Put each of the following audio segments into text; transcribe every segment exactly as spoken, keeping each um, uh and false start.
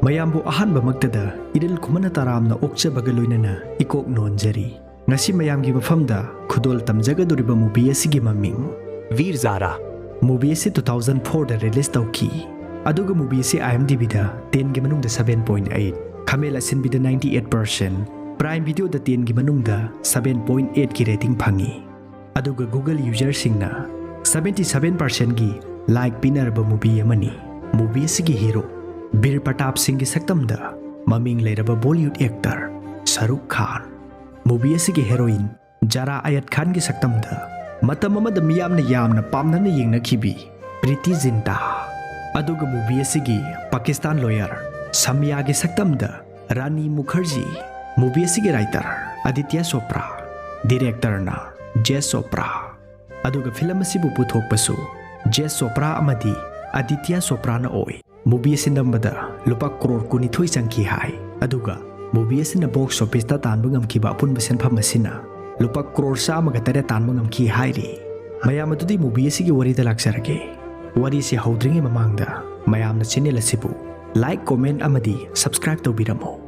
ꯃꯌꯥꯝꯕꯨ ꯑꯍꯥꯟꯕꯃꯛꯇꯗ ꯏꯔꯤꯜ ꯈꯨꯃꯟ ꯇꯔꯥꯝꯅ ꯑꯣꯛꯆꯕꯒ ꯂꯣꯏꯅꯅ ꯏꯀꯣꯛ ꯅꯣꯟꯖꯔꯤ꯫ ꯉꯁꯤ ꯃꯌꯥꯝꯒꯤ ꯃꯐꯝꯗ ꯈꯨꯗꯣꯜ ꯇꯝꯖꯒꯗꯧꯔꯤꯕ movie ꯑꯁꯤꯒꯤ ꯃꯃꯤꯡ वीरजारा। Movie ꯑꯁꯤ two thousand fourꯗ release ꯇꯧꯈꯤ꯫ ꯑꯗꯨꯒ movie ꯑꯁꯤ IMDbꯗ tenꯒꯤ ꯃꯅꯨꯡꯗ seven point eight, ꯈꯃꯦꯜ ꯑꯁꯤꯟꯕꯤꯗ ninety eight percent, Prime Videoꯗ tenꯒꯤ ꯃꯅꯨꯡꯗ seven point eightꯀꯤ rating ꯐꯪꯉꯤ꯫ ꯑꯗꯨꯒ Google userꯁꯤꯡꯅ seventy seven percentꯒꯤ like ꯄꯤꯅꯔꯕ movie ꯑꯃꯅꯤ꯫ Movie ꯑꯁꯤꯒꯤ hero ꯕꯤꯔ ꯄ꯭ꯔꯇꯥꯞ ꯁꯤꯡꯒꯤ ꯁꯛꯇꯝꯗ ꯃꯃꯤꯡ ꯂꯩꯔꯕ Bollywood actor ꯁꯔꯨꯈ ꯈꯥꯟ꯫ Movie ꯑꯁꯤꯒꯤ heroine ꯖꯥꯔꯥ ꯑꯌꯠ ꯈꯥꯟꯒꯤ ꯁꯛꯇꯝꯗ ꯃꯇꯝ ꯑꯃꯗ ꯃꯤꯌꯥꯝꯅ ꯌꯥꯝꯅ ꯄꯥꯝꯅꯅ ꯌꯦꯡꯅꯈꯤꯕꯤ ꯄ꯭ꯔꯤꯇꯤ ꯖꯤꯟꯇꯥ꯫ ꯑꯗꯨꯒ movie ꯑꯁꯤꯒꯤ ꯄꯥꯀꯤꯁꯇꯥꯟ lawyer ꯁꯃꯤꯌꯥꯒꯤ ꯁꯛꯇꯝꯗ ꯔꯥꯅꯤ ꯃꯨꯈꯔꯖꯤ꯫ Movie ꯑꯁꯤꯒꯤ writer ꯑꯗꯤꯇ꯭ꯌ ꯆꯣꯄ꯭ꯔꯥ, directorꯅ ꯖꯦꯁ ꯆꯣꯄ꯭ꯔꯥ꯫ ꯑꯗꯨꯒ film ꯑꯁꯤꯕꯨ ꯄꯨꯊꯣꯛꯄꯁꯨ ꯖꯦꯁ ꯆꯣꯄ꯭ꯔꯥ ꯑꯃꯗꯤ ꯑꯗꯤꯇ꯭ꯌ ꯆꯣꯄ꯭ꯔꯥꯅ ꯑꯣꯏ꯫ Movie ꯑꯁꯤ ꯅꯝꯕꯗ ꯂꯨꯄꯥ ꯀ꯭ꯔꯣꯔ ꯀꯨꯟꯅꯤꯊꯣꯏ ꯆꯪꯈꯤ ꯍꯥꯏ꯫ ꯑꯗꯨꯒ movie ꯑꯁꯤꯅ box officeꯇ ꯇꯥꯟꯕ ꯉꯝꯈꯤꯕ ꯑꯄꯨꯟꯕ ꯁꯦꯟꯐꯝ ꯑꯁꯤꯅ ꯂꯨꯄꯥ ꯀ꯭ꯔꯣꯔ ꯆꯥꯝꯃꯒ ꯇꯔꯦꯠ ꯇꯥꯟꯕ ꯉꯝꯈꯤ ꯍꯥꯏꯔꯤ꯫ ꯃꯌꯥꯝ ꯑꯗꯨꯗꯤ movie ꯑꯁꯤꯒꯤ ꯋꯥꯔꯤꯗ ꯂꯥꯛꯆꯔꯒꯦ꯫ ꯋꯥꯔꯤꯁꯤ ꯍꯧꯗ꯭ꯔꯤꯉꯩ ꯃꯃꯥꯡꯗ ꯃꯌꯥꯝꯅ channel ꯑꯁꯤꯕꯨ like, comment ꯑꯃꯗꯤ subscribe ꯇꯧꯕꯤꯔꯝꯃꯨ꯫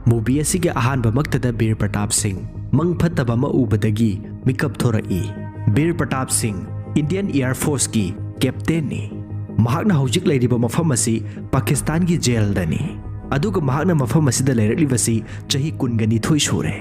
Movie ꯑꯁꯤꯒꯤ ꯑꯍꯥꯟꯕꯃꯛꯇꯗ ꯕꯤꯔ ꯄ꯭ꯔꯇꯥꯞ ꯁꯤꯡ ꯃꯪ ꯐꯠꯇꯕ ꯑꯃ ꯎꯕꯗꯒꯤ ꯃꯤꯀꯞ ꯊꯣꯔꯛꯏ꯫ ꯕꯤꯔ ꯄ꯭ꯔꯇꯥꯞ ꯁꯤꯡ Indian Air Forceꯀꯤ captainꯅꯤ꯫ ꯃꯍꯥꯛꯅ ꯍꯧꯖꯤꯛ ꯂꯩꯔꯤꯕ ꯃꯐꯝ ꯑꯁꯤ ꯄꯥꯀꯤꯁꯇꯥꯟꯒꯤ jailꯗꯅꯤ꯫ ꯑꯗꯨꯒ ꯃꯍꯥꯛꯅ ꯃꯐꯝ ꯑꯁꯤꯗ ꯂꯩꯔꯛꯂꯤꯕꯁꯤ ꯆꯍꯤ ꯀꯨꯟꯒ ꯅꯤꯊꯣꯏ ꯁꯨꯔꯦ꯫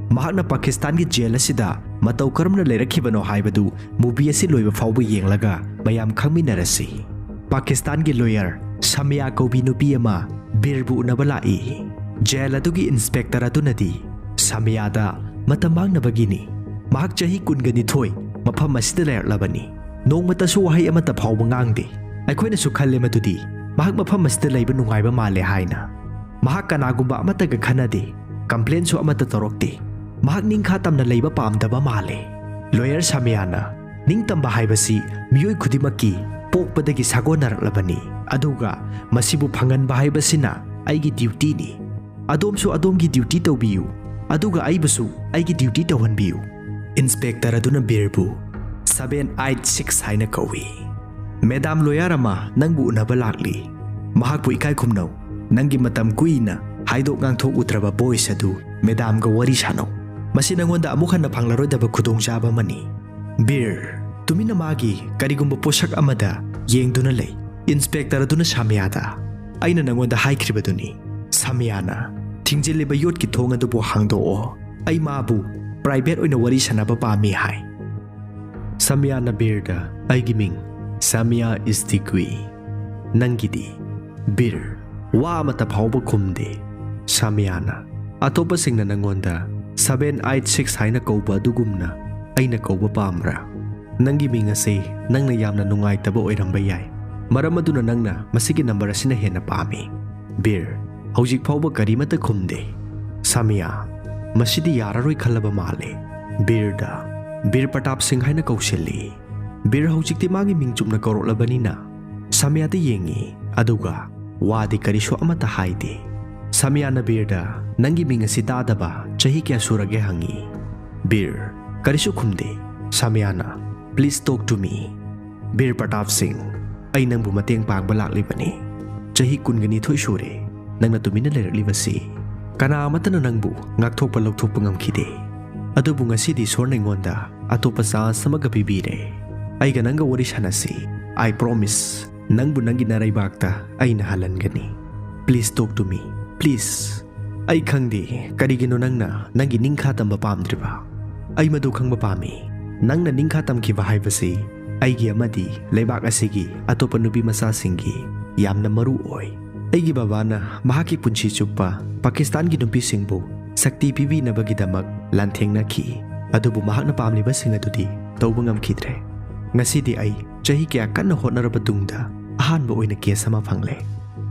ꯃꯍꯥꯛꯅ ꯄꯥꯀꯤꯁꯇꯥꯟꯒꯤ jail ꯑꯁꯤꯗ ꯃꯇꯧ ꯀꯔꯝꯅ ꯂꯩꯔꯛꯈꯤꯕꯅꯣ ꯍꯥꯏꯕꯗꯨ movie ꯑꯁꯤ ꯂꯣꯏꯕ ꯐꯥꯎꯕ ꯌꯦꯡꯂꯒ ꯃꯌꯥꯝ ꯈꯪꯃꯤꯟꯅꯔꯁꯤ꯫ ꯄꯥꯀꯤꯁꯇꯥꯟꯒꯤ lawyer ꯁꯃꯤꯌꯥ ꯀꯧꯕꯤ ꯅꯨꯄꯤ ꯑꯃ ꯕꯤꯔꯕꯨ ꯎꯅꯕ ꯂꯥꯛꯏ꯫ Jail ꯑꯗꯨꯒꯤ inspector ꯑꯗꯨꯅꯗꯤ ꯁꯃꯤꯌꯥꯗ ꯃꯇꯝ ꯃꯥꯡꯅꯕꯒꯤꯅꯤ꯫ ꯃꯍꯥꯛ ꯆꯍꯤ ꯀꯨꯟꯒ ꯅꯤꯊꯣꯏ ꯃꯐꯝ ꯑꯁꯤꯗ ꯂꯩꯔꯛꯂꯕꯅꯤ꯫ ꯅꯣꯡꯃꯇꯁꯨ ꯋꯥꯍꯩ ꯑꯃꯠꯇ ꯐꯥꯎꯕ ꯉꯥꯡꯗꯦ꯫ ꯑꯩꯈꯣꯏꯅꯁꯨ ꯈꯜꯂꯦ ꯃꯗꯨꯗꯤ ꯃꯍꯥꯛ ꯃꯐꯝ ꯑꯁꯤꯗ ꯂꯩꯕ ꯅꯨꯡꯉꯥꯏꯕ ꯃꯥꯜꯂꯦ ꯍꯥꯏꯅ꯫ ꯃꯍꯥꯛ ꯀꯅꯥꯒꯨꯝꯕ ꯑꯃꯠꯇꯒ ꯈꯟꯅꯗꯦ, complainꯁꯨ ꯑꯃꯠꯇ ꯇꯧꯔꯛꯇꯦ꯫ ꯃꯍꯥꯛ ꯅꯤꯡꯈꯥ ꯇꯝꯅ ꯂꯩꯕ ꯄꯥꯝꯗꯕ ꯃꯥꯜꯂꯦ꯫ Lawyer ꯁꯃꯤꯌꯥꯅ ꯅꯤꯡꯇꯝꯕ ꯍꯥꯏꯕꯁꯤ ꯃꯤꯑꯣꯏ ꯈꯨꯗꯤꯡꯃꯛꯀꯤ ꯄꯣꯛꯄꯗꯒꯤ ꯁꯥꯒꯣꯟꯅꯔꯛꯂꯕꯅꯤ, ꯑꯗꯨꯒ ꯃꯁꯤꯕꯨ ꯐꯪꯍꯟꯕ ꯍꯥꯏꯕꯁꯤꯅ ꯑꯩꯒꯤ dutyꯅꯤ꯫ ꯑꯗꯣꯝꯁꯨ ꯑꯗꯣꯝꯒꯤ duty ꯇꯧꯕꯤꯌꯨ, ꯑꯗꯨꯒ ꯑꯩꯕꯨꯁꯨ ꯑꯩꯒꯤ duty ꯇꯧꯍꯟꯕꯤꯌꯨ꯫ Inspector ꯑꯗꯨꯅ ꯕꯤꯔꯕꯨ seven eight six ꯍꯥꯏꯅ ꯀꯧꯏ꯫ Madam lawyer ꯑꯃ ꯅꯪꯕꯨ ꯎꯅꯕ ꯂꯥꯛꯂꯤ꯫ ꯃꯍꯥꯛꯄꯨ ꯏꯀꯥꯏ ꯈꯨꯝꯅꯧ꯫ ꯅꯪꯒꯤ ꯃꯇꯝ ꯀꯨꯏꯅ ꯍꯥꯏꯗꯣꯛ ꯉꯥꯡꯊꯣꯛꯎꯗ꯭ꯔꯕ ꯕꯣꯏꯁ ꯑꯗꯨ ꯃꯦꯗꯥꯝꯒ ꯋꯥꯔꯤ ꯁꯥꯟꯅꯧ꯫ ꯃꯁꯤ ꯅꯉꯣꯟꯗ ꯑꯃꯨꯛ ꯍꯟꯅ ꯐꯪꯂꯔꯣꯏꯗꯕ ꯈꯨꯗꯣꯡꯆꯥꯕ ꯑꯃꯅꯤ꯫ ꯕꯤꯔ, ꯇꯨꯃꯤꯟꯅ ꯃꯥꯒꯤ ꯀꯔꯤꯒꯨꯝꯕ ꯄꯣꯠꯁꯛ ꯑꯃꯗ ꯌꯦꯡꯗꯨꯅ ꯂꯩ꯫ ꯏꯟꯁꯄꯦꯛꯇꯔ ꯑꯗꯨꯅ ꯁꯥꯃꯤꯌꯥꯗ, "ꯑꯩꯅ ꯅꯉꯣꯟꯗ ꯍꯥꯏꯈ꯭ꯔꯤꯕꯗꯨꯅꯤ, ꯁꯥꯃꯤꯌꯥꯅ ꯊꯤꯡꯖꯤꯜꯂꯤꯕ ꯌꯣꯠꯀꯤ ꯊꯣꯡ ꯑꯗꯨꯕꯨ ꯍꯥꯡꯗꯣꯛꯑꯣ꯫ ꯑꯩ ꯃꯥꯕꯨ ꯄ꯭ꯔꯥꯏꯚꯦꯠ ꯑꯣꯏꯅ ꯋꯥꯔꯤ ꯁꯥꯟꯅꯕ ꯄꯥꯝꯃꯤ" ꯍꯥꯏ꯫ ꯁꯥꯃꯤꯌꯥꯅ ꯕꯤꯔꯗ, "ꯑꯩꯒꯤ ꯃꯤꯡ ꯁꯥꯃꯤꯌꯥ ꯏꯁꯇꯤꯒꯨꯏ꯫ ꯅꯪꯒꯤꯗꯤ?" ꯕꯤꯔ, ꯋꯥ ꯑꯃꯠꯇ ꯐꯥꯎꯕ ꯈꯨꯝꯗꯦ꯫ ꯁꯥꯃꯤꯌꯥꯅ, "ꯑꯇꯣꯞꯄꯁꯤꯡꯅ ꯅꯪꯉꯣꯟꯗ ꯁꯚꯦꯟ ꯑꯩꯠ ꯁꯤꯛꯁ ꯍꯥꯏꯅ ꯀꯧꯕ ꯑꯗꯨꯒꯨꯝꯅ ꯑꯩꯅ ꯀꯧꯕ ꯄꯥꯝꯕ꯭ꯔꯥ? ꯅꯪꯒꯤ ꯃꯤꯡ ꯑꯁꯤ ꯅꯪꯅ ꯌꯥꯝꯅ ꯅꯨꯡꯉꯥꯏꯇꯕ ꯑꯣꯏꯔꯝꯕ ꯌꯥꯏ, ꯃꯔꯝ ꯑꯗꯨꯅ ꯅꯪꯅ ꯃꯁꯤꯒꯤ ꯅꯝꯕꯔ ꯑꯁꯤꯅ ꯍꯦꯟꯅ ꯄꯥꯝꯃꯤ꯫" ꯕꯤꯔ, ꯍꯧꯖꯤꯛ ꯐꯥꯎꯕ ꯀꯔꯤꯃꯠꯇ ꯈꯨꯝꯗꯦ꯫ ꯁꯥꯃꯤꯌꯥ, ꯃꯁꯤꯗꯤ ꯌꯥꯔꯔꯣꯏ ꯈꯜꯂꯕ ꯃꯥꯜꯂꯦ꯫ ꯕꯤꯔꯗ, "ꯕꯤꯔ ꯄ꯭ꯔꯇꯥꯞ ꯁꯤꯡ ꯍꯥꯏꯅ ꯀꯧꯁꯤꯜꯂꯤ꯫" ꯕꯤꯔ ꯍꯧꯖꯤꯛꯇꯤ ꯃꯥꯒꯤ ꯃꯤꯡ ꯆꯨꯝꯅ ꯀꯧꯔꯛꯂꯕꯅꯤꯅ ꯁꯥꯃꯤꯌꯥꯗ ꯌꯦꯡꯉꯤ, ꯑꯗꯨꯒ ꯋꯥꯗꯤ ꯀꯔꯤꯁꯨ ꯑꯃꯠꯇ ꯍꯥꯏꯗꯦ꯫ ꯁꯥꯃꯤꯌꯥꯅ ꯕꯤꯔꯗ, "ꯅꯪꯒꯤ ꯃꯤꯡ ꯑꯁꯤ ꯇꯥꯗꯕ ꯆꯍꯤ ꯀꯌꯥ ꯁꯨꯔꯒꯦ?" ꯍꯪꯉꯤ꯫ ꯕꯤꯔ ꯀꯔꯤꯁꯨ ꯈꯨꯝꯗꯦ꯫ ꯁꯥꯃꯤꯌꯥꯅ, "Please talk to me꯫ ꯕꯤꯔ ꯄ꯭ꯔꯇꯥꯞ ꯁꯤꯡ, ꯑꯩ ꯅꯪꯕꯨ ꯃꯇꯦꯡ ꯄꯥꯡꯕ ꯂꯥꯛꯂꯤꯕꯅꯤ꯫ ꯆꯍꯤ ꯀꯨꯟꯒ ꯅꯤꯊꯣꯏ ꯁꯨꯔꯦ ꯅꯪꯅ ꯇꯨꯃꯤꯟꯅ ꯂꯩꯔꯛꯂꯤꯕꯁꯤ꯫ ꯀꯅꯥ ꯑꯃꯠꯇꯅ ꯅꯪꯕꯨ ꯉꯥꯛꯊꯣꯛꯄ ꯂꯧꯊꯣꯛꯄ ꯉꯝꯈꯤꯗꯦ꯫ ꯑꯗꯨꯕꯨ ꯉꯁꯤꯗꯤ ꯏꯁꯣꯔꯅ ꯑꯩꯉꯣꯟꯗ ꯑꯇꯣꯞꯄ ꯆꯥꯟꯁ ꯑꯃꯒ ꯄꯤꯕꯤꯔꯦ꯫ ꯑꯩꯒ ꯅꯪꯒ ꯋꯥꯔꯤ ꯁꯥꯟꯅꯁꯤ꯫ I promise, ꯅꯪꯕꯨ ꯅꯪꯒꯤ ꯅꯔꯩꯕꯥꯛꯇ ꯑꯩꯅ ꯍꯜꯍꯟꯒꯅꯤ꯫ Please talk to me, please꯫" "ꯑꯩ ꯈꯪꯗꯦ ꯀꯔꯤꯒꯤꯅꯣ ꯅꯪꯅ ꯅꯪꯒꯤ ꯅꯤꯡꯈꯥ ꯇꯝꯕ ꯄꯥꯝꯗ꯭ꯔꯤꯕ꯫ ꯑꯩ ꯃꯗꯨ ꯈꯪꯕ ꯄꯥꯝꯃꯤ꯫ ꯅꯪꯅ ꯅꯤꯡꯈꯥ ꯇꯝꯈꯤꯕ ꯍꯥꯏꯕꯁꯤ ꯑꯩꯒꯤ ꯑꯃꯗꯤ ꯂꯩꯕꯥꯛ ꯑꯁꯤꯒꯤ ꯑꯇꯣꯞꯄ ꯅꯨꯄꯤ ꯃꯆꯥꯁꯤꯡꯒꯤ ꯌꯥꯝꯅ ꯃꯔꯨ ꯑꯣꯏ꯫ ꯑꯩꯒꯤ ꯕꯕꯥꯅ ꯃꯍꯥꯛꯀꯤ ꯄꯨꯟꯁꯤ ꯆꯨꯞꯄ ꯄꯥꯀꯤꯁꯇꯥꯟꯒꯤ ꯅꯨꯄꯤꯁꯤꯡꯕꯨ ꯁꯛꯇꯤ ꯄꯤꯕꯤꯅꯕꯒꯤꯗꯃꯛ ꯂꯥꯟꯊꯦꯡꯅꯈꯤ, ꯑꯗꯨꯕꯨ ꯃꯍꯥꯛꯅ ꯄꯥꯝꯂꯤꯕꯁꯤꯡ ꯑꯗꯨꯗꯤ ꯇꯧꯕ ꯉꯝꯈꯤꯗ꯭ꯔꯦ꯫ ꯉꯁꯤꯗꯤ ꯑꯩ ꯆꯍꯤ ꯀꯌꯥ ꯀꯟꯅ ꯍꯣꯠꯅꯔꯕ ꯇꯨꯡꯗ ꯑꯍꯥꯟꯕ ꯑꯣꯏꯅ ꯀꯦꯁ ꯑꯃ ꯐꯪꯂꯦ꯫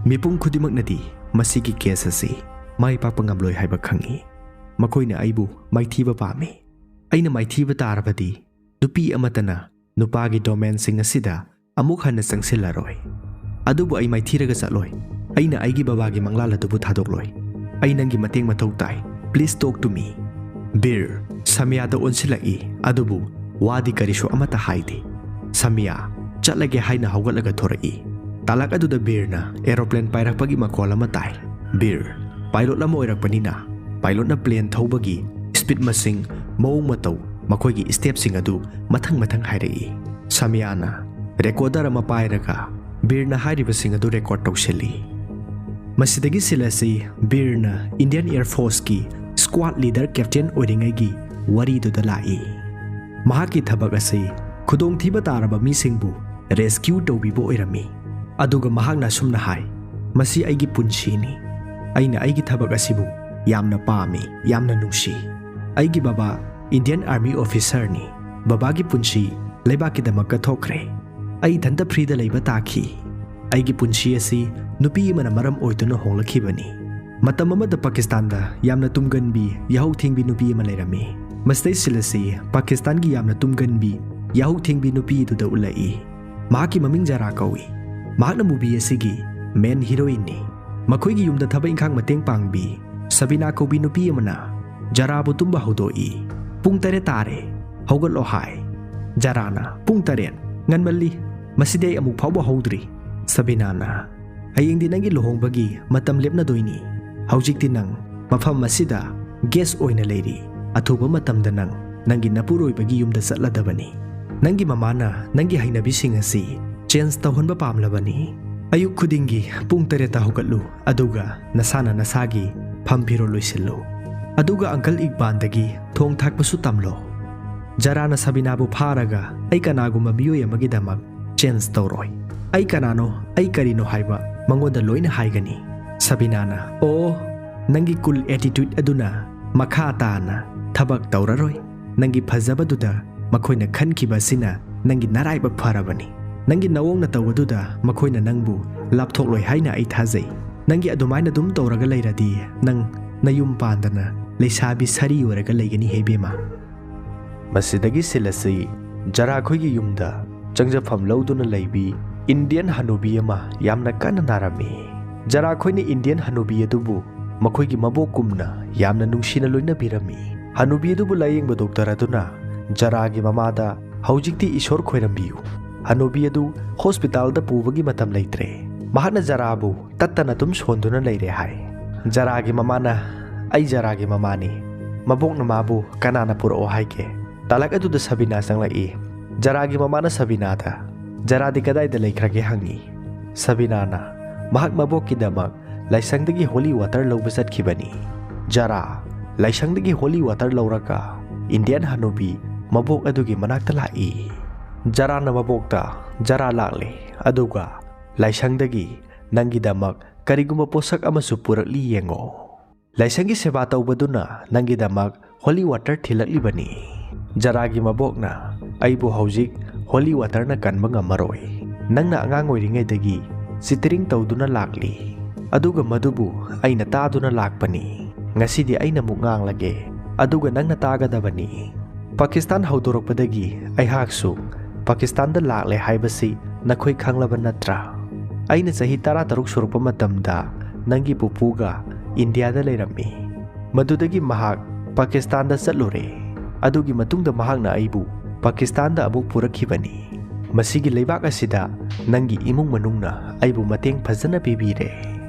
ꯃꯤꯄꯨꯝ ꯈꯨꯗꯤꯡꯃꯛꯅꯗꯤ ꯃꯁꯤꯒꯤ ꯀꯦꯁ ꯑꯁꯤ ꯃꯥꯏ ꯄꯥꯛꯄ ꯉꯝꯂꯣꯏ ꯍꯥꯏꯕ ꯈꯪꯏ꯫ ꯃꯈꯣꯏꯅ ꯑꯩꯕꯨ ꯃꯥꯏꯊꯤꯕ ꯄꯥꯝꯃꯤ꯫ ꯑꯩꯅ ꯃꯥꯏꯊꯤꯕ ꯇꯥꯔꯕꯗꯤ ꯅꯨꯄꯤ ꯑꯃꯠꯇꯅ ꯅꯨꯄꯥꯒꯤ ꯗꯣꯃꯦꯟꯁꯤꯡ ꯑꯁꯤꯗ ꯑꯃꯨꯛ ꯍꯟꯅ ꯆꯪꯁꯤꯜꯂꯔꯣꯏ꯫ ꯑꯗꯨꯕꯨ ꯑꯩ ꯃꯥꯏꯊꯤꯔꯒ ꯆꯠꯂꯣꯏ꯫ ꯑꯩꯅ ꯑꯩꯒꯤ ꯕꯕꯥꯒꯤ ꯃꯪꯂꯥꯟ ꯑꯗꯨꯕꯨ ꯊꯥꯗꯣꯛꯂꯣꯏ꯫ ꯑꯩ ꯅꯪꯒꯤ ꯃꯇꯦꯡ ꯃꯊꯧ ꯇꯥꯏ꯫ Please talk to me꯫" ꯕꯤꯔ ꯁꯥꯃꯤꯌꯥꯗ ꯑꯣꯟꯁꯤꯜꯂꯛꯏ, ꯑꯗꯨꯕꯨ ꯋꯥꯗꯤ ꯀꯔꯤꯁꯨ ꯑꯃꯠꯇ ꯍꯥꯏꯗꯦ꯫ ꯁꯥꯃꯤꯌꯥ ꯆꯠꯂꯒꯦ ꯍꯥꯏꯅ ꯍꯧꯒꯠꯂꯒ ꯊꯣꯔꯛꯏ꯫ ꯇꯥꯂꯛ ꯑꯗꯨꯗ ꯕꯤꯔꯅ ꯑꯦꯔꯣꯄ꯭ꯂꯦꯟ ꯄꯥꯏꯔꯛꯄꯒꯤ ꯃꯈꯣꯜ ꯑꯃ ꯇꯥꯏ꯫ ꯕꯤꯔ, ꯄꯥꯏꯂꯣꯠ ꯑꯃ ꯑꯣꯏꯔꯛꯄꯅꯤꯅ, ꯄꯥꯏꯂꯣꯠꯅ ꯄ꯭ꯂꯦꯟ ꯊꯧꯕꯒꯤ ꯁ꯭ꯄꯤꯗ ꯃꯁꯤꯡ, ꯃꯑꯣꯡ ꯃꯇꯧ, ꯃꯈꯣꯏꯒꯤ ꯁ꯭ꯇꯦꯞꯁꯤꯡ ꯑꯗꯨ ꯃꯊꯪ ꯃꯊꯪ ꯍꯥꯏꯔꯛꯏ꯫ ꯁꯃꯤꯌꯥꯅ ꯔꯦꯀꯣꯔꯗꯔ ꯑꯃ ꯄꯥꯏꯔꯒ ꯕꯤꯔꯅ ꯍꯥꯏꯔꯤꯕꯁꯤꯡ ꯑꯗꯨ ꯔꯦꯀꯣꯔꯗ ꯇꯧꯁꯤꯜꯂꯤ꯫ ꯃꯁꯤꯗꯒꯤ ꯁꯤꯜ ꯑꯁꯤ ꯕꯤꯔꯅ ꯏꯟꯗꯤꯌꯟ ꯑꯦꯌꯔ ꯐꯣꯔꯁꯀꯤ ꯁ꯭ꯀ꯭ꯋꯥꯗ ꯂꯤꯗꯔ ꯀꯦꯞꯇꯦꯟ ꯑꯣꯏꯔꯤꯉꯩꯒꯤ ꯋꯥꯔꯤꯗꯨꯗ ꯂꯥꯛꯏ꯫ ꯃꯍꯥꯛꯀꯤ ꯊꯕꯛ ꯑꯁꯤ ꯈꯨꯗꯣꯡꯊꯤꯕ ꯇꯥꯔꯕ ꯃꯤꯁꯤꯡꯕꯨ ꯔꯦꯁꯀ꯭ꯌꯨ ꯇꯧꯕꯤꯕ ꯑꯣꯏꯔꯝꯃꯤ꯫ ꯑꯗꯨꯒ ꯃꯍꯥꯛꯅ ꯑꯁꯨꯝꯅ ꯍꯥꯏ, "ꯃꯁꯤ ꯑꯩꯒꯤ ꯄꯨꯟꯁꯤꯅꯤ꯫ ꯑꯩꯅ ꯑꯩꯒꯤ ꯊꯕꯛ ꯑꯁꯤꯕꯨ ꯌꯥꯝꯅ ꯄꯥꯝꯃꯤ, ꯌꯥꯝꯅ ꯅꯨꯡꯁꯤ꯫ ꯑꯩꯒꯤ ꯕꯕꯥ ꯏꯟꯗꯤꯌꯟ ꯑꯥꯔꯃꯤ ꯑꯣꯐꯤꯁꯔꯅꯤ꯫ ꯕꯕꯥꯒꯤ ꯄꯨꯟꯁꯤ ꯂꯩꯕꯥꯛꯀꯤꯗꯃꯛ ꯀꯠꯊꯣꯛꯈ꯭ꯔꯦ꯫ ꯑꯩ ꯏꯊꯟꯇ ꯐ꯭ꯔꯤꯗ ꯂꯩꯕ ꯇꯥꯈꯤ꯫ ꯑꯩꯒꯤ ꯄꯨꯟꯁꯤ ꯑꯁꯤ ꯅꯨꯄꯤ ꯑꯃꯅ ꯃꯔꯝ ꯑꯣꯏꯗꯨꯅ ꯍꯣꯡꯂꯛꯈꯤꯕꯅꯤ꯫ ꯃꯇꯝ ꯑꯃꯗ ꯄꯥꯀꯤꯁꯇꯥꯟꯗ ꯌꯥꯝꯅ ꯇꯨꯝꯒꯟꯕꯤ, ꯌꯥꯍꯧ ꯊꯦꯡꯕꯤ ꯅꯨꯄꯤ ꯑꯃ ꯂꯩꯔꯝꯃꯤ꯫ ꯃꯁꯤꯗꯩ ꯁꯤꯜ ꯑꯁꯤ ꯄꯥꯀꯤꯁꯇꯥꯟꯒꯤ ꯌꯥꯝꯅ ꯇꯨꯝꯒꯟꯕꯤ, ꯌꯥꯍꯧ ꯊꯦꯡꯕꯤ ꯅꯨꯄꯤ ꯑꯗꯨꯗ ꯎꯠꯂꯛꯏ꯫ ꯃꯍꯥꯛꯀꯤ ꯃꯃꯤꯡ ꯖꯔꯥ ꯀꯧꯏ꯫ ꯃꯍꯥꯛꯅ ꯃꯨꯚꯤ ꯑꯁꯤꯒꯤ ꯃꯦꯟ ꯍꯤꯔꯣꯏꯟꯅꯤ꯫ ꯃꯈꯣꯏꯒꯤ ꯌꯨꯝꯗ ꯊꯕꯛ ꯏꯪꯈꯥꯡ ꯃꯇꯦꯡ ꯄꯥꯡꯕꯤ ꯁꯕꯤꯅꯥ ꯀꯧꯕꯤ ꯅꯨꯄꯤ ꯑꯃꯅ ꯖꯔꯥꯕꯨ ꯇꯨꯝꯕ ꯍꯧꯗꯣꯛꯏ꯫ "ꯄꯨꯡ ꯇꯔꯦꯠ ꯇꯥꯔꯦ, ꯍꯧꯒꯠꯂꯣ" ꯍꯥꯏ꯫ ꯖꯔꯥꯅ, "ꯄꯨꯡ ꯇꯔꯦꯠ? ꯉꯟꯃꯜꯂꯤ, ꯃꯁꯤꯗꯤ ꯑꯩ ꯑꯃꯨꯛ ꯐꯥꯎꯕ ꯍꯧꯗ꯭ꯔꯤ"꯫ ꯁꯕꯤꯅꯥꯅ, "ꯍꯌꯦꯡꯗꯤ ꯅꯪꯒꯤ ꯂꯨꯍꯣꯡꯕꯒꯤ ꯃꯇꯝ ꯂꯦꯞꯅꯗꯣꯏꯅꯤ꯫ ꯍꯧꯖꯤꯛꯇꯤ ꯅꯪ ꯃꯐꯝ ꯑꯁꯤꯗ ꯒꯦꯁ ꯑꯣꯏꯅ ꯂꯩꯔꯤ꯫ ꯑꯊꯨꯕ ꯃꯇꯝꯗ ꯅꯪ ꯅꯪꯒꯤ ꯅꯄꯨꯔꯣꯏꯕꯒꯤ ꯌꯨꯝꯗ ꯆꯠꯂꯗꯕꯅꯤ꯫ ꯅꯪꯒꯤ ꯃꯃꯥꯅ ꯅꯪꯒꯤ ꯍꯩꯅꯕꯤꯁꯤꯡ ꯑꯁꯤ ꯆꯦꯟꯖ ꯇꯧꯍꯟꯕ ꯄꯥꯝꯂꯕꯅꯤ꯫ ꯑꯌꯨꯛ ꯈꯨꯗꯤꯡꯒꯤ ꯄꯨꯡ ꯇꯔꯦꯠꯇ ꯍꯧꯒꯠꯂꯨ, ꯑꯗꯨꯒ ꯅꯁꯥꯅ ꯅꯁꯥꯒꯤ ꯐꯝ ꯐꯤꯔꯣꯜ ꯂꯣꯏꯁꯤꯜꯂꯨ꯫ ꯑꯗꯨꯒ ꯑꯪꯀꯜ ꯏꯛꯕꯥꯟꯗꯒꯤ ꯊꯣꯡ ꯊꯥꯛꯄꯁꯨ ꯇꯝꯂꯣ"꯫ ꯖꯔꯥꯅ ꯁꯕꯤꯅꯥꯕꯨ ꯐꯥꯔꯒ, "ꯑꯩ ꯀꯅꯥꯒꯨꯝꯕ ꯃꯤꯑꯣꯏ ꯑꯃꯒꯤꯗꯃꯛ ꯆꯦꯟꯖ ꯇꯧꯔꯣꯏ꯫ ꯑꯩ ꯀꯅꯥꯅꯣ, ꯑꯩ ꯀꯔꯤꯅꯣ ꯍꯥꯏꯕ ꯃꯉꯣꯟꯗ ꯂꯣꯏꯅ ꯍꯥꯏꯒꯅꯤ"꯫ ꯁꯕꯤꯅꯥꯅ, "ꯑꯣ, ꯅꯪꯒꯤ ꯀꯨꯜ ꯑꯦꯇꯤꯇ꯭ꯌꯨꯗ ꯑꯗꯨꯅ ꯃꯈꯥ ꯇꯥꯅ ꯊꯕꯛ ꯇꯧꯔꯔꯣꯏ꯫ ꯅꯪꯒꯤ ꯐꯖꯕꯗꯨꯗ ꯃꯈꯣꯏꯅ ꯈꯟꯈꯤꯕ ꯑꯁꯤꯅ ꯅꯪꯒꯤ ꯅꯔꯥꯏꯕꯛ ꯐꯔꯕꯅꯤ꯫ ꯅꯪꯒꯤ ꯅꯑꯣꯡ ꯅꯇꯧ ꯑꯗꯨꯗ ꯃꯈꯣꯏꯅ ꯅꯪꯕꯨ ꯂꯥꯞꯊꯣꯛꯂꯣꯏ ꯍꯥꯏꯅ ꯑꯩ ꯊꯥꯖꯩ꯫ ꯅꯪꯒꯤ ꯑꯗꯨꯃꯥꯏꯅ ꯑꯗꯨꯝ ꯇꯧꯔꯒ ꯂꯩꯔꯗꯤ ꯅꯪ ꯅꯌꯨꯝ ꯄꯥꯟꯗꯅ ꯂꯩꯁꯥꯕꯤ ꯁꯥꯔꯤ ꯑꯣꯏꯔꯒ ꯂꯩꯒꯅꯤ ꯍꯦ ꯏꯕꯦꯝꯃ"꯫ ꯃꯁꯤꯗꯒꯤ ꯁꯤꯜ ꯑꯁꯤ ꯖꯔꯥꯈꯣꯏꯒꯤ ꯌꯨꯝꯗ ꯆꯪꯖꯐꯝ ꯂꯧꯗꯨꯅ ꯂꯩꯕꯤ ꯏꯟꯗꯤꯌꯟ ꯍꯅꯨꯕꯤ ꯑꯃ ꯌꯥꯝꯅ ꯀꯟꯅ ꯅꯥꯔꯝꯃꯤ꯫ ꯖꯔꯥꯈꯣꯏꯅ ꯏꯟꯗꯤꯌꯟ ꯍꯅꯨꯕꯤ ꯑꯗꯨꯕꯨ ꯃꯈꯣꯏꯒꯤ ꯃꯕꯣꯛꯀꯨꯝꯅ ꯌꯥꯝꯅ ꯅꯨꯡꯁꯤꯅ ꯂꯣꯏꯅꯕꯤꯔꯝꯃꯤ꯫ ꯍꯅꯨꯕꯤ ꯑꯗꯨꯕꯨ ꯂꯥꯌꯦꯡꯕ ꯗꯣꯛꯇꯔ ꯑꯗꯨꯅ ꯖꯔꯥꯒꯤ ꯃꯃꯥꯗ, "ꯍꯧꯖꯤꯛꯇꯤ ꯏꯁꯣꯔ ꯈꯣꯏꯔꯝꯕꯤꯌꯨ꯫ ꯍꯅꯨꯕꯤ ꯑꯗꯨ ꯍꯣꯁꯄꯤꯇꯥꯜꯗ ꯄꯨꯕꯒꯤ ꯃꯇꯝ ꯂꯩꯇ꯭ꯔꯦ꯫ ꯃꯍꯥꯛꯅ ꯖꯔꯥꯕꯨ ꯇꯠꯇꯅ ꯑꯗꯨꯝ ꯁꯣꯟꯗꯨꯅ ꯂꯩꯔꯦ ꯍꯥꯏ꯫ ꯖꯔꯥꯒꯤ ꯃꯃꯥꯅ, "ꯑꯩ ꯖꯔꯥꯒꯤ ꯃꯃꯥꯅꯤ꯫ ꯃꯕꯣꯛꯅ ꯃꯥꯕꯨ ꯀꯅꯥꯅ ꯄꯨꯔꯛꯑꯣ ꯍꯥꯏꯒꯦ?" ꯇꯥꯂꯛ ꯑꯗꯨꯗ ꯁꯕꯤꯅꯥ ꯆꯪꯂꯛꯏ꯫ ꯖꯔꯥꯒꯤ ꯃꯃꯥꯅ ꯁꯕꯤꯅꯥꯗ, "ꯖꯔꯥꯗꯤ ꯀꯗꯥꯏꯗ ꯂꯩꯈ꯭ꯔꯒꯦ?" ꯍꯪꯉꯤ꯫ ꯁꯕꯤꯅꯥꯅ, "ꯃꯍꯥꯛ ꯃꯕꯣꯛꯀꯤꯗꯃꯛ ꯂꯥꯏꯁꯪꯗꯒꯤ ꯍꯣꯂꯤ ꯋꯥꯇꯔ ꯂꯧꯕ ꯆꯠꯈꯤꯕꯅꯤ꯫" ꯖꯔꯥ ꯂꯥꯏꯁꯪꯗꯒꯤ ꯍꯣꯂꯤ ꯋꯥꯇꯔ ꯂꯧꯔꯒ ꯏꯟꯗꯤꯌꯟ ꯍꯅꯨꯕꯤ ꯃꯕꯣꯛ ꯑꯗꯨꯒꯤ ꯃꯅꯥꯛꯇ ꯂꯥꯛꯏ꯫ ꯖꯔꯥꯅ ꯃꯕꯣꯛꯇ, "ꯖꯔꯥ ꯂꯥꯛꯂꯦ, ꯑꯗꯨꯒ ꯂꯥꯏꯁꯪꯗꯒꯤ ꯅꯪꯒꯤꯗꯃꯛ ꯀꯔꯤꯒꯨꯝꯕ ꯄꯣꯠꯁꯛ ꯑꯃꯁꯨ ꯄꯨꯔꯛꯂꯤ ꯌꯦꯡꯉꯣ꯫ ꯂꯥꯏꯁꯪꯒꯤ ꯁꯦꯕꯥ ꯇꯧꯕꯗꯨꯅ ꯅꯪꯒꯤꯗꯃꯛ ꯍꯣꯂꯤ ꯋꯥꯇꯔ ꯊꯤꯜꯂꯛꯂꯤꯕꯅꯤ꯫" ꯖꯔꯥꯒꯤ ꯃꯕꯣꯛꯅ, "ꯑꯩꯕꯨ ꯍꯧꯖꯤꯛ ꯍꯣꯂꯤ ꯋꯥꯇꯔꯅ ꯀꯟꯕ ꯉꯝꯃꯔꯣꯏ꯫ ꯅꯪꯅ ꯑꯉꯥꯡ ꯑꯣꯏꯔꯤꯉꯩꯗꯒꯤ ꯆꯤꯇꯔꯤꯡ ꯇꯧꯗꯨꯅ ꯂꯥꯛꯂꯤ, ꯑꯗꯨꯒ ꯃꯗꯨꯕꯨ ꯑꯩꯅ ꯇꯥꯗꯨꯅ ꯂꯥꯛꯄꯅꯤ꯫ ꯉꯁꯤꯗꯤ ꯑꯩꯅ ꯑꯃꯨꯛ ꯉꯥꯡꯂꯒꯦ, ꯑꯗꯨꯒ ꯅꯪꯅ ꯇꯥꯒꯗꯕꯅꯤ꯫ ꯄꯥꯀꯤꯁꯇꯥꯟ ꯍꯧꯗꯣꯔꯛꯄꯗꯒꯤ ꯑꯩꯍꯥꯛꯁꯨ ꯄꯥꯀꯤꯁꯇꯥꯟꯗ ꯂꯥꯛꯂꯦ ꯍꯥꯏꯕꯁꯤ ꯅꯈꯣꯏ ꯈꯪꯂꯕ ꯅꯠꯇ꯭ꯔꯥ? ꯑꯩꯅ ꯆꯍꯤ ꯇꯔꯥꯇꯔꯨꯛ ꯁꯨꯔꯛꯄ ꯃꯇꯝꯗ ꯅꯪꯒꯤ ꯄꯨꯄꯨꯒ ꯏꯟꯗꯤꯌꯥꯗ ꯂꯩꯔꯝꯃꯤ꯫ ꯃꯗꯨꯗꯒꯤ ꯃꯍꯥꯛ ꯄꯥꯀꯤꯁꯇꯥꯟꯗ ꯆꯠꯂꯨꯔꯦ꯫ ꯑꯗꯨꯒꯤ ꯃꯇꯨꯡꯗ ꯃꯍꯥꯛꯅ ꯑꯩꯕꯨ ꯄꯥꯀꯤꯁꯇꯥꯟꯗ ꯑꯃꯨꯛ ꯄꯨꯔꯛꯈꯤꯕꯅꯤ꯫ ꯃꯁꯤꯒꯤ ꯂꯩꯕꯥꯛ ꯑꯁꯤꯗ ꯅꯪꯒꯤ ꯏꯃꯨꯡ ꯃꯅꯨꯡꯅ ꯑꯩꯕꯨ ꯃꯇꯦꯡ ꯐꯖꯅ ꯄꯤꯕꯤꯔꯦ꯫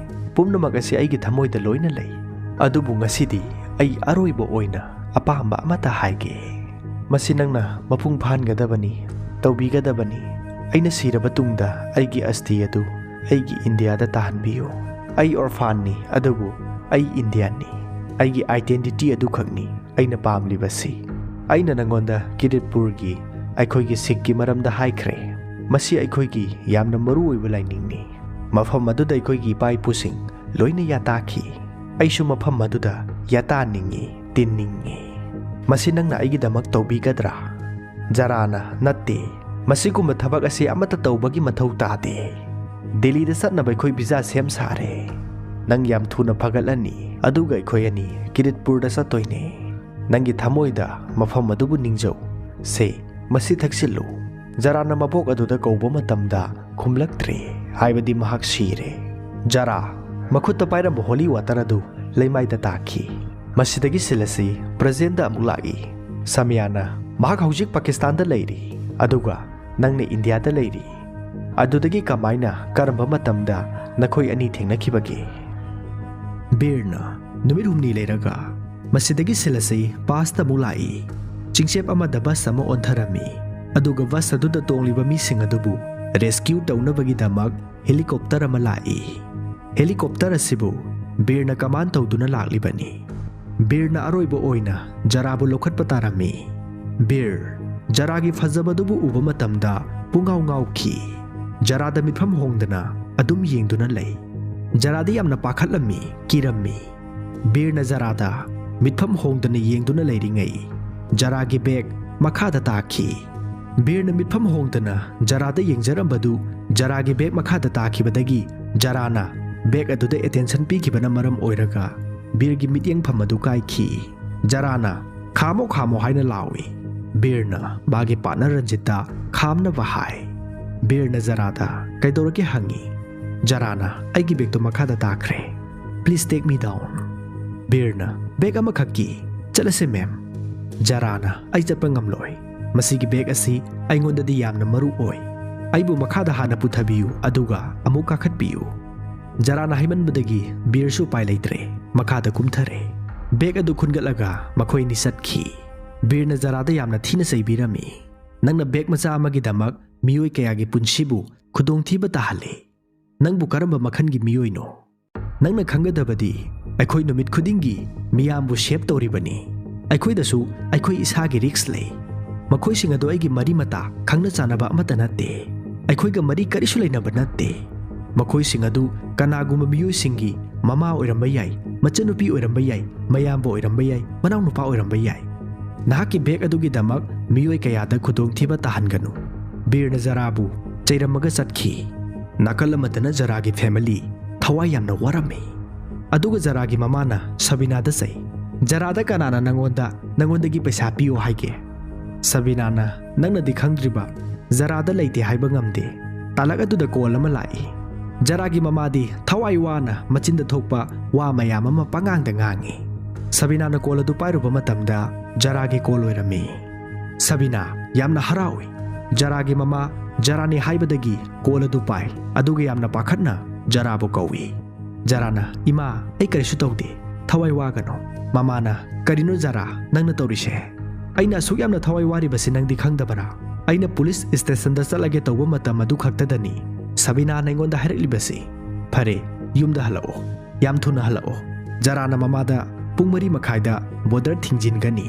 ꯄꯨꯝꯅꯃꯛ ꯑꯁꯤ ꯑꯩꯒꯤ ꯊꯃꯣꯏꯗ ꯂꯣꯏꯅ ꯂꯩ꯫ ꯑꯗꯨꯕꯨ ꯉꯁꯤꯗꯤ ꯑꯩ ꯑꯔꯣꯏꯕ ꯑꯣꯏꯅ ꯑꯄꯥꯝꯕ ꯑꯃꯠꯇ ꯍꯥꯏꯒꯦ꯫ ꯃꯁꯤ ꯅꯪꯅ ꯃꯄꯨꯡ ꯐꯥꯍꯟꯒꯗꯕꯅꯤ, ꯇꯧꯕꯤꯒꯗꯕꯅꯤ꯫ ꯑꯩꯅ ꯁꯤꯔꯕ ꯇꯨꯡꯗ ꯑꯩꯒꯤ ꯑꯁꯇꯤ ꯑꯗꯨ ꯑꯩꯒꯤ ꯏꯟꯗꯤꯌꯥꯗ ꯇꯥꯍꯟꯕꯤꯌꯨ꯫ ꯑꯩ ꯑꯣꯔꯐꯥꯟꯅꯤ, ꯑꯗꯨꯕꯨ ꯑꯩ ꯏꯟꯗꯤꯌꯟꯅꯤ꯫ ꯑꯩꯒꯤ ꯑꯥꯏꯗꯦꯟꯇꯤꯇꯤ ꯑꯗꯨꯈꯛꯅꯤ ꯑꯩꯅ ꯄꯥꯝꯂꯤꯕꯁꯤ꯫ ꯑꯩꯅ ꯅꯉꯣꯟꯗ ꯀꯤꯔꯤꯠꯄꯨꯔꯒꯤ ꯑꯩꯈꯣꯏꯒꯤ ꯁꯤꯈꯀꯤ ꯃꯔꯝꯗ ꯍꯥꯏꯈ꯭ꯔꯦ꯫ ꯃꯁꯤ ꯑꯩꯈꯣꯏꯒꯤ ꯌꯥꯝꯅ ꯃꯔꯨ ꯑꯣꯏꯕ ꯂꯥꯏꯅꯤꯡꯅꯤ꯫ ꯃꯐꯝ ꯑꯗꯨꯗ ꯑꯩꯈꯣꯏꯒꯤ ꯏꯄꯥ ꯏꯄꯨꯁꯤꯡ ꯂꯣꯏꯅ ꯌꯥꯇꯥꯈꯤ꯫ ꯑꯩꯁꯨ ꯃꯐꯝ ꯑꯗꯨꯗ ꯌꯥꯇꯥꯅꯤꯡꯉꯤ, ꯇꯤꯟꯅꯤꯡꯉꯤ꯫ ꯃꯁꯤ ꯅꯪꯅ ꯑꯩꯒꯤꯗꯃꯛ ꯇꯧꯕꯤꯒꯗ꯭ꯔꯥ?" ꯖꯔꯥꯅ, "ꯅꯠꯇꯦ, ꯃꯁꯤꯒꯨꯝꯕ ꯊꯕꯛ ꯑꯁꯤ ꯑꯃꯠꯇ ꯇꯧꯕꯒꯤ ꯃꯊꯧ ꯇꯥꯗꯦ꯫ ꯗꯦꯜꯂꯤꯗ ꯆꯠꯅꯕ ꯑꯩꯈꯣꯏ ꯚꯤꯖꯥ ꯁꯦꯝ ꯁꯥꯔꯦ꯫ ꯅꯪ ꯌꯥꯝ ꯊꯨꯅ ꯐꯒꯠꯂꯅꯤ, ꯑꯗꯨꯒ ꯑꯩꯈꯣꯏ ꯑꯅꯤ ꯀꯤꯔꯤꯠꯄꯨꯔꯗ ꯆꯠꯇꯣꯏꯅꯦ꯫ ꯅꯪꯒꯤ ꯊꯃꯣꯏꯗ ꯃꯐꯝ ꯑꯗꯨꯕꯨ ꯅꯤꯡꯖꯧ꯫ ꯁꯦ, ꯃꯁꯤ ꯊꯛꯆꯤꯜꯂꯨ꯫" ꯖꯔꯥꯅ ꯃꯕꯣꯛ ꯑꯗꯨꯗ ꯀꯧꯕ ꯃꯇꯝꯗ ꯈꯨꯝꯂꯛꯇ꯭ꯔꯦ, ꯍꯥꯏꯕꯗꯤ ꯃꯍꯥꯛ ꯁꯤꯔꯦ꯫ ꯖꯔꯥ ꯃꯈꯨꯠꯇ ꯄꯥꯏꯔꯝꯕ ꯍꯣꯂꯤ ꯋꯥꯇꯔ ꯑꯗꯨ ꯂꯩꯃꯥꯏꯗ ꯇꯥꯈꯤ꯫ ꯃꯁꯤꯗꯒꯤ ꯁꯤꯜ ꯑꯁꯤ ꯄ꯭ꯔꯖꯦꯟꯗ ꯑꯃꯨꯛ ꯂꯥꯛꯏ꯫ ꯁꯃꯤꯌꯥꯅ, "ꯃꯍꯥꯛ ꯍꯧꯖꯤꯛ ꯄꯥꯀꯤꯁꯇꯥꯟꯗ ꯂꯩꯔꯤ, ꯑꯗꯨꯒ ꯅꯪꯅ ꯏꯟꯗꯤꯌꯥꯗ ꯂꯩꯔꯤ꯫ ꯑꯗꯨꯗꯒꯤ ꯀꯃꯥꯏꯅ, ꯀꯔꯝꯕ ꯃꯇꯝꯗ ꯅꯈꯣꯏ ꯑꯅꯤ ꯊꯦꯡꯅꯈꯤꯕꯒꯦ? ꯕꯤꯔꯅ, ꯅꯨꯃꯤꯠ ꯍꯨꯝꯅꯤ ꯂꯩꯔꯒ꯫ ꯃꯁꯤꯗꯒꯤ ꯁꯤꯜ ꯑꯁꯤ ꯄꯥꯁꯇ ꯑꯃꯨꯛ ꯂꯥꯛꯏ꯫ ꯆꯤꯡꯆꯦꯞ ꯑꯃꯗ ꯕꯁ ꯑꯃ ꯑꯣꯟꯊꯔꯝꯃꯤ, ꯑꯗꯨꯒ ꯕꯁ ꯑꯗꯨꯗ ꯇꯣꯡꯂꯤꯕ ꯃꯤꯁꯤꯡ ꯑꯗꯨꯕꯨ ꯔꯦꯁꯀ꯭ꯌꯨ ꯇꯧꯅꯕꯒꯤꯗꯃꯛ ꯍꯦꯂꯤꯀꯣꯞꯇꯔ ꯑꯃ ꯂꯥꯛꯏ꯫ ꯍꯦꯂꯤꯀꯣꯞꯇꯔ ꯑꯁꯤꯕꯨ ꯕꯤꯔꯅ ꯀꯃꯥꯟ ꯇꯧꯗꯨꯅ ꯂꯥꯛꯂꯤꯕꯅꯤ꯫ ꯕꯤꯔꯅ ꯑꯔꯣꯏꯕ ꯑꯣꯏꯅ ꯖꯔꯥꯕꯨ ꯂꯧꯈꯠꯄ ꯇꯥꯔꯝꯃꯤ꯫ ꯕꯤꯔ, ꯖꯔꯥꯒꯤ ꯐꯖꯕꯗꯨꯕꯨ ꯎꯕ ꯃꯇꯝꯗ ꯄꯨꯡꯉꯥꯎ ꯉꯥꯎꯈꯤ꯫ ꯖꯔꯥꯗ ꯃꯤꯠꯐꯝ ꯍꯣꯡꯗꯅ ꯑꯗꯨꯝ ꯌꯦꯡꯗꯨꯅ ꯂꯩ꯫ ꯖꯔꯥꯗꯤ ꯌꯥꯝꯅ ꯄꯥꯈꯠꯂꯝꯃꯤ, ꯀꯤꯔꯝꯃꯤ꯫ ꯕꯤꯔꯅ ꯖꯔꯥꯗ ꯃꯤꯠꯐꯝ ꯍꯣꯡꯗꯅ ꯌꯦꯡꯗꯨꯅ ꯂꯩꯔꯤꯉꯩ, ꯖꯔꯥꯒꯤ ꯕꯦꯒ ꯃꯈꯥꯗ ꯇꯥꯈꯤ꯫ ꯕꯤꯔꯅ ꯃꯤꯠꯐꯝ ꯍꯣꯡꯗꯅ ꯖꯔꯥꯗ ꯌꯦꯡꯖꯔꯝꯕꯗꯨ ꯖꯔꯥꯒꯤ ꯕꯦꯒ ꯃꯈꯥꯗ ꯇꯥꯈꯤꯕꯗꯒꯤ ꯖꯔꯥꯅ ꯕꯦꯒ ꯑꯗꯨꯗ ꯑꯦꯇꯦꯟꯁꯟ ꯄꯤꯈꯤꯕꯅ ꯃꯔꯝ ꯑꯣꯏꯔꯒ ꯕꯤꯔꯒꯤ ꯃꯤꯠꯌꯦꯡꯐꯝ ꯑꯗꯨ ꯀꯥꯏꯈꯤ꯫ ꯖꯔꯥꯅ, "ꯈꯥꯝꯃꯣ, ꯈꯥꯝꯃꯣ" ꯍꯥꯏꯅ ꯂꯥꯎꯏ꯫ ꯕꯤꯔꯅ ꯃꯥꯒꯤ ꯄꯥꯔꯠꯅꯔ ꯔꯟꯖꯤꯠꯇ ꯈꯥꯝꯅꯕ ꯍꯥꯏ꯫ ꯕꯤꯔꯅ ꯖꯔꯥꯗ ꯀꯩꯗꯧꯔꯒꯦ ꯍꯪꯉꯤ꯫ ꯖꯔꯥꯅ, "ꯑꯩꯒꯤ ꯕꯦꯒꯇꯣ ꯃꯈꯥꯗ ꯇꯥꯈ꯭ꯔꯦ꯫ Please take me down." ꯕꯤꯔꯅ, "ꯕꯦꯒ ꯑꯃꯈꯛꯀꯤ? ꯆꯠꯂꯁꯦ, ꯃꯦꯝ꯫" ꯖꯔꯥꯅ, "ꯑꯩ ꯆꯠꯄ ꯉꯝꯂꯣꯏ꯫ ꯃꯁꯤꯒꯤ ꯕꯦꯒ ꯑꯁꯤ ꯑꯩꯉꯣꯟꯗꯗꯤ ꯌꯥꯝꯅ ꯃꯔꯨ ꯑꯣꯏ꯫ ꯑꯩꯕꯨ ꯃꯈꯥꯗ ꯍꯥꯟꯅ ꯄꯨꯊꯕꯤꯌꯨ, ꯑꯗꯨꯒ ꯑꯃꯨꯛ ꯀꯥꯈꯠꯄꯤꯌꯨ꯫" ꯖꯔꯥꯅ ꯍꯥꯏꯃꯟꯕꯗꯒꯤ ꯕꯤꯔꯁꯨ ꯎꯄꯥꯏ ꯂꯩꯇ꯭ꯔꯦ, ꯃꯈꯥꯗ ꯀꯨꯝꯊꯔꯦ꯫ ꯕꯦꯒ ꯑꯗꯨ ꯈꯨꯟꯒꯠꯂꯒ ꯃꯈꯣꯏ ꯑꯅꯤ ꯆꯠꯈꯤ꯫ ꯕꯤꯔꯅ ꯖꯔꯥꯗ ꯌꯥꯝꯅ ꯊꯤꯅ ꯆꯩꯕꯤꯔꯝꯃꯤ꯫ "ꯅꯪꯅ ꯕꯦꯒ ꯃꯆꯥ ꯑꯃꯒꯤꯗꯃꯛ ꯃꯤꯑꯣꯏ ꯀꯌꯥꯒꯤ ꯄꯨꯟꯁꯤꯕꯨ ꯈꯨꯗꯣꯡꯊꯤꯕ ꯇꯥꯍꯜꯂꯤ꯫ ꯅꯪꯕꯨ ꯀꯔꯝꯕ ꯃꯈꯜꯒꯤ ꯃꯤꯑꯣꯏꯅꯣ? ꯅꯪꯅ ꯈꯪꯒꯗꯕꯗꯤ, ꯑꯩꯈꯣꯏ ꯅꯨꯃꯤꯠ ꯈꯨꯗꯤꯡꯒꯤ ꯃꯤꯌꯥꯝꯕꯨ ꯁꯦꯚ ꯇꯧꯔꯤꯕꯅꯤ꯫ ꯑꯩꯈꯣꯏꯗꯁꯨ ꯑꯩꯈꯣꯏ ꯏꯁꯥꯒꯤ ꯔꯤꯁ꯭ꯛ ꯂꯩ꯫ ꯃꯈꯣꯏꯁꯤꯡ ꯑꯗꯨ ꯑꯩꯒꯤ ꯃꯔꯤ ꯃꯇꯥ, ꯈꯪꯅ ꯆꯥꯟꯅꯕ ꯑꯃꯠꯇ ꯅꯠꯇꯦ꯫ ꯑꯩꯈꯣꯏꯒ ꯃꯔꯤ ꯀꯔꯤꯁꯨ ꯂꯩꯅꯕ ꯅꯠꯇꯦ꯫ ꯃꯈꯣꯏꯁꯤꯡ ꯑꯗꯨ ꯀꯅꯥꯒꯨꯝꯕ ꯃꯤꯑꯣꯏꯁꯤꯡꯒꯤ ꯃꯃꯥ ꯑꯣꯏꯔꯝꯕ ꯌꯥꯏ, ꯃꯆꯟꯅꯨꯄꯤ ꯑꯣꯏꯔꯝꯕ ꯌꯥꯏ, ꯃꯌꯥꯝꯕ ꯑꯣꯏꯔꯝꯕ ꯌꯥꯏ, ꯃꯅꯥꯎꯅꯨꯄꯥ ꯑꯣꯏꯔꯝꯕ ꯌꯥꯏ꯫ ꯅꯍꯥꯛꯀꯤ ꯕꯦꯒ ꯑꯗꯨꯒꯤꯗꯃꯛ ꯃꯤꯑꯣꯏ ꯀꯌꯥꯗ ꯈꯨꯗꯣꯡꯊꯤꯕ ꯇꯥꯍꯟꯒꯅꯨ꯫" ꯕꯤꯔꯅ ꯖꯔꯥꯕꯨ ꯆꯩꯔꯝꯃꯒ ꯆꯠꯈꯤ꯫ ꯅꯥꯀꯜ ꯑꯃꯗꯅ ꯖꯔꯥꯒꯤ ꯐꯦꯃꯤꯂꯤ ꯊꯋꯥꯏ ꯌꯥꯝꯅ ꯋꯥꯔꯝꯃꯤ꯫ ꯑꯗꯨꯒ ꯖꯔꯥꯒꯤ ꯃꯃꯥꯅ ꯁꯕꯤꯅꯥꯗ ꯆꯩ, "ꯖꯔꯥꯗ ꯀꯅꯥꯅ ꯅꯪꯉꯣꯟꯗ, ꯅꯪꯉꯣꯟꯗꯒꯤ ꯄꯩꯁꯥ ꯄꯤꯌꯣ ꯍꯥꯏꯒꯦ?" ꯁꯕꯤꯅꯥꯅ, "ꯅꯪꯅꯗꯤ ꯈꯪꯗ꯭ꯔꯤꯕ, ꯖꯔꯥꯗ ꯂꯩꯇꯦ ꯍꯥꯏꯕ ꯉꯝꯗꯦ꯫" ꯇꯥꯂꯛ ꯑꯗꯨꯗ ꯀꯣꯜ ꯑꯃ ꯂꯥꯛꯏ꯫ ꯖꯔꯥꯒꯤ ꯃꯃꯥꯗꯤ ꯊꯋꯥꯏ ꯋꯥꯅ ꯃꯆꯤꯟꯗ ꯊꯣꯛꯄ ꯋꯥ ꯃꯌꯥꯝ ꯑꯃ ꯄꯉꯥꯡꯗ ꯉꯥꯡꯉꯤ꯫ ꯁꯕꯤꯅꯥꯅ ꯀꯣꯜ ꯑꯗꯨ ꯄꯥꯏꯔꯨꯕ ꯃꯇꯝꯗ ꯖꯔꯥꯒꯤ ꯀꯣꯜ ꯑꯣꯏꯔꯝꯃꯤ꯫ ꯁꯕꯤꯅꯥ ꯌꯥꯝꯅ ꯍꯔꯥꯎꯏ꯫ ꯖꯔꯥꯒꯤ ꯃꯃꯥ ꯖꯔꯥꯅꯤ ꯍꯥꯏꯕꯗꯒꯤ ꯀꯣꯜ ꯑꯗꯨ ꯄꯥꯏ, ꯑꯗꯨꯒ ꯌꯥꯝꯅ ꯄꯥꯈꯠꯅ ꯖꯔꯥꯕꯨ ꯀꯧꯏ꯫ ꯖꯔꯥꯅ, "ꯏꯃꯥ, ꯑꯩ ꯀꯔꯤꯁꯨ ꯇꯧꯗꯦ, ꯊꯋꯥꯏ ꯋꯥꯒꯅꯨ꯫" ꯃꯃꯥꯅ, "ꯀꯔꯤꯅꯣ ꯖꯔꯥ, ꯅꯪꯅ ꯇꯧꯔꯤꯁꯦ? ꯑꯩꯅ ꯑꯁꯨꯛ ꯌꯥꯝꯅ ꯊꯋꯥꯏ ꯋꯥꯔꯤꯕꯁꯤ ꯅꯪꯗꯤ ꯈꯪꯗꯕꯔꯥ? ꯑꯩꯅ ꯄꯨꯂꯤꯁ ꯁ꯭ꯇꯦꯁꯟꯗ ꯆꯠꯂꯒꯦ ꯇꯧꯕ ꯃꯇꯝ ꯑꯗꯨ ꯈꯛꯇꯗꯅꯤ ꯁꯕꯤꯅꯥꯅ ꯑꯩꯉꯣꯟꯗ ꯍꯥꯏꯔꯛꯂꯤꯕꯁꯤ꯫" "ꯐꯔꯦ, ꯌꯨꯝꯗ ꯍꯜꯂꯛꯑꯣ, ꯌꯥꯝ ꯊꯨꯅ ꯍꯜꯂꯛꯑꯣ꯫ ꯖꯔꯥꯅ ꯃꯃꯥꯗ ꯄꯨꯡ ꯃꯔꯤ ꯃꯈꯥꯏꯗ ꯕꯣꯔꯗꯔ ꯊꯤꯡꯖꯤꯟꯒꯅꯤ,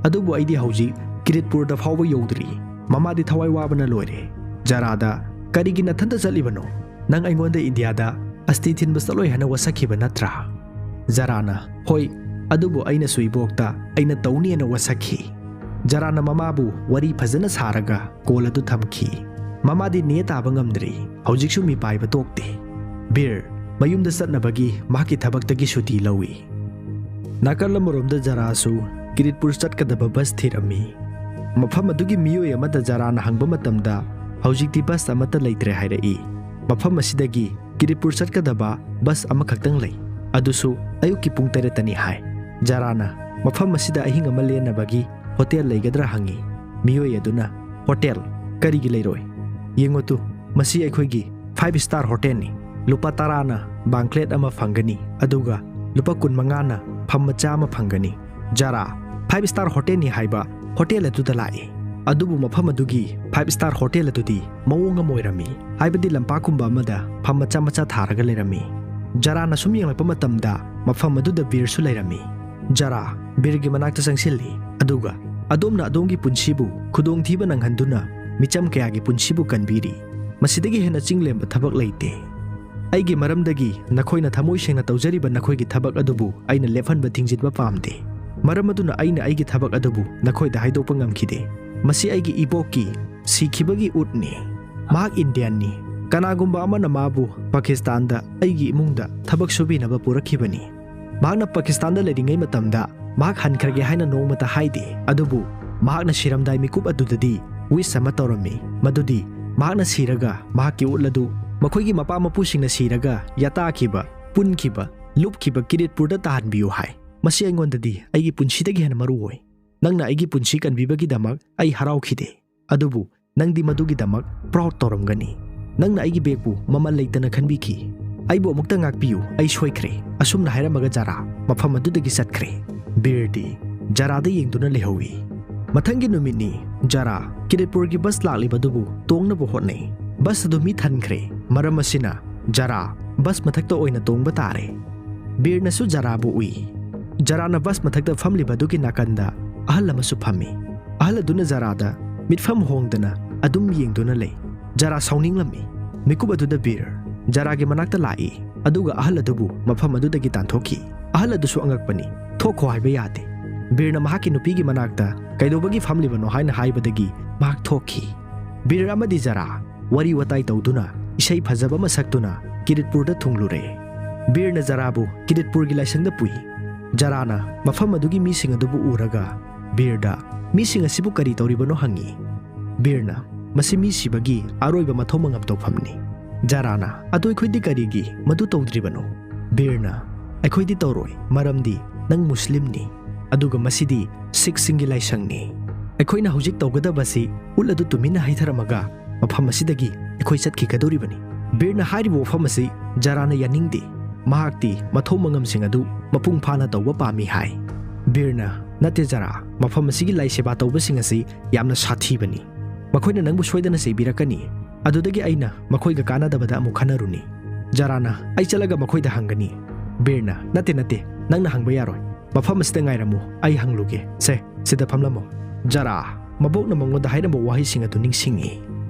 ꯑꯗꯨꯕꯨ ꯑꯩꯗꯤ ꯍꯧꯖꯤꯛ ꯀꯤꯔꯤꯠꯄꯨꯔꯗ ꯐꯥꯎꯕ ꯌꯧꯗ꯭ꯔꯤ꯫ ꯃꯃꯥꯗꯤ ꯊꯋꯥꯏ ꯋꯥꯕꯅ ꯂꯣꯏꯔꯦ꯫" ꯖꯔꯥꯗ, "ꯀꯔꯤꯒꯤ ꯅꯊꯟꯇ ꯆꯠꯂꯤꯕꯅꯣ? ꯅꯪ ꯑꯩꯉꯣꯟꯗ ꯏꯟꯗꯤꯌꯥꯗ ꯑꯁꯇꯤ ꯊꯤꯟꯕ ꯆꯠꯂꯣꯏ ꯍꯥꯏꯅ ꯋꯥꯁꯛꯈꯤꯕ ꯅꯠꯇ꯭ꯔꯥ?" ꯖꯔꯥꯅ, "ꯍꯣꯏ, ꯑꯗꯨꯕꯨ ꯑꯩꯅꯁꯨ ꯏꯕꯣꯛꯇ ꯑꯩꯅ ꯇꯧꯅꯤꯅ ꯋꯥꯁꯛꯈꯤ꯫" ꯖꯔꯥꯅ ꯃꯃꯥꯕꯨ ꯋꯥꯔꯤ ꯐꯖꯅ ꯁꯥꯔꯒ ꯀꯣꯜ ꯑꯗꯨ ꯊꯝꯈꯤ꯫ ꯃꯃꯥꯗꯤ ꯅꯦ ꯇꯥꯕ ꯉꯝꯗ꯭ꯔꯤ, ꯍꯧꯖꯤꯛꯁꯨ ꯃꯤꯄꯥꯏꯕ ꯇꯣꯛꯇꯦ꯫ ꯕꯤꯔ ꯃꯌꯨꯝꯗ ꯆꯠꯅꯕꯒꯤ ꯃꯍꯥꯛꯀꯤ ꯊꯕꯛꯇꯒꯤ ꯁꯨꯇꯤ ꯂꯧꯏ꯫ ꯅꯥꯀꯜ ꯑꯃꯔꯣꯝꯗ ꯖꯔꯥꯁꯨ ꯀꯤꯔꯤꯠꯄꯨꯔ ꯆꯠꯀꯗꯕ ꯕꯁ ꯊꯤꯔꯝꯃꯤ꯫ ꯃꯐꯝ ꯑꯗꯨꯒꯤ ꯃꯤꯑꯣꯏ ꯑꯃꯗ ꯖꯔꯥꯅ ꯍꯪꯕ ꯃꯇꯝꯗ, "ꯍꯧꯖꯤꯛꯇꯤ ꯕꯁ ꯑꯃꯠꯇ ꯂꯩꯇ꯭ꯔꯦ" ꯍꯥꯏꯔꯛꯏ꯫ ꯃꯐꯝ ꯑꯁꯤꯗꯒꯤ ꯀꯤꯔꯤꯠꯄꯨꯔ ꯆꯠꯀꯗꯕ ꯕꯁ ꯑꯃꯈꯛꯇꯪ ꯂꯩ, ꯑꯗꯨꯁꯨ ꯑꯌꯨꯛꯀꯤ ꯄꯨꯡ ꯇꯔꯦꯠꯇꯅꯤ ꯍꯥꯏ꯫ ꯖꯔꯥꯅ, "ꯃꯐꯝ ꯑꯁꯤꯗ ꯑꯍꯤꯡ ꯑꯃ ꯂꯦꯟꯅꯕꯒꯤ ꯍꯣꯇꯦꯜ ꯂꯩꯒꯗ꯭ꯔꯥ?" ꯍꯪꯉꯤ꯫ ꯃꯤꯑꯣꯏ ꯑꯗꯨꯅ, "ꯍꯣꯇꯦꯜ ꯀꯔꯤꯒꯤ ꯂꯩꯔꯣꯏ? ꯌꯦꯡꯉꯨ ꯇꯨ, ꯃꯁꯤ ꯑꯩꯈꯣꯏꯒꯤ ꯐꯥꯏꯚ ꯁ꯭ꯇꯥꯔ ꯍꯣꯇꯦꯜꯅꯤ꯫ ꯂꯨꯄꯥ ꯇꯔꯥꯅ ꯕꯥꯡꯀ꯭ꯂꯦꯠ ꯑꯃ ꯐꯪꯒꯅꯤ, ꯑꯗꯨꯒ ꯂꯨꯄꯥ ꯀꯨꯟ ꯃꯉꯥꯅ ꯐꯝ ꯃꯆꯥ ꯑꯃ ꯐꯪꯒꯅꯤ꯫" ꯖꯔꯥ, "ꯐꯥꯏꯚ ꯁ꯭ꯇꯥꯔ ꯍꯣꯇꯦꯜꯅꯤ ꯍꯥꯏꯕ ꯍꯣꯇꯦꯜ ꯑꯗꯨꯗ ꯂꯥꯛꯏ, ꯑꯗꯨꯕꯨ ꯃꯐꯝ ꯑꯗꯨꯒꯤ ꯐꯥꯏꯚ ꯁ꯭ꯇꯥꯔ ꯍꯣꯇꯦꯜ ꯑꯗꯨꯗꯤ ꯃꯑꯣꯡ ꯑꯃ ꯑꯣꯏꯔꯝꯃꯤ, ꯍꯥꯏꯕꯗꯤ ꯂꯝꯄꯥꯛꯀꯨꯝꯕ ꯑꯃꯗ ꯐꯝ ꯃꯆꯥ ꯃꯆꯥ ꯊꯥꯔꯒ ꯂꯩꯔꯝꯃꯤ꯫" ꯖꯔꯥꯅ ꯁꯨꯝ ꯌꯦꯡꯂꯛꯄ ꯃꯇꯝꯗ ꯃꯐꯝ ꯑꯗꯨꯗ ꯕꯤꯔꯁꯨ ꯂꯩꯔꯝꯃꯤ꯫ "ꯖꯔꯥ, ꯕꯤꯔꯒꯤ ꯃꯅꯥꯛꯇ ꯆꯪꯁꯤꯜꯂꯤ, ꯑꯗꯨꯒ, 'ꯑꯗꯣꯝꯅ ꯑꯗꯣꯝꯒꯤ ꯄꯨꯟꯁꯤꯕꯨ ꯈꯨꯗꯣꯡꯊꯤꯕ ꯅꯪꯍꯟꯗꯨꯅ ꯃꯤꯆꯝ ꯀꯌꯥꯒꯤ ꯄꯨꯟꯁꯤꯕꯨ ꯀꯟꯕꯤꯔꯤ꯫ ꯃꯁꯤꯗꯒꯤ ꯍꯦꯟꯅ ꯆꯤꯡꯂꯦꯝꯕ ꯊꯕꯛ ꯂꯩꯇꯦ꯫ ꯑꯩꯒꯤ ꯃꯔꯝꯗꯒꯤ ꯅꯈꯣꯏꯅ ꯊꯃꯣꯏ ꯁꯦꯡꯅ ꯇꯧꯖꯔꯤꯕ ꯅꯈꯣꯏꯒꯤ ꯊꯕꯛ ꯑꯗꯨꯕꯨ ꯑꯩꯅ ꯂꯦꯞꯍꯟꯕ ꯊꯤꯡꯖꯤꯟꯕ ꯄꯥꯝꯗꯦ꯫ ꯃꯔꯝ ꯑꯗꯨꯅ ꯑꯩꯅ ꯑꯩꯒꯤ ꯊꯕꯛ ꯑꯗꯨꯕꯨ ꯅꯈꯣꯏꯗ ꯍꯥꯏꯗꯣꯛꯄ ꯉꯝꯈꯤꯗꯦ꯫ ꯃꯁꯤ ꯑꯩꯒꯤ ꯏꯕꯣꯛꯀꯤ ꯁꯤꯈꯤꯕꯒꯤ ꯎꯠꯅꯤ꯫ ꯃꯍꯥꯛ ꯏꯟꯗꯤꯌꯟꯅꯤ꯫ ꯀꯅꯥꯒꯨꯝꯕ ꯑꯃꯅ ꯃꯥꯕꯨ ꯄꯥꯀꯤꯁꯇꯥꯟꯗ ꯑꯩꯒꯤ ꯏꯃꯨꯡꯗ ꯊꯕꯛ ꯁꯨꯕꯤꯅꯕ ꯄꯨꯔꯛꯈꯤꯕꯅꯤ꯫ ꯃꯍꯥꯛꯅ ꯄꯥꯀꯤꯁꯇꯥꯟꯗ ꯂꯩꯔꯤꯉꯩ ꯃꯇꯝꯗ ꯃꯍꯥꯛ ꯍꯟꯈ꯭ꯔꯒꯦ ꯍꯥꯏꯅ ꯅꯣꯡꯃꯇ ꯍꯥꯏꯗꯦ, ꯑꯗꯨꯕꯨ ꯃꯍꯥꯛꯅ ꯁꯤꯔꯝꯗꯥꯏ ꯃꯤꯀꯨꯞ ꯑꯗꯨꯗꯗꯤ ꯋꯤꯁ ꯑꯃ ꯇꯧꯔꯝꯃꯤ, ꯃꯗꯨꯗꯤ ꯃꯍꯥꯛꯅ ꯁꯤꯔꯒ ꯃꯍꯥꯛꯀꯤ ꯎꯠ ꯑꯗꯨ ꯃꯈꯣꯏꯒꯤ ꯃꯄꯥ ꯃꯄꯨꯁꯤꯡꯅ ꯁꯤꯔꯒ ꯌꯥꯇꯥꯈꯤꯕ, ꯄꯨꯟꯈꯤꯕ, ꯂꯨꯞꯈꯤꯕ ꯀꯤꯔꯤꯠꯄꯨꯔꯗ ꯇꯥꯍꯟꯕꯤꯌꯨ ꯍꯥꯏ꯫ ꯃꯁꯤ ꯑꯩꯉꯣꯟꯗꯗꯤ ꯑꯩꯒꯤ ꯄꯨꯟꯁꯤꯗꯒꯤ ꯍꯦꯟꯅ ꯃꯔꯨ ꯑꯣꯏ꯫ ꯅꯪꯅ ꯑꯩꯒꯤ ꯄꯨꯟꯁꯤ ꯀꯟꯕꯤꯕꯒꯤꯗꯃꯛ ꯑꯩ ꯍꯔꯥꯎꯈꯤꯗꯦ, ꯑꯗꯨꯕꯨ ꯅꯪꯗꯤ ꯃꯗꯨꯒꯤꯗꯃꯛ proud ꯇꯧꯔꯝꯒꯅꯤ꯫ ꯅꯪꯅ ꯑꯩꯒꯤ ꯕꯦꯒꯄꯨ ꯃꯃꯜ ꯂꯩꯇꯅ ꯈꯟꯕꯤꯈꯤ꯫ ꯑꯩꯕꯨ ꯑꯃꯨꯛꯇ ꯉꯥꯛꯄꯤꯌꯨ, ꯑꯩ ꯁꯣꯏꯈ꯭ꯔꯦ," ꯑꯁꯨꯝꯅ ꯍꯥꯏꯔꯝꯃꯒ ꯖꯥꯔꯥ ꯃꯐꯝ ꯑꯗꯨꯗꯒꯤ ꯆꯠꯈ꯭ꯔꯦ꯫ ꯕꯤꯔꯗꯤ ꯖꯥꯔꯥꯗ ꯌꯦꯡꯗꯨꯅ ꯂꯩꯍꯧꯏ꯫ ꯃꯊꯪꯒꯤ ꯅꯨꯃꯤꯠꯅꯤ꯫ ꯖꯥꯔꯥ ꯀꯤꯔꯤꯠꯄꯨꯔꯒꯤ ꯕꯁ ꯂꯥꯛꯂꯤꯕꯗꯨꯕꯨ ꯇꯣꯡꯅꯕ ꯍꯣꯠꯅꯩ꯫ ꯕꯁ ꯑꯗꯨ ꯃꯤ ꯊꯟꯈ꯭ꯔꯦ꯫ ꯃꯔꯝ ꯑꯁꯤꯅ ꯖꯥꯔꯥ ꯕꯁ ꯃꯊꯛꯇ ꯑꯣꯏꯅ ꯇꯣꯡꯕ ꯇꯥꯔꯦ꯫ ꯕꯤꯔꯅꯁꯨ ꯖꯥꯔꯥꯕꯨ ꯎꯏ꯫ ꯖꯥꯔꯥꯅ ꯕꯁ ꯃꯊꯛꯇ ꯐꯝꯂꯤꯕ ꯑꯗꯨꯒꯤ ꯅꯥꯀꯟꯗ ꯑꯍꯜ ꯑꯃꯁꯨ ꯐꯝꯃꯤ꯫ ꯑꯍꯜ ꯑꯗꯨꯅ ꯖꯥꯔꯥꯗ ꯃꯤꯠꯐꯝ ꯍꯣꯡꯗꯅ ꯑꯗꯨꯝ ꯌꯦꯡꯗꯨꯅ ꯂꯩ꯫ ꯖꯥꯔꯥ ꯁꯥꯎꯅꯤꯡꯂꯝꯃꯤ꯫ ꯃꯤꯀꯨꯞ ꯑꯗꯨꯗ ꯕꯤꯔ ꯖꯥꯔꯥꯒꯤ ꯃꯅꯥꯛꯇ ꯂꯥꯛꯏ, ꯑꯗꯨꯒ ꯑꯍꯜ ꯑꯗꯨꯕꯨ ꯃꯐꯝ ꯑꯗꯨꯗꯒꯤ ꯇꯥꯟꯊꯣꯛꯈꯤ꯫ ꯑꯍꯜ ꯑꯗꯨꯁꯨ ꯑꯉꯛꯄꯅꯤ꯫ "ꯊꯣꯛꯈꯣ ꯍꯥꯏꯕ ꯌꯥꯗꯦ꯫" ꯕꯤꯔꯅ ꯃꯍꯥꯛꯀꯤ ꯅꯨꯄꯤꯒꯤ ꯃꯅꯥꯛꯇ "ꯀꯩꯗꯧꯕꯒꯤ ꯐꯝꯂꯤꯕꯅꯣ?" ꯍꯥꯏꯅ ꯍꯥꯏꯕꯗꯒꯤ ꯃꯍꯥꯛ ꯊꯣꯛꯈꯤ꯫ ꯕꯤꯔ ꯑꯃꯗꯤ ꯖꯥꯔꯥ ꯋꯥꯔꯤ ꯋꯥꯇꯥꯏ ꯇꯧꯗꯨꯅ, ꯏꯁꯩ ꯐꯖꯕ ꯑꯃ ꯁꯛꯇꯨꯅ ꯀꯤꯔꯤꯠꯄꯨꯔꯗ ꯊꯨꯡꯂꯨꯔꯦ꯫ ꯕꯤꯔꯅ ꯖꯥꯔꯥꯕꯨ ꯀꯤꯔꯤꯠꯄꯨꯔꯒꯤ ꯂꯥꯏꯁꯪꯗ ꯄꯨꯏ꯫ ꯖꯥꯔꯥꯅ ꯃꯐꯝ ꯑꯗꯨꯒꯤ ꯃꯤꯁꯤꯡ ꯑꯗꯨꯕꯨ ꯎꯔꯒ ꯕꯤꯔꯗ "ꯃꯤꯁꯤꯡ ꯑꯁꯤꯕꯨ ꯀꯔꯤ ꯇꯧꯔꯤꯕꯅꯣ?" ꯍꯪꯉꯤ꯫ ꯕꯤꯔꯅ, "ꯃꯁꯤ ꯃꯤ ꯁꯤꯕꯒꯤ ꯑꯔꯣꯏꯕ ꯃꯊꯧ ꯃꯉꯝ ꯇꯧꯐꯝꯅꯤ꯫" ꯖꯥꯔꯥꯅ, "ꯑꯗꯨ ꯑꯩꯈꯣꯏꯗꯤ ꯀꯔꯤꯒꯤ ꯃꯗꯨ ꯇꯧꯗ꯭ꯔꯤꯕꯅꯣ?" ꯕꯤꯔꯅ, "ꯑꯩꯈꯣꯏꯗꯤ ꯇꯧꯔꯣꯏ, ꯃꯔꯝꯗꯤ ꯅꯪ ꯃꯨꯁꯂꯤꯝꯅꯤ, ꯑꯗꯨꯒ ꯃꯁꯤꯗꯤ ꯁꯤꯈꯁꯤꯡꯒꯤ ꯂꯥꯏꯁꯪꯅꯤ꯫ ꯑꯩꯈꯣꯏꯅ ꯍꯧꯖꯤꯛ ꯇꯧꯒꯗꯕꯁꯤ ꯎꯠ ꯑꯗꯨ ꯇꯨꯃꯤꯟꯅ ꯍꯩꯊꯔꯝꯃꯒ ꯃꯐꯝ ꯑꯁꯤꯗꯒꯤ ꯑꯩꯈꯣꯏ ꯆꯠꯈꯤꯒꯗꯧꯔꯤꯕꯅꯤ꯫" ꯕꯤꯔꯅ ꯍꯥꯏꯔꯤꯕ ꯋꯥꯐꯝ ꯑꯁꯤ ꯖꯥꯔꯥꯅ ꯌꯥꯅꯤꯡꯗꯦ꯫ ꯃꯍꯥꯛꯇꯤ ꯃꯊꯧ ꯃꯉꯝꯁꯤꯡ ꯑꯗꯨ ꯃꯄꯨꯡ ꯐꯥꯅ ꯇꯧꯕ ꯄꯥꯝꯃꯤ ꯍꯥꯏ꯫ ꯕꯤꯔꯅ, "ꯅꯠꯇꯦ ꯖꯥꯔꯥ, ꯃꯐꯝ ꯑꯁꯤꯒꯤ ꯂꯥꯏ ꯁꯦꯕꯥ ꯇꯧꯕꯁꯤꯡ ꯑꯁꯤ ꯌꯥꯝꯅ ꯁꯥꯊꯤꯕꯅꯤ꯫ ꯃꯈꯣꯏꯅ ꯅꯪꯕꯨ ꯁꯣꯏꯗꯅ ꯆꯩꯕꯤꯔꯛꯀꯅꯤ꯫ ꯑꯗꯨꯗꯒꯤ ꯑꯩꯅ ꯃꯈꯣꯏꯒ ꯀꯥꯟꯅꯗꯕꯗ ꯑꯃꯨꯛ ꯈꯟꯅꯔꯨꯅꯤ꯫" ꯖꯥꯔꯥꯅ, "ꯑꯩ ꯆꯠꯂꯒ ꯃꯈꯣꯏꯗ ꯍꯪꯒꯅꯤ꯫" ꯕꯤꯔꯅ, "ꯅꯠꯇꯦ, ꯅꯠꯇꯦ, ꯅꯪꯅ ꯍꯪꯕ ꯌꯥꯔꯣꯏ꯫ ꯃꯐꯝ ꯑꯁꯤꯗ ꯉꯥꯏꯔꯝꯃꯨ, ꯑꯩ ꯍꯪꯂꯨꯒꯦ꯫ ꯁꯦ, ꯁꯤꯗ ꯐꯝꯂꯝꯃꯣ꯫" ꯖꯥꯔꯥ, ꯃꯕꯣꯛꯅ ꯃꯉꯣꯟꯗ ꯍꯥꯏꯔꯝꯕ ꯋꯥꯍꯩꯁꯤꯡ ꯑꯗꯨ ꯅꯤꯡꯁꯤꯡꯉꯤ꯫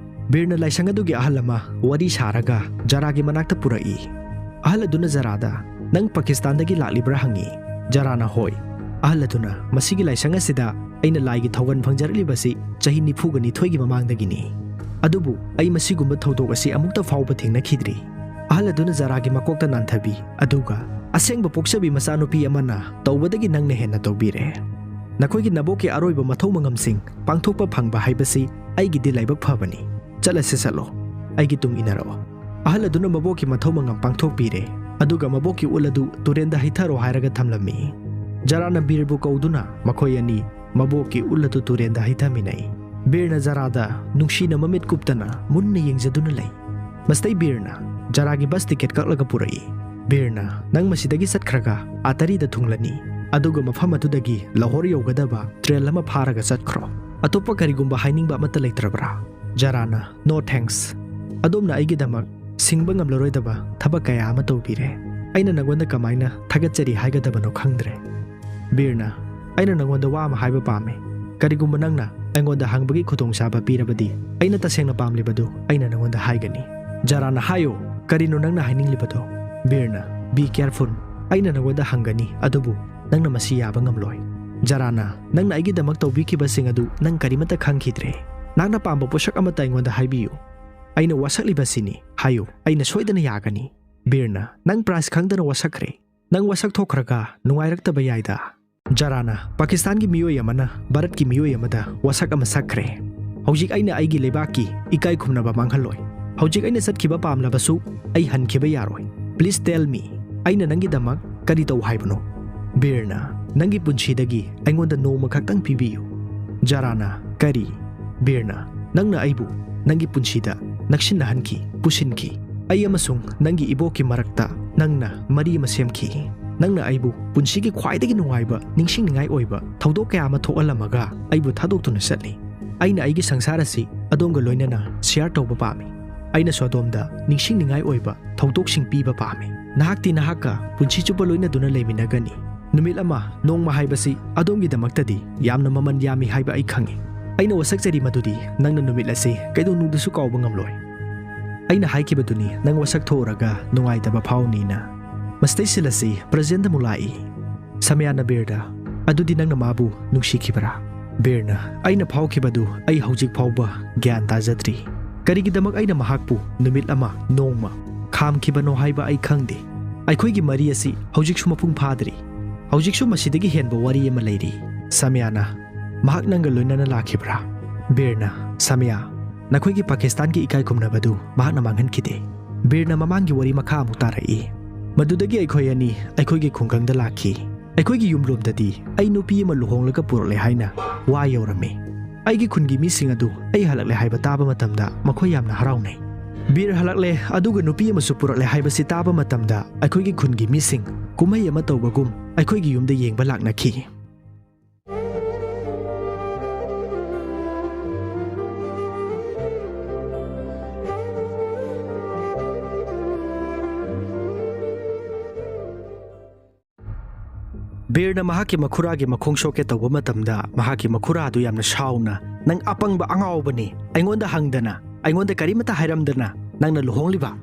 ꯕꯤꯔꯅ ꯂꯥꯏꯁꯪ ꯑꯗꯨꯒꯤ ꯑꯍꯜ ꯑꯃ ꯋꯥꯔꯤ ꯁꯥꯔꯒ ꯖꯥꯔꯥꯒꯤ ꯃꯅꯥꯛꯇ ꯄꯨꯔꯛꯏ꯫ ꯑꯍꯜ ꯑꯗꯨꯅ ꯖꯥꯔꯥꯗ, "ꯅꯪ ꯄꯥꯀꯤꯁꯇꯥꯟꯗꯒꯤ ꯂꯥꯛꯂꯤꯕ꯭ꯔꯥ?" ꯍꯪꯉꯤ꯫ ꯖꯥꯔꯥꯅ, "ꯍꯣꯏ꯫" ꯑꯍꯜ ꯑꯗꯨꯅ, "ꯃꯁꯤꯒꯤ ꯂꯥꯏꯁꯪ ꯑꯁꯤꯗ ꯑꯩꯅ ꯂꯥꯏꯒꯤ ꯊꯧꯒꯜ ꯐꯪꯖꯔꯛꯂꯤꯕꯁꯤ ꯆꯍꯤ ꯅꯤꯐꯨꯒ ꯅꯤꯊꯣꯏꯒꯤ ꯃꯃꯥꯡꯗꯒꯤꯅꯤ꯫ ꯑꯗꯨꯕꯨ ꯑꯩ ꯃꯁꯤꯒꯨꯝꯕ ꯊꯧꯗꯣꯛ ꯑꯁꯤ ꯑꯃꯨꯛꯇ ꯐꯥꯎꯕ ꯊꯦꯡꯅꯈꯤꯗ꯭ꯔꯤ꯫" ꯑꯍꯜ ꯑꯗꯨꯅ ꯖꯥꯔꯥꯒꯤ ꯃꯀꯣꯛꯇ ꯅꯥꯟꯊꯕꯤ, ꯑꯗꯨꯒ, "ꯑꯁꯦꯡꯕ ꯄꯣꯛꯆꯕꯤ ꯃꯆꯥꯅꯨꯄꯤ ꯑꯃꯅ ꯇꯧꯕꯗꯒꯤ ꯅꯪꯅ ꯍꯦꯟꯅ ꯇꯧꯕꯤꯔꯦ꯫ ꯅꯈꯣꯏꯒꯤ ꯅꯕꯣꯛꯀꯤ ꯑꯔꯣꯏꯕ ꯃꯊꯧ ꯃꯉꯝꯁꯤꯡ ꯄꯥꯡꯊꯣꯛꯄ ꯐꯪꯕ ꯍꯥꯏꯕꯁꯤ ꯑꯩꯒꯤꯗꯤ ꯂꯥꯏꯕꯛ ꯐꯕꯅꯤ꯫ ꯆꯠꯂꯁꯤ, ꯆꯠꯂꯣ꯫ ꯑꯩꯒꯤ ꯇꯨꯡ ꯏꯟꯅꯔꯛꯑꯣ꯫" ꯑꯍꯜ ꯑꯗꯨꯅ ꯃꯕꯣꯛꯀꯤ ꯃꯊꯧ ꯃꯉꯝ ꯄꯥꯡꯊꯣꯛꯄꯤꯔꯦ, ꯑꯗꯨꯒ ꯃꯕꯣꯛꯀꯤ ꯎꯠ ꯑꯗꯨ ꯇꯨꯔꯦꯟꯗ ꯍꯩꯊꯔꯣ ꯍꯥꯏꯔꯒ ꯊꯝꯂꯝꯃꯤ꯫ ꯖꯥꯔꯥꯅ ꯕꯤꯔꯕꯨ ꯀꯧꯗꯨꯅ ꯃꯈꯣꯏ ꯑꯅꯤ ꯃꯕꯣꯛꯀꯤ ꯎꯠ ꯑꯗꯨ ꯇꯨꯔꯦꯟꯗ ꯍꯩꯊꯃꯤꯟꯅꯩ꯫ ꯕꯤꯔꯅ ꯖꯔꯥꯗ ꯅꯨꯡꯁꯤꯅ ꯃꯃꯤꯠ ꯀꯨꯞꯇꯅ ꯃꯨꯟꯅ ꯌꯦꯡꯖꯗꯨꯅ ꯂꯩ꯫ ꯃꯁꯤꯗꯩ ꯕꯤꯔꯅ ꯖꯔꯥꯒꯤ ꯕꯁ ꯇꯤꯀꯦꯠ ꯀꯛꯂꯒ ꯄꯨꯔꯛꯏ꯫ ꯕꯤꯔꯅ, "ꯅꯪ ꯃꯁꯤꯗꯒꯤ ꯆꯠꯈ꯭ꯔꯒ ꯑꯥꯇꯔꯤꯗ ꯊꯨꯡꯂꯅꯤ, ꯑꯗꯨꯒ ꯃꯐꯝ ꯑꯗꯨꯗꯒꯤ ꯂꯥꯍꯣꯔ ꯌꯧꯒꯗꯕ ꯇ꯭ꯔꯦꯟ ꯑꯃ ꯐꯥꯔꯒ ꯆꯠꯈ꯭ꯔꯣ꯫ ꯑꯇꯣꯞꯄ ꯀꯔꯤꯒꯨꯝꯕ ꯍꯥꯏꯅꯤꯡꯕ ꯑꯃꯠꯇ ꯂꯩꯇ꯭ꯔꯕ꯭ꯔꯥ?" ꯖꯔꯥꯅ, "No thanks꯫ ꯑꯗꯣꯝꯅ ꯑꯩꯒꯤꯗꯃꯛ ꯁꯤꯡꯕ ꯉꯝꯂꯔꯣꯏꯗꯕ ꯊꯕꯛ ꯀꯌꯥ ꯑꯃ ꯇꯧꯕꯤꯔꯦ꯫ ꯑꯩꯅ ꯅꯉꯣꯟꯗ ꯀꯃꯥꯏꯅ ꯊꯥꯒꯠꯆꯔꯤ ꯍꯥꯏꯒꯗꯕꯅꯣ ꯈꯪꯗ꯭ꯔꯦ꯫" ꯕꯤꯔꯅ, "ꯑꯩꯅ ꯅꯉꯣꯟꯗ ꯋꯥ ꯑꯃ ꯍꯥꯏꯕ ꯄꯥꯝꯃꯤ꯫ ꯀꯔꯤꯒꯨꯝꯕ ꯅꯪꯅ ꯑꯩꯉꯣꯟꯗ ꯍꯪꯕꯒꯤ ꯈꯨꯗꯣꯡꯆꯥꯕ ꯄꯤꯔꯕꯗꯤ, ꯑꯩꯅ ꯇꯁꯦꯡꯅ ꯄꯥꯝꯂꯤꯕꯗꯨ ꯑꯩꯅ ꯅꯉꯣꯟꯗ ꯍꯥꯏꯒꯅꯤ꯫" ꯖꯔꯥꯅ, "ꯍꯥꯏꯌꯨ, ꯀꯔꯤꯅꯣ ꯅꯪꯅ ꯍꯥꯏꯅꯤꯡꯂꯤꯕꯗꯣ?" ꯕꯤꯔꯅ, "Be careful꯫ ꯑꯩꯅ ꯅꯉꯣꯟꯗ ꯍꯪꯒꯅꯤ, ꯑꯗꯨꯕꯨ ꯅꯪꯅ ꯃꯁꯤ ꯌꯥꯕ ꯉꯝꯂꯣꯏ꯫" ꯖꯔꯥꯅ, "ꯅꯪꯅ ꯑꯩꯒꯤꯗꯃꯛ ꯇꯧꯕꯤꯈꯤꯕꯁꯤꯡ ꯑꯗꯨ ꯅꯪ ꯀꯔꯤꯃꯠꯇ ꯈꯪꯈꯤꯗ꯭ꯔꯦ꯫ ꯅꯍꯥꯛꯅ ꯄꯥꯝꯕ ꯄꯣꯠꯁꯛ ꯑꯃꯠꯇ ꯑꯩꯉꯣꯟꯗ ꯍꯥꯏꯕꯤꯌꯨ꯫ ꯑꯩꯅ ꯋꯥꯁꯛꯂꯤꯕꯁꯤꯅꯤ꯫ ꯍꯥꯏꯌꯨ, ꯑꯩꯅ ꯁꯣꯏꯗꯅ ꯌꯥꯒꯅꯤ꯫" ꯕꯤꯔꯅ, "ꯅꯪ ꯄ꯭ꯔꯥꯏꯖ ꯈꯪꯗꯅ ꯋꯥꯁꯛꯈ꯭ꯔꯦ꯫ ꯅꯪ ꯋꯥꯁꯛ ꯊꯣꯛꯈ꯭ꯔꯒ ꯅꯨꯡꯉꯥꯏꯔꯛꯇꯕ ꯌꯥꯏꯗ꯫" ꯖꯔꯥꯅ, "ꯄꯥꯀꯤꯁꯇꯥꯟꯒꯤ ꯃꯤꯑꯣꯏ ꯑꯃꯅ ꯚꯥꯔꯠꯀꯤ ꯃꯤꯑꯣꯏ ꯑꯃꯗ ꯋꯥꯁꯛ ꯑꯃ ꯁꯛꯈ꯭ꯔꯦ꯫ ꯍꯧꯖꯤꯛ ꯑꯩꯅ ꯑꯩꯒꯤ ꯂꯩꯕꯥꯛꯀꯤ ꯏꯀꯥꯏ ꯈꯨꯝꯅꯕ ꯃꯥꯡꯍꯜꯂꯣꯏ꯫ ꯍꯧꯖꯤꯛ ꯑꯩꯅ ꯆꯠꯈꯤꯕ ꯄꯥꯝꯂꯕꯁꯨ ꯑꯩ ꯍꯟꯈꯤꯕ ꯌꯥꯔꯣꯏ꯫ Please tell me, ꯑꯩꯅ ꯅꯪꯒꯤꯗꯃꯛ ꯀꯔꯤ ꯇꯧ ꯍꯥꯏꯕꯅꯣ?" ꯕꯤꯔꯅ, "ꯅꯪꯒꯤ ꯄꯨꯟꯁꯤꯗꯒꯤ ꯑꯩꯉꯣꯟꯗ ꯅꯣꯡꯃ ꯈꯛꯇꯪ ꯄꯤꯕꯤꯌꯨ꯫" ꯖꯔꯥꯅ, "ꯀꯔꯤ?" ꯕꯤꯔꯅ, "ꯅꯪꯅ ꯑꯩꯕꯨ ꯅꯪꯒꯤ ꯄꯨꯟꯁꯤꯗ ꯅꯛꯁꯤꯟꯅꯍꯟꯈꯤ, ꯄꯨꯁꯤꯟꯈꯤ꯫ ꯑꯩ ꯑꯃꯁꯨꯡ ꯅꯪꯒꯤ ꯏꯕꯣꯛꯀꯤ ꯃꯔꯛꯇ ꯅꯪꯅ ꯃꯔꯤ ꯑꯃ ꯁꯦꯝꯈꯤ꯫ ꯅꯪꯅ ꯑꯩꯕꯨ ꯄꯨꯟꯁꯤꯒꯤ ꯈ꯭ꯋꯥꯏꯗꯒꯤ ꯅꯨꯡꯉꯥꯏꯕ, ꯅꯤꯡꯁꯤꯡꯅꯤꯡꯉꯥꯏ ꯑꯣꯏꯕ ꯊꯧꯗꯣꯛ ꯀꯌꯥ ꯑꯃ ꯊꯣꯛꯍꯜꯂꯝꯃꯒ ꯑꯩꯕꯨ ꯊꯥꯗꯣꯛꯇꯨꯅ ꯆꯠꯂꯤ꯫ ꯑꯩꯅ ꯑꯩꯒꯤ ꯁꯪꯁꯥꯔ ꯑꯁꯤ ꯑꯗꯣꯝꯒ ꯂꯣꯏꯅꯅ ꯁꯤꯌꯥꯔ ꯇꯧꯕ ꯄꯥꯝꯃꯤ꯫ ꯑꯩꯅꯁꯨ ꯑꯗꯣꯝꯗ ꯅꯤꯡꯁꯤꯡꯅꯤꯡꯉꯥꯏ ꯑꯣꯏꯕ ꯊꯧꯗꯣꯛꯁꯤꯡ ꯄꯤꯕ ꯄꯥꯝꯃꯤ꯫ ꯅꯍꯥꯛꯇꯤ ꯅꯍꯥꯛꯀ ꯄꯨꯟꯁꯤ ꯆꯨꯞꯄ ꯂꯣꯏꯅꯗꯨꯅ ꯂꯩꯃꯤꯟꯅꯒꯅꯤ꯫ ꯅꯨꯃꯤꯠ ꯑꯃ, ꯅꯣꯡꯃ ꯍꯥꯏꯕꯁꯤ ꯑꯗꯣꯝꯒꯤꯗꯃꯛꯇꯗꯤ ꯌꯥꯝꯅ ꯃꯃꯜ ꯌꯥꯝꯃꯤ ꯍꯥꯏꯕ ꯑꯩ ꯈꯪꯏ꯫ ꯑꯩꯅ ꯋꯥꯁꯛꯆꯔꯤ ꯃꯗꯨꯗꯤ ꯅꯪꯅ ꯅꯨꯃꯤꯠ ꯑꯁꯤ ꯀꯩꯗꯧꯅꯨꯡꯗꯁꯨ ꯀꯥꯎꯕ ꯉꯝꯂꯣꯏ꯫ ꯑꯩꯅ ꯍꯥꯏꯈꯤꯕꯗꯨꯅꯤ ꯅꯪ ꯋꯥꯁꯛ ꯊꯣꯛꯎꯔꯒ ꯅꯨꯡꯉꯥꯏꯇꯕ ꯐꯥꯎꯅꯤꯅ꯫" ꯃꯁꯤꯗꯩ ꯁꯤꯜ ꯑꯁꯤ ꯄ꯭ꯔꯖꯦꯟꯗ ꯑꯃꯨꯛ ꯂꯥꯛꯏ꯫ ꯁꯃꯌꯥꯅ ꯕꯤꯔꯗ, "ꯑꯗꯨꯗꯤ ꯅꯪꯅ ꯃꯥꯕꯨ ꯅꯨꯡꯁꯤꯈꯤꯕꯔꯥ?" ꯕꯤꯔꯅ, "ꯑꯩꯅ ꯐꯥꯎꯈꯤꯕꯗꯨ ꯑꯩ ꯍꯧꯖꯤꯛ ꯐꯥꯎꯕ ꯒ꯭ꯌꯥꯟ ꯇꯥꯖꯗ꯭ꯔꯤ꯫ ꯀꯔꯤꯒꯤꯗꯃꯛ ꯑꯩꯅ ꯃꯍꯥꯛꯄꯨ ꯅꯨꯃꯤꯠ ꯑꯃ, ꯅꯣꯡꯃ ꯈꯥꯝꯈꯤꯕꯅꯣ ꯍꯥꯏꯕ ꯑꯩ ꯈꯪꯗꯦ꯫ ꯑꯩꯈꯣꯏꯒꯤ ꯃꯔꯤ ꯑꯁꯤ ꯍꯧꯖꯤꯛꯁꯨ ꯃꯄꯨꯡ ꯐꯥꯗ꯭ꯔꯤ꯫ ꯍꯧꯖꯤꯛꯁꯨ ꯃꯁꯤꯗꯒꯤ ꯍꯦꯟꯕ ꯋꯥꯔꯤ ꯑꯃ ꯂꯩꯔꯤ꯫" ꯁꯃꯌꯥꯅ, "ꯃꯍꯥꯛ ꯅꯪꯒ ꯂꯣꯏꯅꯅ ꯂꯥꯛꯈꯤꯕ꯭ꯔꯥ?" ꯕꯤꯔꯅ, "ꯁꯃꯌꯥ, ꯅꯈꯣꯏꯒꯤ ꯄꯥꯀꯤꯁꯇꯥꯟꯒꯤ ꯏꯀꯥꯏ ꯈꯨꯝꯅꯕꯗꯨ ꯃꯍꯥꯛꯅ ꯃꯥꯡꯍꯟꯈꯤꯗꯦ꯫" ꯕꯤꯔꯅ ꯃꯃꯥꯡꯒꯤ ꯋꯥꯔꯤ ꯃꯈꯥ ꯑꯃꯨꯛ ꯇꯥꯔꯛꯏ꯫ "ꯃꯗꯨꯗꯒꯤ ꯑꯩꯈꯣꯏ ꯑꯅꯤ ꯑꯩꯈꯣꯏꯒꯤ ꯈꯨꯡꯒꯪꯗ ꯂꯥꯛꯈꯤ꯫ ꯑꯩꯈꯣꯏꯒꯤ ꯌꯨꯝꯂꯣꯝꯗꯗꯤ ꯑꯩ ꯅꯨꯄꯤ ꯑꯃ ꯂꯨꯍꯣꯡꯂꯒ ꯄꯨꯔꯛꯂꯦ ꯍꯥꯏꯅ ꯋꯥ ꯌꯧꯔꯝꯃꯤ꯫ ꯑꯩꯒꯤ ꯈꯨꯟꯒꯤ ꯃꯤꯁꯤꯡ ꯑꯗꯨ ꯑꯩ ꯍꯜꯂꯛꯂꯦ ꯍꯥꯏꯕ ꯇꯥꯕ ꯃꯇꯝꯗ ꯃꯈꯣꯏ ꯌꯥꯝꯅ ꯍꯔꯥꯎꯅꯩ꯫ ꯕꯤꯔ ꯍꯜꯂꯛꯂꯦ, ꯑꯗꯨꯒ ꯅꯨꯄꯤ ꯑꯃꯁꯨ ꯄꯨꯔꯛꯂꯦ ꯍꯥꯏꯕꯁꯤ ꯇꯥꯕ ꯃꯇꯝꯗ ꯑꯩꯈꯣꯏꯒꯤ ꯈꯨꯟꯒꯤ ꯃꯤꯁꯤꯡ ꯀꯨꯝꯍꯩ ꯑꯃ ꯇꯧꯕꯒꯨꯝ ꯑꯩꯈꯣꯏꯒꯤ ꯌꯨꯝꯗ ꯌꯦꯡꯕ ꯂꯥꯛꯅꯈꯤ꯫ ꯕꯤꯔꯅ ꯃꯍꯥꯛꯀꯤ ꯃꯈꯨꯔꯥꯒꯤ ꯃꯈꯣꯡ ꯁꯣꯛꯀꯦ ꯇꯧꯕ ꯃꯇꯝꯗ, ꯃꯍꯥꯛꯀꯤ ꯃꯈꯨꯔꯥ ꯑꯗꯨ ꯌꯥꯝꯅ ꯁꯥꯎꯅ, "ꯅꯪ ꯑꯄꯪꯕ ꯑꯉꯥꯎꯕꯅꯤ, ꯑꯩꯉꯣꯟꯗ ꯍꯪꯗꯅ, ꯑꯩꯉꯣꯟꯗ ꯀꯔꯤꯃꯠꯇ ꯍꯥꯏꯔꯝꯗꯅ ꯅꯪꯅ ꯂꯨꯍꯣꯡꯂꯤꯕ?"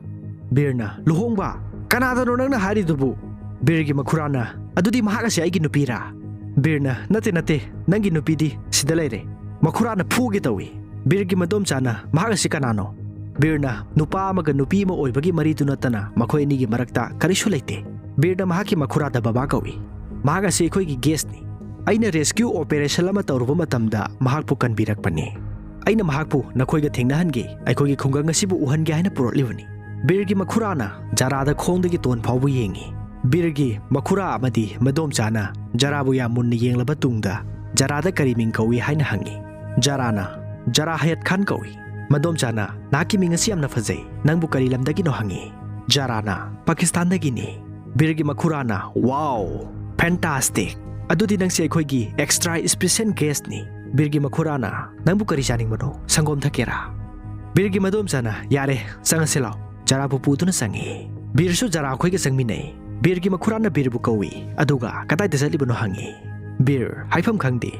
ꯕꯤꯔꯅ, "ꯂꯨꯍꯣꯡꯕ? ꯀꯅꯥꯗꯅꯣ ꯅꯪꯅ ꯍꯥꯏꯔꯤꯗꯨꯕꯨ?" ꯕꯤꯔꯒꯤ ꯃꯈꯨꯔꯥꯅ, "ꯑꯗꯨꯗꯤ ꯃꯍꯥꯛ ꯑꯁꯤ ꯑꯩꯒꯤ ꯅꯨꯄꯤꯔꯥ?" ꯕꯤꯔꯅ, "ꯅꯠꯇꯦ, ꯅꯠꯇꯦ, ꯅꯪꯒꯤ ꯅꯨꯄꯤꯗꯤ ꯁꯤꯗ ꯂꯩꯔꯦ꯫" ꯃꯈꯨꯔꯥꯅ ꯐꯨꯒꯦ ꯇꯧꯏ꯫ ꯕꯤꯔꯒꯤ ꯃꯗꯣꯝꯆꯥꯅ, "ꯃꯍꯥꯛ ꯑꯁꯤ ꯀꯅꯥꯅꯣ?" ꯕꯤꯔꯅ, "ꯅꯨꯄꯥ ꯑꯃꯒ ꯅꯨꯄꯤ ꯑꯃ ꯑꯣꯏꯕꯒꯤ ꯃꯔꯤꯗꯨ ꯅꯠꯇꯅ ꯃꯈꯣꯏ ꯑꯅꯤꯒꯤ ꯃꯔꯛꯇ ꯀꯔꯤꯁꯨ ꯂꯩꯇꯦ꯫" ꯕꯤꯔꯅ ꯃꯍꯥꯛꯀꯤ ꯃꯈꯨꯔꯥꯗ ꯕꯕꯥ ꯀꯧꯏ꯫ "ꯃꯍꯥꯛ ꯑꯁꯤ ꯑꯩꯈꯣꯏꯒꯤ ꯒꯦꯁꯅꯤ꯫ ꯑꯩꯅ ꯔꯦꯁꯀ꯭ꯌꯨ ꯑꯣꯄꯔꯦꯁꯟ ꯑꯃ ꯇꯧꯔꯨꯕ ꯃꯇꯝꯗ ꯃꯍꯥꯛꯄꯨ ꯀꯟꯕꯤꯔꯛꯄꯅꯤ꯫ ꯑꯩꯅ ꯃꯍꯥꯛꯄꯨ ꯅꯈꯣꯏꯒ ꯊꯦꯡꯅꯍꯟꯒꯦ, ꯑꯩꯈꯣꯏꯒꯤ ꯈꯨꯡꯒꯪ ꯑꯁꯤꯕꯨ ꯎꯍꯟꯒꯦ ꯍꯥꯏꯅ ꯄꯨꯔꯛꯂꯤꯕꯅꯤ꯫" ꯕꯤꯔꯒꯤ ꯃꯈꯨꯔꯥꯅ ꯖꯥꯔꯥꯗ ꯈꯣꯡꯗꯒꯤ ꯇꯣꯟ ꯐꯥꯎꯕ ꯌꯦꯡꯏ꯫ ꯕꯤꯔꯒꯤ ꯃꯈꯨꯔꯥ ꯑꯃꯗꯤ ꯃꯗꯣꯝꯆꯥꯅ ꯖꯥꯔꯥꯕꯨ ꯌꯥꯝ ꯃꯨꯟꯅ ꯌꯦꯡꯂꯕ ꯇꯨꯡꯗ, "ꯖꯥꯔꯥꯗ ꯀꯔꯤ ꯃꯤꯡ ꯀꯧꯏ?" ꯍꯥꯏꯅ ꯍꯪꯏ꯫ ꯖꯥꯔꯥꯅ, "ꯖꯥꯔꯥ ꯍꯌꯠ ꯈꯥꯟ ꯀꯧꯏ꯫" ꯃꯗꯣꯝꯆꯥꯅ, "ꯅꯍꯥꯛꯀꯤ ꯃꯤꯡ ꯑꯁꯤ ꯌꯥꯝꯅ ꯐꯖꯩ꯫ ꯅꯪꯕꯨ ꯀꯔꯤ ꯂꯝꯗꯒꯤꯅꯣ?" ꯍꯪꯏ꯫ ꯖꯥꯔꯥꯅ, "ꯄꯥꯀꯤꯁꯇꯥꯟꯗꯒꯤꯅꯤ꯫" ꯕꯤꯔꯒꯤ ꯃꯈꯨꯔꯥꯅ, "ꯋꯥꯎ! ꯐꯦꯟꯇꯥꯁꯇꯤꯛ! ꯑꯗꯨꯗꯤ ꯅꯪꯁꯦ ꯑꯩꯈꯣꯏꯒꯤ ꯑꯦꯛꯁꯇ꯭ꯔꯥ ꯁ꯭ꯄꯦꯁꯤꯌꯦꯜ ꯒꯦꯁꯅꯤ꯫" ꯕꯤꯔꯒꯤ ꯃꯈꯨꯔꯥꯅ, "ꯅꯪꯕꯨ ꯀꯔꯤ ꯆꯥꯅꯤꯡꯕꯅꯣ? ꯁꯪꯒꯣꯝ ꯊꯛꯀꯦꯔꯥ?" ꯕꯤꯔꯒꯤ ꯃꯗꯣꯝꯆꯥꯅ, "ꯌꯥꯔꯦ, ꯆꯪꯉꯁꯤ ꯂꯥꯎ꯫" ꯖꯥꯔꯥꯕꯨ ꯄꯨꯗꯨꯅ ꯆꯪꯉꯤ꯫ ꯕꯤꯔꯁꯨ ꯖꯥꯔꯥ ꯑꯩꯈꯣꯏꯒ ꯆꯪꯃꯤꯟꯅꯩ꯫ ꯕꯤꯔꯒꯤ ꯃꯈꯨꯔꯥꯅ ꯕꯤꯔꯕꯨ ꯀꯧꯏ, ꯑꯗꯨꯒ "ꯀꯗꯥꯏꯗ ꯆꯠꯂꯤꯕꯅꯣ?" ꯍꯪꯉꯤ꯫ ꯕꯤꯔ, "ꯍꯥꯏꯐꯝ ꯈꯪꯗꯦ꯫"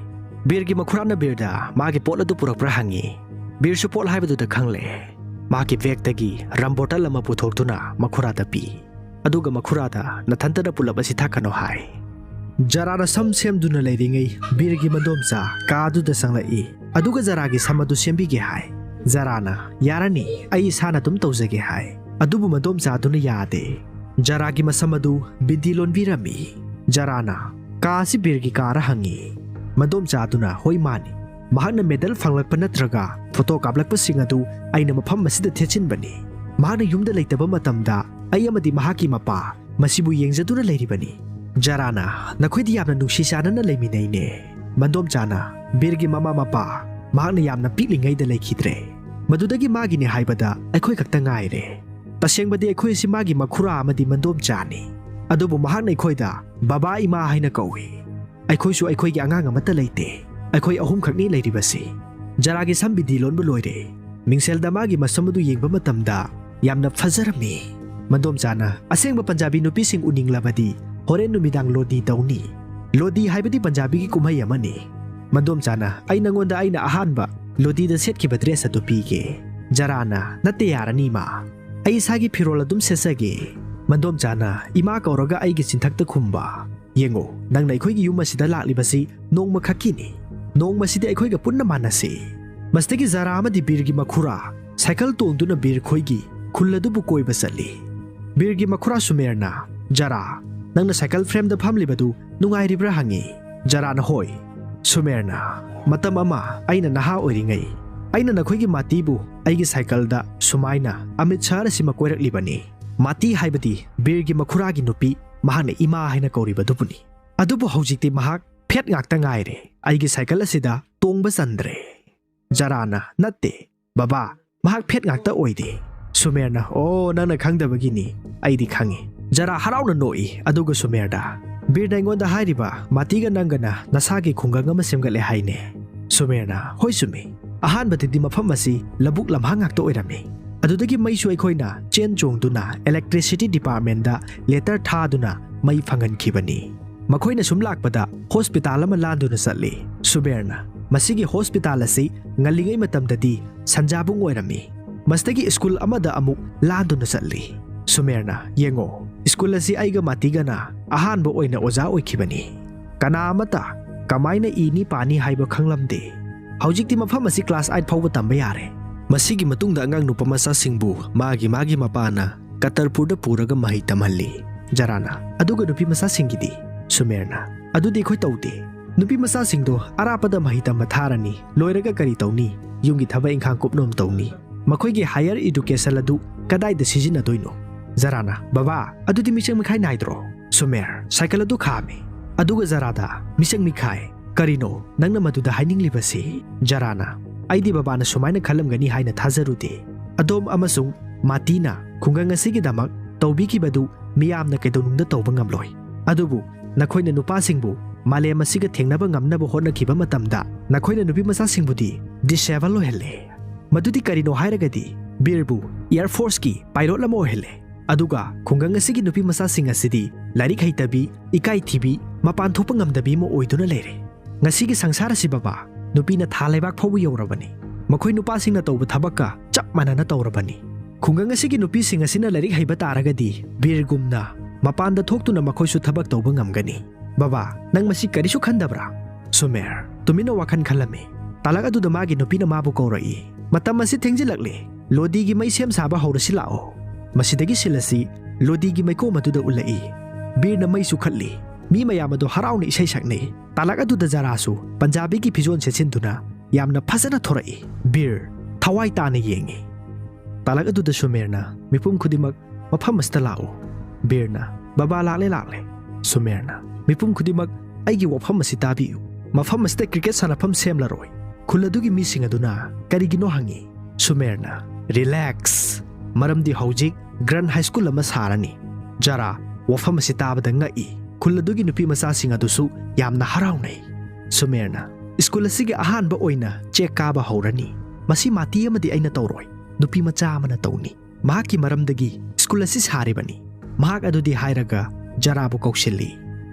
ꯕꯤꯔꯒꯤ ꯃꯈꯨꯔꯥꯅ ꯕꯤꯔꯗ ꯃꯥꯒꯤ ꯄꯣꯠ ꯑꯗꯨ ꯄꯨꯔꯛꯄ꯭ꯔꯥ ꯍꯪꯉꯤ꯫ ꯕꯤꯔꯁꯨ ꯄꯣꯠ ꯍꯥꯏꯕꯗꯨꯗ ꯈꯪꯂꯦ꯫ ꯃꯥꯒꯤ ꯕꯦꯒꯇꯒꯤ ꯔꯝ ꯕꯣꯇꯜ ꯑꯃ ꯄꯨꯊꯣꯛꯇꯨꯅ ꯃꯈꯨꯔꯥꯗ ꯄꯤ꯫ ꯑꯗꯨꯒ ꯃꯈꯨꯔꯥꯗ, "ꯅꯊꯟꯇꯅ ꯄꯨꯂꯞ ꯑꯁꯤ ꯊꯛꯀꯅꯣ" ꯍꯥꯏ꯫ ꯖꯥꯔꯥꯅ ꯁꯝ ꯁꯦꯝꯗꯨꯅ ꯂꯩꯔꯤꯉꯩ ꯕꯤꯔꯒꯤ ꯃꯗꯣꯝꯆꯥ ꯀꯥ ꯑꯗꯨꯗ ꯆꯪꯂꯛꯏ꯫ ꯑꯗꯨꯒ ꯖꯥꯔꯥꯒꯤ ꯁꯝ ꯑꯗꯨ ꯁꯦꯝꯕꯤꯒꯦ ꯍꯥꯏ꯫ ꯖꯥꯔꯥꯅ, "ꯌꯥꯔꯅꯤ, ꯑꯩ ꯏꯁꯥꯅ ꯑꯗꯨꯝ ꯇꯧꯖꯒꯦ" ꯍꯥꯏ꯫ ꯑꯗꯨꯕꯨ ꯃꯗꯣꯝꯆꯥ ꯑꯗꯨꯅ ꯌꯥꯗꯦ꯫ ꯖꯥꯔꯥꯒꯤ ꯃꯁꯝ ꯑꯗꯨ ꯕꯤꯟꯗꯤ ꯂꯣꯟꯕꯤꯔꯝꯃꯤ꯫ ꯖꯥꯔꯥꯅ, "ꯀꯥ ꯑꯁꯤ ꯕꯤꯔꯒꯤ ꯀꯥꯔ?" ꯍꯪꯉꯤ꯫ ꯃꯗꯣꯝꯆꯥ ꯑꯗꯨꯅ, "ꯍꯣꯏ, ꯃꯥꯅꯤ꯫ ꯃꯍꯥꯛꯅ ꯃꯦꯗꯜ ꯐꯪꯂꯛꯄ ꯅꯠꯇ꯭ꯔꯒ ꯐꯣꯇꯣ ꯀꯥꯞꯂꯛꯄꯁꯤꯡ ꯑꯗꯨ ꯑꯩꯅ ꯃꯐꯝ ꯑꯁꯤꯗ ꯊꯦꯠꯆꯤꯟꯕꯅꯤ꯫ ꯃꯍꯥꯛꯅ ꯌꯨꯝꯗ ꯂꯩꯇꯕ ꯃꯇꯝꯗ ꯑꯩ ꯑꯃꯗꯤ ꯃꯍꯥꯛꯀꯤ ꯃꯄꯥ ꯃꯁꯤꯕꯨ ꯌꯦꯡꯖꯗꯨꯅ ꯂꯩꯔꯤꯕꯅꯤ꯫" ꯖꯥꯔꯥꯅ, "ꯅꯈꯣꯏꯗꯤ ꯌꯥꯝꯅ ꯅꯨꯡꯁꯤ ꯆꯥꯟꯅꯅ ꯂꯩꯃꯤꯟꯅꯩꯅꯦ꯫" ꯃꯟꯗꯣꯝꯆꯥꯅ, "ꯕꯤꯔꯒꯤ ꯃꯃꯥ ꯃꯄꯥ, ꯃꯍꯥꯛꯅ ꯌꯥꯝꯅ ꯄꯤꯛꯂꯤꯉꯩꯗ ꯂꯩꯈꯤꯗ꯭ꯔꯦ꯫ ꯃꯗꯨꯗꯒꯤ ꯃꯥꯒꯤꯅꯤ ꯍꯥꯏꯕꯗ ꯑꯩꯈꯣꯏ ꯈꯛꯇ ꯉꯥꯏꯔꯦ꯫ ꯇꯁꯦꯡꯕꯗꯤ ꯑꯩꯈꯣꯏ ꯑꯁꯤ ꯃꯥꯒꯤ ꯃꯈꯨꯔꯥ ꯑꯃꯗꯤ ꯃꯟꯗꯣꯝꯆꯥꯅꯤ꯫ ꯑꯗꯨꯕꯨ ꯃꯍꯥꯛꯅ ꯑꯩꯈꯣꯏꯗ ꯕꯕꯥ ꯏꯃꯥ ꯍꯥꯏꯅ ꯀꯧꯏ꯫ ꯑꯩꯈꯣꯏꯁꯨ ꯑꯩꯈꯣꯏꯒꯤ ꯑꯉꯥꯡ ꯑꯃꯠꯇ ꯂꯩꯇꯦ꯫ ꯑꯩꯈꯣꯏ ꯑꯍꯨꯝꯈꯛꯅꯤ ꯂꯩꯔꯤꯕꯁꯤ꯫ ꯖꯔꯥꯒꯤ ꯁꯝ ꯕꯤꯗꯤ ꯂꯣꯟꯕ ꯂꯣꯏꯔꯦ꯫ ꯃꯤꯡꯁꯦꯜꯗ ꯃꯥꯒꯤ ꯃꯁꯝ ꯑꯗꯨ ꯌꯦꯡꯕ ꯃꯇꯝꯗ ꯌꯥꯝꯅ ꯐꯖꯔꯝꯃꯤ꯫ ꯃꯟꯗꯣꯝꯆꯥꯅ, "ꯑꯁꯦꯡꯕ ꯄꯟꯖꯥꯕꯤ ꯅꯨꯄꯤꯁꯤꯡ ꯎꯅꯤꯡꯂꯕꯗꯤ ꯍꯣꯔꯦꯟ ꯅꯨꯃꯤꯗꯥꯡ ꯂꯣꯗꯤ ꯇꯧꯅꯤ꯫ ꯂꯣꯗꯤ ꯍꯥꯏꯕꯗꯤ ꯄꯟꯖꯥꯕꯤꯒꯤ ꯀꯨꯝꯍꯩ ꯑꯃꯅꯤ꯫" ꯃꯟꯗꯣꯝꯆꯥꯅ, "ꯑꯩ ꯅꯪꯉꯣꯟꯗ ꯑꯩꯅ ꯑꯍꯥꯟꯕ ꯂꯣꯗꯤꯗ ꯁꯦꯠꯈꯤꯕ ꯗ꯭ꯔꯦꯁ ꯑꯗꯨ ꯄꯤꯒꯦ꯫" ꯖꯔꯥꯅ, "ꯅꯠꯇꯦ, ꯌꯥꯔꯅꯤ ꯏꯃꯥ꯫ ꯑꯩ ꯏꯁꯥꯒꯤ ꯐꯤꯔꯣꯜ ꯑꯗꯨꯝ ꯁꯦꯠꯆꯒꯦ꯫" ꯃꯟꯗꯣꯝꯆꯥꯅ ꯏꯃꯥ ꯀꯧꯔꯒ ꯑꯩꯒꯤ ꯆꯤꯟꯊꯛꯇ ꯈꯨꯝꯕ꯫ "ꯌꯦꯡꯉꯨ, ꯅꯪꯅ ꯑꯩꯈꯣꯏꯒꯤ ꯌꯨꯝ ꯑꯁꯤꯗ ꯂꯥꯛꯂꯤꯕꯁꯤ ꯅꯣꯡꯃ ꯈꯛꯀꯤꯅꯤ꯫ ꯅꯣꯡꯃꯁꯤꯗꯤ ꯑꯩꯈꯣꯏꯒ ꯄꯨꯟꯅ ꯃꯥꯟꯅꯁꯤ꯫" ꯃꯁꯤꯗꯒꯤ ꯖꯔꯥ ꯑꯃꯗꯤ ꯕꯤꯔꯒꯤ ꯃꯈꯨꯔꯥ ꯁꯥꯏꯀꯜ ꯇꯣꯡꯗꯨꯅ ꯕꯤꯔ ꯈꯣꯏꯒꯤ ꯈꯨꯜ ꯑꯗꯨꯕꯨ ꯀꯣꯏꯕ ꯆꯠꯂꯤ꯫ ꯕꯤꯔꯒꯤ ꯃꯈꯨꯔꯥ ꯁꯨꯃꯦꯔꯅ, "ꯖꯔꯥ, ꯅꯪꯅ ꯁꯥꯏꯀꯜ ꯐ꯭ꯔꯦꯝꯗ ꯐꯝꯂꯤꯕꯗꯨ ꯅꯨꯡꯉꯥꯏꯔꯤꯕ꯭ꯔꯥ?" ꯍꯪꯉꯤ꯫ ꯖꯔꯥꯅ, "ꯍꯣꯏ꯫" ꯁꯨꯃꯦꯔꯅ, "ꯃꯇꯝ ꯑꯃ ꯑꯩꯅ ꯅꯍꯥ ꯑꯣꯏꯔꯤꯉꯩ, ꯑꯩꯅ ꯅꯈꯣꯏꯒꯤ ꯃꯥꯇꯤꯕꯨ ꯑꯩꯒꯤ ꯁꯥꯏꯀꯜꯗ ꯁꯨꯃꯥꯏꯅ ꯑꯃꯤꯠꯁꯍꯔ ꯑꯁꯤꯃ ꯀꯣꯏꯔꯛꯂꯤꯕꯅꯤ꯫" ꯃꯥꯇꯤ ꯍꯥꯏꯕꯗꯤ ꯕꯤꯔꯒꯤ ꯃꯈꯨꯔꯥꯒꯤ ꯅꯨꯄꯤ, ꯃꯍꯥꯛꯅ ꯏꯃꯥ ꯍꯥꯏꯅ ꯀꯧꯔꯤꯕꯗꯨꯕꯨꯅꯤ꯫ ꯑꯗꯨꯕꯨ ꯍꯧꯖꯤꯛꯇꯤ ꯃꯍꯥꯛ ꯐꯦꯠ ꯉꯥꯛꯇ ꯉꯥꯏꯔꯦ꯫ ꯑꯩꯒꯤ ꯁꯥꯏꯀꯜ ꯑꯁꯤꯗ ꯇꯣꯡꯕ ꯆꯟꯗ꯭ꯔꯦ꯫ ꯖꯔꯥꯅ, "ꯅꯠꯇꯦ, ꯕꯕꯥ, ꯃꯍꯥꯛ ꯐꯦꯠ ꯉꯥꯛꯇ ꯑꯣꯏꯗꯦ꯫" ꯁꯨꯃꯦꯔꯅ, "ꯑꯣ, ꯅꯪꯅ ꯈꯪꯗꯕꯒꯤꯅꯤ, ꯑꯩꯗꯤ ꯈꯪꯉꯤ꯫" ꯖꯔꯥ ꯍꯔꯥꯎꯅ ꯅꯣꯛꯏ, ꯑꯗꯨꯒ ꯁꯨꯃꯦꯔꯗ, "ꯕꯤꯔꯅ ꯑꯩꯉꯣꯟꯗ ꯍꯥꯏꯔꯤꯕ ꯃꯥꯇꯤꯒ ꯅꯪꯒꯅ ꯅꯁꯥꯒꯤ ꯈꯨꯡꯒꯪ ꯑꯃ ꯁꯦꯝꯒꯠꯂꯦ ꯍꯥꯏꯅꯦ?" ꯁꯨꯃꯦꯔꯅ, "ꯍꯣꯏ ꯆꯨꯝꯃꯤ꯫ ꯑꯍꯥꯟꯕꯗꯗꯤ ꯃꯐꯝ ꯑꯁꯤ ꯂꯧꯕꯨꯛ ꯂꯝꯍꯥꯡ ꯉꯥꯛꯇ ꯑꯣꯏꯔꯝꯃꯤ꯫ ꯑꯗꯨꯗꯒꯤ ꯃꯩꯁꯨ ꯑꯩꯈꯣꯏꯅ ꯆꯦꯟ ꯆꯣꯡꯗꯨꯅ electricity departmentꯗ letter ꯊꯥꯗꯨꯅ ꯃꯩ ꯐꯪꯍꯟꯈꯤꯕꯅꯤ꯫ ꯃꯈꯣꯏꯅ ꯁꯨꯝ ꯂꯥꯛꯄꯗ ꯍꯣꯁꯄꯤꯇꯥꯜ ꯑꯃ ꯂꯥꯟꯗꯨꯅ ꯆꯠꯂꯤ꯫" ꯁꯨꯃꯦꯔꯅ, "ꯃꯁꯤꯒꯤ ꯍꯣꯁꯄꯤꯇꯥꯜ ꯑꯁꯤ ꯉꯜꯂꯤꯉꯩ ꯃꯇꯝꯗꯗꯤ ꯁꯟꯖꯥꯕꯨꯡ ꯑꯣꯏꯔꯝꯃꯤ꯫ ꯃꯁꯤꯗꯒꯤ ꯁ꯭ꯀꯨꯜ ꯑꯃꯗ ꯑꯃꯨꯛ ꯂꯥꯟꯗꯨꯅ ꯆꯠꯂꯤ꯫" ꯁꯨꯃꯦꯔꯅ, "ꯌꯦꯡꯉꯣ, ꯁ꯭ꯀꯨꯜ ꯑꯁꯤ ꯑꯩꯒ ꯃꯥꯇꯤꯒꯅ ꯑꯍꯥꯟꯕ ꯑꯣꯏꯅ ꯑꯣꯖꯥ ꯑꯣꯏꯈꯤꯕꯅꯤ꯫ ꯀꯅꯥ ꯑꯃꯠꯇ ꯀꯃꯥꯏꯅ ꯏꯅꯤ ꯄꯥꯅꯤ ꯍꯥꯏꯕ ꯈꯪꯂꯝꯗꯦ꯫ ꯍꯧꯖꯤꯛꯇꯤ ꯃꯐꯝ ꯑꯁꯤ class eight ꯐꯥꯎꯕ ꯇꯝꯕ ꯌꯥꯔꯦ꯫" ꯃꯁꯤꯒꯤ ꯃꯇꯨꯡꯗ ꯑꯉꯥꯡ ꯅꯨꯄꯥ ꯃꯆꯥꯁꯤꯡꯕꯨ ꯃꯥꯒꯤ ꯃꯥꯒꯤ ꯃꯄꯥꯅ ꯀꯇꯔꯄꯨꯔꯗ ꯄꯨꯔꯒ ꯃꯍꯩ ꯇꯝꯍꯜꯂꯤ꯫ ꯖꯔꯥꯅ, "ꯑꯗꯨꯒ ꯅꯨꯄꯤ ꯃꯆꯥꯁꯤꯡꯒꯤꯗꯤ?" ꯁꯨꯃꯦꯔꯅ, "ꯑꯗꯨꯗꯤ ꯑꯩꯈꯣꯏ ꯇꯧꯗꯦ꯫ ꯅꯨꯄꯤ ꯃꯆꯥꯁꯤꯡꯗꯣ ꯑꯔꯥꯞꯄꯗ ꯃꯍꯩ ꯇꯝꯕ ꯊꯥꯔꯅꯤ, ꯂꯣꯏꯔꯒ ꯀꯔꯤ ꯇꯧꯅꯤ? ꯌꯨꯝꯒꯤ ꯊꯕꯛ ꯏꯪꯈꯥꯡ ꯀꯨꯞꯅꯣꯝ ꯇꯧꯅꯤ꯫ ꯃꯈꯣꯏꯒꯤ higher education ꯑꯗꯨ ꯀꯗꯥꯏꯗ ꯁꯤꯖꯤꯟꯅꯗꯣꯏꯅꯣ?" ꯖꯔꯥꯅ, "ꯕꯕꯥ, ꯑꯗꯨꯗꯤ ꯃꯤꯆꯪ ꯃꯤꯈꯥꯏ ꯅꯥꯏꯗ꯭ꯔꯣ?" ꯁꯨꯃꯦꯔ, ꯁꯥꯏꯀꯜ ꯑꯗꯨ ꯈꯥꯝꯃꯤ꯫ ꯑꯗꯨꯒ ꯖꯔꯥꯗ, "ꯃꯤꯆꯪ ꯃꯤꯈꯥꯏ, "ꯀꯔꯤꯅꯣ ꯅꯪꯅ ꯃꯗꯨꯗ ꯍꯥꯏꯅꯤꯡꯂꯤꯕꯁꯤ?" ꯖꯔꯥꯅ, "ꯑꯩꯗꯤ ꯕꯕꯥꯅ ꯁꯨꯃꯥꯏꯅ ꯈꯜꯂꯝꯒꯅꯤ ꯍꯥꯏꯅ ꯊꯥꯖꯔꯨꯗꯦ꯫ ꯑꯗꯣꯝ ꯑꯃꯁꯨꯡ ꯃꯥꯇꯤꯅ ꯈꯨꯡꯒꯪ ꯑꯁꯤꯒꯤꯗꯃꯛ ꯇꯧꯕꯤꯈꯤꯕꯗꯨ ꯃꯤꯌꯥꯝꯅ ꯀꯩꯗꯧꯅꯨꯡꯗ ꯇꯧꯕ ꯉꯝꯂꯣꯏ꯫ ꯑꯗꯨꯕꯨ ꯅꯈꯣꯏꯅ ꯅꯨꯄꯥꯁꯤꯡꯕꯨ ꯃꯥꯂꯦꯝ ꯑꯁꯤꯒ ꯊꯦꯡꯅꯕ ꯉꯝꯅꯕ ꯍꯣꯠꯅꯈꯤꯕ ꯃꯇꯝꯗ ꯅꯈꯣꯏꯅ ꯅꯨꯄꯤ ꯃꯆꯥꯁꯤꯡꯕꯨꯗꯤ disable ꯑꯣꯏꯍꯜꯂꯦ꯫ ꯃꯗꯨꯗꯤ ꯀꯔꯤꯅꯣ ꯍꯥꯏꯔꯒꯗꯤ ꯕꯤꯔꯕꯨ Air Forceꯀꯤ pilot ꯑꯃ ꯑꯣꯏꯍꯜꯂꯦ꯫ ꯑꯗꯨꯒ ꯈꯨꯡꯒꯪ ꯑꯁꯤꯒꯤ ꯅꯨꯄꯤ ꯃꯆꯥꯁꯤꯡ ꯑꯁꯤꯗꯤ ꯂꯥꯏꯔꯤꯛ ꯍꯩꯇꯕꯤ, ꯏꯀꯥꯏ ꯊꯤꯕꯤ, ꯃꯄꯥꯟ ꯊꯣꯛꯄ ꯉꯝꯗꯕꯤ ꯑꯃ ꯑꯣꯏꯗꯨꯅ ꯂꯩꯔꯦ꯫ ꯉꯁꯤꯒꯤ ꯁꯪꯁꯥꯔ ꯑꯁꯤ ꯕꯕꯥ, ꯅꯨꯄꯤꯅ ꯊꯥ ꯂꯩꯕꯥꯛ ꯐꯥꯎꯕ ꯌꯧꯔꯕꯅꯤ꯫ ꯃꯈꯣꯏ ꯅꯨꯄꯥꯁꯤꯡꯅ ꯇꯧꯕ ꯊꯕꯛꯀ ꯆꯞ ꯃꯥꯟꯅꯅ ꯇꯧꯔꯕꯅꯤ꯫ ꯈꯨꯡꯒꯪ ꯑꯁꯤꯒꯤ ꯅꯨꯄꯤꯁꯤꯡ ꯑꯁꯤꯅ ꯂꯥꯏꯔꯤꯛ ꯍꯩꯕ ꯇꯥꯔꯒꯗꯤ ꯕꯤꯔꯒꯨꯝꯅ ꯃꯄꯥꯟꯗ ꯊꯣꯛꯇꯨꯅ ꯃꯈꯣꯏꯁꯨ ꯊꯕꯛ ꯇꯧꯕ ꯉꯝꯒꯅꯤ꯫ ꯕꯕꯥ, ꯅꯪ ꯃꯁꯤ ꯀꯔꯤꯁꯨ ꯈꯟꯗꯕ꯭ꯔꯥ?" ꯁꯨꯃꯦꯔ ꯇꯨꯃꯤꯟꯅ ꯋꯥꯈꯜ ꯈꯜꯂꯝꯃꯤ꯫ ꯇꯥꯂꯛ ꯑꯗꯨꯗ ꯃꯥꯒꯤ ꯅꯨꯄꯤꯅ ꯃꯥꯕꯨ ꯀꯧꯔꯛꯏ꯫ "ꯃꯇꯝ ꯑꯁꯤ ꯊꯦꯡꯖꯤꯜꯂꯛꯂꯦ꯫ ꯂꯣꯗꯤꯒꯤ ꯃꯩ ꯁꯦꯝ ꯁꯥꯕ ꯍꯧꯔꯁꯤ ꯂꯥꯛꯑꯣ꯫" ꯃꯁꯤꯗꯒꯤ ꯁꯤꯜ ꯑꯁꯤ ꯂꯣꯗꯤꯒꯤ ꯃꯩꯀꯣꯝ ꯑꯗꯨꯗ ꯎꯠꯂꯛꯏ꯫ ꯕꯤꯔꯅ ꯃꯩꯁꯨ ꯈꯠꯂꯤ꯫ ꯃꯤ ꯃꯌꯥꯝ ꯑꯗꯨ ꯍꯔꯥꯎꯅ ꯏꯁꯩ ꯁꯛꯅꯩ꯫ ꯇꯥꯂꯛ ꯑꯗꯨꯗ ꯖꯔꯥꯁꯨ ꯄꯟꯖꯥꯕꯤꯒꯤ ꯐꯤꯖꯣꯜ ꯁꯦꯠꯆꯤꯟꯗꯨꯅ ꯌꯥꯝꯅ ꯐꯖꯅ ꯊꯣꯔꯛꯏ꯫ ꯕꯤꯔ ꯊꯋꯥꯏ ꯇꯥꯅ ꯌꯦꯡꯉꯤ꯫ ꯇꯥꯂꯛ ꯑꯗꯨꯗ ꯁꯨꯃꯦꯔꯅ, "ꯃꯤꯄꯨꯝ ꯈꯨꯗꯤꯡꯃꯛ ꯃꯐꯝ ꯑꯁꯤꯗ ꯂꯥꯛꯎ꯫" ꯕꯤꯔꯅ, "ꯕꯕꯥ, ꯂꯥꯛꯂꯦ, ꯂꯥꯛꯂꯦ꯫" ꯁꯨꯃꯦꯔꯅ, "ꯃꯤꯄꯨꯝ ꯈꯨꯗꯤꯡꯃꯛ ꯑꯩꯒꯤ ꯋꯥꯐꯝ ꯑꯁꯤ ꯇꯥꯕꯤꯌꯨ꯫ ꯃꯐꯝ ꯑꯁꯤꯗ ꯀ꯭ꯔꯤꯀꯦꯠ ꯁꯥꯟꯅꯐꯝ ꯁꯦꯝꯂꯔꯣꯏ꯫" ꯈꯨꯜ ꯑꯗꯨꯒꯤ ꯃꯤꯁꯤꯡ ꯑꯗꯨꯅ ꯀꯔꯤꯒꯤꯅꯣ ꯍꯪꯉꯤ꯫ ꯁꯨꯃꯦꯔꯅ, "Relax꯫ ꯃꯔꯝꯗꯤ ꯍꯧꯖꯤꯛ Grand High School ꯑꯃ ꯁꯥꯔꯅꯤ꯫" ꯖꯔꯥ ꯋꯥꯐꯝ ꯑꯁꯤ ꯇꯥꯕꯗ ꯉꯛꯏ꯫ ꯈꯨꯜ ꯑꯗꯨꯒꯤ ꯅꯨꯄꯤ ꯃꯆꯥꯁꯤꯡ ꯑꯗꯨꯁꯨ ꯌꯥꯝꯅ ꯍꯔꯥꯎꯅꯩ꯫ ꯁꯨꯃꯦꯔꯅ, "ꯁ꯭ꯀꯨꯜ ꯑꯁꯤꯒꯤ ꯑꯍꯥꯟꯕ ꯑꯣꯏꯅ ꯆꯦꯛ ꯀꯥꯕ ꯍꯧꯔꯅꯤ꯫ ꯃꯁꯤ ꯃꯥꯇꯤ ꯑꯃꯗꯤ ꯑꯩꯅ ꯇꯧꯔꯣꯏ, ꯅꯨꯄꯤ ꯃꯆꯥ ꯑꯃꯅ ꯇꯧꯅꯤ꯫ ꯃꯍꯥꯛꯀꯤ ꯃꯔꯝꯗꯒꯤ ꯁ꯭ꯀꯨꯜ ꯑꯁꯤ ꯁꯥꯔꯤꯕꯅꯤ꯫" ꯃꯍꯥꯛ ꯑꯗꯨꯗꯤ ꯍꯥꯏꯔꯒ ꯖꯔꯥꯕꯨ ꯀꯧꯁꯤꯜꯂꯤ꯫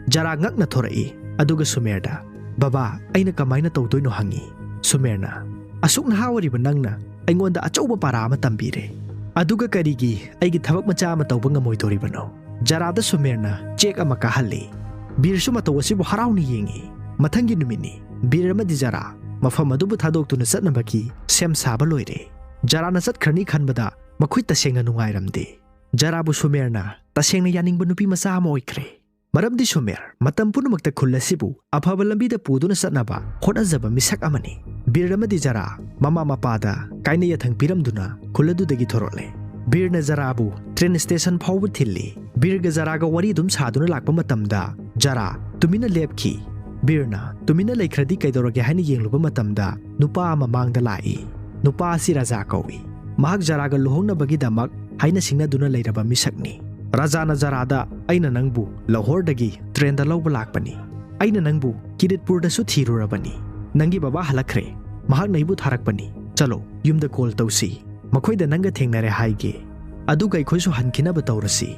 ꯖꯔꯥ ꯉꯛꯅ ꯊꯣꯔꯛꯏ, ꯑꯗꯨꯒ ꯁꯨꯃꯦꯔꯗ, "ꯕꯕꯥ, ꯑꯩꯅ ꯀꯃꯥꯏꯅ ꯇꯧꯗꯣꯏꯅꯣ?" ꯍꯪꯉꯤ꯫ ꯁꯨꯃꯦꯔꯅ, "ꯑꯁꯨꯛ ꯅꯍꯥ ꯑꯣꯏꯔꯤꯕ ꯅꯪꯅ ꯑꯩꯉꯣꯟꯗ ꯑꯆꯧꯕ ꯄꯥꯔꯥ ꯑꯃ ꯇꯝꯕꯤꯔꯦ꯫ ꯑꯗꯨꯒ ꯀꯔꯤꯒꯤ ꯑꯩꯒꯤ ꯊꯕꯛ ꯃꯆꯥ ꯑꯃ ꯇꯧꯕ ꯉꯝꯃꯣꯏꯗꯣꯔꯤꯕꯅꯣ?" ꯖꯔꯥꯗ ꯁꯨꯃꯦꯔꯅ ꯆꯦꯛ ꯑꯃ ꯀꯥꯍꯜꯂꯤ꯫ ꯕꯤꯔꯁꯨ ꯃꯇꯧ ꯑꯁꯤꯕꯨ ꯍꯔꯥꯎꯅ ꯌꯦꯡꯉꯤ꯫ ꯃꯊꯪꯒꯤ ꯅꯨꯃꯤꯠꯅꯤ꯫ ꯕꯤꯔ ꯑꯃꯗꯤ ꯖꯔꯥ ꯃꯐꯝ ꯑꯗꯨꯕꯨ ꯊꯥꯗꯣꯛꯇꯨꯅ ꯆꯠꯅꯕꯒꯤ ꯁꯦꯝ ꯁꯥꯕ ꯂꯣꯏꯔꯦ꯫ ꯖꯔꯥꯅ ꯆꯠꯈ꯭ꯔꯅꯤ ꯈꯟꯕꯗ ꯃꯈꯣꯏ ꯇꯁꯦꯡꯅ ꯅꯨꯡꯉꯥꯏꯔꯝꯗꯦ꯫ ꯖꯔꯥꯕꯨ ꯁꯨꯃꯦꯔꯅ ꯇꯁꯦꯡꯅ ꯌꯥꯅꯤꯡꯕ ꯅꯨꯄꯤ ꯃꯆꯥ ꯑꯃ ꯑꯣꯏꯈ꯭ꯔꯦ꯫ ꯃꯔꯝꯗꯤ ꯁꯨꯃꯦꯔ ꯃꯇꯝ ꯄꯨꯝꯅꯃꯛꯇ ꯈꯨꯜ ꯑꯁꯤꯕꯨ ꯑꯐꯕ ꯂꯝꯕꯤꯗ ꯄꯨꯗꯨꯅ ꯆꯠꯅꯕ ꯍꯣꯠꯅꯖꯕ ꯃꯤꯁꯛ ꯑꯃꯅꯤ꯫ ꯕꯤꯔ ꯑꯃꯗꯤ ꯖꯔꯥ ꯃꯃꯥ ꯃꯄꯥꯗ ꯀꯥꯏꯅ ꯌꯥꯊꯪ ꯄꯤꯔꯝꯗꯨꯅ ꯈꯨꯜ ꯑꯗꯨꯗꯒꯤ ꯊꯣꯔꯛꯂꯦ꯫ ꯕꯤꯔꯅ ꯖꯔꯥꯕꯨ ꯇ꯭ꯔꯦꯟ ꯁ꯭ꯇꯦꯁꯟ ꯐꯥꯎꯕ ꯊꯤꯜꯂꯤ꯫ ꯕꯤꯔꯒ ꯖꯔꯥꯒ ꯋꯥꯔꯤ ꯑꯗꯨꯝ ꯁꯥꯗꯨꯅ ꯂꯥꯛꯄ ꯃꯇꯝꯗ ꯖꯔꯥ ꯇꯨꯃꯤꯟꯅ ꯂꯦꯞꯈꯤ꯫ ꯕꯤꯔꯅ ꯇꯨꯃꯤꯟꯅ ꯂꯩꯈ꯭ꯔꯗꯤ ꯀꯩꯗꯧꯔꯒꯦ ꯍꯥꯏꯅ ꯌꯦꯡꯂꯨꯕ ꯃꯇꯝꯗ ꯅꯨꯄꯥ ꯑꯃ ꯃꯥꯡꯗ ꯂꯥꯛꯏ꯫ ꯅꯨꯄꯥ ꯑꯁꯤ ꯔꯥꯖꯥ ꯀꯧꯏ꯫ ꯃꯍꯥꯛ ꯖꯔꯥꯒ ꯂꯨꯍꯣꯡꯅꯕꯒꯤꯗꯃꯛ ꯍꯥꯏꯅ ꯁꯤꯡꯅꯗꯨꯅ ꯂꯩꯔꯕ ꯃꯤꯁꯛꯅꯤ꯫ ꯔꯥꯖꯥꯅ ꯖꯔꯥꯗ, "ꯑꯩꯅ ꯅꯪꯕꯨ ꯂꯥꯍꯣꯔꯗꯒꯤ ꯇ꯭ꯔꯦꯟꯗ ꯂꯧꯕ ꯂꯥꯛꯄꯅꯤ꯫ ꯑꯩꯅ ꯅꯪꯕꯨ ꯀꯤꯔꯤꯠꯄꯨꯔꯗꯁꯨ ꯊꯤꯔꯨꯔꯕꯅꯤ꯫ ꯅꯪꯒꯤ ꯕꯕꯥ ꯍꯜꯂꯛꯈ꯭ꯔꯦ꯫ ꯃꯍꯥꯛꯅ ꯑꯩꯕꯨ ꯊꯥꯔꯛꯄꯅꯤ꯫ ꯆꯠꯂꯣ, ꯌꯨꯝꯗ ꯀꯣꯜ ꯇꯧꯁꯤ꯫ ꯃꯈꯣꯏꯗ ꯅꯪꯒ ꯊꯦꯡꯅꯔꯦ ꯍꯥꯏꯒꯦ꯫ ꯑꯗꯨꯒ ꯑꯩꯈꯣꯏꯁꯨ ꯍꯟꯈꯤꯅꯕ ꯇꯧꯔꯁꯤ꯫"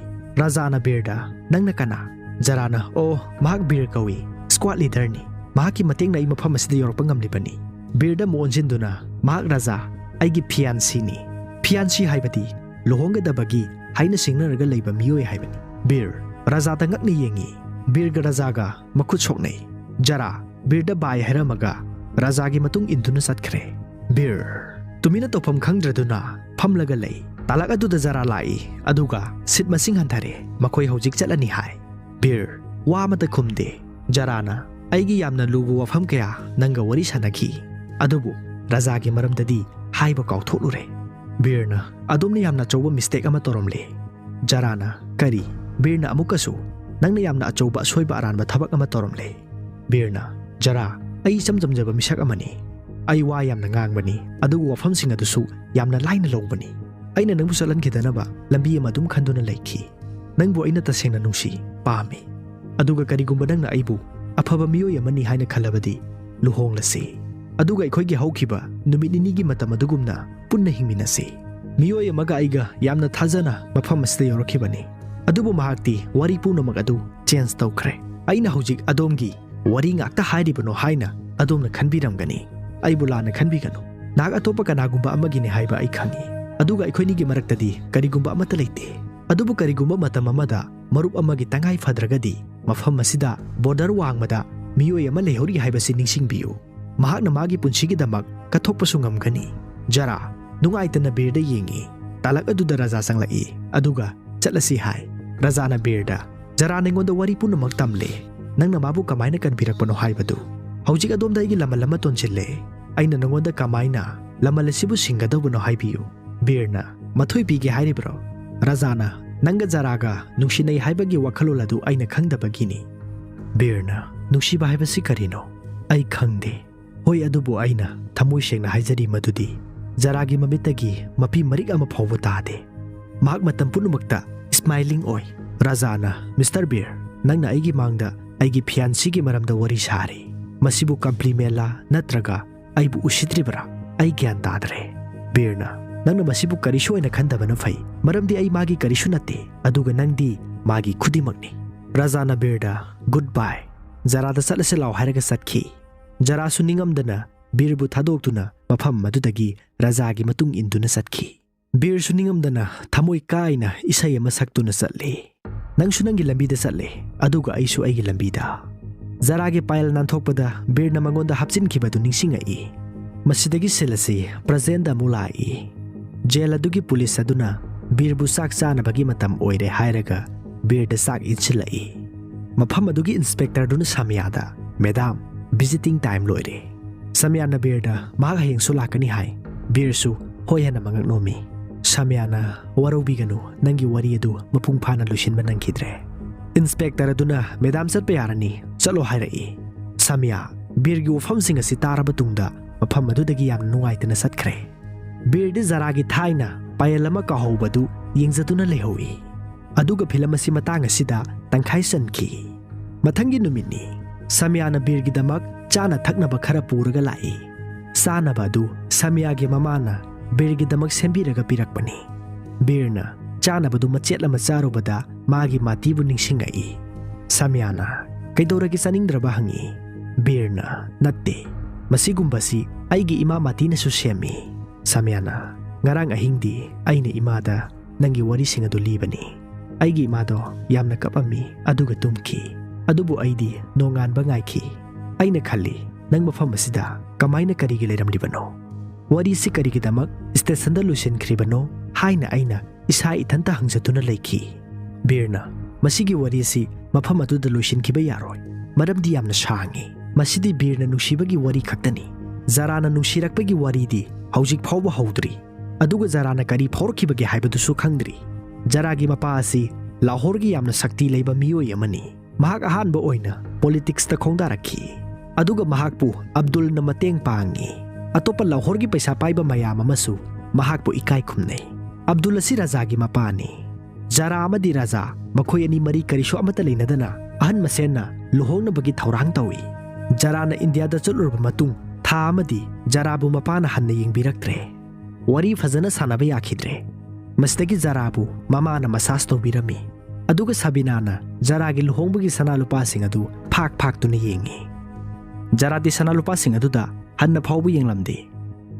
ꯔꯥꯖꯥꯅ ꯕꯤꯔꯗ, "ꯅꯪꯅ ꯀꯅꯥ?" ꯖꯔꯥꯅ, "ꯑꯣ, ꯃꯍꯥꯛ ꯕꯤꯔ ꯀꯧꯏ, ꯁ꯭ꯀ꯭ꯋꯥꯗ ꯂꯤꯗꯔꯅꯤ꯫ ꯃꯍꯥꯛꯀꯤ ꯃꯇꯦꯡꯅ ꯑꯩ ꯃꯐꯝ ꯑꯁꯤꯗ ꯌꯧꯔꯛꯄ ꯉꯝꯂꯤꯕꯅꯤ꯫" ꯕꯤꯔꯗ ꯑꯃꯨꯛ ꯑꯣꯟꯁꯤꯟꯗꯨꯅ, "ꯃꯍꯥꯛ ꯔꯥꯖꯥ, ꯑꯩꯒꯤ ꯐꯤꯌꯥꯟꯁꯤꯅꯤ꯫" ꯐꯤꯌꯥꯟꯁꯤ ꯍꯥꯏꯕꯗꯤ ꯂꯨꯍꯣꯡꯒꯗꯕꯒꯤ ꯍꯥꯏꯅ ꯁꯤꯡꯅꯔꯒ ꯂꯩꯕ ꯃꯤꯑꯣꯏ ꯍꯥꯏꯕꯅꯤ꯫ ꯕꯤꯔ ꯔꯥꯖꯥꯗ ꯉꯛꯅ ꯌꯦꯡꯉꯤ꯫ ꯕꯤꯔꯒ ꯔꯥꯖꯥꯒ ꯃꯈꯨꯠ ꯁꯣꯛꯅꯩ꯫ ꯖꯔꯥ ꯕꯤꯔꯗ ꯕꯥꯏ ꯍꯥꯏꯔꯝꯃꯒ ꯔꯥꯖꯥꯒꯤ ꯃꯇꯨꯡ ꯏꯟꯗꯨꯅ ꯆꯠꯈ꯭ꯔꯦ꯫ ꯕꯤꯔ ꯇꯨꯃꯤꯟꯅ ꯇꯧꯐꯝ ꯈꯪꯗ꯭ꯔꯗꯨꯅ ꯐꯝꯂꯒ ꯂꯩ꯫ ꯇꯥꯂꯛ ꯑꯗꯨꯗ ꯖꯔꯥ ꯂꯥꯛꯏ, ꯑꯗꯨꯒ ꯁꯤꯠ ꯃꯁꯤꯡ ꯍꯟꯊꯔꯦ꯫ ꯃꯈꯣꯏ ꯍꯧꯖꯤꯛ ꯆꯠꯂꯅꯤ ꯍꯥꯏ꯫ ꯕꯤꯔ ꯋꯥ ꯑꯃꯠꯇ ꯈꯨꯝꯗꯦ꯫ ꯖꯔꯥꯅ, "ꯑꯩꯒꯤ ꯌꯥꯝꯅ ꯂꯨꯕ ꯋꯥꯐꯝ ꯀꯌꯥ ꯅꯪꯒ ꯋꯥꯔꯤ ꯁꯥꯟꯅꯈꯤ, ꯑꯗꯨꯕꯨ ꯔꯥꯖꯥꯒꯤ ꯃꯔꯝꯗꯗꯤ ꯍꯥꯏꯕ ꯀꯥꯎꯊꯣꯛꯂꯨꯔꯦ꯫" ꯕꯤꯔꯅ, "ꯑꯗꯣꯝꯅ ꯌꯥꯝꯅ ꯑꯆꯧꯕ ꯃꯤꯁꯇꯦꯛ ꯑꯃ ꯇꯧꯔꯝꯂꯦ꯫" ꯖꯔꯥꯅ, "ꯀꯔꯤ?" ꯕꯤꯔꯅ ꯑꯃꯨꯛꯀꯁꯨ, "ꯅꯪꯅ ꯌꯥꯝꯅ ꯑꯆꯧꯕ ꯑꯁꯣꯏꯕ ꯑꯔꯥꯟꯕ ꯊꯕꯛ ꯑꯃ ꯇꯧꯔꯝꯂꯦ꯫" ꯕꯤꯔꯅ, "ꯖꯔꯥ, ꯑꯩ ꯏꯆꯝ ꯆꯝꯖꯕ ꯃꯤꯁꯛ ꯑꯃꯅꯤ꯫ ꯑꯩ ꯋꯥ ꯌꯥꯝꯅ ꯉꯥꯡꯕꯅꯤ, ꯑꯗꯨꯒ ꯋꯥꯐꯝꯁꯤꯡ ꯑꯗꯨꯁꯨ ꯌꯥꯝꯅ ꯂꯥꯏꯅ ꯂꯧꯕꯅꯤ꯫ ꯑꯩꯅ ꯅꯪꯕꯨ ꯆꯠꯍꯟꯈꯤꯗꯅꯕ ꯂꯝꯕꯤ ꯑꯃ ꯑꯗꯨꯝ ꯈꯟꯗꯨꯅ ꯂꯩꯈꯤ꯫ ꯅꯪꯕꯨ ꯑꯩꯅ ꯇꯁꯦꯡꯅ ꯅꯨꯡꯁꯤ, ꯄꯥꯝꯃꯤ꯫ ꯑꯗꯨꯒ ꯀꯔꯤꯒꯨꯝꯕ ꯅꯪꯅ ꯑꯩꯕꯨ ꯑꯐꯕ ꯃꯤꯑꯣꯏ ꯑꯃꯅꯤ ꯍꯥꯏꯅ ꯈꯜꯂꯕꯗꯤ ꯂꯨꯍꯣꯡꯂꯁꯤ꯫ ꯑꯗꯨꯒ ꯑꯩꯈꯣꯏꯒꯤ ꯍꯧꯈꯤꯕ ꯅꯨꯃꯤꯠ ꯅꯤꯅꯤꯒꯤ ꯃꯇꯝ ꯑꯗꯨꯒꯨꯝꯅ ꯄꯨꯟꯅ ꯍꯤꯡꯃꯤꯟꯅꯁꯤ꯫ ꯃꯤꯑꯣꯏ ꯑꯃꯒ ꯑꯩꯒ ꯌꯥꯝꯅ ꯊꯥꯖꯅ ꯃꯐꯝ ꯑꯁꯤꯗ ꯌꯧꯔꯛꯈꯤꯕꯅꯤ꯫ ꯑꯗꯨꯕꯨ ꯃꯍꯥꯛꯇꯤ ꯋꯥꯔꯤ ꯄꯨꯝꯅꯃꯛ ꯑꯗꯨ ꯆꯦꯟꯖ ꯇꯧꯈ꯭ꯔꯦ꯫ ꯑꯩꯅ ꯍꯧꯖꯤꯛ ꯑꯗꯣꯝꯒꯤ ꯋꯥꯔꯤ ꯉꯥꯛꯇ ꯍꯥꯏꯔꯤꯕꯅꯣ ꯍꯥꯏꯅ ꯑꯗꯣꯝꯅ ꯈꯟꯕꯤꯔꯝꯒꯅꯤ꯫ ꯑꯩꯕꯨ ꯂꯥꯟꯅ ꯈꯟꯕꯤꯒꯅꯨ꯫ ꯅꯍꯥꯛ ꯑꯇꯣꯞꯄ ꯀꯅꯥꯒꯨꯝꯕ ꯑꯃꯒꯤꯅꯤ ꯍꯥꯏꯕ ꯑꯩ ꯈꯪꯏ꯫ ꯑꯗꯨꯒ ꯑꯩꯈꯣꯏꯅꯤꯒꯤ ꯃꯔꯛꯇꯗꯤ ꯀꯔꯤꯒꯨꯝꯕ ꯑꯃꯠꯇ ꯂꯩꯇꯦ꯫ ꯑꯗꯨꯕꯨ ꯀꯔꯤꯒꯨꯝꯕ ꯃꯇꯝ ꯑꯃꯗ ꯃꯔꯨꯞ ꯑꯃꯒꯤ ꯇꯉꯥꯏ ꯐꯗ꯭ꯔꯒꯗꯤ ꯃꯐꯝ ꯑꯁꯤꯗ ꯕꯣꯔꯗꯔ ꯋꯥꯡꯃꯗ ꯃꯤꯑꯣꯏ ꯑꯃ ꯂꯩꯍꯧꯔꯤ ꯍꯥꯏꯕꯁꯤ ꯅꯤꯡꯁꯤꯡꯕꯤꯌꯨ꯫ ꯃꯍꯥꯛꯅ ꯃꯥꯒꯤ ꯄꯨꯟꯁꯤꯒꯤꯗꯃꯛ ꯀꯠꯊꯣꯛꯄꯁꯨ ꯉꯝꯒꯅꯤ꯫" ꯖꯔꯥ ꯅꯨꯡꯉꯥꯏꯇꯅ ꯕꯤꯔꯗ ꯌꯦꯡꯏ꯫ ꯇꯥꯂꯛ ꯑꯗꯨꯗ ꯔꯥꯖꯥ ꯆꯪꯂꯛꯏ, ꯑꯗꯨꯒ ꯆꯠꯂꯁꯤ ꯍꯥꯏ꯫ ꯔꯥꯖꯥꯅ ꯕꯤꯔꯗ, "ꯖꯔꯥꯅ ꯑꯩꯉꯣꯟꯗ ꯋꯥꯔꯤ ꯄꯨꯝꯅꯃꯛ ꯇꯝꯂꯦ, ꯅꯪꯅ ꯃꯥꯕꯨ ꯀꯃꯥꯏꯅ ꯀꯟꯕꯤꯔꯛꯄꯅꯣ ꯍꯥꯏꯕꯗꯨ꯫ ꯍꯧꯖꯤꯛ ꯑꯗꯣꯝꯗ ꯑꯩꯒꯤ ꯂꯃꯜ ꯑꯃ ꯇꯣꯟꯁꯤꯜꯂꯦ꯫ ꯑꯩꯅ ꯅꯉꯣꯟꯗ ꯀꯃꯥꯏꯅ ꯂꯃꯜ ꯑꯁꯤꯕꯨ ꯁꯤꯡꯒꯗꯧꯕꯅꯣ ꯍꯥꯏꯕꯤꯌꯨ꯫" ꯕꯤꯔꯅ, "ꯃꯊꯣꯏ ꯄꯤꯒꯦ ꯍꯥꯏꯔꯤꯕ꯭ꯔꯣ?" ꯔꯥꯖꯥꯅ, "ꯅꯪꯒ ꯖꯔꯥꯒ ꯅꯨꯡꯁꯤꯅꯩ ꯍꯥꯏꯕꯒꯤ ꯋꯥꯈꯜꯂꯣꯟ ꯑꯗꯨ ꯑꯩꯅ ꯈꯪꯗꯕꯒꯤꯅꯤ꯫" ꯕꯤꯔꯅ, "ꯅꯨꯡꯁꯤꯕ ꯍꯥꯏꯕꯁꯤ ꯀꯔꯤꯅꯣ?" "ꯑꯩ ꯈꯪꯗꯦ꯫ ꯍꯣꯏ, ꯑꯗꯨꯕꯨ ꯑꯩꯅ ꯊꯃꯣꯏ ꯁꯦꯡꯅ ꯍꯥꯏꯖꯔꯤ ꯃꯗꯨꯗꯤ ꯖꯔꯥꯒꯤ ꯃꯃꯤꯠꯇꯒꯤ ꯃꯄꯤ ꯃꯔꯤꯛ ꯑꯃ ꯐꯥꯎꯕ ꯇꯥꯗꯦ꯫ ꯃꯍꯥꯛ ꯃꯇꯝ ꯄꯨꯝꯅꯃꯛꯇ ꯁ꯭ꯃꯥꯏꯂꯤꯡ ꯑꯣꯏ꯫" ꯔꯥꯖꯥꯅ, "ꯃꯤꯁꯇꯔ ꯕꯤꯔ, ꯅꯪꯅ ꯑꯩꯒꯤ ꯃꯥꯡꯗ ꯑꯩꯒꯤ ꯐꯤꯌꯥꯟꯁꯤꯒꯤ ꯃꯔꯝꯗ ꯋꯥꯔꯤ ꯁꯥꯔꯤ꯫ ꯃꯁꯤꯕꯨ ꯀꯝꯄ꯭ꯂꯤꯃꯦꯟꯂꯥ ꯅꯠꯇ꯭ꯔꯒ ꯑꯩꯕꯨ ꯎꯁꯤꯠꯇ꯭ꯔꯤꯕ꯭ꯔꯥ? ꯑꯩ ꯒ꯭ꯌꯥꯟ ꯇꯥꯗ꯭ꯔꯦ꯫" ꯕꯤꯔꯅ, "ꯅꯪꯅ ꯃꯁꯤꯕꯨ ꯀꯔꯤꯁꯨ ꯑꯣꯏꯅ ꯈꯟꯗꯕꯅ ꯐꯩ, ꯃꯔꯝꯗꯤ ꯑꯩ ꯃꯥꯒꯤ ꯀꯔꯤꯁꯨ ꯅꯠꯇꯦ, ꯑꯗꯨꯒ ꯅꯪꯗꯤ ꯃꯥꯒꯤ ꯈꯨꯗꯤꯡꯃꯛꯅꯤ꯫" ꯔꯥꯖꯥꯅ ꯕꯤꯔꯗ, "ꯒꯨꯗ ꯕꯥꯏ꯫ ꯖꯔꯥꯗ ꯆꯠꯂꯁꯤ ꯂꯥꯎ" ꯍꯥꯏꯔꯒ ꯆꯠꯈꯤ꯫ ꯖꯔꯥꯁꯨ ꯅꯤꯡꯉꯝꯗꯅ ꯕꯤꯔꯕꯨ ꯊꯥꯗꯣꯛꯇꯨꯅ ꯃꯐꯝ ꯑꯗꯨꯗꯒꯤ ꯔꯥꯖꯥꯒꯤ ꯃꯇꯨꯡ ꯏꯟꯗꯨꯅ ꯆꯠꯈꯤ꯫ ꯕꯤꯔꯁꯨ ꯅꯤꯡꯉꯝꯗꯅ ꯊꯃꯣꯏ ꯀꯥꯏꯅ ꯏꯁꯩ ꯑꯃ ꯁꯛꯇꯨꯅ ꯆꯠꯂꯤ꯫ "ꯅꯪꯁꯨ ꯅꯪꯒꯤ ꯂꯝꯕꯤꯗ ꯆꯠꯂꯦ, ꯑꯗꯨꯒ ꯑꯩꯁꯨ ꯑꯩꯒꯤ ꯂꯝꯕꯤꯗ꯫" ꯖꯔꯥꯒꯤ ꯄꯥꯌꯦꯜ ꯅꯥꯟꯊꯣꯛꯄꯗ ꯕꯤꯔꯅ ꯃꯉꯣꯟꯗ ꯍꯥꯞꯆꯤꯟꯈꯤꯕꯗꯨ ꯅꯤꯡꯁꯤꯡꯉꯛꯏ꯫ ꯃꯁꯤꯗꯒꯤ ꯁꯤꯟ ꯑꯁꯤ ꯄ꯭ꯔꯖꯦꯟꯗ ꯑꯃꯨꯛ ꯂꯥꯛꯏ꯫ ꯖꯦꯜ ꯑꯗꯨꯒꯤ ꯄꯨꯂꯤꯁ ꯑꯗꯨꯅ ꯕꯤꯔꯕꯨ ꯆꯥꯛ ꯆꯥꯅꯕꯒꯤ ꯃꯇꯝ ꯑꯣꯏꯔꯦ ꯍꯥꯏꯔꯒ ꯕꯤꯔꯗ ꯆꯥꯛ ꯏꯟꯁꯤꯜꯂꯛꯏ꯫ ꯃꯐꯝ ꯑꯗꯨꯒꯤ ꯏꯟꯁꯄꯦꯛꯇꯔꯗꯨꯅ ꯁꯥꯃꯤꯌꯥꯗ, "ꯃꯦꯗꯥꯝ, ꯚꯤꯖꯤꯇꯤꯡ ꯇꯥꯏꯝ ꯂꯣꯏꯔꯦ꯫" ꯁꯥꯃꯤꯌꯥꯅ ꯕꯤꯔꯗ, "ꯃꯍꯥꯛ ꯍꯌꯦꯡꯁꯨ ꯂꯥꯛꯀꯅꯤ ꯍꯥꯏ꯫" ꯕꯤꯔꯁꯨ ꯍꯣꯏ ꯍꯥꯏꯅ ꯃꯉꯛ ꯅꯣꯝꯃꯤ꯫ ꯁꯥꯃꯤꯌꯥꯅ, "ꯋꯥꯔꯧꯕꯤꯒꯅꯨ, ꯅꯪꯒꯤ ꯋꯥꯔꯤ ꯑꯗꯨ ꯃꯄꯨꯡ ꯐꯥꯅ ꯂꯣꯏꯁꯤꯟꯕ ꯅꯪꯈꯤꯗ꯭ꯔꯦ꯫" ꯏꯟꯁꯄꯦꯛꯇꯔ ꯑꯗꯨꯅ, "ꯃꯦꯗꯥꯝ, ꯆꯠꯄ ꯌꯥꯔꯅꯤ, ꯆꯠꯂꯣ" ꯍꯥꯏꯔꯛꯏ꯫ ꯁꯥꯃꯤꯌꯥ ꯕꯤꯔꯒꯤ ꯋꯥꯐꯝꯁꯤꯡ ꯑꯁꯤ ꯇꯥꯔꯕ ꯇꯨꯡꯗ ꯃꯐꯝ ꯑꯗꯨꯗꯒꯤ ꯌꯥꯝꯅ ꯅꯨꯡꯉꯥꯏꯇꯅ ꯆꯠꯈ꯭ꯔꯦ꯫ ꯕꯤꯔꯗꯤ ꯖꯔꯥꯒꯤ ꯊꯥꯏꯅ ꯄꯥꯌꯦꯜ ꯑꯃ ꯀꯥꯎꯍꯧꯕꯗꯨ ꯌꯦꯡꯖꯗꯨꯅ ꯂꯩꯍꯧꯏ꯫ ꯑꯗꯨꯒ ꯐꯤꯂꯝ ꯑꯁꯤ ꯃꯇꯥꯡ ꯑꯁꯤꯗ ꯇꯪꯈꯥꯏ ꯆꯟꯈꯤ꯫ ꯃꯊꯪꯒꯤ ꯅꯨꯃꯤꯠꯅꯤ꯫ ꯁꯥꯃꯤꯌꯥꯅ ꯕꯤꯔꯒꯤꯗꯃꯛ ꯆꯥꯅ ꯊꯛꯅꯕ ꯈꯔ ꯄꯨꯔꯒ ꯂꯥꯛꯏ꯫ ꯆꯥꯅꯕ ꯑꯗꯨ ꯁꯥꯃꯤꯌꯥꯒꯤ ꯃꯃꯥꯅ ꯕꯤꯔꯒꯤꯗꯃꯛ ꯁꯦꯝꯕꯤꯔꯒ ꯄꯤꯔꯛꯄꯅꯤ꯫ ꯕꯤꯔꯅ ꯆꯥꯅꯕꯗꯨ ꯃꯆꯦꯠ ꯑꯃ ꯆꯥꯔꯨꯕꯗ ꯃꯥꯒꯤ ꯃꯥꯇꯤꯕꯨ ꯅꯤꯡꯁꯤꯡꯉꯛꯏ꯫ ꯁꯥꯃꯤꯌꯥꯅ, "ꯀꯩꯗꯧꯔꯒꯦ, ꯆꯥꯅꯤꯡꯗ꯭ꯔꯕ?" ꯍꯪꯉꯤ꯫ ꯕꯤꯔꯅ, "ꯅꯠꯇꯦ, ꯃꯁꯤꯒꯨꯝꯕꯁꯤ ꯑꯩꯒꯤ ꯏꯃꯥ ꯃꯥꯇꯤꯅꯁꯨ ꯁꯦꯝꯃꯤ꯫" ꯁꯥꯃꯤꯌꯥꯅ, "ꯉꯔꯥꯡ ꯑꯍꯤꯡꯗꯤ ꯑꯩꯅ ꯏꯃꯥꯗ ꯅꯪꯒꯤ ꯋꯥꯔꯤꯁꯤꯡ ꯑꯗꯨ ꯂꯤꯕꯅꯤ꯫ ꯑꯩꯒꯤ ꯏꯃꯥꯗꯣ ꯌꯥꯝꯅ ꯀꯞꯑꯝꯃꯤ, ꯑꯗꯨꯒ ꯇꯨꯝꯈꯤ꯫ ꯑꯗꯨꯕꯨ ꯑꯩꯗꯤ ꯅꯣꯡꯉꯥꯟꯕ ꯉꯥꯏꯈꯤ꯫ ꯑꯩꯅ ꯈꯜꯂꯤ, ꯅꯪ ꯃꯐꯝ ꯑꯁꯤꯗ ꯀꯃꯥꯏꯅ ꯀꯔꯤꯒꯤ ꯂꯩꯔꯝꯂꯤꯕꯅꯣ? ꯋꯥꯔꯤꯁꯤ ꯀꯔꯤꯒꯤꯗꯃꯛ ꯁ꯭ꯇꯦꯁꯟꯗ ꯂꯣꯏꯁꯤꯟꯈ꯭ꯔꯤꯕꯅꯣ ꯍꯥꯏꯅ ꯑꯩꯅ ꯏꯁꯥ ꯏꯊꯟꯇ ꯍꯪꯖꯗꯨꯅ ꯂꯩꯈꯤ꯫" ꯕꯤꯔꯅ, "ꯃꯁꯤꯒꯤ ꯋꯥꯔꯤ ꯑꯁꯤ ꯃꯐꯝ ꯑꯗꯨꯗ ꯂꯣꯏꯁꯤꯟꯈꯤꯕ ꯌꯥꯔꯣꯏ, ꯃꯔꯝꯗꯤ ꯌꯥꯝꯅ ꯁꯥꯡꯉꯤ꯫ ꯃꯁꯤꯗꯤ ꯕꯤꯔꯅ ꯅꯨꯡꯁꯤꯕꯒꯤ ꯋꯥꯔꯤ ꯈꯛꯇꯅꯤ꯫ ꯖꯔꯥꯅ ꯅꯨꯡꯁꯤꯔꯛꯄꯒꯤ ꯋꯥꯔꯤꯗꯤ ꯍꯧꯖꯤꯛ ꯐꯥꯎꯕ ꯍꯧꯗ꯭ꯔꯤ꯫ ꯑꯗꯨꯒ ꯖꯔꯥꯅ ꯀꯔꯤ ꯐꯥꯎꯔꯛꯈꯤꯕꯒꯦ ꯍꯥꯏꯕꯗꯨꯁꯨ ꯈꯪꯗ꯭ꯔꯤ꯫ ꯖꯔꯥꯒꯤ ꯃꯄꯥ ꯑꯁꯤ ꯂꯥꯍꯣꯔꯒꯤ ꯌꯥꯝꯅ ꯁꯛꯇꯤ ꯂꯩꯕ ꯃꯤꯑꯣꯏ ꯑꯃꯅꯤ꯫ ꯃꯍꯥꯛ ꯑꯍꯥꯟꯕ ꯑꯣꯏꯅ ꯄꯣꯂꯤꯇꯤꯛꯁꯇ ꯈꯣꯡꯗꯥꯔꯛꯈꯤ꯫ ꯑꯗꯨꯒ ꯃꯍꯥꯛꯄꯨ ꯑꯕꯗꯨꯜꯅ ꯃꯇꯦꯡ ꯄꯥꯡꯉꯤ꯫ ꯑꯇꯣꯞꯄ ꯂꯥꯍꯣꯔꯒꯤ ꯄꯩꯁꯥ ꯄꯥꯏꯕ ꯃꯌꯥꯝ ꯑꯃꯁꯨ ꯃꯍꯥꯛꯄꯨ ꯏꯀꯥꯏ ꯈꯨꯝꯅꯩ꯫ ꯑꯕꯗꯨꯜ ꯑꯁꯤ ꯔꯥꯖꯥꯒꯤ ꯃꯄꯥꯅꯤ꯫ ꯖꯔꯥ ꯑꯃꯗꯤ ꯔꯥꯖꯥ, ꯃꯈꯣꯏ ꯑꯅꯤ ꯃꯔꯤ ꯀꯔꯤꯁꯨ ꯑꯃꯠꯇ ꯂꯩꯅꯗꯅ ꯑꯍꯟ ꯃꯁꯦꯟꯅ ꯂꯨꯍꯣꯡꯅꯕꯒꯤ ꯊꯧꯔꯥꯡ ꯇꯧꯏ꯫ ꯖꯔꯥꯅ ꯏꯟꯗꯤꯌꯥꯗ ꯆꯠꯂꯨꯔꯕ ꯃꯇꯨꯡ ꯊꯥ ꯑꯃꯗꯤ ꯖꯔꯥꯕꯨ ꯃꯄꯥꯅ ꯍꯟꯅ ꯌꯦꯡꯕꯤꯔꯛꯇ꯭ꯔꯦ꯫ ꯋꯥꯔꯤ ꯐꯖꯅ ꯁꯥꯟꯅꯕ ꯌꯥꯈꯤꯗ꯭ꯔꯦ꯫ ꯃꯁꯤꯗꯒꯤ ꯖꯔꯥꯕꯨ ꯃꯃꯥꯅ ꯃꯁꯥꯖ ꯇꯧꯕꯤꯔꯝꯃꯤ꯫ ꯑꯗꯨꯒ ꯁꯕꯤꯅꯥꯅ ꯖꯔꯥꯒꯤ ꯂꯨꯍꯣꯡꯕꯒꯤ ꯁꯅꯥ ꯂꯨꯄꯥꯁꯤꯡ ꯑꯗꯨ ꯐꯥꯛ ꯐꯥꯛꯇꯨꯅ ꯌꯦꯡꯉꯤ꯫ ꯖꯔꯥꯗꯤ ꯁꯅꯥ ꯂꯨꯄꯥꯁꯤꯡ ꯑꯗꯨꯗ ꯍꯟꯅ ꯐꯥꯎꯕ ꯌꯦꯡꯂꯝꯗꯦ꯫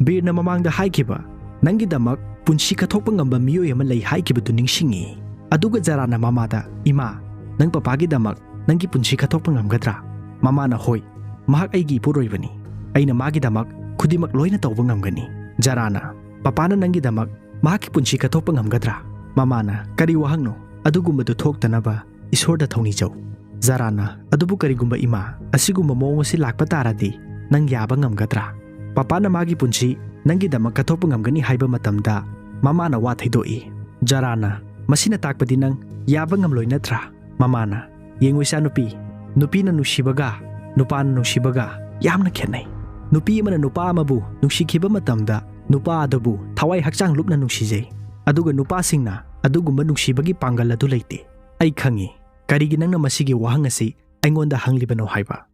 ꯕꯤꯔꯅ ꯃꯃꯥꯡꯗ ꯍꯥꯏꯈꯤꯕ, "ꯅꯪꯒꯤꯗꯃꯛ ꯄꯨꯟꯁꯤ ꯀꯠꯊꯣꯛꯄ ꯉꯝꯕ ꯃꯤꯑꯣꯏ ꯑꯃ ꯂꯩ" ꯍꯥꯏꯈꯤꯕꯗꯨ ꯅꯤꯡꯁꯤꯡꯉꯤ꯫ ꯑꯗꯨꯒ ꯖꯔꯥꯅ ꯃꯃꯥꯗ, "ꯏꯃꯥ, ꯅꯪ ꯄꯄꯥꯒꯤꯗꯃꯛ ꯅꯪꯒꯤ ꯄꯨꯟꯁꯤ ꯀꯠꯊꯣꯛꯄ ꯉꯝꯒꯗ꯭ꯔꯥ?" ꯃꯃꯥꯅ, "ꯍꯣꯏ, ꯃꯍꯥꯛ ꯑꯩꯒꯤ ꯏꯄꯨꯔꯣꯏꯕꯅꯤ꯫ ꯑꯩꯅ ꯃꯥꯒꯤꯗꯃꯛ ꯈꯨꯗꯤꯡꯃꯛ ꯂꯣꯏꯅ ꯇꯧꯕ ꯉꯝꯒꯅꯤ꯫" ꯖꯔꯥꯅ, "ꯄꯄꯥꯅ ꯅꯪꯒꯤꯗꯃꯛ ꯃꯍꯥꯛꯀꯤ ꯄꯨꯟꯁꯤ ꯀꯠꯊꯣꯛꯄ ꯉꯝꯒꯗ꯭ꯔꯥ?" ꯃꯃꯥꯅ, "ꯀꯔꯤ ꯋꯥꯍꯪꯅꯣ? ꯑꯗꯨꯒꯨꯝꯕꯗꯨ ꯊꯣꯛꯇꯅꯕ ꯏꯁꯣꯔꯗ ꯊꯧꯅꯤꯖꯧ꯫" ꯖꯔꯥꯅ, "ꯑꯗꯨꯕꯨ ꯀꯔꯤꯒꯨꯝꯕ ꯏꯃꯥ, ꯑꯁꯤꯒꯨꯝꯕ ꯃꯑꯣꯡ ꯑꯁꯤ ꯂꯥꯛꯄ ꯇꯥꯔꯗꯤ ꯅꯪ ꯌꯥꯕ ꯉꯝꯒꯗ꯭ꯔꯥ? ꯄꯄꯥꯅ ꯃꯥꯒꯤ ꯄꯨꯟꯁꯤ ꯅꯪꯒꯤꯗꯃꯛ ꯀꯠꯊꯣꯛꯄ ꯉꯝꯒꯅꯤ" ꯍꯥꯏꯕ ꯃꯇꯝꯗ ꯃꯃꯥꯅ ꯋꯥ ꯊꯩꯗꯣꯛꯏ꯫ ꯖꯔꯥꯅ, "ꯃꯁꯤꯅ ꯇꯥꯛꯄꯗꯤ ꯅꯪ ꯌꯥꯕ ꯉꯝꯂꯣꯏ ꯅꯠꯇ꯭ꯔꯥ?" ꯃꯃꯥꯅ, "ꯌꯦꯡꯉꯨ ꯏꯆꯥꯅꯨꯄꯤ, ꯅꯨꯄꯤꯅ ꯅꯨꯡꯁꯤꯕꯒ ꯅꯨꯄꯥꯅ ꯅꯨꯡꯁꯤꯕꯒ ꯌꯥꯝꯅ ꯈꯦꯠꯅꯩ꯫ ꯅꯨꯄꯤ ꯑꯃꯅ ꯅꯨꯄꯥ ꯑꯃꯕꯨ ꯅꯨꯡꯁꯤꯈꯤꯕ ꯃꯇꯝꯗ ꯅꯨꯄꯥ ꯑꯗꯨꯕꯨ ꯊꯋꯥꯏ ꯍꯛꯆꯥꯡ ꯂꯨꯞꯅ ꯅꯨꯡꯁꯤꯖꯩ꯫ ꯑꯗꯨꯒ ꯅꯨꯄꯥꯁꯤꯡꯅ ꯑꯗꯨꯒꯨꯝꯕ ꯅꯨꯡꯁꯤꯕꯒꯤ ꯄꯥꯡꯒꯜ ꯑꯗꯨ ꯂꯩꯇꯦ꯫ ꯑꯩ ꯈꯪꯏ ꯀꯔꯤꯒꯤ ꯅꯪꯅ ꯃꯁꯤꯒꯤ ꯋꯥꯍꯪ ꯑꯁꯤ ꯑꯩꯉꯣꯟꯗ ꯍꯪꯂꯤꯕꯅꯣ ꯍꯥꯏꯕ꯫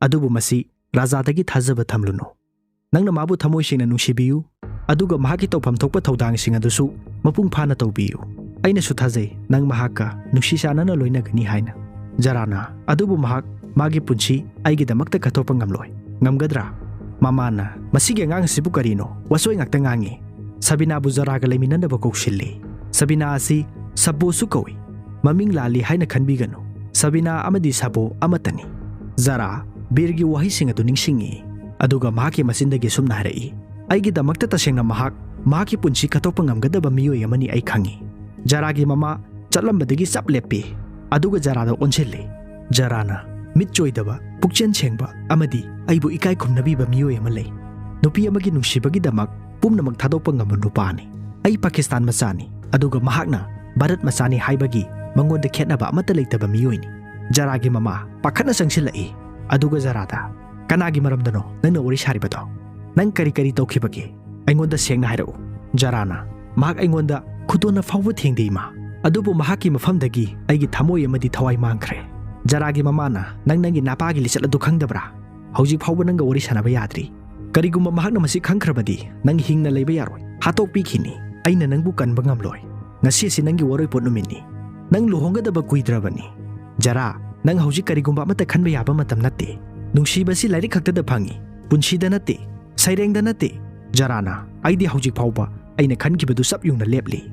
ꯑꯗꯨꯕꯨ ꯃꯁꯤ ꯔꯥꯖꯥꯗꯒꯤ ꯊꯥꯖꯕ ꯊꯝꯂꯨꯅꯨ꯫ ꯅꯪꯅ ꯃꯥꯕꯨ ꯊꯃꯣꯏ ꯁꯦꯡꯅ ꯅꯨꯡꯁꯤꯕꯤꯌꯨ, ꯑꯗꯨꯒ ꯃꯍꯥꯛꯀꯤ ꯇꯧꯐꯝ ꯊꯣꯛꯄ ꯊꯧꯗꯥꯡꯁꯤꯡ ꯑꯗꯨꯁꯨ ꯃꯄꯨꯡ ꯐꯥꯅ ꯇꯧꯕꯤꯌꯨ꯫ ꯑꯩꯅꯁꯨ ꯊꯥꯖꯩ ꯅꯪ ꯃꯍꯥꯛꯀ ꯅꯨꯡꯁꯤ ꯆꯥꯟꯅꯅ ꯂꯣꯏꯅꯒꯅꯤ ꯍꯥꯏꯅ꯫" ꯖꯔꯥꯅ, "ꯑꯗꯨꯕꯨ ꯃꯍꯥꯛ ꯃꯥꯒꯤ ꯄꯨꯟꯁꯤ ꯑꯩꯒꯤꯗꯃꯛꯇ ꯀꯠꯊꯣꯛꯄ ꯉꯝꯂꯣꯏ꯫ ꯉꯝꯒꯗ꯭ꯔꯥ?" ꯃꯃꯥꯅ, "ꯃꯁꯤꯒꯤ ꯑꯉꯥꯡ ꯑꯁꯤꯕꯨ ꯀꯔꯤꯅꯣ? ꯋꯥꯆꯣꯏ ꯉꯥꯛꯇ ꯉꯥꯡꯉꯤ꯫" ꯁꯕꯤꯅꯥꯕꯨ ꯖꯔꯥꯒ ꯂꯩꯃꯤꯟꯅꯅꯕ ꯀꯧꯁꯤꯜꯂꯤ꯫ ꯁꯕꯤꯅꯥ ꯑꯁꯤ ꯁꯕꯣꯁꯨ ꯀꯧꯏ꯫ ꯃꯃꯤꯡ ꯂꯥꯜꯂꯤ ꯍꯥꯏꯅ ꯈꯟꯕꯤꯒꯅꯨ꯫ ꯁꯕꯤꯅꯥ ꯑꯃꯗꯤ ꯁꯕꯣ ꯑꯃꯠꯇꯅꯤ꯫ ꯖꯔꯥ ꯕꯤꯔꯒꯤ ꯋꯥꯍꯩꯁꯤꯡ ꯑꯗꯨ ꯅꯤꯡꯁꯤꯡꯉꯤ, ꯑꯗꯨꯒ ꯃꯍꯥꯛꯀꯤ ꯃꯆꯤꯟꯗꯒꯤ ꯑꯁꯨꯝꯅ ꯍꯥꯏꯔꯛꯏ, "ꯑꯩꯒꯤꯗꯃꯛꯇ ꯇꯁꯦꯡꯅ ꯃꯍꯥꯛ ꯃꯍꯥꯛꯀꯤ ꯄꯨꯟꯁꯤ ꯀꯠꯊꯣꯛꯄ ꯉꯝꯒꯗꯕ ꯃꯤꯑꯣꯏ ꯑꯃꯅꯤ ꯑꯩ ꯈꯪꯉꯤ꯫" ꯖꯔꯥꯒꯤ ꯃꯃꯥ ꯆꯠꯂꯝꯕꯗꯒꯤ ꯆꯞ ꯂꯦꯞꯄꯤ, ꯑꯗꯨꯒ ꯖꯔꯥꯗ ꯑꯣꯟꯁꯤꯜꯂꯤ꯫ ꯖꯔꯥꯅ, "ꯃꯤꯠ ꯆꯣꯏꯗꯕ, ꯄꯨꯛꯆꯦꯜ ꯁꯦꯡꯕ ꯑꯃꯗꯤ ꯑꯩꯕꯨ ꯏꯀꯥꯏ ꯈꯨꯝꯅꯕꯤꯕ ꯃꯤꯑꯣꯏ ꯑꯃ ꯂꯩ꯫ ꯅꯨꯄꯤ ꯑꯃꯒꯤ ꯅꯨꯡꯁꯤꯕꯒꯤꯗꯃꯛ ꯄꯨꯝꯅꯃꯛ ꯊꯥꯗꯣꯛꯄ ꯉꯝꯕ ꯅꯨꯄꯥꯅꯤ꯫ ꯑꯩ ꯄꯥꯀꯤꯁꯇꯥꯟ ꯃꯆꯥꯅꯤ, ꯑꯗꯨꯒ ꯃꯍꯥꯛꯅ ꯚꯥꯔꯠ ꯃꯆꯥꯅꯤ ꯍꯥꯏꯕꯒꯤ ꯃꯉꯣꯟꯗ ꯈꯦꯠꯅꯕ ꯑꯃꯠꯇ ꯂꯩꯇꯕ ꯃꯤꯑꯣꯏꯅꯤ꯫ ꯖꯔꯥꯒꯤ ꯃꯃꯥ ꯄꯥꯈꯠꯅ ꯆꯪꯁꯤꯜꯂꯛꯏ꯫ ꯑꯗꯨꯒ ꯖꯔꯥꯗ, "ꯀꯅꯥꯒꯤ ꯃꯔꯝꯗꯅꯣ ꯅꯪꯅ ꯋꯥꯔꯤ ꯁꯥꯔꯤꯕꯗꯣ? ꯅꯪ ꯀꯔꯤ ꯀꯔꯤ ꯇꯧꯈꯤꯕꯒꯦ? ꯑꯩꯉꯣꯟꯗ ꯁꯦꯡꯅ ꯍꯥꯏꯔꯛꯎ꯫" ꯖꯔꯥꯅ, "ꯃꯍꯥꯛ ꯑꯩꯉꯣꯟꯗ ꯈꯨꯗꯣꯟꯅ ꯐꯥꯎꯕ ꯊꯦꯡꯗꯦ, ꯏꯃꯥ꯫ ꯑꯗꯨꯕꯨ ꯃꯍꯥꯛꯀꯤ ꯃꯐꯝꯗꯒꯤ ꯑꯩꯒꯤ ꯊꯃꯣꯏ ꯑꯃꯗꯤ ꯊꯋꯥꯏ ꯃꯥꯡꯈ꯭ꯔꯦ꯫" ꯖꯔꯥꯒꯤ ꯃꯃꯥꯅ, "ꯅꯪ ꯅꯪꯒꯤ ꯅꯄꯥꯒꯤ ꯂꯤꯆꯠ ꯑꯗꯨ ꯈꯪꯗꯕ꯭ꯔꯥ? ꯍꯧꯖꯤꯛ ꯐꯥꯎꯕ ꯅꯪꯒ ꯋꯥꯔꯤ ꯁꯥꯟꯅꯕ ꯌꯥꯗ꯭ꯔꯤ꯫ ꯀꯔꯤꯒꯨꯝꯕ ꯃꯍꯥꯛꯅ ꯃꯁꯤ ꯈꯪꯈ꯭ꯔꯕꯗꯤ ꯅꯪ ꯍꯤꯡꯅ ꯂꯩꯕ ꯌꯥꯔꯣꯏ꯫ ꯍꯥꯠꯇꯣꯛꯄꯤꯈꯤꯅꯤ꯫ ꯑꯩꯅ ꯅꯪꯕꯨ ꯀꯟꯕ ꯉꯝꯂꯣꯏ꯫ ꯉꯁꯤ ꯑꯁꯤ ꯅꯪꯒꯤ ꯋꯥꯔꯣꯏꯄꯣꯠ ꯅꯨꯃꯤꯠꯅꯤ꯫ ꯅꯪ ꯂꯨꯍꯣꯡꯒꯗꯕ ꯀꯨꯏꯗ꯭ꯔꯕꯅꯤ꯫ ꯖꯔꯥ, ꯅꯪ ꯍꯧꯖꯤꯛ ꯀꯔꯤꯒꯨꯝꯕ ꯑꯃꯠꯇ ꯈꯟꯕ ꯌꯥꯕ ꯃꯇꯝ ꯅꯠꯇꯦ꯫ ꯅꯨꯡꯁꯤꯕꯁꯤ ꯂꯥꯏꯔꯤꯛ ꯈꯛꯇꯗ ꯐꯪꯏ, ꯄꯨꯟꯁꯤꯗ ꯅꯠꯇꯦ, ꯁꯩꯔꯦꯡꯗ ꯅꯠꯇꯦ꯫" ꯖꯔꯥꯅ, "ꯑꯩꯗꯤ ꯍꯧꯖꯤꯛ ꯐꯥꯎꯕ ꯑꯩꯅ ꯈꯟꯈꯤꯕꯗꯨ ꯆꯞ ꯌꯨꯡꯅ ꯂꯦꯞꯂꯤ꯫"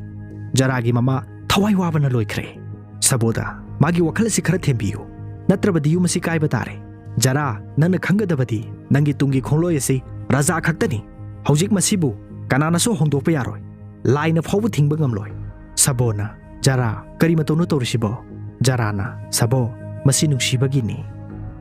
ꯖꯔꯥꯒꯤ ꯃꯃꯥ ꯊꯋꯥꯏ ꯋꯥꯕꯅ ꯂꯣꯏꯈ꯭ꯔꯦ꯫ "ꯁꯕꯣꯗ, ꯃꯥꯒꯤ ꯋꯥꯈꯜ ꯑꯁꯤ ꯈꯔ ꯊꯦꯝꯕꯤꯌꯨ, ꯅꯠꯇ꯭ꯔꯕꯗꯤ ꯌꯨꯝ ꯑꯁꯤ ꯀꯥꯏꯕ ꯇꯥꯔꯦ꯫ ꯖꯔꯥ, ꯅꯪꯅ ꯈꯪꯒꯗꯕꯗꯤ ꯅꯪꯒꯤ ꯇꯨꯡꯒꯤ ꯈꯣꯡꯂꯣꯏ ꯑꯁꯤ ꯔꯥꯖꯥ ꯈꯛꯇꯅꯤ꯫ ꯍꯧꯖꯤꯛ ꯃꯁꯤꯕꯨ ꯀꯅꯥꯅꯁꯨ ꯍꯣꯡꯗꯣꯛꯄ ꯌꯥꯔꯣꯏ꯫ ꯂꯥꯏꯅ ꯐꯥꯎꯕ ꯊꯤꯡꯕ ꯉꯝꯂꯣꯏ꯫" ꯁꯕꯣꯅ, "ꯖꯔꯥ, ꯀꯔꯤ ꯃꯇꯧꯅꯣ ꯇꯧꯔꯤꯁꯤꯕꯣ?" ꯖꯔꯥꯅ, "ꯁꯕꯣ, ꯃꯁꯤ ꯅꯨꯡꯁꯤꯕꯒꯤꯅꯤ꯫"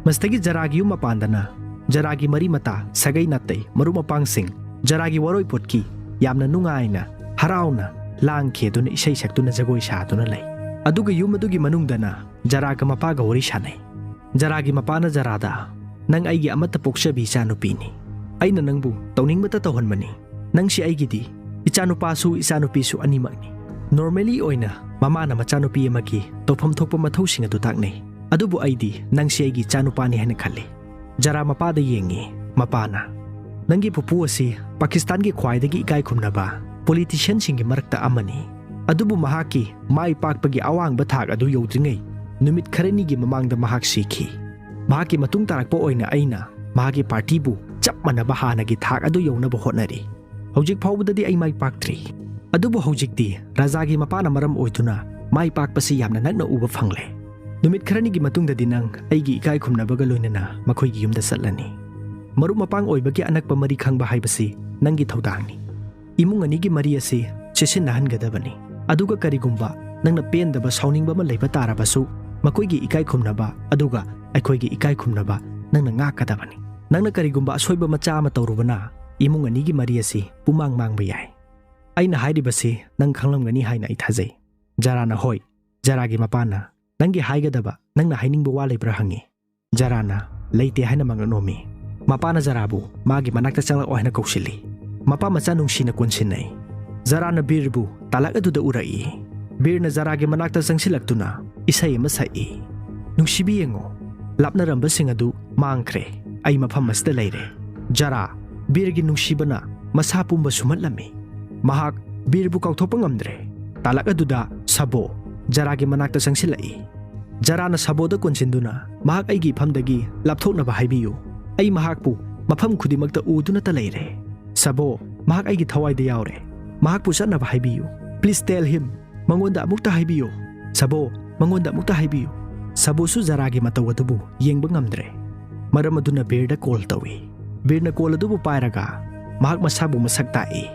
ꯃꯁꯤꯗꯒꯤ ꯖꯔꯥꯒꯤ ꯌꯨꯝ ꯃꯄꯥꯟꯗꯅ ꯖꯔꯥꯒꯤ ꯃꯔꯤ ꯃꯇꯥ, ꯁꯥꯒꯩ ꯅꯥꯇꯩ, ꯃꯔꯨꯞ ꯃꯄꯥꯡꯁꯤꯡ ꯖꯔꯥꯒꯤ ꯋꯥꯔꯣꯏꯄꯣꯠꯀꯤ ꯌꯥꯝꯅ ꯅꯨꯡꯉꯥꯏꯅ, ꯍꯔꯥꯎꯅ ꯂꯥꯡꯈꯤ ꯑꯗꯨꯅ, ꯏꯁꯩ ꯁꯛꯇꯨꯅ, ꯖꯒꯣꯏ ꯁꯥꯗꯨꯅ ꯂꯩ꯫ ꯑꯗꯨꯒ ꯌꯨꯝ ꯑꯗꯨꯒꯤ ꯃꯅꯨꯡꯗꯅ ꯖꯔꯥꯒ ꯃꯄꯥꯒ ꯋꯥꯔꯤ ꯁꯥꯟꯅꯩ꯫ ꯖꯔꯥꯒꯤ ꯃꯄꯥꯅ ꯖꯔꯥꯗ, "ꯅꯪ ꯑꯩꯒꯤ ꯑꯃꯠꯇ ꯄꯣꯛꯆꯕꯤ ꯏꯆꯥꯅꯨꯄꯤꯅꯤ꯫ ꯑꯩꯅ ꯅꯪꯕꯨ ꯇꯧꯅꯤꯡꯕꯇ ꯇꯧꯍꯟꯕꯅꯤ꯫ ꯅꯪꯁꯤ ꯑꯩꯒꯤꯗꯤ ꯏꯆꯥꯅꯨꯄꯥꯁꯨ ꯏꯆꯥꯅꯨꯄꯤꯁꯨ ꯑꯅꯤꯃꯛꯅꯤ꯫" Normally ꯑꯣꯏꯅ ꯃꯃꯥꯅ ꯃꯆꯥꯅꯨꯄꯤ ꯑꯃꯒꯤ ꯇꯧꯐꯝ ꯊꯣꯛꯄ ꯃꯊꯧꯁꯤꯡ ꯑꯗꯨ ꯇꯥꯛꯅꯩ꯫ "ꯑꯗꯨꯕꯨ ꯑꯩꯗꯤ ꯅꯪꯁꯤ ꯑꯩꯒꯤ ꯏꯆꯥꯅꯨꯄꯥꯅꯤ ꯍꯥꯏꯅ ꯈꯜꯂꯤ꯫" ꯖꯔꯥ ꯃꯄꯥꯗ ꯌꯦꯡꯉꯤ꯫ ꯃꯄꯥꯅ, "ꯅꯪꯒꯤ ꯄꯨꯄꯨ ꯑꯁꯤ ꯄꯥꯀꯤꯁꯇꯥꯟꯒꯤ ꯈ꯭ꯋꯥꯏꯗꯒꯤ ꯏꯀꯥꯏ ꯈꯨꯝꯅꯕ ꯄꯣꯂꯤꯇꯤꯁꯤꯌꯟꯁꯤꯡꯒꯤ ꯃꯔꯛꯇ ꯑꯃꯅꯤ꯫ ꯑꯗꯨꯕꯨ ꯃꯍꯥꯛꯀꯤ ꯃꯥꯏ ꯄꯥꯛꯄꯒꯤ ꯑꯋꯥꯡꯕ ꯊꯥꯛ ꯑꯗꯨ ꯌꯧꯗ꯭ꯔꯤꯉꯩ ꯅꯨꯃꯤꯠ ꯈꯔꯅꯤꯒꯤ ꯃꯃꯥꯡꯗ ꯃꯍꯥꯛ ꯁꯤꯈꯤ꯫ ꯃꯍꯥꯛꯀꯤ ꯃꯇꯨꯡ ꯇꯥꯔꯛꯄ ꯑꯣꯏꯅ ꯑꯩꯅ ꯃꯍꯥꯛꯀꯤ ꯄꯥꯔꯇꯤꯕꯨ ꯆꯞ ꯃꯥꯟꯅꯕ ꯍꯥꯟꯅꯒꯤ ꯊꯥꯛ ꯑꯗꯨ ꯌꯧꯅꯕ ꯍꯣꯠꯅꯔꯤ꯫ ꯍꯧꯖꯤꯛ ꯐꯥꯎꯕꯗꯗꯤ ꯑꯩ ꯃꯥꯏ ꯄꯥꯛꯇ꯭ꯔꯤ꯫ ꯑꯗꯨꯕꯨ ꯍꯧꯖꯤꯛꯇꯤ ꯔꯥꯖꯥꯒꯤ ꯃꯄꯥꯅ ꯃꯔꯝ ꯑꯣꯏꯗꯨꯅ ꯃꯥꯏ ꯄꯥꯛꯄꯁꯤ ꯌꯥꯝꯅ ꯅꯛꯅ ꯎꯕ ꯐꯪꯂꯦ꯫" ꯅꯨꯃꯤꯠ ꯈꯔꯅꯤꯒꯤ ꯃꯇꯨꯡꯗꯗꯤ ꯅꯪ ꯑꯩꯒꯤ ꯏꯀꯥꯏ ꯈꯨꯝꯅꯕꯒ ꯂꯣꯏꯅꯅ ꯃꯈꯣꯏꯒꯤ ꯌꯨꯝꯗ ꯆꯠꯂꯅꯤ꯫ ꯃꯔꯨꯞ ꯃꯄꯥꯡ ꯑꯣꯏꯕꯒꯤ ꯑꯅꯛꯄ ꯃꯔꯤ ꯈꯪꯕ ꯍꯥꯏꯕꯁꯤ ꯅꯪꯒꯤ ꯊꯧꯗꯥꯡꯅꯤ꯫ ꯏꯃꯨꯡ ꯑꯅꯤꯒꯤ ꯃꯔꯤ ꯑꯁꯤ ꯆꯦꯠꯁꯤꯟꯅꯍꯟꯒꯗꯕꯅꯤ꯫ ꯑꯗꯨꯒ ꯀꯔꯤꯒꯨꯝꯕ ꯅꯪꯅ ꯄꯦꯟꯗꯕ, ꯁꯥꯎꯅꯤꯡꯕ ꯑꯃ ꯂꯩꯕ ꯇꯥꯔꯕꯁꯨ, ꯃꯈꯣꯏꯒꯤ ꯏꯀꯥꯏ ꯈꯨꯝꯅꯕ ꯑꯗꯨꯒ ꯑꯩꯈꯣꯏꯒꯤ ꯏꯀꯥꯏ ꯈꯨꯝꯅꯕ ꯅꯪꯅ ꯉꯥꯛꯀꯗꯕꯅꯤ꯫ ꯅꯪꯅ ꯀꯔꯤꯒꯨꯝꯕ ꯑꯁꯣꯏꯕ ꯃꯆꯥ ꯑꯃ ꯇꯧꯔꯨꯕꯅ, ꯏꯃꯨꯡ ꯑꯅꯤꯒꯤ ꯃꯔꯤ ꯑꯁꯤ ꯄꯨꯃꯥꯡ ꯃꯥꯡꯕ ꯌꯥꯏ꯫ ꯑꯩꯅ ꯍꯥꯏꯔꯤꯕꯁꯤ ꯅꯪ ꯈꯪꯂꯝꯒꯅꯤ ꯍꯥꯏꯅ ꯑꯩ ꯊꯥꯖꯩ꯫ ꯖꯔꯥꯅ, "ꯍꯣꯏ꯫" ꯖꯔꯥꯒꯤ ꯃꯄꯥꯅ, "ꯅꯪꯒꯤ ꯍꯥꯏꯒꯗꯕ "ꯅꯪꯅ ꯍꯥꯏꯅꯤꯡꯕ ꯋꯥ ꯂꯩꯕ꯭ꯔꯥ?" ꯍꯪꯉꯤ꯫ ꯖꯔꯥꯅ "ꯂꯩꯇꯦ" ꯍꯥꯏꯅ ꯃꯉꯛ ꯅꯣꯝꯃꯤ꯫ ꯃꯄꯥꯅ ꯖꯔꯥꯕꯨ ꯃꯥꯒꯤ ꯃꯅꯥꯛꯇ ꯆꯪꯂꯛꯑꯣ ꯍꯥꯏꯅ ꯀꯧꯁꯤꯜꯂꯤ꯫ ꯃꯄꯥ ꯃꯆꯥ ꯅꯨꯡꯁꯤꯅ ꯀꯣꯟꯁꯤꯟꯅꯩ꯫ ꯖꯔꯥꯅ ꯕꯤꯔꯕꯨ ꯇꯥꯂꯛ ꯑꯗꯨꯗ ꯎꯔꯛꯏ꯫ ꯕꯤꯔꯅ ꯖꯔꯥꯒꯤ ꯃꯅꯥꯛꯇ ꯆꯪꯁꯤꯜꯂꯛꯇꯨꯅ ꯏꯁꯩ ꯑꯃ ꯁꯛꯏ꯫ "ꯅꯨꯡꯁꯤꯕꯤ, ꯌꯦꯡꯉꯣ, ꯂꯥꯞꯅꯔꯝꯕꯁꯤꯡ ꯑꯗꯨ ꯃꯥꯡꯈ꯭ꯔꯦ꯫ ꯑꯩ ꯃꯐꯝ ꯑꯁꯤꯗ ꯂꯩꯔꯦ꯫" ꯖꯔꯥ, ꯕꯤꯔꯒꯤ ꯅꯨꯡꯁꯤꯕꯅ ꯃꯁꯥ ꯄꯨꯝꯕ ꯁꯨꯝꯍꯠꯂꯝꯃꯤ꯫ ꯃꯍꯥꯛ ꯕꯤꯔꯕꯨ ꯀꯥꯎꯊꯣꯛꯄ ꯉꯝꯗ꯭ꯔꯦ꯫ ꯇꯥꯂꯛ ꯑꯗꯨꯗ ꯁꯥꯕꯣ ꯖꯔꯥꯒꯤ ꯃꯅꯥꯛꯇ ꯆꯪꯁꯤꯜꯂꯛꯏ꯫ ꯖꯔꯥꯅ ꯁꯥꯕꯣꯗ ꯀꯣꯟꯁꯤꯟꯗꯨꯅ, "ꯃꯍꯥꯛ ꯑꯩꯒꯤ ꯏꯐꯝꯗꯒꯤ ꯂꯥꯞꯊꯣꯛꯅꯕ ꯍꯥꯏꯕꯤꯌꯨ꯫ ꯑꯩ ꯃꯍꯥꯛꯄꯨ ꯃꯐꯝ ꯈꯨꯗꯤꯡꯃꯛꯇ ꯎꯗꯨꯅꯇ ꯂꯩꯔꯦ꯫ ꯁꯥꯕꯣ, ꯃꯍꯥꯛ ꯑꯩꯒꯤ ꯊꯋꯥꯏꯗ ꯌꯥꯎꯔꯦ꯫ ꯃꯍꯥꯛꯄꯨ ꯆꯠꯅꯕ ꯍꯥꯏꯕꯤꯌꯨ꯫ Please tell him꯫ ꯃꯉꯣꯟꯗ ꯑꯃꯨꯛꯇ ꯍꯥꯏꯕꯤꯌꯨ꯫ ꯁꯥꯕꯣ, ꯃꯉꯣꯟꯗ ꯑꯃꯨꯛꯇ ꯍꯥꯏꯕꯤꯌꯨ꯫" ꯁꯥꯕꯣꯁꯨ ꯖꯔꯥꯒꯤ ꯃꯇꯧ ꯑꯗꯨꯕꯨ ꯌꯦꯡꯕ ꯉꯝꯗ꯭ꯔꯦ꯫ ꯃꯔꯝ ꯑꯗꯨꯅ ꯕꯤꯔꯗ ꯀꯣꯜ ꯇꯧꯏ꯫ ꯕꯤꯔꯅ ꯀꯣꯜ ꯑꯗꯨꯕꯨ ꯄꯥꯏꯔꯒ ꯃꯍꯥꯛ ꯃꯁꯥꯕꯨ ꯃꯁꯛ ꯇꯥꯛꯏ꯫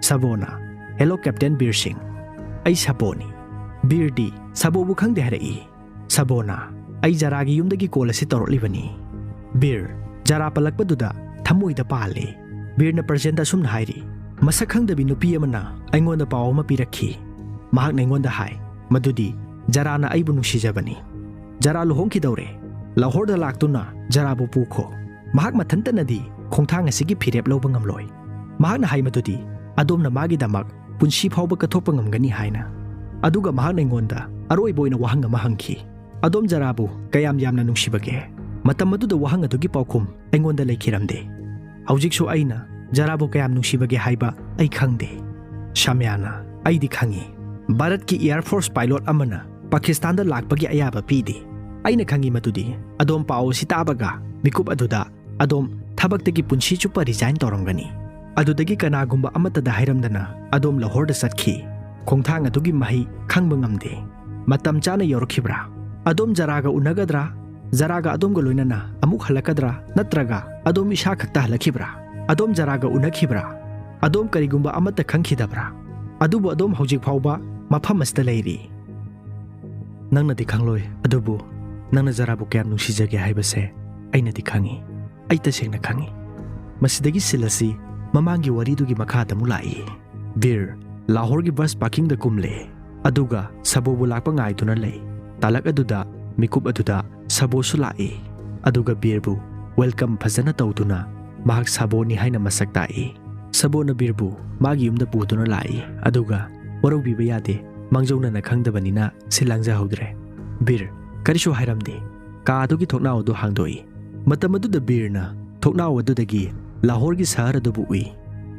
ꯁꯥꯕꯣꯅ, "ꯍꯦꯂꯣ, ꯀꯦꯞꯇꯦꯟ ꯕꯤꯔ ꯁꯤꯡ꯫ ꯑꯩ ꯁꯥꯕꯣꯅꯤ꯫" ꯕꯤꯔꯗꯤ ꯁꯥꯕꯣꯕꯨ ꯈꯪꯗꯦ ꯍꯥꯏꯔꯛꯏ꯫ ꯁꯥꯕꯣꯅ, "ꯑꯩ ꯖꯔꯥꯒꯤ ꯌꯨꯝꯗꯒꯤ ꯀꯣꯜ ꯑꯁꯤ ꯇꯧꯔꯛꯂꯤꯕꯅꯤ꯫" ꯕꯤꯔ, ꯖꯔꯥ ꯄꯜꯂꯛꯄꯗꯨꯗ ꯊꯃꯣꯏꯗ ꯄꯥꯜꯂꯤ꯫ ꯕꯤꯔꯅ ꯄ꯭ꯔꯖꯦꯟꯗ ꯑꯁꯨꯝꯅ ꯍꯥꯏꯔꯤ, "ꯃꯁꯛ ꯈꯪꯗꯕꯤ ꯅꯨꯄꯤ ꯑꯃꯅ ꯑꯩꯉꯣꯟꯗ ꯄꯥꯎ ꯑꯃ ꯄꯤꯔꯛꯈꯤ꯫ ꯃꯍꯥꯛꯅ ꯑꯩꯉꯣꯟꯗ ꯍꯥꯏ ꯃꯗꯨꯗꯤ ꯖꯔꯥꯅ ꯑꯩꯕꯨ ꯅꯨꯡꯁꯤꯖꯕꯅꯤ꯫ ꯖꯔꯥ ꯂꯨꯍꯣꯡꯈꯤꯗꯧꯔꯦ꯫ ꯂꯥꯍꯣꯔꯗ ꯂꯥꯛꯇꯨꯅ ꯖꯔꯥꯕꯨ ꯄꯨꯈꯣ꯫ ꯃꯍꯥꯛ ꯃꯊꯟꯇꯅꯗꯤ ꯈꯣꯡꯊꯥꯡ ꯑꯁꯤꯒꯤ ꯐꯤꯔꯦꯞ ꯂꯧꯕ ꯉꯝꯂꯣꯏ꯫ ꯃꯍꯥꯛꯅ ꯍꯥꯏ ꯃꯗꯨꯗꯤ ꯑꯗꯣꯝꯅ ꯃꯥꯒꯤꯗꯃꯛ ꯄꯨꯟꯁꯤ ꯐꯥꯎꯕ ꯀꯠꯊꯣꯛꯄ ꯉꯝꯒꯅꯤ ꯍꯥꯏꯅ꯫" ꯑꯗꯨꯒ ꯃꯍꯥꯛꯅ ꯑꯩꯉꯣꯟꯗ ꯑꯔꯣꯏꯕ ꯑꯣꯏꯅ ꯋꯥꯍꯪ ꯑꯃ ꯍꯪꯈꯤ꯫ "ꯑꯗꯣꯝ ꯖꯔꯥꯕꯨ ꯀꯌꯥꯝ ꯌꯥꯝꯅ ꯅꯨꯡꯁꯤꯕꯒꯦ?" ꯃꯇꯝ ꯑꯗꯨꯗ ꯋꯥꯍꯪ ꯑꯗꯨꯒꯤ ꯄꯥꯎꯈꯨꯝ ꯑꯩꯉꯣꯟꯗ ꯂꯩꯈꯤꯔꯝꯗꯦ꯫ ꯍꯧꯖꯤꯛꯁꯨ ꯑꯩꯅ ꯖꯔꯥꯕꯨ ꯀꯌꯥꯝ ꯅꯨꯡꯁꯤꯕꯒꯦ ꯍꯥꯏꯕ ꯑꯩ ꯈꯪꯗꯦ꯫ ꯁꯥꯃ꯭ꯌꯥꯅ, "ꯑꯩꯗꯤ ꯈꯪꯏ꯫ ꯚꯥꯔꯠꯀꯤ ꯑꯦꯌꯔ ꯐꯣꯔꯁ ꯄꯥꯏꯂꯣꯠ ꯑꯃꯅ ꯄꯥꯀꯤꯁꯇꯥꯟꯗ ꯂꯥꯛꯄꯒꯤ ꯑꯌꯥꯕ ꯄꯤꯗꯦ꯫ ꯑꯩꯅ ꯈꯪꯏ ꯃꯗꯨꯗꯤ ꯑꯗꯣꯝ ꯄꯥꯎ ꯑꯁꯤ ꯇꯥꯕꯒ ꯃꯤꯀꯨꯞ ꯑꯗꯨꯗ ꯑꯗꯣꯝ ꯊꯕꯛꯇꯒꯤ ꯄꯨꯟꯁꯤ ꯆꯨꯞꯄ ꯔꯤꯖꯥꯏꯟ ꯇꯧꯔꯝꯒꯅꯤ꯫ ꯑꯗꯨꯗꯒꯤ ꯀꯅꯥꯒꯨꯝꯕ ꯑꯃꯠꯇꯗ ꯍꯥꯏꯔꯝꯗꯅ ꯑꯗꯣꯝ ꯂꯥꯍꯣꯔꯗ ꯆꯠꯈꯤ꯫ ꯈꯣꯡꯊꯥꯡ ꯑꯗꯨꯒꯤ ꯃꯍꯩ ꯈꯪꯕ ꯉꯝꯗꯦ꯫ ꯃꯇꯝ ꯆꯥꯅ ꯌꯧꯔꯛꯈꯤꯕ꯭ꯔꯥ? ꯑꯗꯣꯝ ꯖꯔꯥꯒ ꯎꯅꯒꯗ꯭ꯔꯥ? ꯖꯔꯥꯒ ꯑꯗꯣꯝꯒ ꯂꯣꯏꯅꯅ ꯑꯃꯨꯛ ꯍꯜꯂꯛꯀꯗ꯭ꯔꯥ? ꯅꯠꯇ꯭ꯔꯒ ꯑꯗꯣꯝ ꯏꯁꯥ ꯈꯛꯇ ꯍꯜꯂꯛꯈꯤꯕ꯭ꯔꯥ? ꯑꯗꯣꯝ ꯖꯔꯥꯒ ꯎꯅꯈꯤꯕ꯭ꯔꯥ? ꯑꯗꯣꯝ ꯀꯔꯤꯒꯨꯝꯕ ꯑꯃꯠꯇ ꯈꯪꯈꯤꯗꯕ꯭ꯔꯥ? ꯑꯗꯨꯕꯨ ꯑꯗꯣꯝ ꯍꯧꯖꯤꯛ ꯐꯥꯎꯕ ꯃꯐꯝ ꯑꯁꯤꯗ ꯂꯩꯔꯤ꯫" "ꯅꯪꯅꯗꯤ ꯈꯪꯂꯣꯏ, ꯑꯗꯨꯕꯨ ꯅꯪꯅ ꯖꯔꯥꯕꯨ ꯀꯌꯥꯝ ꯅꯨꯡꯁꯤꯖꯒꯦ ꯍꯥꯏꯕꯁꯦ ꯑꯩꯅꯗꯤ ꯈꯪꯏ꯫ ꯑꯩ ꯇꯁꯦꯡꯅ ꯈꯪꯏ꯫" ꯃꯁꯤꯗꯒꯤ ꯁꯤꯟ ꯑꯁꯤ ꯃꯃꯥꯡꯒꯤ ꯋꯥꯔꯤꯗꯨꯒꯤ ꯃꯈꯥꯗ ꯑꯃꯨꯛ ꯂꯥꯛꯏ꯫ ꯕꯤꯔ ꯂꯥꯍꯣꯔꯒꯤ ꯕꯁ ꯄꯥꯔꯀꯤꯡꯗ ꯀꯨꯝꯂꯦ, ꯑꯗꯨꯒ ꯁꯥꯕꯣꯕꯨ ꯂꯥꯛꯄ ꯉꯥꯏꯗꯨꯅ ꯂꯩ꯫ ꯇꯥꯂꯛ ꯑꯗꯨꯗ ꯃꯤꯀꯨꯞ ꯑꯗꯨꯗ ꯁꯕꯣꯁꯨ ꯂꯥꯛꯏ꯫ ꯑꯗꯨꯒ ꯕꯤꯔꯕꯨ welcome ꯐꯖꯅ ꯇꯧꯗꯨꯅ ꯃꯍꯥꯛ ꯁꯕꯣꯅꯤ ꯍꯥꯏꯅ ꯃꯁꯛ ꯇꯥꯛꯏ꯫ ꯁꯕꯣꯅ ꯕꯤꯔꯕꯨ ꯃꯥꯒꯤ ꯌꯨꯝꯗ ꯄꯨꯗꯨꯅ ꯂꯥꯛꯏ꯫ ꯑꯗꯨꯒ ꯋꯥꯔꯧꯕꯤꯕ ꯌꯥꯗꯦ, ꯃꯥꯡꯖꯧꯅꯅ ꯈꯪꯗꯕꯅꯤꯅ ꯁꯤꯜ ꯂꯥꯡꯖꯍꯧꯗ꯭ꯔꯦ꯫ ꯕꯤꯔ ꯀꯔꯤꯁꯨ ꯍꯥꯏꯔꯝꯗꯦ꯫ ꯀꯥ ꯑꯗꯨꯒꯤ ꯊꯣꯡꯅꯥꯎ ꯑꯗꯨ ꯍꯥꯡꯗꯣꯛꯏ꯫ ꯃꯇꯝ ꯑꯗꯨꯗ ꯕꯤꯔꯅ ꯊꯣꯡꯅꯥꯎ ꯑꯗꯨꯗꯒꯤ ꯂꯥꯍꯣꯔꯒꯤ ꯁꯍꯔ ꯑꯗꯨꯕꯨ ꯎꯏ꯫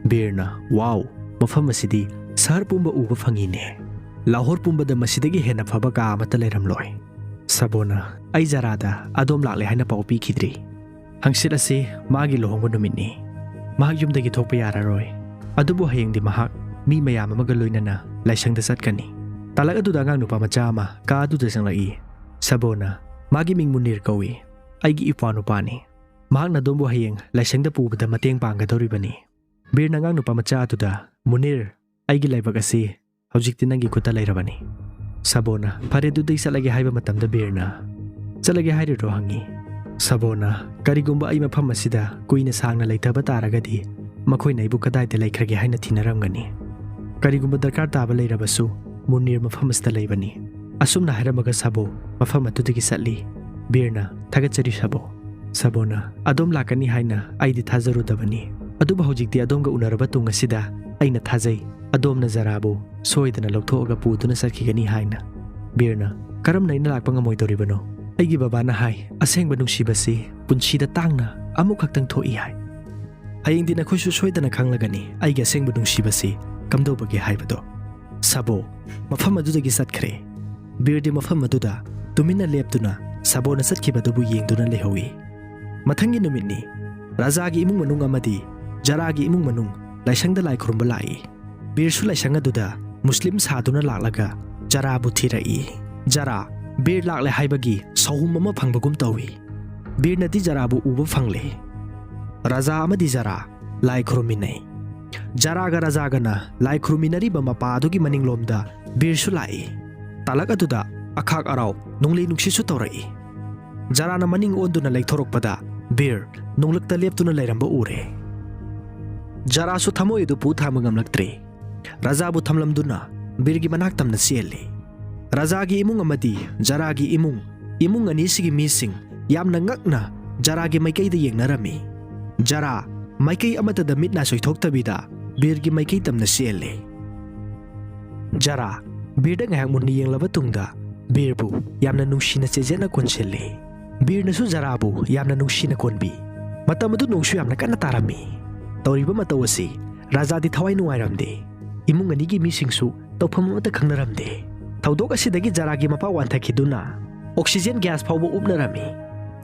ꯕꯤꯔꯅ, "ꯋꯥꯎ, ꯃꯐꯝ ꯑꯁꯤꯗꯤ ꯁꯍꯔ ꯄꯨꯝꯕ ꯎꯕ ꯐꯪꯉꯤꯅꯦ꯫ ꯂꯥꯍꯣꯔ ꯄꯨꯝꯕꯗ ꯃꯁꯤꯗꯒꯤ ꯍꯦꯟꯅ ꯐꯕ ꯀꯥ ꯑꯃꯠꯇ ꯂꯩꯔꯝꯂꯣꯏ꯫" ꯁꯕꯣꯅ, "ꯑꯩ ꯖꯔꯥꯗ ꯑꯗꯣꯝ ꯂꯥꯛꯂꯦ ꯍꯥꯏꯅ ꯄꯥꯎ ꯄꯤꯈꯤꯗ꯭ꯔꯤ꯫ ꯍꯪꯆꯤꯠ ꯑꯁꯤ ꯃꯥꯒꯤ ꯂꯨꯍꯣꯡꯕ ꯅꯨꯃꯤꯠꯅꯤ꯫ ꯃꯍꯥꯛ ꯌꯨꯝꯗꯒꯤ ꯊꯣꯛꯄ ꯌꯥꯔꯔꯣꯏ꯫ ꯑꯗꯨꯕꯨ ꯍꯌꯦꯡꯗꯤ ꯃꯍꯥꯛ ꯃꯤ ꯃꯌꯥꯝ ꯑꯃꯒ ꯂꯣꯏꯅꯅ ꯂꯥꯏꯁꯪꯗ ꯆꯠꯀꯅꯤ꯫" ꯇꯥꯂꯛ ꯑꯗꯨꯗ ꯑꯉꯥꯡ ꯅꯨꯄꯥ ꯃꯆꯥ ꯑꯃ ꯀꯥ ꯑꯗꯨꯗ ꯆꯪꯂꯛꯏ꯫ ꯁꯕꯣꯅ, "ꯃꯥꯒꯤ ꯃꯤꯡ ꯃꯨꯅꯤꯔ ꯀꯧꯏ꯫ ꯑꯩꯒꯤ ꯏꯄ꯭ꯋꯥ ꯅꯨꯄꯥꯅꯤ꯫ ꯃꯍꯥꯛꯅ ꯑꯗꯣꯝꯕꯨ ꯍꯌꯦꯡ ꯂꯥꯏꯁꯪꯗ ꯄꯨꯕꯗ ꯃꯇꯦꯡ ꯄꯥꯡꯒꯗꯧꯔꯤꯕꯅꯤ꯫" ꯕꯤꯔꯅ ꯑꯉꯥꯡ ꯅꯨꯄꯥ ꯃꯆꯥ ꯑꯗꯨꯗ, "ꯃꯨꯅꯤꯔ, ꯑꯩꯒꯤ ꯂꯥꯏꯕꯛ ꯑꯁꯤ ꯍꯧꯖꯤꯛꯇꯤ ꯅꯪꯒꯤ ꯈꯨꯠꯇ ꯂꯩꯔꯕꯅꯤ꯫" ꯁꯕꯣꯅ, "ꯐꯔꯦ, ꯑꯗꯨꯗꯤ ꯑꯩ ꯆꯠꯂꯒꯦ" ꯍꯥꯏꯕ ꯃꯇꯝꯗ ꯕꯤꯔꯅ, "ꯆꯠꯂꯒꯦ ꯍꯥꯏꯔꯤꯔꯣ?" ꯍꯪꯉꯤ꯫ ꯁꯕꯣꯅ, "ꯀꯔꯤꯒꯨꯝꯕ ꯑꯩ ꯃꯐꯝ ꯑꯁꯤꯗ ꯀꯨꯏꯅ ꯁꯥꯡꯅ ꯂꯩꯊꯕ ꯇꯥꯔꯒꯗꯤ ꯃꯈꯣꯏꯅ ꯑꯩꯕꯨ ꯀꯗꯥꯏꯗ ꯂꯩꯈ꯭ꯔꯒꯦ ꯍꯥꯏꯅ ꯊꯤꯅꯔꯝꯒꯅꯤ꯫ ꯀꯔꯤꯒꯨꯝꯕ ꯗꯔꯀꯥꯔ ꯇꯥꯕ ꯂꯩꯔꯕꯁꯨ ꯃꯨꯅꯤꯔ ꯃꯐꯝ ꯑꯁꯤꯗ ꯂꯩꯕꯅꯤ꯫" ꯑꯁꯨꯝꯅ ꯍꯥꯏꯔꯝꯃꯒ ꯁꯕꯣ ꯃꯐꯝ ꯑꯗꯨꯗꯒꯤ ꯆꯠꯂꯤ꯫ ꯕꯤꯔꯅ, "ꯊꯥꯒꯠꯆꯔꯤ ꯁꯕꯣ꯫" ꯁꯕꯣꯅ, "ꯑꯗꯣꯝ ꯂꯥꯛꯀꯅꯤ ꯍꯥꯏꯅ ꯑꯩꯗꯤ ꯊꯥꯖꯔꯨꯗꯕꯅꯤ꯫ ꯑꯗꯨꯕꯨ ꯍꯧꯖꯤꯛꯇꯤ ꯑꯗꯣꯝꯒ ꯎꯅꯔꯕ ꯇꯨꯡ ꯑꯁꯤꯗ ꯑꯩꯅ ꯊꯥꯖꯩ, ꯑꯗꯣꯝꯅ ꯖꯔꯥꯕꯨ ꯁꯣꯏꯗꯅ ꯂꯧꯊꯣꯛꯑꯒ ꯄꯨꯗꯨꯅ ꯆꯠꯈꯤꯒꯅꯤ ꯍꯥꯏꯅ꯫" ꯕꯤꯔꯅ, "ꯀꯔꯝꯅ ꯑꯩꯅ ꯂꯥꯛꯄ ꯉꯝꯃꯣꯏꯗꯧꯔꯤꯕꯅꯣ? ꯑꯩꯒꯤ ꯕꯕꯥꯅ ꯍꯥꯏ, ꯑꯁꯦꯡꯕ ꯅꯨꯡꯁꯤꯕꯁꯤ ꯄꯨꯟꯁꯤꯗ ꯇꯥꯡꯅ ꯑꯃꯨꯛꯈꯛꯇꯪ ꯊꯣꯛꯏ ꯍꯥꯏ꯫ ꯍꯌꯦꯡꯗꯤ ꯅꯈꯣꯏꯁꯨ ꯁꯣꯏꯗꯅ ꯈꯪꯂꯒꯅꯤ ꯑꯩꯒꯤ ꯑꯁꯦꯡꯕ ꯅꯨꯡꯁꯤꯕꯁꯤ ꯀꯝꯗꯧꯕꯒꯦ ꯍꯥꯏꯕꯗꯣ꯫" ꯁꯕꯣ ꯃꯐꯝ ꯑꯗꯨꯗꯒꯤ ꯆꯠꯈ꯭ꯔꯦ꯫ ꯕꯤꯔꯗꯤ ꯃꯐꯝ ꯑꯗꯨꯗ ꯇꯨꯃꯤꯟꯅ ꯂꯦꯞꯇꯨꯅ ꯁꯕꯣꯅ ꯆꯠꯈꯤꯕꯗꯨꯕꯨ ꯌꯦꯡꯗꯨꯅ ꯂꯩꯍꯧꯏ꯫ ꯃꯊꯪꯒꯤ ꯅꯨꯃꯤꯠꯅꯤ꯫ ꯔꯥꯖꯥꯒꯤ ꯏꯃꯨꯡ ꯃꯅꯨꯡ ꯑꯃꯗꯤ ꯖꯔꯥꯒꯤ ꯏꯃꯨꯡ ꯃꯅꯨꯡ ꯂꯥꯏꯁꯪꯗ ꯂꯥꯏ ꯈꯨꯔꯨꯝꯕ ꯂꯥꯛꯏ꯫ ꯕꯤꯔꯁꯨ ꯂꯥꯏꯁꯪ ꯑꯗꯨꯗ ꯃꯨꯁꯂꯤꯝ ꯁꯥꯗꯨꯅ ꯂꯥꯛꯂꯒ ꯖꯔꯥꯕꯨ ꯊꯤꯔꯛꯏ꯫ "ꯖꯔꯥ, ꯕꯤꯔ ꯂꯥꯛꯂꯦ ꯍꯥꯏꯕꯒꯤ ꯁꯥꯎꯍꯨꯝ ꯑꯃ ꯐꯪꯕꯒꯨꯝ ꯇꯧꯏ꯫ ꯕꯤꯔꯅꯗꯤ ꯖꯔꯥꯕꯨ ꯎꯕ ꯐꯪꯂꯦ꯫" ꯔꯥꯖꯥ ꯑꯃꯗꯤ ꯖꯔꯥ ꯂꯥꯏ ꯈꯨꯔꯨꯝꯃꯤꯟꯅꯩ꯫ ꯖꯔꯥꯒ ꯔꯥꯖꯥꯒꯅ ꯂꯥꯏ ꯈꯨꯔꯨꯝꯃꯤꯟꯅꯔꯤꯕ ꯃꯄꯥ ꯑꯗꯨꯒꯤ ꯃꯅꯤꯡꯂꯣꯝꯗ ꯕꯤꯔꯁꯨ ꯂꯥꯛꯏ꯫ ꯇꯥꯂꯛ ꯑꯗꯨꯗ ꯑꯈꯥꯛ ꯑꯔꯥꯎ, ꯅꯣꯡꯂꯩ ꯅꯨꯡꯁꯤꯠꯁꯨ ꯇꯧꯔꯛꯏ꯫ ꯖꯔꯥꯅ ꯃꯅꯤꯡ ꯑꯣꯟꯗꯨꯅ ꯂꯩꯊꯣꯔꯛꯄꯗ ꯕꯤꯔ ꯅꯣꯡꯂꯛꯇ ꯂꯦꯞꯇꯨꯅ ꯂꯩꯔꯝꯕ ꯎꯔꯦ꯫ ꯖꯔꯥꯁꯨ ꯊꯃꯣꯏ ꯑꯗꯨ ꯄꯨ ꯊꯥꯡꯕ ꯉꯝꯂꯛꯇ꯭ꯔꯦ꯫ ꯔꯥꯖꯥꯕꯨ ꯊꯝꯂꯝꯗꯨꯅ ꯕꯤꯔꯒꯤ ꯃꯅꯥꯛ ꯇꯝꯅ ꯆꯦꯜꯂꯤ꯫ ꯔꯥꯖꯥꯒꯤ ꯏꯃꯨꯡ ꯑꯃꯗꯤ ꯖꯔꯥꯒꯤ ꯏꯃꯨꯡ ꯏꯃꯨꯡ ꯑꯅꯤꯁꯤꯒꯤ ꯃꯤꯁꯤꯡ ꯌꯥꯝꯅ ꯉꯛꯅ ꯖꯔꯥꯒꯤ ꯃꯥꯏꯀꯩꯗ ꯌꯦꯡꯅꯔꯝꯃꯤ꯫ ꯖꯔꯥ ꯃꯥꯏꯀꯩ ꯑꯃꯠꯇꯗ ꯃꯤꯠ ꯅꯥ ꯆꯣꯏꯊꯣꯛꯇꯕꯤꯗ ꯕꯤꯔꯒꯤ ꯃꯥꯏꯀꯩ ꯇꯝꯅ ꯆꯦꯜꯂꯤ꯫ ꯖꯔꯥ ꯕꯤꯔꯗ ꯉꯥꯏꯍꯥꯛ ꯃꯨꯟꯅ ꯌꯦꯡꯂꯕ ꯇꯨꯡꯗ ꯕꯤꯔꯕꯨ ꯌꯥꯝꯅ ꯅꯨꯡꯁꯤꯅ ꯆꯦꯖꯦꯠꯅ ꯀꯣꯟꯁꯤꯜꯂꯤ꯫ ꯕꯤꯔꯅꯁꯨ ꯖꯔꯥꯕꯨ ꯌꯥꯝꯅ ꯅꯨꯡꯁꯤꯅ ꯀꯣꯟꯕꯤ꯫ ꯃꯇꯝ ꯑꯗꯨ ꯅꯣꯡꯁꯨ ꯌꯥꯝꯅ ꯀꯟꯅ ꯇꯥꯔꯝꯃꯤ꯫ ꯇꯧꯔꯤꯕ ꯃꯇꯧ ꯑꯁꯤ ꯔꯥꯖꯥꯗꯤ ꯊꯋꯥꯏ ꯅꯨꯡꯉꯥꯏꯔꯝꯗꯦ꯫ ꯏꯃꯨꯡ ꯑꯅꯤꯒꯤ ꯃꯤꯁꯤꯡꯁꯨ ꯇꯧꯐꯝ ꯑꯃꯠꯇ ꯈꯪꯅꯔꯝꯗꯦ꯫ ꯊꯧꯗꯣꯛ ꯑꯁꯤꯗꯒꯤ ꯖꯔꯥꯒꯤ ꯃꯄꯥ ꯋꯥꯟꯊꯈꯤꯗꯨꯅ ꯑꯣꯛꯁꯤꯖꯦꯟ ꯒ꯭ꯌꯥꯁ ꯐꯥꯎꯕ ꯎꯞꯅꯔꯝꯃꯤ꯫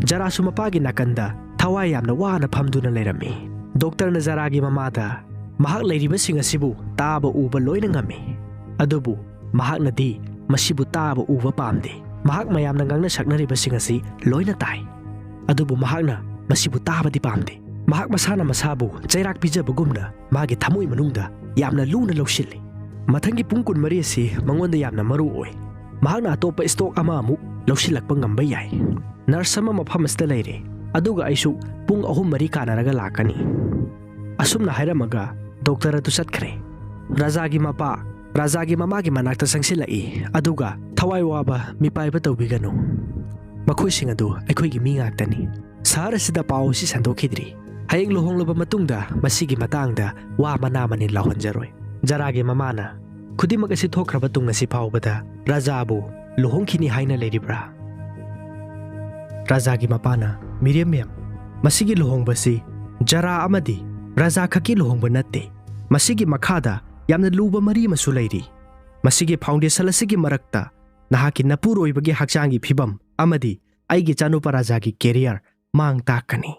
ꯖꯔꯥꯁꯨ ꯃꯄꯥꯒꯤ ꯅꯥꯀꯟꯗ ꯊꯋꯥꯏ ꯌꯥꯝꯅ ꯋꯥꯅ ꯐꯝꯗꯨꯅ ꯂꯩꯔꯝꯃꯤ꯫ ꯗꯣꯛꯇꯔꯅ ꯖꯔꯥꯒꯤ ꯃꯃꯥꯗ ꯃꯍꯥꯛ ꯂꯩꯔꯤꯕꯁꯤꯡ ꯑꯁꯤꯕꯨ ꯇꯥꯕ ꯎꯕ ꯂꯣꯏꯅ ꯉꯝꯃꯤ꯫ ꯑꯗꯨꯕꯨ ꯃꯍꯥꯛꯅꯗꯤ ꯃꯁꯤꯕꯨ ꯇꯥꯕ ꯎꯕ ꯄꯥꯝꯗꯦ꯫ ꯃꯍꯥꯛ ꯃꯌꯥꯝꯅ ꯉꯥꯡꯅ ꯁꯛꯅꯔꯤꯕꯁꯤꯡ ꯑꯁꯤ ꯂꯣꯏꯅ ꯇꯥꯏ꯫ ꯑꯗꯨꯕꯨ ꯃꯍꯥꯛꯅ ꯃꯁꯤꯕꯨ ꯇꯥꯕꯗꯤ ꯄꯥꯝꯗꯦ꯫ ꯃꯍꯥꯛ ꯃꯁꯥꯅ ꯃꯁꯥꯕꯨ ꯆꯩꯔꯥꯛ ꯄꯤꯖꯕꯒꯨꯝꯅ ꯃꯥꯒꯤ ꯊꯃꯣꯏ ꯃꯅꯨꯡꯗ ꯌꯥꯝꯅ ꯂꯨꯅ ꯂꯧꯁꯤꯜꯂꯤ꯫ ꯃꯊꯪꯒꯤ ꯄꯨꯡ ꯀꯨꯟꯃꯔꯤ ꯑꯁꯤ ꯃꯉꯣꯟꯗ ꯌꯥꯝꯅ ꯃꯔꯨ ꯑꯣꯏ꯫ ꯃꯍꯥꯛꯅ ꯑꯇꯣꯞꯄ ꯁ꯭ꯇꯣꯛ ꯑꯃ ꯑꯃꯨꯛ ꯂꯧꯁꯤꯜꯂꯛꯄ ꯉꯝꯕ ꯌꯥꯏ꯫ ꯅꯔꯁ ꯑꯃ ꯃꯐꯝ ꯑꯁꯤꯗ ꯂꯩꯔꯦ, ꯑꯗꯨꯒ ꯑꯩꯁꯨ ꯄꯨꯡ ꯑꯍꯨꯝ ꯃꯔꯤ ꯀꯥꯟꯅꯔꯒ ꯂꯥꯛꯀꯅꯤ꯫ ꯑꯁꯨꯝꯅ ꯍꯥꯏꯔꯝꯃꯒ ꯗꯣꯛꯇꯔ ꯑꯗꯨ ꯆꯠꯈ꯭ꯔꯦ꯫ ꯔꯥꯖꯥꯒꯤ ꯃꯄꯥ ꯔꯥꯖꯥꯒꯤ ꯃꯃꯥꯒꯤ ꯃꯅꯥꯛꯇ ꯆꯪꯁꯤꯜꯂꯛꯏ, ꯑꯗꯨꯒ ꯊꯋꯥꯏ ꯋꯥꯕ ꯃꯤꯄꯥꯏꯕ ꯇꯧꯕꯤꯒꯅꯨ꯫ ꯃꯈꯣꯏꯁꯤꯡ ꯑꯗꯨ ꯑꯩꯈꯣꯏꯒꯤ ꯃꯤ ꯉꯥꯛꯇꯅꯤ꯫ ꯁꯍꯔ ꯑꯁꯤꯗ ꯄꯥꯎ ꯑꯁꯤ ꯁꯟꯗꯣꯛꯈꯤꯗ꯭ꯔꯤ꯫ ꯍꯌꯦꯡ ꯂꯨꯍꯣꯡꯂꯕ ꯃꯇꯨꯡꯗ ꯃꯁꯤꯒꯤ ꯃꯇꯥꯡꯗ ꯋꯥ ꯃꯅꯥ ꯃꯅꯤꯟ ꯂꯥꯎꯍꯟꯖꯔꯣꯏ꯫ ꯖꯔꯥꯒꯤ ꯃꯃꯥꯅ, "ꯈꯨꯗꯤꯡꯃꯛ ꯑꯁꯤ ꯊꯣꯛꯈ꯭ꯔꯕ ꯇꯨꯡ ꯑꯁꯤ ꯐꯥꯎꯕꯗ ꯔꯥꯖꯥꯕꯨ ꯂꯨꯍꯣꯡꯈꯤꯅꯤ ꯍꯥꯏꯅ ꯂꯩꯔꯤꯕ꯭ꯔꯥ?" ꯔꯥꯖꯥꯒꯤ ꯃꯄꯥꯅ, "ꯃꯤꯔꯦꯝ ꯃꯦꯝ, ꯃꯁꯤꯒꯤ ꯂꯨꯍꯣꯡꯕꯁꯤ ꯖꯔꯥ ꯑꯃꯗꯤ ꯔꯥꯖꯥ ꯈꯛꯀꯤ ꯂꯨꯍꯣꯡꯕ ꯅꯠꯇꯦ꯫ ꯃꯁꯤꯒꯤ ꯃꯈꯥꯗ ꯌꯥꯝꯅ ꯂꯨꯕ ꯃꯔꯤ ꯑꯃꯁꯨ ꯂꯩꯔꯤ꯫ ꯃꯁꯤꯒꯤ ꯐꯥꯎꯟꯗꯦꯁꯟ ꯑꯁꯤꯒꯤ ꯃꯔꯛꯇ ꯅꯍꯥꯛꯀꯤ ꯅꯄꯨꯔꯣꯏꯕꯒꯤ ꯍꯛꯆꯥꯡꯒꯤ ꯐꯤꯕꯝ ꯑꯃꯗꯤ ꯑꯩꯒꯤ ꯏꯆꯥꯅꯨꯄꯥ ꯔꯥꯖꯥꯒꯤ ꯀꯦꯔꯤꯌꯔ ꯃꯥꯡ ꯇꯥꯛꯀꯅꯤ꯫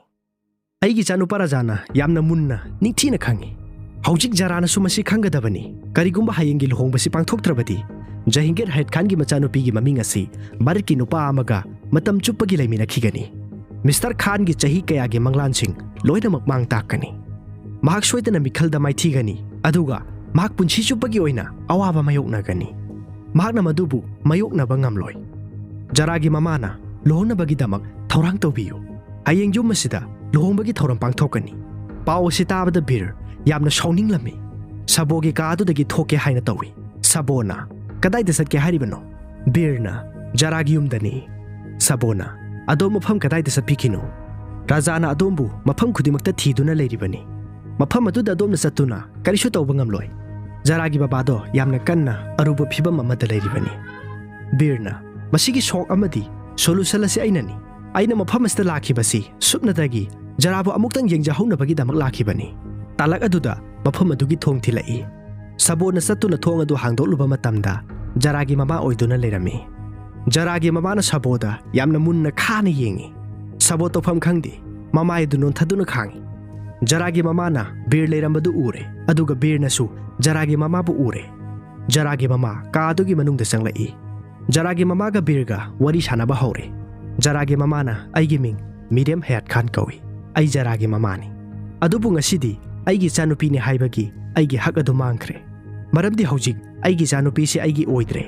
ꯑꯩꯒꯤ ꯏꯆꯥꯅꯨꯄꯥ ꯔꯥꯖꯥꯅ ꯌꯥꯝꯅ ꯃꯨꯟꯅ ꯅꯤꯡꯊꯤꯅ ꯈꯪꯏ꯫ ꯍꯧꯖꯤꯛ ꯖꯔꯥꯅꯁꯨ ꯃꯁꯤ ꯈꯪꯒꯗꯕꯅꯤ꯫ ꯀꯔꯤꯒꯨꯝꯕ ꯍꯌꯦꯡꯒꯤ ꯂꯨꯍꯣꯡꯕꯁꯤ ꯄꯥꯡꯊꯣꯛꯇ꯭ꯔꯕꯗꯤ ꯖꯍꯤꯡꯒꯤꯔ ꯍꯌꯠ ꯈꯥꯟꯒꯤ ꯃꯆꯥꯅꯨꯄꯤꯒꯤ ꯃꯃꯤꯡ ꯑꯁꯤ ꯚꯥꯔꯠꯀꯤ ꯅꯨꯄꯥ ꯑꯃꯒ ꯃꯇꯝ ꯆꯨꯞꯄꯒꯤ ꯂꯩꯃꯤꯟꯅꯈꯤꯒꯅꯤ꯫ ꯃꯤꯁꯇꯔ ꯈꯥꯟꯒꯤ ꯆꯍꯤ ꯀꯌꯥꯒꯤ ꯃꯪꯂꯥꯟꯁꯤꯡ ꯂꯣꯏꯅꯃꯛ ꯃꯥꯡ ꯇꯥꯛꯀꯅꯤ꯫ ꯃꯍꯥꯛ ꯁꯣꯏꯗꯅ ꯃꯤꯈꯜꯗ ꯃꯥꯏꯊꯤꯒꯅꯤ, ꯑꯗꯨꯒ ꯃꯍꯥꯛ ꯄꯨꯟꯁꯤ ꯆꯨꯞꯄꯒꯤ ꯑꯣꯏꯅ ꯑꯋꯥꯕ ꯃꯥꯌꯣꯛꯅꯒꯅꯤ꯫ ꯃꯍꯥꯛꯅ ꯃꯗꯨꯕꯨ ꯃꯥꯌꯣꯛꯅꯕ ꯉꯝꯂꯣꯏ꯫ ꯖꯔꯥꯒꯤ ꯃꯃꯥꯅ ꯂꯨꯍꯣꯡꯅꯕꯒꯤꯗꯃꯛ ꯊꯧꯔꯥꯡ ꯇꯧꯕꯤꯌꯨ꯫ ꯍꯌꯦꯡ ꯌꯨꯝ ꯑꯁꯤꯗ ꯂꯨꯍꯣꯡꯕꯒꯤ ꯊꯧꯔꯝ ꯄꯥꯡꯊꯣꯛꯀꯅꯤ꯫" ꯄꯥꯎ ꯑꯁꯤ ꯇꯥꯕꯗ ꯕꯤꯔ ꯌꯥꯝꯅ ꯁꯥꯎꯅꯤꯡꯂꯝꯃꯤ꯫ ꯁꯕꯣꯒꯤ ꯀꯥ ꯑꯗꯨꯗꯒꯤ ꯊꯣꯛꯀꯦ ꯍꯥꯏꯅ ꯇꯧꯏ꯫ ꯁꯕꯣꯅ, "ꯀꯗꯥꯏꯗ ꯆꯠꯀꯦ ꯍꯥꯏꯔꯤꯕꯅꯣ?" ꯕꯤꯔꯅ, "ꯖꯔꯥꯒꯤ ꯌꯨꯝꯗꯅꯤ꯫ ꯁꯥꯕꯣꯅ, "ꯑꯗꯣꯝ ꯃꯐꯝ ꯀꯗꯥꯏꯗ ꯆꯠꯄꯤꯈꯤꯅꯣ? ꯔꯥꯖꯥꯅ ꯑꯗꯣꯝꯕꯨ ꯃꯐꯝ ꯈꯨꯗꯤꯡꯃꯛꯇ ꯊꯤꯗꯨꯅ ꯂꯩꯔꯤꯕꯅꯤ꯫ ꯃꯐꯝ ꯑꯗꯨꯗ ꯑꯗꯣꯝꯅ ꯆꯠꯇꯨꯅ ꯀꯔꯤꯁꯨ ꯇꯧꯕ ꯉꯝꯂꯣꯏ꯫" ꯖꯔꯥꯒꯤ ꯕꯕꯥꯗꯣ ꯌꯥꯝꯅ ꯀꯟꯅ ꯑꯔꯨꯕ ꯐꯤꯕꯝ ꯑꯃꯗ ꯂꯩꯔꯤꯕꯅꯤ꯫ ꯕꯤꯔꯅ, "ꯃꯁꯤꯒꯤ ꯁꯣꯛ ꯑꯃꯗꯤ ꯁꯣꯂꯨꯁꯟ ꯑꯁꯤ ꯑꯩꯅꯅꯤ꯫ ꯑꯩꯅ ꯃꯐꯝ ꯑꯁꯤꯗ ꯂꯥꯛꯈꯤꯕꯁꯤ ꯁꯨꯞꯅꯇꯒꯤ ꯖꯔꯥꯕꯨ ꯑꯃꯨꯛꯇꯪ ꯌꯦꯡꯖꯍꯧꯅꯕꯒꯤꯗꯃꯛ ꯂꯥꯛꯈꯤꯕꯅꯤ꯫" ꯇꯥꯂꯛ ꯑꯗꯨꯗ ꯃꯐꯝ ꯑꯗꯨꯒꯤ ꯊꯣꯡ ꯊꯤꯜꯂꯛꯏ꯫ ꯁꯥꯕꯣꯅ ꯆꯠꯇꯨꯅ ꯊꯣꯡ ꯑꯗꯨ ꯍꯥꯡꯗꯣꯛꯂꯨꯕ ꯃꯇꯝꯗ ꯖꯔꯥꯒꯤ ꯃꯃꯥ ꯑꯣꯏꯗꯨꯅ ꯂꯩꯔꯝꯃꯤ꯫ ꯖꯔꯥꯒꯤ ꯃꯃꯥꯅ ꯁꯥꯕꯣꯗ ꯌꯥꯝꯅ ꯃꯨꯟꯅ ꯈꯥꯅ ꯌꯦꯡꯉꯤ꯫ ꯁꯥꯕꯣ ꯇꯧꯐꯝ ꯈꯪꯗꯦ, ꯃꯃꯥꯏ ꯑꯗꯨ ꯅꯣꯟꯊꯗꯨꯅ ꯈꯥꯡꯉꯤ꯫ ꯖꯔꯥꯒꯤ ꯃꯃꯥꯅ ꯕꯤꯔ ꯂꯩꯔꯝꯕꯗꯨ ꯎꯔꯦ, ꯑꯗꯨꯒ ꯕꯤꯔꯅꯁꯨ ꯖꯔꯥꯒꯤ ꯃꯃꯥꯕꯨ ꯎꯔꯦ꯫ ꯖꯔꯥꯒꯤ ꯃꯃꯥ ꯀꯥ ꯑꯗꯨꯒꯤ ꯃꯅꯨꯡꯗ ꯆꯪꯂꯛꯏ꯫ ꯖꯔꯥꯒꯤ ꯃꯃꯥꯒ ꯕꯤꯔꯒ ꯋꯥꯔꯤ ꯁꯥꯟꯅꯕ ꯍꯧꯔꯦ꯫ ꯖꯔꯥꯒꯤ ꯃꯃꯥꯅ, "ꯑꯩꯒꯤ ꯃꯤꯡ ꯃꯤꯔꯦꯝ ꯍꯌꯥꯠ ꯈꯥꯟ ꯀꯧꯏ꯫ ꯑꯩ ꯖꯔꯥꯒꯤ ꯃꯃꯥꯅꯤ꯫ ꯑꯗꯨꯕꯨ ꯉꯁꯤꯗꯤ ꯑꯩꯒꯤ ꯏꯆꯥꯅꯨꯄꯤꯅꯤ ꯍꯥꯏꯕꯒꯤ ꯑꯩꯒꯤ ꯍꯛ ꯑꯗꯨ ꯃꯥꯡꯈ꯭ꯔꯦ꯫ ꯃꯔꯝꯗꯤ ꯍꯧꯖꯤꯛ ꯑꯩꯒꯤ ꯏꯆꯥꯅꯨꯄꯤꯁꯤ ꯑꯩꯒꯤ ꯑꯣꯏꯗ꯭ꯔꯦ꯫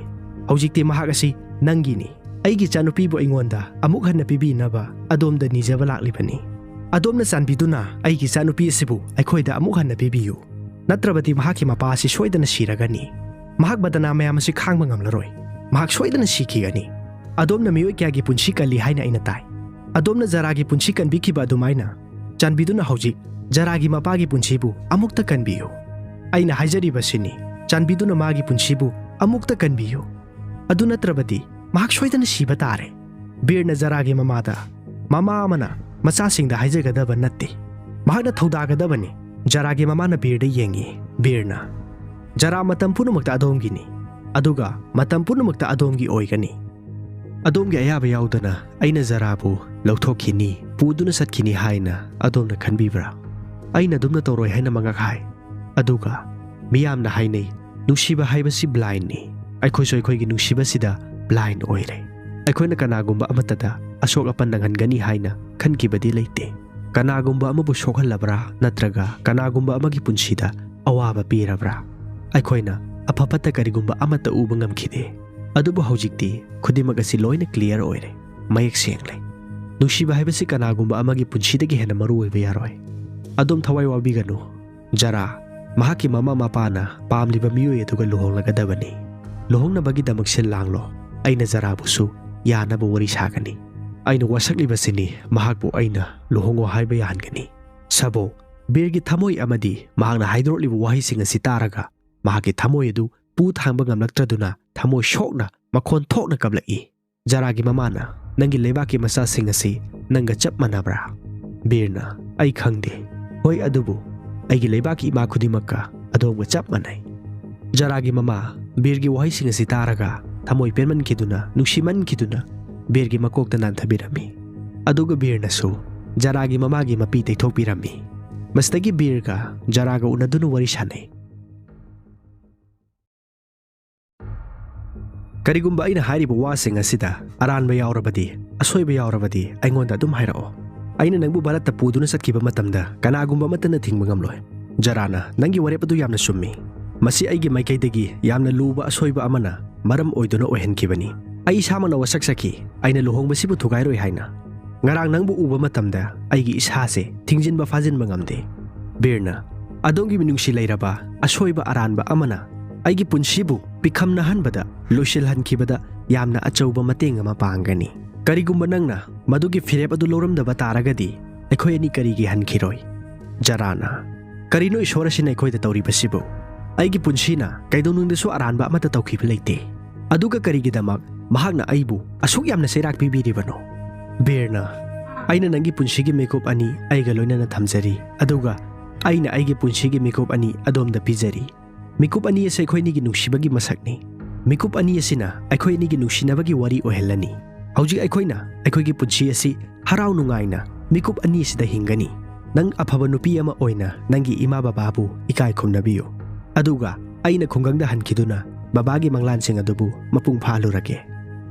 ꯍꯧꯖꯤꯛꯇꯤ ꯃꯍꯥꯛ ꯑꯁꯤ ꯅꯪꯒꯤꯅꯤ꯫ ꯑꯩꯒꯤ ꯏꯆꯥꯅꯨꯄꯤꯕꯨ ꯑꯩꯉꯣꯟꯗ ꯑꯃꯨꯛ ꯍꯟꯅ ꯄꯤꯕꯤꯅꯕ ꯑꯗꯣꯝꯗ ꯅꯤꯖꯕ ꯂꯥꯛꯂꯤꯕꯅꯤ꯫ ꯑꯗꯣꯝꯅ ꯆꯥꯟꯕꯤꯗꯨꯅ ꯑꯩꯒꯤ ꯏꯆꯥꯅꯨꯄꯤ ꯑꯁꯤꯕꯨ ꯑꯩꯈꯣꯏꯗ ꯑꯃꯨꯛ ꯍꯟꯅ ꯄꯤꯕꯤꯌꯨ꯫ ꯅꯠꯇ꯭ꯔꯕꯗꯤ ꯃꯍꯥꯛꯀꯤ ꯃꯄꯥ ꯑꯁꯤ ꯁꯣꯏꯗꯅ ꯁꯤꯔꯒꯅꯤ꯫ ꯃꯍꯥꯛ ꯕꯗꯅꯥ ꯃꯌꯥꯝ ꯑꯁꯤ ꯈꯥꯡꯕ ꯉꯝꯂꯔꯣꯏ꯫ ꯃꯍꯥꯛ ꯁꯣꯏꯗꯅ ꯁꯤꯈꯤꯒꯅꯤ꯫ ꯑꯗꯣꯝꯅ ꯃꯤꯑꯣꯏ ꯀꯌꯥꯒꯤ ꯄꯨꯟꯁꯤ ꯀꯜꯂꯤ ꯍꯥꯏꯅ ꯑꯩꯅ ꯇꯥꯏ꯫ ꯑꯗꯣꯝꯅ ꯖꯔꯥꯒꯤ ꯄꯨꯟꯁꯤ ꯀꯟꯕꯤꯈꯤꯕ ꯑꯗꯨꯃꯥꯏꯅ ꯆꯥꯟꯕꯤꯗꯨꯅ ꯍꯧꯖꯤꯛ ꯖꯔꯥꯒꯤ ꯃꯄꯥꯒꯤ ꯄꯨꯟꯁꯤꯕꯨ ꯑꯃꯨꯛꯇ ꯀꯟꯕꯤꯌꯨ꯫ ꯑꯩꯅ ꯍꯥꯏꯖꯔꯤꯕꯁꯤꯅꯤ, ꯆꯥꯟꯕꯤꯗꯨꯅ ꯃꯥꯒꯤ ꯄꯨꯟꯁꯤꯕꯨ ꯑꯃꯨꯛꯇ ꯀꯟꯕꯤꯌꯨ꯫ ꯑꯗꯨ ꯅꯠꯇ꯭ꯔꯕꯗꯤ ꯃꯍꯥꯛ ꯁꯣꯏꯗꯅ ꯁꯤꯕ ꯇꯥꯔꯦ꯫" ꯕꯤꯔꯅ ꯖꯔꯥꯒꯤ ꯃꯃꯥꯗ, "ꯃꯃꯥ ꯑꯃꯅ ꯃꯆꯥꯁꯤꯡꯗ ꯍꯥꯏꯖꯒꯗꯕ ꯅꯠꯇꯦ꯫ ꯃꯍꯥꯛꯅ ꯊꯧꯗꯥꯒꯗꯕꯅꯤ꯫" ꯖꯔꯥꯒꯤ ꯃꯃꯥꯅ ꯕꯤꯔꯗ ꯌꯦꯡꯉꯤ꯫ ꯕꯤꯔꯅ, "ꯖꯔꯥ ꯃꯇꯝ ꯄꯨꯝꯅꯃꯛꯇ ꯑꯗꯣꯝꯒꯤꯅꯤ, ꯑꯗꯨꯒ ꯃꯇꯝ ꯄꯨꯝꯅꯃꯛꯇ ꯑꯗꯣꯝꯒꯤ ꯑꯣꯏꯒꯅꯤ꯫ ꯑꯗꯣꯝꯒꯤ ꯑꯌꯥꯕ ꯌꯥꯎꯗꯅ ꯑꯩꯅ ꯖꯔꯥꯕꯨ ꯂꯧꯊꯣꯛꯈꯤꯅꯤ, ꯄꯨꯗꯨꯅ ꯆꯠꯈꯤꯅꯤ ꯍꯥꯏꯅ ꯑꯗꯣꯝꯅ ꯈꯟꯕꯤꯕ꯭ꯔꯥ? ꯑꯩꯅ ꯑꯗꯨꯝꯅ ꯇꯧꯔꯣꯏ ꯍꯥꯏꯅ ꯃꯉꯛ ꯍꯥꯏ꯫ ꯑꯗꯨꯒ ꯃꯤꯌꯥꯝꯅ ꯍꯥꯏꯅꯩ, ꯅꯨꯡꯁꯤꯕ ꯍꯥꯏꯕꯁꯤ ꯕ꯭ꯂꯥꯏꯟꯅꯤ꯫ ꯑꯩꯈꯣꯏꯁꯨ ꯑꯩꯈꯣꯏꯒꯤ ꯅꯨꯡꯁꯤꯕꯁꯤꯗ ꯕ꯭ꯂꯥꯏꯟ ꯑꯣꯏꯔꯦ꯫ ꯑꯩꯈꯣꯏꯅ ꯀꯅꯥꯒꯨꯝꯕ ꯑꯃꯠꯇꯗ ꯑꯁꯣꯛ ꯑꯄꯟ ꯅꯪꯍꯟꯒꯅꯤ ꯍꯥꯏꯅ ꯈꯟꯈꯤꯕꯗꯤ ꯂꯩꯇꯦ꯫ ꯀꯅꯥꯒꯨꯝꯕ ꯑꯃꯕꯨ ꯁꯣꯛꯍꯜꯂꯕ꯭ꯔꯥ ꯅꯠꯇ꯭ꯔꯒ ꯀꯅꯥꯒꯨꯝꯕ ꯑꯃꯒꯤ ꯄꯨꯟꯁꯤꯗ ꯑꯋꯥꯕ ꯄꯤꯔꯕ꯭ꯔꯥ? ꯑꯩꯈꯣꯏꯅ ꯑꯐ ꯐꯠꯇ ꯀꯔꯤꯒꯨꯝꯕ ꯑꯃꯠꯇ ꯎꯕ ꯉꯝꯈꯤꯗꯦ꯫ ꯑꯗꯨꯕꯨ ꯍꯧꯖꯤꯛꯇꯤ ꯈꯨꯗꯤꯡꯃꯛ ꯑꯁꯤ ꯂꯣꯏꯅ ꯀ꯭ꯂꯤꯌꯥꯔ ꯑꯣꯏꯔꯦ, ꯃꯌꯦꯛ ꯁꯦꯡꯂꯦ꯫ ꯅꯨꯡꯁꯤꯕ ꯍꯥꯏꯕꯁꯤ ꯀꯅꯥꯒꯨꯝꯕ ꯑꯃꯒꯤ ꯄꯨꯟꯁꯤꯗꯒꯤ ꯍꯦꯟꯅ ꯃꯔꯨ ꯑꯣꯏꯕ ꯌꯥꯔꯣꯏ꯫ ꯑꯗꯣꯝ ꯊꯋꯥꯏ ꯋꯥꯕꯤꯒꯅꯨ꯫ ꯖꯔꯥ, ꯃꯍꯥꯛꯀꯤ ꯃꯃꯥ ꯃꯄꯥꯅ ꯄꯥꯝꯂꯤꯕ ꯃꯤꯑꯣꯏ ꯑꯗꯨꯒ ꯂꯨꯍꯣꯡꯂꯒꯗꯕꯅꯤ꯫ ꯂꯨꯍꯣꯡꯅꯕꯒꯤꯗꯃꯛ ꯁꯤꯜ ꯂꯥꯡꯂꯣ꯫ ꯑꯩꯅ ꯖꯔꯥꯕꯨꯁꯨ ꯌꯥꯅꯕ ꯋꯥꯔꯤ ꯁꯥꯒꯅꯤ꯫ ꯑꯩꯅ ꯋꯥꯁꯛꯂꯤꯕꯁꯤꯅꯤ ꯃꯍꯥꯛꯄꯨ ꯑꯩꯅ ꯂꯨꯍꯣꯡꯉꯣ ꯍꯥꯏꯕ ꯌꯥꯍꯟꯒꯅꯤ꯫ ꯁꯕꯣ, ꯕꯤꯔꯒꯤ ꯊꯃꯣꯏ ꯑꯃꯗꯤ ꯃꯍꯥꯛꯅ ꯍꯥꯏꯗꯣꯔꯛꯂꯤꯕ ꯋꯥꯍꯩꯁꯤꯡ ꯑꯁꯤ ꯇꯥꯔꯒ ꯃꯍꯥꯛꯀꯤ ꯊꯃꯣꯏ ꯑꯗꯨ ꯄꯨ ꯊꯥꯡꯕ ꯉꯝꯂꯛꯇ꯭ꯔꯗꯨꯅ ꯊꯃꯣꯏ ꯁꯣꯛꯅ ꯃꯈꯣꯟ ꯊꯣꯛꯅ ꯀꯞꯂꯛꯏ꯫ ꯖꯔꯥꯒꯤ ꯃꯃꯥꯅ, "ꯅꯪꯒꯤ ꯂꯩꯕꯥꯛꯀꯤ ꯃꯆꯥꯁꯤꯡ ꯑꯁꯤ ꯅꯪꯒ ꯆꯞ ꯃꯥꯟꯅꯕ꯭ꯔꯥ?" ꯕꯤꯔꯅ, "ꯑꯩ ꯈꯪꯗꯦ꯫ ꯍꯣꯏ, ꯑꯗꯨꯕꯨ ꯑꯩꯒꯤ ꯂꯩꯕꯥꯛꯀꯤ ꯏꯃꯥ ꯈꯨꯗꯤꯡꯃꯛꯀ ꯑꯗꯣꯝꯒ ꯆꯞ ꯃꯥꯟꯅꯩ꯫" ꯖꯔꯥꯒꯤ ꯃꯃꯥ ꯕꯤꯔꯒꯤ ꯋꯥꯍꯩꯁꯤꯡ ꯑꯁꯤ ꯇꯥꯔꯒ ꯊꯃꯣꯏ ꯄꯦꯟꯃꯟꯈꯤꯗꯨꯅ, ꯅꯨꯡꯁꯤꯃꯟꯈꯤꯗꯨꯅ ꯕꯤꯔꯒꯤ ꯃꯀꯣꯛꯇ ꯅꯥꯟꯊꯕꯤꯔꯝꯃꯤ꯫ ꯑꯗꯨꯒ ꯕꯤꯔꯅꯁꯨ ꯖꯔꯥꯒꯤ ꯃꯃꯥꯒꯤ ꯃꯄꯤ ꯇꯩꯊꯣꯛꯄꯤꯔꯝꯃꯤ꯫ ꯃꯁꯤꯗꯒꯤ ꯕꯤꯔꯒ ꯖꯔꯥꯒ ꯎꯅꯗꯨꯅ ꯋꯥꯔꯤ ꯁꯥꯅꯩ꯫ "ꯀꯔꯤꯒꯨꯝꯕ ꯑꯩꯅ ꯍꯥꯏꯔꯤꯕ ꯋꯥꯁꯤꯡ ꯑꯁꯤꯗ ꯑꯔꯥꯟꯕ ꯌꯥꯎꯔꯕꯗꯤ, ꯑꯁꯣꯏꯕ ꯌꯥꯎꯔꯕꯗꯤ ꯑꯩꯉꯣꯟꯗ ꯑꯗꯨꯝ ꯍꯥꯏꯔꯛꯑꯣ꯫ ꯑꯩꯅ ꯅꯪꯕꯨ ꯚꯥꯔꯠꯇ ꯄꯨꯗꯨꯅ ꯆꯠꯈꯤꯕ ꯃꯇꯝꯗ ꯀꯅꯥꯒꯨꯝꯕ ꯑꯃꯠꯇꯅ ꯊꯤꯡꯕ ꯉꯝꯂꯣꯏ꯫" ꯖꯔꯥꯅ, "ꯅꯪꯒꯤ ꯋꯥꯔꯦꯞ ꯑꯗꯨ ꯌꯥꯝꯅ ꯆꯨꯝꯃꯤ꯫ ꯃꯁꯤ ꯑꯩꯒꯤ ꯃꯥꯏꯀꯩꯗꯒꯤ ꯌꯥꯝꯅ ꯂꯨꯕ ꯑꯁꯣꯏꯕ ꯑꯃꯅ ꯃꯔꯝ ꯑꯣꯏꯗꯨꯅ ꯑꯣꯏꯍꯟꯈꯤꯕꯅꯤ꯫ ꯑꯩ ꯏꯁꯥꯃꯛꯅ ꯋꯥꯁꯛꯆꯈꯤ, ꯑꯩꯅ ꯂꯨꯍꯣꯡꯕꯁꯤꯕꯨ ꯊꯨꯒꯥꯏꯔꯣꯏ ꯍꯥꯏꯅ꯫ ꯉꯔꯥꯡ ꯅꯪꯕꯨ ꯎꯕ ꯃꯇꯝꯗ ꯑꯩꯒꯤ ꯏꯁꯥꯁꯦ ꯊꯤꯡꯖꯤꯟꯕ ꯐꯥꯖꯤꯟꯕ ꯉꯝꯗꯦ꯫" ꯕꯤꯔꯅ, "ꯑꯗꯣꯝꯒꯤ ꯃꯤꯅꯨꯡꯁꯤ ꯂꯩꯔꯕ ꯑꯁꯣꯏꯕ ꯑꯔꯥꯟꯕ ꯑꯃꯅ ꯑꯩꯒꯤ ꯄꯨꯟꯁꯤꯕꯨ ꯄꯤꯈꯝꯅꯍꯟꯕꯗ, ꯂꯣꯏꯁꯤꯜꯍꯟꯈꯤꯕꯗ ꯌꯥꯝꯅ ꯑꯆꯧꯕ ꯃꯇꯦꯡ ꯑꯃ ꯄꯥꯡꯒꯅꯤ꯫ ꯀꯔꯤꯒꯨꯝꯕ ꯅꯪꯅ ꯃꯗꯨꯒꯤ ꯐꯤꯔꯦꯞ ꯑꯗꯨ ꯂꯧꯔꯝꯗꯕ ꯇꯥꯔꯒꯗꯤ, ꯑꯩꯈꯣꯏ ꯑꯅꯤ ꯀꯔꯤꯒꯤ ꯍꯟꯈꯤꯔꯣꯏ?" ꯖꯔꯥꯅ, "ꯀꯔꯤꯅꯣ ꯏꯁꯣꯔ ꯑꯁꯤꯅ ꯑꯩꯈꯣꯏꯗ ꯇꯧꯔꯤꯕꯁꯤꯕꯨ? ꯑꯩꯒꯤ ꯄꯨꯟꯁꯤꯅ ꯀꯩꯗꯧꯅꯨꯡꯗꯁꯨ ꯑꯔꯥꯟꯕ ꯑꯃꯠꯇ ꯇꯧꯈꯤꯕ ꯂꯩꯇꯦ꯫ ꯑꯗꯨꯒ ꯀꯔꯤꯒꯤꯗꯃꯛ ꯃꯍꯥꯛꯅ ꯑꯩꯕꯨ ꯑꯁꯨꯛ ꯌꯥꯝꯅ ꯆꯩꯔꯥꯛ ꯄꯤꯕꯤꯔꯤꯕꯅꯣ?" ꯕꯤꯔꯅ, "ꯑꯩꯅ ꯅꯪꯒꯤ ꯄꯨꯟꯁꯤꯒꯤ ꯃꯤꯀꯨꯞ ꯑꯅꯤ ꯑꯩꯒ ꯂꯣꯏꯅꯅ ꯊꯝꯖꯔꯤ, ꯑꯗꯨꯒ ꯑꯩꯅ ꯑꯩꯒꯤ ꯄꯨꯟꯁꯤꯒꯤ ꯃꯤꯀꯨꯞ ꯑꯅꯤ ꯑꯗꯣꯝꯗ ꯄꯤꯖꯔꯤ꯫ ꯃꯤꯀꯨꯞ ꯑꯅꯤ ꯑꯁꯤ ꯑꯩꯈꯣꯏ ꯑꯅꯤꯒꯤ ꯅꯨꯡꯁꯤꯕꯒꯤ ꯃꯁꯛꯅꯤ꯫ ꯃꯤꯀꯨꯞ ꯑꯅꯤ ꯑꯁꯤꯅ ꯑꯩꯈꯣꯏ ꯑꯅꯤꯒꯤ ꯅꯨꯡꯁꯤꯅꯕꯒꯤ ꯋꯥꯔꯤ ꯑꯣꯏꯍꯜꯂꯅꯤ꯫ ꯍꯧꯖꯤꯛ ꯑꯩꯈꯣꯏꯅ ꯑꯩꯈꯣꯏꯒꯤ ꯄꯨꯟꯁꯤ ꯑꯁꯤ ꯍꯔꯥꯎ ꯅꯨꯡꯉꯥꯏꯅ ꯃꯤꯀꯨꯞ ꯑꯅꯤ ꯑꯁꯤꯗ ꯍꯤꯡꯒꯅꯤ꯫ ꯅꯪ ꯑꯐꯕ ꯅꯨꯄꯤ ꯑꯃ ꯑꯣꯏꯅ ꯅꯪꯒꯤ ꯏꯃꯥ ꯕꯕꯥꯕꯨ ꯏꯀꯥꯏ ꯈꯨꯝꯅꯕꯤꯌꯨ꯫ ꯑꯗꯨꯒ ꯑꯩꯅ ꯈꯨꯡꯒꯪꯗ ꯍꯟꯈꯤꯗꯨꯅ ꯕꯕꯥꯒꯤ ꯃꯪꯂꯥꯟꯁꯤꯡ ꯑꯗꯨꯕꯨ ꯃꯄꯨꯡ ꯐꯥꯍꯜꯂꯨꯔꯒꯦ꯫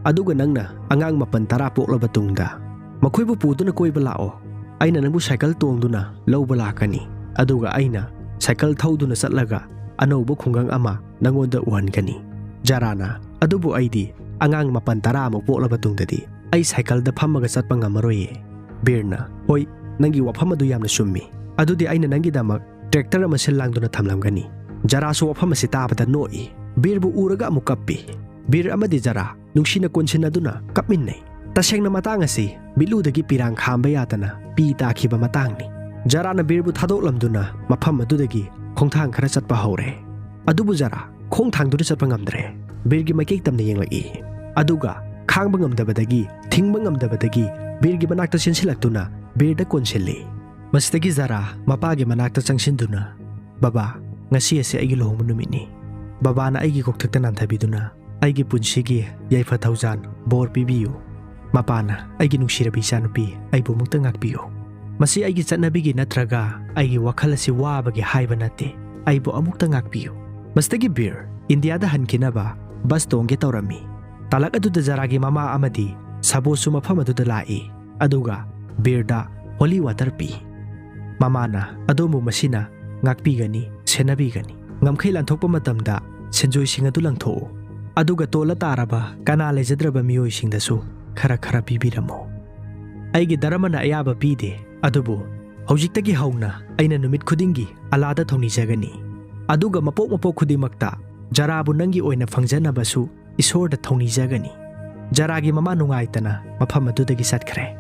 ꯑꯗꯨꯒ ꯅꯪꯅ ꯑꯉꯥꯡ ꯃꯥꯄꯟ ꯇꯔꯥ ꯄꯣꯛꯂꯕ ꯇꯨꯡꯗ ꯃꯈꯣꯏꯕꯨ ꯄꯨꯗꯨꯅ ꯀꯣꯏꯕ ꯂꯥꯛꯑꯣ꯫ ꯑꯩꯅ ꯅꯪꯕꯨ ꯁꯥꯏꯀꯜ ꯇꯣꯡꯗꯨꯅ ꯂꯧꯕ ꯂꯥꯛꯀꯅꯤ꯫ ꯑꯗꯨꯒ ꯑꯩꯅ ꯁꯥꯏꯀꯜ ꯊꯧꯗꯨꯅ ꯆꯠꯂꯒ ꯑꯅꯧꯕ ꯈꯨꯡꯒꯪ ꯑꯃ ꯅꯪꯉꯣꯟꯗ ꯎꯍꯟꯒꯅꯤ꯫" ꯖꯔꯥꯅ, "ꯑꯗꯨꯕꯨ ꯑꯩꯗꯤ ꯑꯉꯥꯡ ꯃꯥꯄꯟ ꯇꯔꯥ ꯑꯃꯨꯛ ꯄꯣꯛꯂꯕ ꯇꯨꯡꯗꯗꯤ ꯑꯩ ꯁꯥꯏꯀꯜꯗ ꯐꯝꯃꯒ ꯆꯠꯄ ꯉꯝꯃꯔꯣꯏꯌꯦ꯫" ꯕꯤꯔꯅ, "ꯍꯣꯏ, ꯅꯪꯒꯤ ꯋꯥꯐꯝ ꯑꯗꯨ ꯌꯥꯝꯅ ꯆꯨꯝꯃꯤ꯫ ꯑꯗꯨꯗꯤ ꯑꯩꯅ ꯅꯪꯒꯤꯗꯃꯛ ꯇ꯭ꯔꯦꯛꯇꯔ ꯑꯃ ꯁꯤꯜ ꯂꯥꯡꯗꯨꯅ ꯊꯝꯂꯝꯒꯅꯤ꯫" ꯖꯔꯥꯁꯨ ꯋꯥꯐꯝ ꯑꯁꯤ ꯇꯥꯕꯗ ꯅꯣꯛꯏ꯫ ꯕꯤꯔꯕꯨ ꯎꯔꯒ ꯑꯃꯨꯛ ꯀꯞꯄꯤ꯫ ꯕꯤꯔ ꯑꯃꯗꯤ ꯖꯔꯥ ꯅꯨꯡꯁꯤꯅ ꯀꯣꯟꯁꯤꯟꯅꯗꯨꯅ ꯀꯞꯃꯤꯟꯅꯩ꯫ ꯇꯁꯦꯡꯅ ꯃꯇꯥꯡ ꯑꯁꯤ ꯃꯤꯠꯂꯨꯗꯒꯤ ꯄꯤꯔꯥꯡ ꯈꯥꯝꯕ ꯌꯥꯗꯅ ꯄꯤ ꯇꯥꯈꯤꯕ ꯃꯇꯥꯡꯅꯤ꯫ ꯖꯔꯥꯅ ꯕꯤꯔꯕꯨ ꯊꯥꯗꯣꯛꯂꯝꯗꯨꯅ ꯃꯐꯝ ꯑꯗꯨꯗꯒꯤ ꯈꯣꯡꯊꯥꯡ ꯈꯔ ꯆꯠꯄ ꯍꯧꯔꯦ꯫ ꯑꯗꯨꯕꯨ ꯖꯔꯥ ꯈꯣꯡ ꯊꯥꯡꯗꯨꯅ ꯆꯠꯄ ꯉꯝꯗ꯭ꯔꯦ꯫ ꯕꯤꯔꯒꯤ ꯃꯥꯏꯀꯩ ꯇꯝꯅ ꯌꯦꯡꯂꯛꯏ꯫ ꯑꯗꯨꯒ ꯈꯥꯡꯕ ꯉꯝꯗꯕꯗꯒꯤ, ꯊꯤꯡꯕ ꯉꯝꯗꯕꯗꯒꯤ ꯕꯤꯔꯒꯤ ꯃꯅꯥꯛꯇ ꯆꯦꯟꯁꯤꯜꯂꯛꯇꯨꯅ ꯕꯤꯔꯗ ꯀꯣꯟꯁꯤꯜꯂꯤ꯫ ꯃꯁꯤꯗꯒꯤ ꯖꯔꯥ ꯃꯄꯥꯒꯤ ꯃꯅꯥꯛꯇ ꯆꯪꯁꯤꯟꯗꯨꯅ, "ꯕꯕꯥ, ꯉꯁꯤ ꯑꯁꯤ ꯑꯩꯒꯤ ꯂꯨꯍꯣꯡꯕ ꯅꯨꯃꯤꯠꯅꯤ꯫ ꯕꯕꯥꯅ ꯑꯩꯒꯤ ꯀꯣꯛꯊꯛꯇ ꯅꯥꯟꯊꯕꯤꯗꯨꯅ ꯑꯩꯒꯤ ꯄꯨꯟꯁꯤꯒꯤ ꯌꯥꯏꯐ ꯊꯧꯖꯥꯜ, ꯕꯣꯔ ꯄꯤꯕꯤꯌꯨ꯫ ꯃꯄꯥꯅ ꯑꯩꯒꯤ ꯅꯨꯡꯁꯤꯔꯕꯤ ꯏꯆꯥꯅꯨꯄꯤ ꯑꯩꯕꯨ ꯑꯃꯨꯛꯇ ꯉꯥꯛꯄꯤꯌꯨ꯫ ꯃꯁꯤ ꯑꯩꯒꯤ ꯆꯠꯅꯕꯤꯒꯤ ꯅꯠꯇ꯭ꯔꯒ ꯑꯩꯒꯤ ꯋꯥꯈꯜ ꯑꯁꯤ ꯋꯥꯕꯒꯤ ꯍꯥꯏꯕ ꯅꯠꯇꯦ꯫ ꯑꯩꯕꯨ ꯑꯃꯨꯛꯇ ꯉꯥꯛꯄꯤꯌꯨ"꯫ ꯃꯁꯤꯗꯒꯤ ꯕꯤꯔ ꯏꯟꯗꯤꯌꯥꯗ ꯍꯟꯈꯤꯅꯕ ꯕꯁ ꯇꯣꯡꯒꯦ ꯇꯧꯔꯝꯃꯤ꯫ ꯇꯥꯂꯛ ꯑꯗꯨꯗ ꯖꯔꯥꯒꯤ ꯃꯃꯥ ꯑꯃꯗꯤ ꯁꯥꯕꯣꯁꯨ ꯃꯐꯝ ꯑꯗꯨꯗ ꯂꯥꯛꯏ꯫ ꯑꯗꯨꯒ ꯕꯤꯔꯗ ꯍꯣꯂꯤ ꯋꯥꯇꯔ ꯄꯤ꯫ ꯃꯃꯥꯅ, "ꯑꯗꯣꯝꯕꯨ ꯃꯁꯤꯅ ꯉꯥꯛꯄꯤꯒꯅꯤ, ꯁꯦꯟꯅꯕꯤꯒꯅꯤ꯫ ꯉꯝꯈꯩ ꯂꯥꯟꯊꯣꯛꯄ ꯃꯇꯝꯗ ꯁꯦꯟꯖꯣꯏꯁꯤꯡ ꯑꯗꯨ ꯂꯪꯊꯣꯛꯎ꯫ ꯑꯗꯨꯒ ꯇꯣꯜꯂ ꯇꯥꯔꯕ ꯀꯅꯥ ꯂꯩꯖꯗ꯭ꯔꯕ ꯃꯤꯑꯣꯏꯁꯤꯡꯗꯁꯨ ꯈꯔ ꯈꯔ ꯄꯤꯕꯤꯔꯝꯃꯨ꯫ ꯑꯩꯒꯤ ꯙꯔꯃꯅ ꯑꯌꯥꯕ ꯄꯤꯗꯦ, ꯑꯗꯨꯕꯨ ꯍꯧꯖꯤꯛꯇꯒꯤ ꯍꯧꯅ ꯑꯩꯅ ꯅꯨꯃꯤꯠ ꯈꯨꯗꯤꯡꯒꯤ ꯑꯂꯥꯗ ꯊꯧꯅꯤꯖꯒꯅꯤ"꯫ ꯑꯗꯨꯒ ꯃꯄꯣꯛ ꯃꯄꯣꯛ ꯈꯨꯗꯤꯡꯃꯛꯇ ꯖꯔꯥꯕꯨ ꯅꯪꯒꯤ ꯑꯣꯏꯅ ꯐꯪꯖꯅꯕꯁꯨ ꯏꯁꯣꯔꯗ ꯊꯧꯅꯤꯖꯒꯅꯤ꯫ ꯖꯔꯥꯒꯤ ꯃꯃꯥ ꯅꯨꯡꯉꯥꯏꯇꯅ ꯃꯐꯝ ꯑꯗꯨꯗꯒꯤ ꯆꯠꯈ꯭ꯔꯦ꯫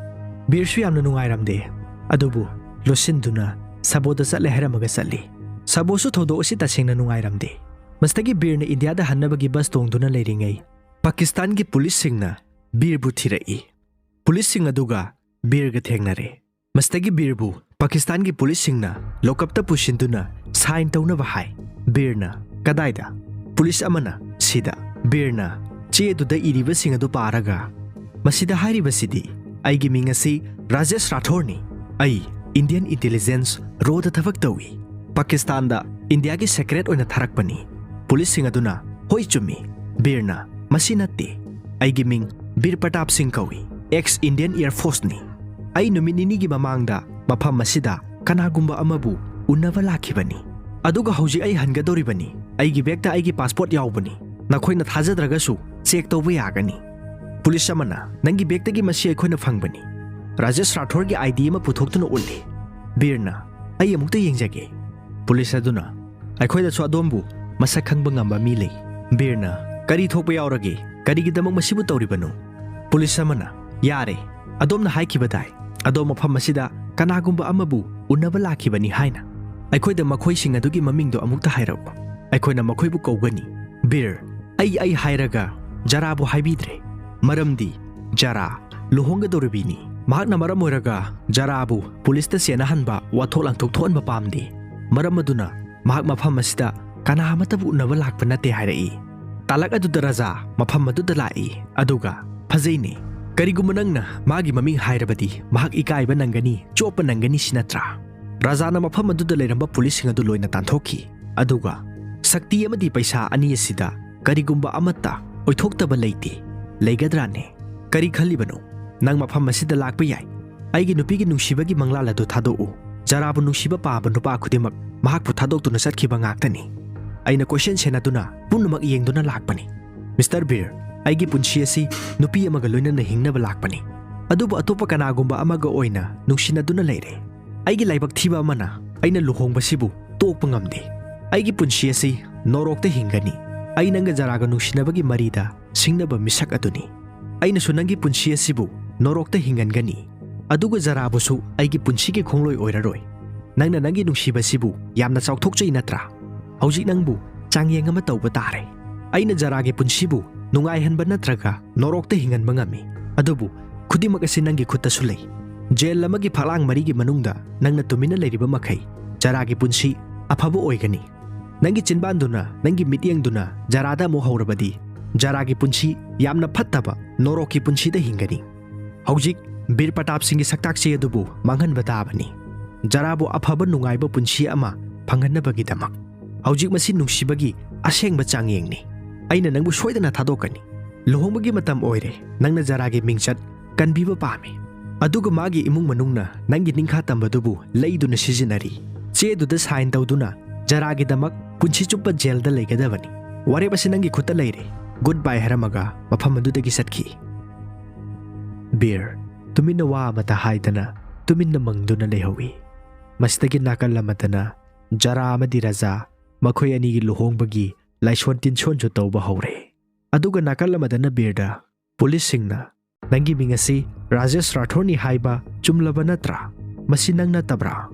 ꯕꯤꯔꯁꯨ ꯌꯥꯝꯅ ꯅꯨꯡꯉꯥꯏꯔꯝꯗꯦ, ꯑꯗꯨꯕꯨ ꯂꯣꯠꯁꯤꯟꯗꯨꯅ ꯁꯕꯣꯗ ꯆꯠꯂꯦ ꯍꯥꯏꯔꯝꯃꯒ ꯆꯠꯂꯤ꯫ ꯁꯕꯣꯁꯨ ꯊꯧꯗꯣꯛ ꯑꯁꯤ ꯇꯁꯦꯡꯅ ꯅꯨꯡꯉꯥꯏꯔꯝꯗꯦ꯫ ꯃꯁꯤꯗꯒꯤ ꯕꯤꯔꯅ ꯏꯟꯗꯤꯌꯥꯗ ꯍꯟꯅꯕꯒꯤ ꯕꯁ ꯇꯣꯡꯗꯨꯅ ꯂꯩꯔꯤꯉꯩ ꯄꯥꯀꯤꯁꯇꯥꯟꯒꯤ ꯄꯨꯂꯤꯁꯁꯤꯡꯅ ꯕꯤꯔꯕꯨ ꯊꯤꯔꯛꯏ꯫ ꯄꯨꯂꯤꯁꯁꯤꯡ ꯑꯗꯨꯒ ꯕꯤꯔꯒ ꯊꯦꯡꯅꯔꯦ꯫ ꯃꯁꯤꯗꯒꯤ ꯕꯤꯔꯕꯨ ꯄꯥꯀꯤꯁꯇꯥꯟꯒꯤ ꯄꯨꯂꯤꯁꯁꯤꯡꯅ ꯂꯣꯀꯞꯇ ꯄꯨꯁꯤꯟꯗꯨꯅ ꯁꯥꯏꯟ ꯇꯧꯅꯕ ꯍꯥꯏ꯫ ꯕꯤꯔꯅ, "ꯀꯗꯥꯏꯗ?" ꯄꯨꯂꯤꯁ ꯑꯃꯅ, "ꯁꯤꯗ"꯫ ꯕꯤꯔꯅ ꯆꯦꯗꯨꯗ ꯏꯔꯤꯕꯁꯤꯡ ꯑꯗꯨ ꯄꯥꯔꯒ, "ꯃꯁꯤꯗ ꯍꯥꯏꯔꯤꯕꯁꯤꯗꯤ ꯑꯩꯒꯤ ꯃꯤꯡ ꯑꯁꯤ ꯔꯥꯖꯦꯁ ꯔꯥꯊꯣꯔꯅꯤ꯫ ꯑꯩ ꯏꯟꯗꯤꯌꯟ ꯏꯟꯇꯦꯂꯤꯖꯦꯟꯁ ꯔꯣꯗ ꯊꯕꯛ ꯇꯧꯏ꯫ ꯄꯥꯀꯤꯁꯇꯥꯟꯗ ꯏꯟꯗꯤꯌꯥꯒꯤ ꯁꯦꯀ꯭ꯔꯦꯠ ꯑꯣꯏꯅ ꯊꯥꯔꯛꯄꯅꯤ"꯫ ꯄꯨꯂꯤꯁꯁꯤꯡ ꯑꯗꯨꯅ, "ꯍꯣꯏ, ꯆꯨꯝꯃꯤ"꯫ ꯕꯤꯔꯅ, "ꯃꯁꯤ ꯅꯠꯇꯦ꯫ ꯑꯩꯒꯤ ꯃꯤꯡ ꯕꯤꯔ ꯄ꯭ꯔꯇꯥꯞ ꯁꯤꯡ ꯀꯧꯏ, ꯑꯦꯛꯁ ꯏꯟꯗꯤꯌꯟ ꯑꯦꯌꯔ ꯐꯣꯔꯁꯅꯤ꯫ ꯑꯩ ꯅꯨꯃꯤꯠ ꯅꯤꯅꯤꯒꯤ ꯃꯃꯥꯡꯗ ꯃꯐꯝ ꯑꯁꯤꯗ ꯀꯅꯥꯒꯨꯝꯕ ꯑꯃꯕꯨ ꯎꯅꯕ ꯂꯥꯛꯈꯤꯕꯅꯤ꯫ ꯑꯗꯨꯒ ꯍꯧꯖꯤꯛ ꯑꯩ ꯍꯟꯒꯗꯧꯔꯤꯕꯅꯤ꯫ ꯑꯩꯒꯤ ꯕꯦꯒꯇ ꯑꯩꯒꯤ ꯄꯥꯁꯄꯣꯔꯠ ꯌꯥꯎꯕꯅꯤ꯫ ꯅꯈꯣꯏꯅ ꯊꯥꯖꯗ꯭ꯔꯒꯁꯨ ꯆꯦꯛ ꯇꯧꯕ ꯌꯥꯒꯅꯤ"꯫ ꯄꯨꯂꯤꯁ ꯑꯃꯅ, "ꯅꯪꯒꯤ ꯕꯦꯒꯇꯒꯤ ꯃꯁꯤ ꯑꯩꯈꯣꯏꯅ ꯐꯪꯕꯅꯤ꯫ ꯔꯥꯖꯦꯁ ꯔꯥꯊꯣꯔꯒꯤ ꯑꯥꯏ ꯗꯤ ꯑꯃ ꯄꯨꯊꯣꯛꯇꯨꯅ ꯎꯠꯂꯤ"꯫ ꯕꯤꯔꯅ, "ꯑꯩ ꯑꯃꯨꯛꯇ ꯌꯦꯡꯖꯒꯦ"꯫ ꯄꯨꯂꯤꯁ ꯑꯗꯨꯅ, "ꯑꯩꯈꯣꯏꯗꯁꯨ ꯑꯗꯣꯝꯕꯨ ꯃꯁꯛ ꯈꯪꯕ ꯉꯝꯕ ꯃꯤ ꯂꯩ"꯫ ꯕꯤꯔꯅ, "ꯀꯔꯤ ꯊꯣꯛꯄ ꯌꯥꯎꯔꯒꯦ?" "ꯀꯔꯤꯒꯤꯗꯃꯛ ꯃꯁꯤꯕꯨ ꯇꯧꯔꯤꯕꯅꯣ?" ꯄꯨꯂꯤꯁ ꯑꯃꯅ, "ꯌꯥꯔꯦ, ꯑꯗꯣꯝꯅ ꯍꯥꯏꯈꯤꯕꯗꯥꯏ, ꯑꯗꯣꯝ ꯃꯐꯝ ꯑꯁꯤꯗ ꯀꯅꯥꯒꯨꯝꯕ ꯑꯃꯕꯨ ꯎꯅꯕ ꯂꯥꯛꯈꯤꯕꯅꯤ ꯍꯥꯏꯅ꯫ ꯑꯩꯈꯣꯏꯗ ꯃꯈꯣꯏꯁꯤꯡ ꯑꯗꯨꯒꯤ ꯃꯃꯤꯡꯗꯣ ꯑꯃꯨꯛꯇ ꯍꯥꯏꯔꯛꯎ꯫ ꯑꯩꯈꯣꯏꯅ ꯃꯈꯣꯏꯕꯨ ꯀꯧꯒꯅꯤ꯫" ꯕꯤꯔ, "ꯑꯩ, ꯑꯩ ꯍꯥꯏꯔꯒ ꯖꯔꯥꯕꯨ ꯍꯥꯏꯕꯤꯗ꯭ꯔꯦ, ꯃꯔꯝꯗꯤ ꯖꯔꯥ ꯂꯨꯍꯣꯡꯒꯗꯧꯔꯤꯕꯤꯅꯤ꯫ ꯃꯍꯥꯛꯅ ꯃꯔꯝ ꯑꯣꯏꯔꯒ ꯖꯔꯥꯕꯨ ꯄꯨꯂꯤꯁꯇ ꯆꯦꯟꯅꯍꯟꯕ, ꯋꯥꯊꯣꯛ ꯂꯥꯟꯊꯣꯛ ꯊꯣꯛꯍꯟꯕ ꯄꯥꯝꯗꯦ꯫ ꯃꯔꯝ ꯑꯗꯨꯅ ꯃꯍꯥꯛ ꯃꯐꯝ ꯑꯁꯤꯗ ꯀꯅꯥ ꯑꯃꯠꯇꯕꯨ ꯎꯅꯕ ꯂꯥꯛꯄ ꯅꯠꯇꯦ" ꯍꯥꯏꯔꯛꯏ꯫ ꯇꯥꯂꯛ ꯑꯗꯨꯗ ꯔꯥꯖꯥ ꯃꯐꯝ ꯑꯗꯨꯗ ꯂꯥꯛꯏ, ꯑꯗꯨꯒ, "ꯐꯖꯩꯅꯦ꯫ ꯀꯔꯤꯒꯨꯝꯕ ꯅꯪꯅ ꯃꯥꯒꯤ ꯃꯃꯤꯡ ꯍꯥꯏꯔꯕꯗꯤ ꯃꯍꯥꯛ ꯏꯀꯥꯏꯕ ꯅꯪꯒꯅꯤ, ꯆꯣꯞꯄ ꯅꯪꯒꯅꯤ, ꯁꯤ ꯅꯠꯇ꯭ꯔꯥ?" ꯔꯥꯖꯥꯅ ꯃꯐꯝ ꯑꯗꯨꯗ ꯂꯩꯔꯝꯕ ꯄꯨꯂꯤꯁꯁꯤꯡ ꯑꯗꯨ ꯂꯣꯏꯅ ꯇꯥꯟꯊꯣꯛꯈꯤ, ꯑꯗꯨꯒ, "ꯁꯛꯇꯤ ꯑꯃꯗꯤ ꯄꯩꯁꯥ ꯑꯅꯤ ꯑꯁꯤꯗ ꯀꯔꯤꯒꯨꯝꯕ ꯑꯃꯠꯇ ꯑꯣꯏꯊꯣꯛꯇꯕ ꯂꯩꯇꯦ, ꯂꯩꯒꯗ꯭ꯔꯥꯅꯦ? ꯀꯔꯤ ꯈꯜꯂꯤꯕꯅꯣ? ꯅꯪ ꯃꯐꯝ ꯑꯁꯤꯗ ꯂꯥꯛꯄ ꯌꯥꯏ꯫ ꯑꯩꯒꯤ ꯅꯨꯄꯤꯒꯤ ꯅꯨꯡꯁꯤꯕꯒꯤ ꯃꯪꯂꯥꯜ ꯑꯗꯨ ꯊꯥꯗꯣꯛꯎ꯫ ꯖꯔꯥꯕꯨ ꯅꯨꯡꯁꯤꯕ ꯄꯥꯝꯕ ꯅꯨꯄꯥ ꯈꯨꯗꯤꯡꯃꯛ ꯃꯍꯥꯛꯄꯨ ꯊꯥꯗꯣꯛꯇꯨꯅ ꯆꯠꯈꯤꯕ ꯉꯥꯛꯇꯅꯤ꯫ ꯑꯩꯅ ꯀꯣꯏꯁꯦꯟ ꯁꯦꯟꯅꯗꯨꯅ ꯄꯨꯝꯅꯃꯛ ꯌꯦꯡꯗꯨꯅ ꯂꯥꯛꯄꯅꯤ꯫ ꯃꯤꯁꯇꯔ ꯕꯤꯔ, ꯑꯩꯒꯤ ꯄꯨꯟꯁꯤ ꯑꯁꯤ ꯅꯨꯄꯤ ꯑꯃꯒ ꯂꯣꯏꯅꯅ ꯍꯤꯡꯅꯕ ꯂꯥꯛꯄꯅꯤ, ꯑꯗꯨꯕꯨ ꯑꯇꯣꯞꯄ ꯀꯅꯥꯒꯨꯝꯕ ꯑꯃꯒ ꯑꯣꯏꯅ ꯅꯨꯡꯁꯤꯅꯗꯨꯅ ꯂꯩꯔꯦ꯫ ꯑꯩꯒꯤ ꯂꯥꯏꯕꯛ ꯊꯤꯕ ꯑꯃꯅ ꯑꯩꯅ ꯂꯨꯍꯣꯡꯕꯁꯤꯕꯨ ꯇꯣꯛꯄ ꯉꯝꯗꯦ꯫ ꯑꯩꯒꯤ ꯄꯨꯟꯁꯤ ꯑꯁꯤ ꯅꯣꯔꯣꯛꯇ ꯍꯤꯡꯒꯅꯤ꯫ ꯑꯩ ꯅꯪꯒ ꯖꯔꯥꯒ ꯅꯨꯡꯁꯤꯅꯕꯒꯤ ꯃꯔꯤꯗ ꯁꯤꯡꯅꯕ ꯃꯤꯁꯛ ꯑꯗꯨꯅꯤ꯫ ꯑꯩꯅꯁꯨ ꯅꯪꯒꯤ ꯄꯨꯟꯁꯤ ꯑꯁꯤꯕꯨ ꯅꯣꯔꯣꯛꯇ ꯍꯤꯡꯍꯟꯒꯅꯤ, ꯑꯗꯨꯒ ꯖꯔꯥꯕꯨꯁꯨ ꯑꯩꯒꯤ ꯄꯨꯟꯁꯤꯒꯤ ꯈꯣꯡꯂꯣꯏ ꯑꯣꯏꯔꯔꯣꯏ꯫ ꯅꯪꯅ ꯅꯪꯒꯤ ꯅꯨꯡꯁꯤꯕꯁꯤꯕꯨ ꯌꯥꯝꯅ ꯆꯥꯎꯊꯣꯛꯆꯩ ꯅꯠꯇ꯭ꯔꯥ? ꯍꯧꯖꯤꯛ ꯅꯪꯕꯨ ꯆꯥꯡꯌꯦꯡ ꯑꯃ ꯇꯧꯕ ꯇꯥꯔꯦ꯫ ꯑꯩꯅ ꯖꯔꯥꯒꯤ ꯄꯨꯟꯁꯤꯕꯨ ꯅꯨꯡꯉꯥꯏꯍꯟꯕ ꯅꯠꯇ꯭ꯔꯒ ꯅꯣꯔꯣꯛꯇ ꯍꯤꯡꯍꯟꯕ ꯉꯝꯃꯤ, ꯑꯗꯨꯕꯨ ꯈꯨꯗꯤꯡꯃꯛ ꯑꯁꯤ ꯅꯪꯒꯤ ꯈꯨꯠꯇꯁꯨ ꯂꯩ꯫ ꯖꯦꯜ ꯑꯃꯒꯤ ꯐꯛꯂꯥꯡ ꯃꯔꯤꯒꯤ ꯃꯅꯨꯡꯗ ꯅꯪꯅ ꯇꯨꯃꯤꯟꯅ ꯂꯩꯔꯤꯕ ꯃꯈꯩ ꯖꯔꯥꯒꯤ ꯄꯨꯟꯁꯤ ꯑꯐꯕ ꯑꯣꯏꯒꯅꯤ꯫ ꯅꯪꯒꯤ ꯆꯤꯟꯕꯥꯟꯗꯨꯅ, ꯅꯪꯒꯤ ꯃꯤꯠꯌꯦꯡꯗꯨꯅ ꯖꯔꯥꯗ ꯑꯃꯨꯛ ꯍꯧꯔꯕꯗꯤ, ꯖꯔꯥꯒꯤ ꯄꯨꯟꯁꯤ ꯌꯥꯝꯅ ꯐꯠꯇꯕ ꯅꯣꯔꯣꯛꯀꯤ ꯄꯨꯟꯁꯤꯗ ꯍꯤꯡꯒꯅꯤ꯫ ꯍꯧꯖꯤꯛ ꯕꯤꯔ ꯄ꯭ꯔꯇꯥꯞ ꯁꯤꯡꯒꯤ ꯁꯛꯇꯥꯛ ꯆꯦ ꯑꯗꯨꯕꯨ ꯃꯥꯡꯍꯟꯕ ꯇꯥꯕꯅꯤ, ꯖꯔꯥꯕꯨ ꯑꯐꯕ ꯅꯨꯡꯉꯥꯏꯕ ꯄꯨꯟꯁꯤ ꯑꯃ ꯐꯪꯍꯟꯅꯕꯒꯤꯗꯃꯛ꯫ ꯍꯧꯖꯤꯛ ꯃꯁꯤ ꯅꯨꯡꯁꯤꯕꯒꯤ ꯑꯁꯦꯡꯕ ꯆꯥꯡꯌꯦꯡꯅꯤ꯫ ꯑꯩꯅ ꯅꯪꯕꯨ ꯁꯣꯏꯗꯅ ꯊꯥꯗꯣꯛꯀꯅꯤ꯫ ꯂꯨꯍꯣꯡꯕꯒꯤ ꯃꯇꯝ ꯑꯣꯏꯔꯦ꯫ ꯅꯪꯅ ꯖꯔꯥꯒꯤ ꯃꯤꯡꯆꯠ ꯀꯟꯕꯤꯕ ꯄꯥꯝꯃꯤ, ꯑꯗꯨꯒ ꯃꯥꯒꯤ ꯏꯃꯨꯡ ꯃꯅꯨꯡꯅ ꯅꯪꯒꯤ ꯅꯤꯡꯈꯥ ꯇꯝꯕꯗꯨꯕꯨ ꯂꯩꯗꯨꯅ ꯁꯤꯖꯤꯟꯅꯔꯤ꯫ ꯆꯦꯗꯨꯗ ꯁꯥꯏꯟ ꯇꯧꯗꯨꯅ ꯖꯔꯥꯒꯤꯗꯃꯛ ꯄꯨꯟꯁꯤ ꯆꯨꯞꯄ ꯖꯦꯜꯗ ꯂꯩꯒꯗꯕꯅꯤ꯫ ꯋꯥꯔꯦꯞ ꯑꯁꯤ ꯅꯪꯒꯤ ꯈꯨꯠꯇ ꯂꯩꯔꯦ꯫ ꯒꯨꯗ ꯕꯥꯏ ꯍꯥꯏꯔꯝꯃꯒ ꯃꯐꯝ ꯑꯗꯨꯗꯒꯤ ꯆꯠꯈꯤ꯫ ꯕꯤꯔ, ꯇꯨꯃꯤꯟꯅ ꯋꯥ ꯑꯃꯇ ꯍꯥꯏꯗꯅ, ꯇꯨꯃꯤꯟꯅ ꯃꯪꯗꯨꯅ ꯂꯩꯍꯧꯏ꯫ ꯃꯁꯤꯗꯒꯤ ꯅꯥꯀꯜ ꯑꯃꯗꯅ ꯖꯔꯥ ꯑꯃꯗꯤ ꯔꯥꯖꯥ, ꯃꯈꯣꯏ ꯑꯅꯤꯒꯤ ꯂꯨꯍꯣꯡꯕꯒꯤ ꯂꯥꯏꯁꯣꯟ ꯇꯤꯟꯁꯣꯟꯁꯨ ꯇꯧꯕ ꯍꯧꯔꯦ꯫ ꯑꯗꯨꯒ ꯅꯥꯀꯜ ꯑꯃꯗꯅ ꯕꯤꯔꯗ ꯄꯨꯂꯤꯁꯁꯤꯡꯅ, "ꯅꯪꯒꯤ ꯃꯤꯡ ꯑꯁꯤ ꯔꯥꯖꯦꯁ ꯔꯥꯊꯣꯔꯅꯤ ꯍꯥꯏꯕ ꯆꯨꯝꯂꯕ ꯅꯠꯇ꯭ꯔꯥ? ꯃꯁꯤ ꯅꯪ ꯅꯠꯇꯕ꯭ꯔꯥ?"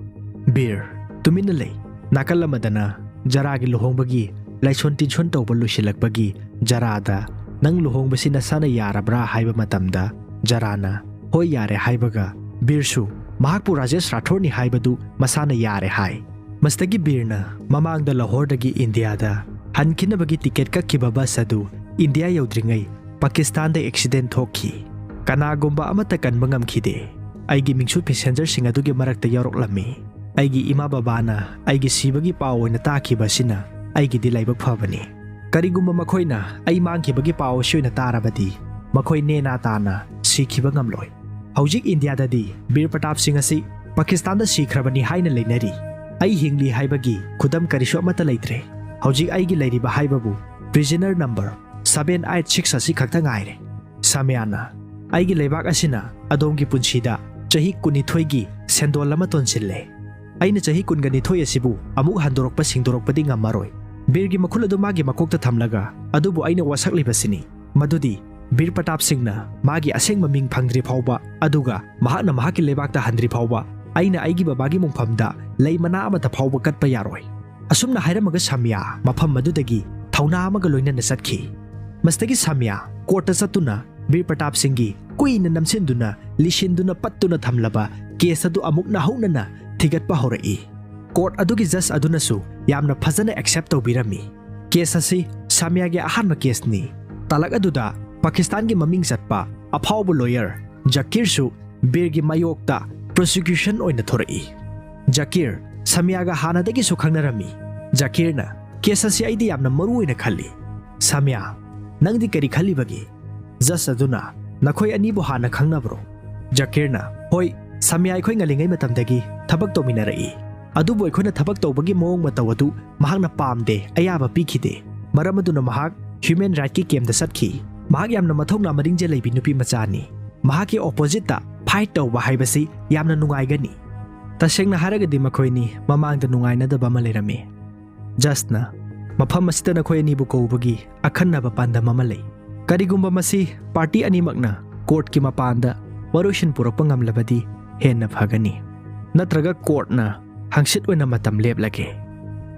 ꯕꯤꯔ ꯇꯨꯃꯤꯟꯅ ꯂꯩ꯫ ꯅꯥꯀꯜ ꯑꯃꯗꯅ ꯖꯔꯥꯒꯤ ꯂꯨꯍꯣꯡꯕꯒꯤ ꯂꯥꯏꯁꯣꯟ ꯇꯤꯟꯁꯣꯟ ꯇꯧꯕ ꯂꯣꯏꯁꯤꯜꯂꯛꯄꯒꯤ ꯖꯔꯥꯗ, "ꯅꯪ ꯂꯨꯍꯣꯡꯕꯁꯤ ꯅꯁꯥꯅ ꯌꯥꯔꯕ꯭ꯔꯥ?" ꯍꯥꯏꯕ ꯃꯇꯝꯗ ꯖꯔꯥꯅ, "ꯍꯣꯏ, ꯌꯥꯔꯦ" ꯍꯥꯏꯕꯒ ꯕꯤꯔꯁꯨ ꯃꯍꯥꯛꯄꯨ ꯔꯥꯖꯦꯁ ꯔꯥꯊꯣꯔꯅꯤ ꯍꯥꯏꯕꯗꯨ ꯃꯁꯥꯅ ꯌꯥꯔꯦ ꯍꯥꯏ꯫ ꯃꯁꯤꯗꯒꯤ ꯕꯤꯔꯅ ꯃꯃꯥꯡꯗ ꯂꯥꯍꯣꯔꯗꯒꯤ ꯏꯟꯗꯤꯌꯥꯗ ꯍꯟꯈꯤꯅꯕꯒꯤ ꯇꯤꯀꯦꯠ ꯀꯛꯈꯤꯕ ꯕꯁ ꯑꯗꯨ ꯏꯟꯗꯤꯌꯥ ꯌꯧꯗ꯭ꯔꯤꯉꯩ ꯄꯥꯀꯤꯁꯇꯥꯟꯗ ꯑꯦꯛꯁꯤꯗꯦꯟ ꯊꯣꯛꯈꯤ꯫ ꯀꯅꯥꯒꯨꯝꯕ ꯑꯃꯠꯇ ꯀꯟꯕ ꯉꯝꯈꯤꯗꯦ꯫ ꯑꯩꯒꯤ ꯃꯤꯡꯁꯨ ꯄꯦꯁꯦꯟꯖꯔꯁꯤꯡ ꯑꯗꯨꯒꯤ ꯃꯔꯛꯇ ꯌꯥꯎꯔꯛꯂꯝꯃꯤ꯫ ꯑꯩꯒꯤ ꯏꯃꯥ ꯕꯕꯥꯅ ꯑꯩꯒꯤ ꯁꯤꯕꯒꯤ ꯄꯥꯎ ꯑꯣꯏꯅ ꯇꯥꯈꯤꯕ ꯑꯁꯤꯅ ꯑꯩꯒꯤꯗꯤ ꯂꯥꯏꯕꯛ ꯐꯕꯅꯤ꯫ ꯀꯔꯤꯒꯨꯝꯕ ꯃꯈꯣꯏꯅ ꯑꯩ ꯃꯥꯡꯈꯤꯕꯒꯤ ꯄꯥꯎ ꯑꯁꯤ ꯑꯣꯏꯅ ꯇꯥꯔꯕꯗꯤ, ꯃꯈꯣꯏ ꯅꯦꯅꯥ ꯇꯥꯅ ꯁꯤꯈꯤꯕ ꯉꯝꯂꯣꯏ꯫ ꯍꯧꯖꯤꯛ ꯏꯟꯗꯤꯌꯥꯗꯗꯤ ꯕꯤꯔ ꯄ꯭ꯔꯇꯥꯞ ꯁꯤꯡ ꯑꯁꯤ ꯄꯥꯀꯤꯁꯇꯥꯟꯗ ꯁꯤꯈ꯭ꯔꯕꯅꯤ ꯍꯥꯏꯅ ꯂꯩꯅꯔꯤ꯫ ꯑꯩ ꯍꯤꯡꯂꯤ ꯍꯥꯏꯕꯒꯤ ꯈꯨꯗꯝ ꯀꯔꯤꯁꯨ ꯑꯃꯠꯇ ꯂꯩꯇ꯭ꯔꯦ꯫ ꯍꯧꯖꯤꯛ ꯑꯩꯒꯤ ꯂꯩꯔꯤꯕ ꯍꯥꯏꯕꯕꯨ prisoner number seven eight six ꯑꯁꯤ ꯈꯛꯇ ꯉꯥꯏꯔꯦ꯫ ꯁꯥꯃꯤꯌꯥꯅ, "ꯑꯩꯒꯤ ꯂꯩꯕꯥꯛ ꯑꯁꯤꯅ ꯑꯗꯣꯝꯒꯤ ꯄꯨꯟꯁꯤꯗ ꯆꯍꯤ ꯀꯨꯟꯅꯤꯊꯣꯏꯒꯤ ꯁꯦꯟꯗꯣꯜ ꯑꯃ ꯇꯣꯟꯁꯤꯜꯂꯦ꯫ ꯑꯩꯅ ꯆꯍꯤ ꯀꯨꯟꯒ ꯅꯤꯊꯣꯏ ꯑꯁꯤꯕꯨ ꯑꯃꯨꯛ ꯍꯟꯗꯣꯔꯛꯄ ꯁꯤꯡꯗꯣꯔꯛꯄꯗꯤ ꯉꯝꯃꯔꯣꯏ꯫" ꯕꯤꯔꯒꯤ ꯃꯈꯨꯜ ꯑꯗꯨ ꯃꯥꯒꯤ ꯃꯀꯣꯛꯇ ꯊꯝꯂꯒ, "ꯑꯗꯨꯕꯨ ꯑꯩꯅ ꯋꯥꯁꯛꯂꯤꯕꯁꯤꯅꯤ ꯃꯗꯨꯗꯤ ꯕꯤꯔ ꯄ꯭ꯔꯇꯥꯞ ꯁꯤꯡꯅ ꯃꯥꯒꯤ ꯑꯁꯦꯡꯕ ꯃꯤꯡ ꯐꯪꯗ꯭ꯔꯤ ꯐꯥꯎꯕ, ꯑꯗꯨꯒ ꯃꯍꯥꯛꯅ ꯃꯍꯥꯛꯀꯤ ꯂꯩꯕꯥꯛꯇ ꯍꯟꯗ꯭ꯔꯤ ꯐꯥꯎꯕ, ꯑꯩꯅ ꯑꯩꯒꯤ ꯕꯕꯥꯒꯤ ꯃꯣꯡꯐꯝꯗ ꯂꯩ ꯃꯅꯥ ꯑꯃꯠꯇ ꯐꯥꯎꯕ ꯀꯠꯄ ꯌꯥꯔꯣꯏ꯫" ꯑꯁꯨꯝꯅ ꯍꯥꯏꯔꯝꯃꯒ ꯁꯥꯃꯤꯌꯥ ꯃꯐꯝ ꯑꯗꯨꯗꯒꯤ ꯊꯧꯅꯥ ꯑꯃꯒ ꯂꯣꯏꯅꯅ ꯆꯠꯈꯤ꯫ ꯃꯁꯤꯗꯒꯤ ꯁꯥꯃꯤꯌꯥ ꯀꯣꯔꯠꯇ ꯆꯠꯇꯨꯅ ꯕꯤꯔ ꯄ꯭ꯔꯇꯥꯞ ꯁꯤꯡꯒꯤ ꯀꯨꯏꯅ ꯅꯝꯁꯤꯟꯗꯨꯅ, ꯂꯤꯁꯤꯟꯗꯨꯅ, ꯄꯠꯇꯨꯅ ꯊꯝꯂꯕ ꯀꯦꯁ ꯑꯗꯨ ꯑꯃꯨꯛ ꯅꯧꯍꯧꯅꯅ ꯊꯤꯒꯠꯄ ꯍꯧꯔꯛꯏ꯫ ꯀꯣꯔꯠ ꯑꯗꯨꯒꯤ ꯖꯖ ꯑꯗꯨꯅꯁꯨ ꯌꯥꯝꯅ ꯐꯖꯅ ꯑꯦꯛꯁꯦꯞ ꯇꯧꯕꯤꯔꯝꯃꯤ꯫ ꯀꯦꯁ ꯑꯁꯤ ꯁꯥꯃꯤꯌꯥꯒꯤ ꯑꯍꯥꯟꯕ ꯀꯦꯁꯅꯤ꯫ ꯇꯥꯂꯛ ꯑꯗꯨꯗ ꯄꯥꯀꯤꯁꯇꯥꯟꯒꯤ ꯃꯃꯤꯡ ꯆꯠꯄ ꯑꯐꯥꯎꯕ ꯂꯣꯌꯔ ꯖꯀꯤꯔꯁꯨ ꯕꯤꯔꯒꯤ ꯃꯥꯌꯣꯛꯇ ꯄ꯭ꯔꯣꯁꯤꯀ꯭ꯌꯨꯁꯟ ꯑꯣꯏꯅ ꯊꯣꯔꯛꯏ꯫ ꯖꯀꯤꯔ ꯁꯥꯃꯤꯌꯥꯒ ꯍꯥꯟꯅꯗꯒꯤꯁꯨ ꯈꯪꯅꯔꯝꯃꯤ꯫ ꯖꯀꯤꯔꯅ, "ꯀꯦꯁ ꯑꯁꯤ ꯑꯩꯗꯤ ꯌꯥꯝꯅ ꯃꯔꯨ ꯑꯣꯏꯅ ꯈꯜꯂꯤ꯫ ꯁꯥꯃꯤꯌꯥ, ꯅꯪꯗꯤ ꯀꯔꯤ ꯈꯜꯂꯤꯕꯒꯦ?" ꯖꯖ ꯑꯗꯨꯅ, "ꯅꯈꯣꯏ ꯑꯅꯤꯕꯨ ꯍꯥꯟꯅ ꯈꯪꯅꯕ꯭ꯔꯣ?" ꯖꯀꯤꯔꯅ, "ꯍꯣꯏ, ꯁꯥꯃꯤꯌꯥ ꯑꯩꯈꯣꯏ ꯉꯜꯂꯤꯉꯩ ꯃꯇꯝꯗꯒꯤ ꯊꯕꯛ ꯇꯧꯃꯤꯟꯅꯔꯛꯏ꯫ ꯑꯗꯨꯕꯨ ꯑꯩꯈꯣꯏꯅ ꯊꯕꯛ ꯇꯧꯕꯒꯤ ꯃꯑꯣꯡ ꯃꯇꯧ ꯑꯗꯨ ꯃꯍꯥꯛꯅ ꯄꯥꯝꯗꯦ, ꯑꯌꯥꯕ ꯄꯤꯈꯤꯗꯦ꯫ ꯃꯔꯝ ꯑꯗꯨꯅ ꯃꯍꯥꯛ ꯍ꯭ꯌꯨꯃꯦꯟ ꯔꯥꯏꯠꯀꯤ ꯀꯦꯝꯗ ꯆꯠꯈꯤ꯫ ꯃꯍꯥꯛ ꯌꯥꯝꯅ ꯃꯊꯧꯅꯥ ꯃꯔꯤꯡꯖꯦꯜ ꯂꯩꯕꯤ ꯅꯨꯄꯤ ꯃꯆꯥꯅꯤ꯫ ꯃꯍꯥꯛꯀꯤ ꯑꯣꯄꯣꯖꯤꯠꯇ ꯐꯥꯏꯠ ꯇꯧꯕ ꯍꯥꯏꯕꯁꯤ ꯌꯥꯝꯅ ꯅꯨꯡꯉꯥꯏꯒꯅꯤ꯫" ꯇꯁꯦꯡꯅ ꯍꯥꯏꯔꯒꯗꯤ ꯃꯈꯣꯏꯅꯤ ꯃꯃꯥꯡꯗ ꯅꯨꯡꯉꯥꯏꯅꯗꯕ ꯑꯃ ꯂꯩꯔꯝꯃꯤ꯫ ꯖꯖꯅ, ꯃꯐꯝ ꯑꯁꯤꯗ ꯅꯈꯣꯏ ꯑꯅꯤꯕꯨ ꯀꯧꯕꯒꯤ ꯑꯈꯟꯅꯕ ꯄꯥꯟꯗꯝ ꯑꯃ ꯂꯩ꯫ ꯀꯔꯤꯒꯨꯝꯕ ꯃꯁꯤ ꯄꯥꯔꯇꯤ ꯑꯅꯤꯃꯛꯅ ꯀꯣꯔꯠꯀꯤ ꯃꯄꯥꯟꯗ ꯋꯥꯔꯣꯏꯁꯤꯟ ꯄꯨꯔꯛꯄ ꯉꯝꯂꯕꯗꯤ ꯍꯦꯟꯅ ꯐꯒꯅꯤ꯫ ꯅꯠꯇ꯭ꯔꯒ ꯀꯣꯔꯠꯅ ꯍꯪꯆꯤꯠ ꯑꯣꯏꯅ ꯃꯇꯝ ꯂꯦꯞꯂꯒꯦ꯫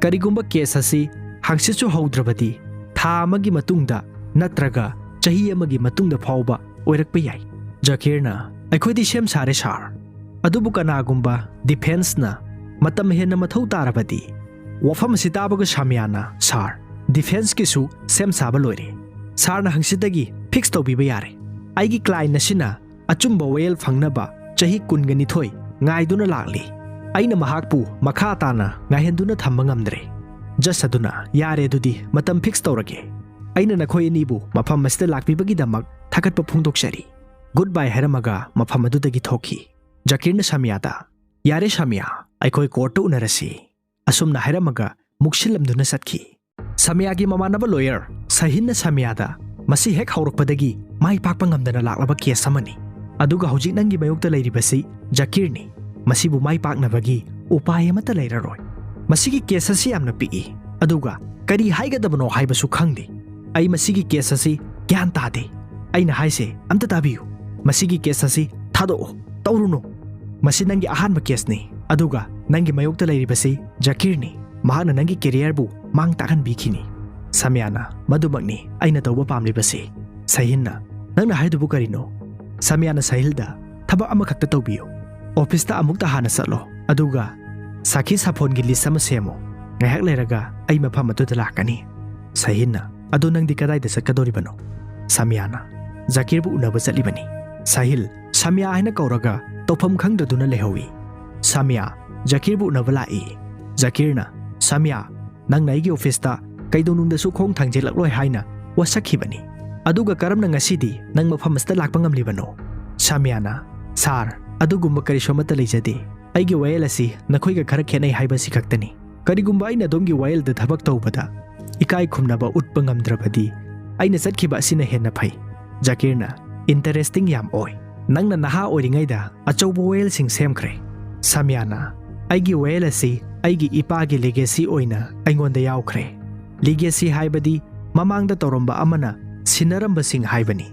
ꯀꯔꯤꯒꯨꯝꯕ ꯀꯦꯁ ꯑꯁꯤ ꯍꯪꯆꯤꯠꯁꯨ ꯍꯧꯗ꯭ꯔꯕꯗꯤ ꯊꯥ ꯑꯃꯒꯤ ꯃꯇꯨꯡꯗ ꯅꯠꯇ꯭ꯔꯒ ꯆꯍꯤ ꯑꯃꯒꯤ ꯃꯇꯨꯡꯗ ꯐꯥꯎꯕ ꯑꯣꯏꯔꯛꯄ ꯌꯥꯏ꯫ ꯖꯀꯤꯔꯅ, "ꯑꯩꯈꯣꯏꯗꯤ ꯁꯦꯝ ꯁꯥꯔꯦ ꯁꯥꯔ꯫ ꯑꯗꯨꯕꯨ ꯀꯅꯥꯒꯨꯝꯕ ꯗꯤꯐꯦꯟꯁꯅ ꯃꯇꯝ ꯍꯦꯟꯅ ꯃꯊꯧ ꯇꯥꯔꯕꯗꯤ?" ꯋꯥꯐꯝ ꯑꯁꯤ ꯇꯥꯕꯒ ꯁꯥꯃꯤꯌꯥꯅ, "ꯁꯥꯔ, ꯗꯤꯐꯦꯟꯁꯀꯤꯁꯨ ꯁꯦꯝ ꯁꯥꯕ ꯂꯣꯏꯔꯦ꯫ ꯁꯥꯔꯅ ꯍꯪꯆꯤꯠꯇꯒꯤ ꯐꯤꯛꯁ ꯇꯧꯕꯤꯕ ꯌꯥꯔꯦ꯫ ꯑꯩꯒꯤ ꯀ꯭ꯂꯥꯏꯟ ꯑꯁꯤꯅ ꯑꯆꯨꯝꯕ ꯋꯥꯌꯦꯜ ꯐꯪꯅꯕ ꯆꯍꯤ ꯀꯨꯟꯒ ꯅꯤꯊꯣꯏ ꯉꯥꯏꯗꯨꯅ ꯂꯥꯛꯂꯤ꯫ ꯑꯩꯅ ꯃꯍꯥꯛꯄꯨ ꯃꯈꯥ ꯇꯥꯅ ꯉꯥꯏꯍꯟꯗꯨꯅ ꯊꯝꯕ ꯉꯝꯗ꯭ꯔꯦ꯫ ꯖꯁ ꯑꯗꯨꯅ, ꯌꯥꯔꯦ, ꯑꯗꯨꯗꯤ ꯃꯇꯝ ꯐꯤꯛꯁ ꯇꯧꯔꯒꯦ꯫ ꯑꯩꯅ ꯅꯈꯣꯏ ꯑꯅꯤꯕꯨ ꯃꯐꯝ ꯑꯁꯤꯗ ꯂꯥꯛꯄꯤꯕꯒꯤꯗꯃꯛ ꯊꯥꯒꯠꯄ ꯐꯣꯡꯗꯣꯛꯆꯔꯤ꯫ ꯒꯨꯗ ꯕꯥꯏ ꯍꯥꯏꯔꯝꯃꯒ ꯃꯐꯝ ꯑꯗꯨꯗꯒꯤ ꯊꯣꯛꯈꯤ꯫ ꯖꯀꯤꯔꯅ ꯁꯥꯃꯤꯌꯥꯗ, "ꯌꯥꯔꯦ ꯁꯥꯃꯤꯌꯥ, ꯑꯩꯈꯣꯏ ꯀꯣꯔꯠꯇ ꯎꯅꯔꯁꯤ," ꯑꯁꯨꯝꯅ ꯍꯥꯏꯔꯝꯃꯒ ꯃꯨꯛꯁꯤꯜꯂꯝꯗꯨꯅ ꯆꯠꯈꯤ꯫ ꯁꯥꯃꯤꯌꯥꯒꯤ ꯃꯃꯥꯟꯅꯕ ꯂꯣꯌꯔ ꯁꯍꯤꯟꯅ ꯁꯥꯃꯤꯌꯥꯗ, "ꯃꯁꯤ ꯍꯦꯛ ꯍꯧꯔꯛꯄꯗꯒꯤ ꯃꯥꯏ ꯄꯥꯛꯄ ꯉꯝꯗꯅ ꯂꯥꯛꯂꯕ ꯀꯦꯁ ꯑꯃꯅꯤ꯫ ꯑꯗꯨꯒ ꯍꯧꯖꯤꯛ ꯅꯪꯒꯤ ꯃꯥꯌꯣꯛꯇ ꯂꯩꯔꯤꯕꯁꯤ ꯖꯀꯤꯔꯅꯤ꯫ ꯃꯁꯤꯕꯨ ꯃꯥꯏ ꯄꯥꯛꯅꯕꯒꯤ ꯎꯄꯥꯏ ꯑꯃꯠꯇ ꯂꯩꯔꯔꯣꯏ꯫ ꯃꯁꯤꯒꯤ ꯀꯦꯁ ꯑꯁꯤ ꯌꯥꯝꯅ ꯄꯤꯛꯏ, ꯑꯗꯨꯒ ꯀꯔꯤ ꯍꯥꯏꯒꯗꯕꯅꯣ ꯍꯥꯏꯕꯁꯨ ꯈꯪꯗꯦ꯫ ꯑꯩ ꯃꯁꯤꯒꯤ ꯀꯦꯁ ꯑꯁꯤ ꯒ꯭ꯌꯥꯟ ꯇꯥꯗꯦ꯫ ꯑꯩꯅ ꯍꯥꯏꯁꯦ ꯑꯝꯇ ꯇꯥꯕꯤꯌꯨ꯫ ꯃꯁꯤꯒꯤ ꯀꯦꯁ ꯑꯁꯤ ꯊꯥꯗꯣꯛꯑꯣ, ꯇꯧꯔꯨꯅꯨ꯫ ꯃꯁꯤ ꯅꯪꯒꯤ ꯑꯍꯥꯟꯕ ꯀꯦꯁꯅꯤ, ꯑꯗꯨꯒ ꯅꯪꯒꯤ ꯃꯥꯌꯣꯛꯇ ꯂꯩꯔꯤꯕꯁꯤ ꯖꯀꯤꯔꯅꯤ꯫ ꯃꯍꯥꯛꯅ ꯅꯪꯒꯤ ꯀꯦꯔꯤꯌꯔꯕꯨ ꯃꯥꯡ ꯇꯥꯛꯍꯟꯕꯤꯈꯤꯅꯤ꯫" ꯁꯥꯃꯤꯌꯥꯅ, "ꯃꯗꯨꯃꯛꯅꯤ ꯑꯩꯅ ꯇꯧꯕ ꯄꯥꯝꯂꯤꯕꯁꯤ꯫" ꯁꯍꯤꯟꯅ, "ꯅꯪꯅ ꯍꯥꯏꯗꯨꯕꯨ ꯀꯔꯤꯅꯣ?" ꯁꯥꯃꯤꯌꯥꯅ ꯁꯍꯤꯜꯗ, "ꯊꯕꯛ ꯑꯃꯈꯛꯇ ꯇꯧꯕꯤꯌꯨ꯫ ꯑꯣꯐꯤꯁꯇ ꯑꯃꯨꯛꯇ ꯍꯥꯟꯅ ꯆꯠꯂꯣ, ꯑꯗꯨꯒ ꯁꯥꯈꯤ ꯁꯥꯐꯣꯟꯒꯤ ꯂꯤꯁ ꯑꯃ ꯁꯦꯝꯃꯨ꯫ ꯉꯥꯏꯍꯥꯛ ꯂꯩꯔꯒ ꯑꯩ ꯃꯐꯝ ꯑꯗꯨꯗ ꯂꯥꯛꯀꯅꯤ꯫" ꯁꯍꯤꯟꯅ, "ꯑꯗꯣ ꯅꯪꯗꯤ ꯀꯗꯥꯏꯗ ꯆꯠꯀꯗꯧꯔꯤꯕꯅꯣ?" ꯁꯥꯃꯤꯌꯥꯅ, "ꯖꯀꯤꯔꯕꯨ ꯎꯅꯕ ꯆꯠꯂꯤꯕꯅꯤ꯫" ꯁꯥꯍꯤꯜ, "ꯁꯥꯃꯤꯌꯥ" ꯍꯥꯏꯅ ꯀꯧꯔꯒ ꯇꯧꯐꯝ ꯈꯪꯗ꯭ꯔꯗꯨꯅ ꯂꯩꯍꯧꯏ꯫ ꯁꯥꯃꯤꯌꯥ, "ꯖꯀꯤꯔꯕꯨ ꯎꯅꯕ ꯂꯥꯛꯏ꯫" ꯖꯀꯤꯔꯅ, "ꯁꯥꯃꯤꯌꯥ, ꯅꯪꯅ ꯑꯩꯒꯤ ꯑꯣꯐꯤꯁꯇ ꯀꯩꯗꯧꯅꯨꯡꯗꯁꯨ ꯈꯣꯡ ꯊꯥꯡꯖꯤꯜꯂꯛꯂꯣꯏ ꯍꯥꯏꯅ ꯋꯥꯁꯛꯈꯤꯕꯅꯤ꯫ ꯑꯗꯨꯒ ꯀꯔꯝꯅ ꯉꯁꯤꯗꯤ ꯅꯪ ꯃꯐꯝ ꯑꯁꯤꯗ ꯂꯥꯛꯄ ꯉꯝꯂꯤꯕꯅꯣ?" ꯁꯥꯃꯤꯌꯥꯅ, "ꯁꯥꯔ, ꯑꯗꯨꯒꯨꯝꯕ ꯀꯔꯤꯁꯨ ꯑꯃꯠꯇ ꯂꯩꯖꯗꯦ꯫ ꯑꯩꯒꯤ ꯋꯥꯌꯦꯜ ꯑꯁꯤ ꯅꯈꯣꯏꯒ ꯈꯔ ꯈꯦꯠꯅꯩ ꯍꯥꯏꯕ ꯑꯁꯤ ꯈꯛꯇꯅꯤ꯫ ꯀꯔꯤꯒꯨꯝꯕ ꯑꯩꯅ ꯑꯗꯣꯝꯒꯤ ꯋꯥꯌꯦꯜꯗ ꯊꯕꯛ ꯇꯧꯕꯗ ꯏꯀꯥꯏ ꯈꯨꯝꯅꯕ ꯎꯠꯄ ꯉꯝꯗ꯭ꯔꯕꯗꯤ ꯑꯩꯅ ꯆꯠꯈꯤꯕ ꯑꯁꯤꯅ ꯍꯦꯟꯅ ꯐꯩ꯫" ꯖꯀꯤꯔꯅ, "ꯏꯟꯇꯔꯦꯁꯇꯤꯡ ꯌꯥꯝ ꯑꯣꯏ꯫ ꯅꯪꯅ ꯅꯍꯥ ꯑꯣꯏꯔꯤꯉꯩꯗ ꯑꯆꯧꯕ ꯋꯥꯌꯦꯜꯁꯤꯡ ꯁꯦꯝꯈ꯭ꯔꯦ꯫" ꯁꯥꯃꯤꯌꯥꯅ, "ꯑꯩꯒꯤ ꯋꯥꯌꯦꯜ ꯑꯁꯤ ꯑꯩꯒꯤ ꯏꯄꯥꯒꯤ ꯂꯤꯒꯦꯁꯤ ꯑꯣꯏꯅ ꯑꯩꯉꯣꯟꯗ ꯌꯥꯎꯈ꯭ꯔꯦ꯫ Legacy ꯍꯥꯏꯕꯗꯤ ꯃꯃꯥꯡꯗ ꯇꯧꯔꯝꯕ ꯑꯃꯅ ꯁꯤꯟꯅꯔꯝꯕꯁꯤꯡ ꯍꯥꯏꯕꯅꯤ꯫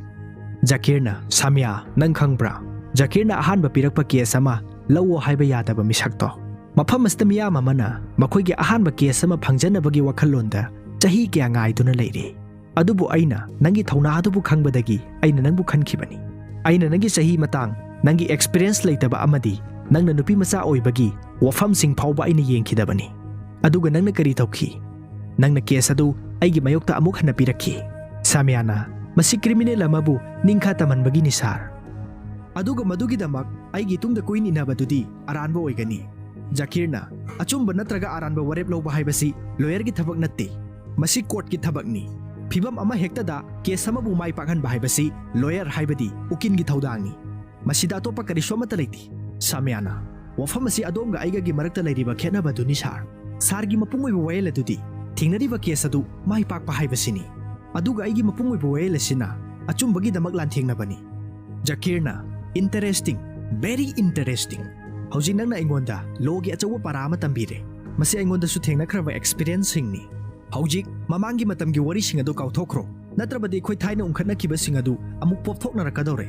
ꯖꯀꯤꯔꯅ, "ꯁꯥꯃꯤꯌꯥ, ꯅꯪ ꯈꯪꯕ꯭ꯔꯥ? ꯖꯀꯤꯔꯅ ꯑꯍꯥꯟꯕ ꯄꯤꯔꯛꯄ ꯀꯦꯁ ꯑꯃ ꯂꯧꯑꯣ ꯍꯥꯏꯕ ꯌꯥꯗꯕ ꯃꯤꯁꯛꯇꯣ꯫ ꯃꯐꯝ ꯑꯁꯤꯗ ꯃꯤꯌꯥꯝ ꯑꯃꯅ ꯃꯈꯣꯏꯒꯤ ꯑꯍꯥꯟꯕ ꯀꯦꯁ ꯑꯃ ꯐꯪꯖꯅꯕꯒꯤ ꯋꯥꯈꯜꯂꯣꯟꯗ ꯆꯍꯤ ꯀꯌꯥ ꯉꯥꯏꯗꯨꯅ ꯂꯩꯔꯤ꯫ ꯑꯗꯨꯕꯨ ꯑꯩꯅ ꯅꯪꯒꯤ ꯊꯧꯅꯥ ꯑꯗꯨꯕꯨ ꯈꯪꯕꯗꯒꯤ ꯑꯩꯅ ꯅꯪꯕꯨ ꯈꯟꯈꯤꯕꯅꯤ꯫ ꯑꯩꯅ ꯅꯪꯒꯤ ꯆꯍꯤ ꯃꯇꯥꯡ, ꯅꯪꯒꯤ ꯑꯦꯛꯁꯄꯤꯔꯤꯌꯦꯟꯁ ꯂꯩꯇꯕ ꯑꯃꯗꯤ ꯅꯪꯅ ꯅꯨꯄꯤ ꯃꯆꯥ ꯑꯣꯏꯕꯒꯤ ꯋꯥꯐꯝꯁꯤꯡ ꯐꯥꯎꯕ ꯑꯩꯅ ꯌꯦꯡꯈꯤꯗꯕꯅꯤ꯫ ꯑꯗꯨꯒ ꯅꯪꯅ ꯀꯔꯤ ꯇꯧꯈꯤ? ꯅꯪꯅ ꯀꯦꯁ ꯑꯗꯨ ꯑꯩꯒꯤ ꯃꯥꯌꯣꯛꯇ ꯑꯃꯨꯛ ꯍꯟꯅ ꯄꯤꯔꯛꯈꯤ꯫" ꯁꯥꯃꯤꯌꯥꯅ, "ꯃꯁꯤ ꯀ꯭ꯔꯤꯃꯤꯅꯦꯜ ꯑꯃꯕꯨ ꯅꯤꯡꯈꯥ ꯇꯝꯍꯟꯕꯒꯤꯅꯤ, ꯁꯥꯔ꯫ ꯑꯗꯨꯒ ꯃꯗꯨꯒꯤꯗꯃꯛ ꯑꯩꯒꯤ ꯇꯨꯡꯗ ꯀꯨꯏꯟ ꯏꯟꯅꯕꯗꯨꯗꯤ ꯑꯔꯥꯟꯕ ꯑꯣꯏꯒꯅꯤ꯫" ꯖꯀꯤꯔꯅ, "ꯑꯆꯨꯝꯕ ꯅꯠꯇ꯭ꯔꯒ ꯑꯔꯥꯟꯕ ꯋꯥꯔꯦꯞ ꯂꯧꯕ ꯍꯥꯏꯕꯁꯤ ꯂꯣꯌꯔꯒꯤ ꯊꯕꯛ ꯅꯠꯇꯦ꯫ ꯃꯁꯤ ꯀꯣꯔꯠꯀꯤ ꯊꯕꯛꯅꯤ꯫ ꯐꯤꯚꯝ ꯑꯃ ꯍꯦꯛꯇꯗ ꯀꯦꯁ ꯑꯃꯕꯨ ꯃꯥꯏ ꯄꯥꯛꯍꯟꯕ ꯍꯥꯏꯕꯁꯤ ꯂꯣꯌꯔ ꯍꯥꯏꯕꯗꯤ ꯎꯀꯤꯜꯒꯤ ꯊꯧꯗꯥꯡꯅꯤ꯫ ꯃꯁꯤꯗ ꯑꯇꯣꯞꯄ ꯀꯔꯤꯁꯨ ꯑꯃꯠꯇ ꯂꯩꯇꯦ꯫" ꯁꯥꯃꯤꯌꯥꯅ, "ꯋꯥꯐꯝ ꯑꯁꯤ ꯑꯗꯣꯝꯒ ꯑꯩꯒꯒꯤ ꯃꯔꯛꯇ ꯂꯩꯔꯤꯕ ꯈꯦꯠꯅꯕꯗꯨꯅꯤ, ꯁꯥꯔ꯫ ꯁꯥꯔꯒꯤ ꯃꯄꯨꯡ ꯑꯣꯏꯕ ꯋꯥꯌꯦꯜ ꯑꯗꯨꯗꯤ ꯊꯦꯡꯅꯔꯤꯕ ꯀꯦꯁ ꯑꯗꯨ ꯃꯥꯏ ꯄꯥꯛꯄ ꯍꯥꯏꯕꯁꯤꯅꯤ꯫ ꯑꯗꯨꯒ ꯑꯩꯒꯤ ꯃꯄꯨꯡ ꯑꯣꯏꯕ ꯋꯥꯌꯦꯜ ꯑꯁꯤꯅ ꯑꯆꯨꯝꯕꯒꯤ ꯗꯃꯛ ꯂꯥꯟꯊꯦꯡꯅꯕꯅꯤ꯫" ꯖꯀꯤꯔꯅ, "Interesting, very interesting꯫ ꯍꯧꯖꯤꯛ ꯅꯪꯅ ꯑꯩꯉꯣꯟꯗ ꯂꯣꯒꯤ ꯑꯆꯧꯕ ꯄꯥꯔꯥ ꯑꯃ ꯇꯝꯕꯤꯔꯦ꯫ ꯃꯁꯤ ꯑꯩꯉꯣꯟꯗꯁꯨ ꯊꯦꯡꯅꯈ꯭ꯔꯕ ꯑꯦꯛꯁꯄꯤꯔꯤꯌꯦꯟꯁꯁꯤꯡꯅꯤ꯫ ꯍꯧꯖꯤꯛ ꯃꯃꯥꯡꯒꯤ ꯃꯇꯝꯒꯤ ꯋꯥꯔꯤꯁꯤꯡ ꯑꯗꯨ ꯀꯥꯎꯊꯣꯛꯈ꯭ꯔꯣ, ꯅꯠꯇ꯭ꯔꯕꯗꯤ ꯑꯩꯈꯣꯏ ꯊꯥꯏꯅ ꯎꯪꯈꯠꯅꯈꯤꯕꯁꯤꯡ ꯑꯗꯨ ꯑꯃꯨꯛ ꯄꯣꯞꯊꯣꯛꯅꯔꯛꯀꯗꯧꯔꯦ꯫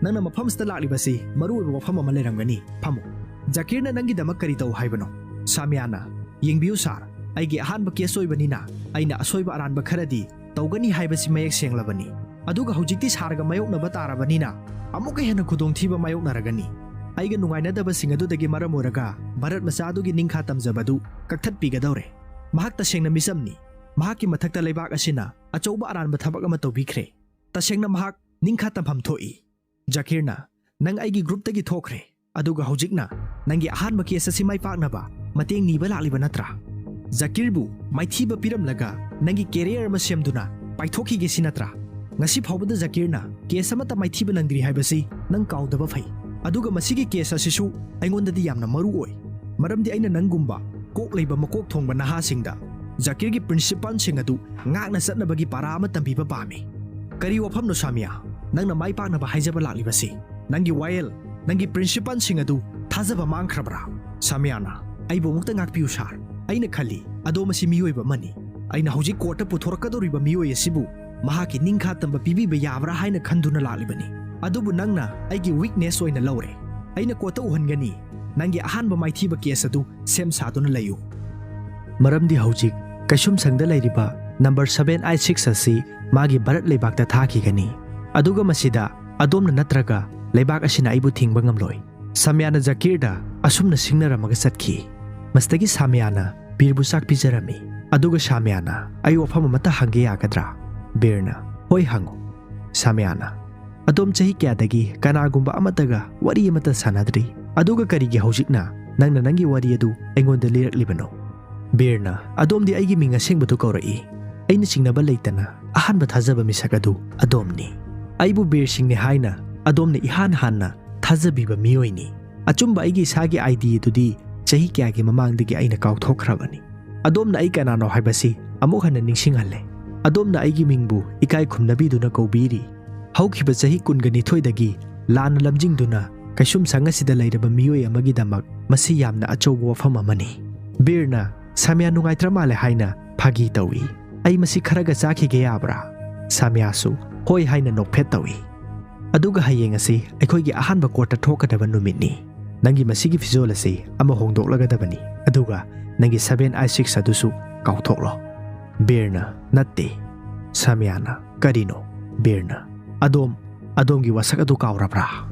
ꯅꯪꯅ ꯃꯐꯝꯁꯤꯗ ꯂꯥꯛꯂꯤꯕꯁꯤ ꯃꯔꯨꯑꯣꯏꯕ ꯋꯥꯐꯝ ꯑꯃ ꯂꯩꯔꯝꯒꯅꯤ꯫ ꯐꯝꯃꯨ꯫" "ꯖꯀꯤꯔꯅ ꯅꯪꯒꯤꯗꯃꯛ ꯀꯔꯤ ꯇꯧ ꯍꯥꯏꯕꯅꯣ?" ꯁꯥꯃꯤꯌꯥꯅ, "ꯌꯦꯡꯕꯤꯌꯨ ꯁꯥꯔ, ꯑꯩꯒꯤ ꯑꯍꯥꯟꯕ ꯀꯦꯁ ꯑꯣꯏꯕꯅꯤꯅ ꯑꯩꯅ ꯑꯁꯣꯏꯕ ꯑꯔꯥꯟꯕ ꯈꯔꯗꯤ ꯇꯧꯒꯅꯤ ꯍꯥꯏꯕꯁꯤ ꯃꯌꯦꯛ ꯁꯦꯡꯂꯕꯅꯤ꯫ ꯑꯗꯨꯒ ꯍꯧꯖꯤꯛꯇꯤ ꯁꯥꯔꯒ ꯃꯥꯌꯣꯛꯅꯕ ꯇꯥꯔꯕꯅꯤꯅ ꯑꯃꯨꯛꯀ ꯍꯦꯟꯅ ꯈꯨꯗꯣꯡꯊꯤꯕ ꯃꯥꯌꯣꯛꯅꯔꯒꯅꯤ꯫ ꯑꯩꯒ ꯅꯨꯡꯉꯥꯏꯅꯗꯕꯁꯤꯡ ꯑꯗꯨꯗꯒꯤ ꯃꯔꯝ ꯑꯣꯏꯔꯒ ꯚꯥꯔꯠ ꯃꯆꯥ ꯑꯗꯨꯒꯤ ꯅꯤꯡꯈꯥ ꯇꯝꯖꯕꯗꯨ ꯀꯛꯊꯠꯄꯤꯒꯗꯧꯔꯦ꯫ ꯃꯍꯥꯛ ꯇꯁꯦꯡꯅ ꯃꯤꯆꯝꯅꯤ꯫ ꯃꯍꯥꯛꯀꯤ ꯃꯊꯛꯇ ꯂꯩꯕꯥꯛ ꯑꯁꯤꯅ ꯑꯆꯧꯕ ꯑꯔꯥꯟꯕ ꯊꯕꯛ ꯑꯃ ꯇꯧꯕꯤꯈ꯭ꯔꯦ꯫ ꯇꯁꯦꯡꯅ ꯃꯍꯥꯛ ꯅꯤꯡꯈꯥ ꯇꯝꯐꯝ ꯊꯣꯛꯏ꯫" ꯖꯀꯤꯔꯅ, "ꯅꯪ ꯑꯩꯒꯤ ꯒ꯭ꯔꯨꯞꯇꯒꯤ ꯊꯣꯛꯈ꯭ꯔꯦ, ꯑꯗꯨꯒ ꯍꯧꯖꯤꯛꯅ ꯅꯪꯒꯤ ꯑꯍꯥꯟꯕ ꯀꯦꯁ ꯑꯁꯤ ꯃꯥꯏ ꯄꯥꯛꯅꯕ ꯃꯇꯦꯡ ꯅꯤꯕ ꯂꯥꯛꯂꯤꯕ ꯅꯠꯇ꯭ꯔꯥ?" ꯖꯀꯤꯔꯕꯨ ꯃꯥꯏꯊꯤꯕ ꯄꯤꯔꯝꯂꯒ ꯅꯪꯒꯤ ꯀꯦꯔꯤꯌꯔ ꯑꯃ ꯁꯦꯝꯗꯨꯅ ꯄꯥꯏꯊꯣꯛꯈꯤꯒꯦ ꯁꯤ ꯅꯠꯇ꯭ꯔꯥ? ꯉꯁꯤ ꯐꯥꯎꯕꯗ ꯖꯀꯤꯔꯅ ꯀꯦꯁ ꯑꯃꯠꯇ ꯃꯥꯏꯊꯤꯕ ꯅꯪꯗ꯭ꯔꯤ ꯍꯥꯏꯕꯁꯤ ꯅꯪ ꯀꯥꯎꯗꯕ ꯐꯩ꯫ ꯑꯗꯨꯒ ꯃꯁꯤꯒꯤ ꯀꯦꯁ ꯑꯁꯤꯁꯨ ꯑꯩꯉꯣꯟꯗꯗꯤ ꯌꯥꯝꯅ ꯃꯔꯨ ꯑꯣꯏ, ꯃꯔꯝꯗꯤ ꯑꯩꯅ ꯅꯪꯒꯨꯝꯕ ꯀꯣꯛ ꯂꯩꯕ ꯃꯀꯣꯛ ꯊꯣꯡꯕ ꯅꯍꯥꯁꯤꯡꯗ ꯖꯀꯤꯔꯒꯤ ꯄ꯭ꯔꯤꯟꯁꯤꯄꯜꯁꯤꯡ ꯑꯗꯨ ꯉꯥꯛꯅ ꯆꯠꯅꯕꯒꯤ ꯄꯥꯔꯥ ꯑꯃ ꯇꯝꯕꯤꯕ ꯄꯥꯝꯃꯤ꯫ ꯀꯔꯤ ꯋꯥꯐꯝꯅꯣ ꯁꯥꯃꯤꯌꯥ? ꯅꯪꯅ ꯃꯥꯏ ꯄꯥꯛꯅꯕ ꯍꯥꯏꯖꯕ ꯂꯥꯛꯂꯤꯕꯁꯤ? ꯅꯪꯒꯤ ꯋꯥꯌꯦꯜ, ꯅꯪꯒꯤ ꯄ꯭ꯔꯤꯟꯁꯤꯄꯜꯁꯤꯡ ꯑꯗꯨ ꯊꯥꯖꯕ ꯃꯥꯡꯈ꯭ꯔꯕ꯭ꯔꯥ? ꯁꯥꯃꯤꯌꯥꯅ, "ꯑꯩꯕꯨ ꯑꯃꯨꯛꯇ ꯉꯥꯛꯄꯤꯌꯨ ꯁꯥꯔ꯫ ꯑꯩꯅ ꯈꯜꯂꯤ ꯑꯗꯣꯝ ꯑꯁꯤ ꯃꯤꯑꯣꯏꯕ ꯑꯃꯅꯤ꯫ ꯑꯩꯅ ꯍꯧꯖꯤꯛ ꯀꯣꯔꯠꯇ ꯄꯨꯊꯣꯔꯛꯀꯗꯧꯔꯤꯕ ꯃꯤꯑꯣꯏ ꯑꯁꯤꯕꯨ ꯃꯍꯥꯛꯀꯤ ꯅꯤꯡꯈꯥ ꯇꯝꯕ ꯄꯤꯕꯤꯕ ꯌꯥꯕ꯭ꯔꯥ ꯍꯥꯏꯅ ꯈꯟꯗꯨꯅ ꯂꯥꯛꯂꯤꯕꯅꯤ꯫ ꯑꯗꯨꯕꯨ ꯅꯪꯅ ꯑꯩꯒꯤ ꯋꯤꯛꯅꯦꯁ ꯑꯣꯏꯅ ꯂꯧꯔꯦ꯫ ꯑꯩꯅ ꯀꯣꯔꯠꯇ ꯎꯍꯟꯒꯅꯤ꯫ ꯅꯪꯒꯤ ꯑꯍꯥꯟꯕ ꯃꯥꯏꯊꯤꯕ ꯀꯦꯁ ꯑꯗꯨ ꯁꯦꯝ ꯁꯥꯗꯨꯅ ꯂꯩꯌꯨ꯫ ꯃꯔꯝꯗꯤ ꯍꯧꯖꯤꯛ ꯀꯩꯁꯨꯝꯁꯪꯗ ꯂꯩꯔꯤꯕ ꯅꯝꯕꯔ ꯁꯚꯦꯟ ꯑꯥꯏ ꯁꯤꯛꯁ ꯑꯁꯤ ꯃꯥꯒꯤ ꯚꯥꯔꯠ ꯂꯩꯕꯥꯛꯇ ꯊꯥꯈꯤꯒꯅꯤ꯫ ꯑꯗꯨꯒ ꯃꯁꯤꯗ ꯑꯗꯣꯝꯅ ꯅꯠꯇ꯭ꯔꯒ ꯂꯩꯕꯥꯛ ꯑꯁꯤꯅ ꯑꯩꯕꯨ ꯊꯤꯡꯕ ꯉꯝꯂꯣꯏ꯫ ꯁꯥꯃꯤꯌꯥꯅ ꯖꯀꯤꯔꯗ ꯑꯁꯨꯝꯅ ꯁꯤꯡꯅꯔꯝꯃꯒ ꯆꯠꯈꯤ꯫ ꯃꯁꯤꯗꯒꯤ ꯁꯥꯃꯤꯌꯥꯅ ꯕꯤꯔꯕꯨ ꯆꯥꯛ ꯄꯤꯖꯔꯝꯃꯤ꯫ ꯑꯗꯨꯒ ꯁꯥꯃꯤꯌꯥꯅ, "ꯑꯩ ꯋꯥꯐꯝ ꯑꯃꯠꯇ ꯍꯪꯒꯦ ꯌꯥꯒꯗ꯭ꯔꯥ?" ꯕꯤꯔꯅ, "ꯍꯣꯏ, ꯍꯪꯉꯨ꯫" ꯁꯥꯃꯤꯌꯥꯅ, "ꯑꯗꯣꯝ ꯆꯍꯤ ꯀꯌꯥꯗꯒꯤ ꯀꯅꯥꯒꯨꯝꯕ ꯑꯃꯠꯇꯒ ꯋꯥꯔꯤ ꯑꯃꯠꯇ ꯁꯥꯟꯅꯗ꯭ꯔꯤ? ꯑꯗꯨꯒ ꯀꯔꯤꯒꯤ ꯍꯧꯖꯤꯛꯅ ꯅꯪꯅ ꯅꯪꯒꯤ ꯋꯥꯔꯤ ꯑꯗꯨ ꯑꯩꯉꯣꯟꯗ ꯂꯤꯔꯛꯂꯤꯕꯅꯣ?" ꯕꯤꯔꯅ, "ꯑꯗꯣꯝꯗꯤ ꯑꯩꯒꯤ ꯃꯤꯡ ꯑꯁꯦꯡꯕꯗꯨ ꯀꯧꯔꯛꯏ꯫ ꯑꯩꯅ ꯆꯤꯡꯅꯕ ꯂꯩꯇꯅ ꯑꯍꯥꯟꯕ ꯊꯥꯖꯕ ꯃꯤꯁꯛ ꯑꯗꯨ ꯑꯗꯣꯝꯅꯤ꯫ ꯑꯩꯕꯨ ꯕꯤꯔ ꯁꯤꯡꯅꯤ ꯍꯥꯏꯅ ꯑꯗꯣꯝꯅ ꯏꯍꯥꯟ ꯍꯥꯟꯅ ꯊꯥꯖꯕꯤꯕ ꯃꯤꯑꯣꯏꯅꯤ꯫ ꯑꯆꯨꯝꯕ ꯑꯩꯒꯤ ꯏꯁꯥꯒꯤ ꯑꯥꯏ ꯗꯤ ꯑꯗꯨꯗꯤ ꯆꯍꯤ ꯀꯌꯥꯒꯤ ꯃꯃꯥꯡꯗꯒꯤ ꯑꯩꯅ ꯀꯥꯎꯊꯣꯛꯈ꯭ꯔꯕꯅꯤ꯫ ꯑꯗꯣꯝꯅ ꯑꯩ ꯀꯅꯥꯅꯣ ꯍꯥꯏꯕꯁꯤ ꯑꯃꯨꯛ ꯍꯟꯅ ꯅꯤꯡꯁꯤꯡꯍꯜꯂꯦ꯫ ꯑꯗꯣꯝꯅ ꯑꯩꯒꯤ ꯃꯤꯡꯕꯨ ꯏꯀꯥꯏ ꯈꯨꯝꯅꯕꯤꯗꯨꯅ ꯀꯧꯕꯤꯔꯤ꯫ ꯍꯧꯈꯤꯕ ꯆꯍꯤ ꯀꯨꯟꯒ ꯅꯤꯊꯣꯏꯗꯒꯤ ꯂꯥꯟꯅ ꯂꯝꯖꯤꯡꯗꯨꯅ ꯀꯩꯁꯨꯝꯁꯪ ꯑꯁꯤꯗ ꯂꯩꯔꯕ ꯃꯤꯑꯣꯏ ꯑꯃꯒꯤꯗꯃꯛ ꯃꯁꯤ ꯌꯥꯝꯅ ꯑꯆꯧꯕ ꯋꯥꯐꯝ ꯑꯃꯅꯤ꯫" ꯕꯤꯔꯅ, "ꯁꯥꯃꯤꯌꯥ ꯅꯨꯡꯉꯥꯏꯇ꯭ꯔ ꯃꯥꯜꯂꯦ ꯍꯥꯏꯅ ꯐꯥꯒꯤ ꯇꯧꯏ꯫ ꯑꯩ ꯃꯁꯤ ꯈꯔꯒ ꯆꯥꯈꯤꯒꯦ ꯌꯥꯕ꯭ꯔꯥ?" ꯁꯥꯃꯤꯌꯥꯁꯨ ꯍꯣꯏ ꯍꯥꯏꯅ ꯅꯣꯛꯐꯦꯠ ꯇꯧꯏ꯫ "ꯑꯗꯨꯒ ꯍꯌꯦꯡ ꯑꯁꯤ ꯑꯩꯈꯣꯏꯒꯤ ꯑꯍꯥꯟꯕ ꯀꯣꯔꯠꯇ ꯊꯣꯛꯀꯗꯕ ꯅꯨꯃꯤꯠꯅꯤ꯫ ꯅꯪꯒꯤ ꯃꯁꯤꯒꯤ ꯐꯤꯖꯣꯜ ꯑꯁꯤ ꯑꯃ ꯍꯣꯡꯗꯣꯛꯂꯒꯗꯕꯅꯤ, ꯑꯗꯨꯒ ꯅꯪꯒꯤ ꯁꯚꯦꯟ ꯑꯥꯏ ꯁꯤꯛꯁ ꯑꯗꯨꯁꯨ ꯀꯥꯎꯊꯣꯛꯂꯣ꯫" ꯕꯤꯔꯅ, "ꯅꯠꯇꯦ꯫" ꯁꯥꯃꯤꯌꯥꯅ, "ꯀꯔꯤꯅꯣ?" ꯕꯤꯔꯅ, "ꯑꯗꯣꯝ, ꯑꯗꯣꯝꯒꯤ ꯋꯥꯁꯛ ꯑꯗꯨ ꯀꯥꯎꯔꯕ꯭ꯔꯥ?"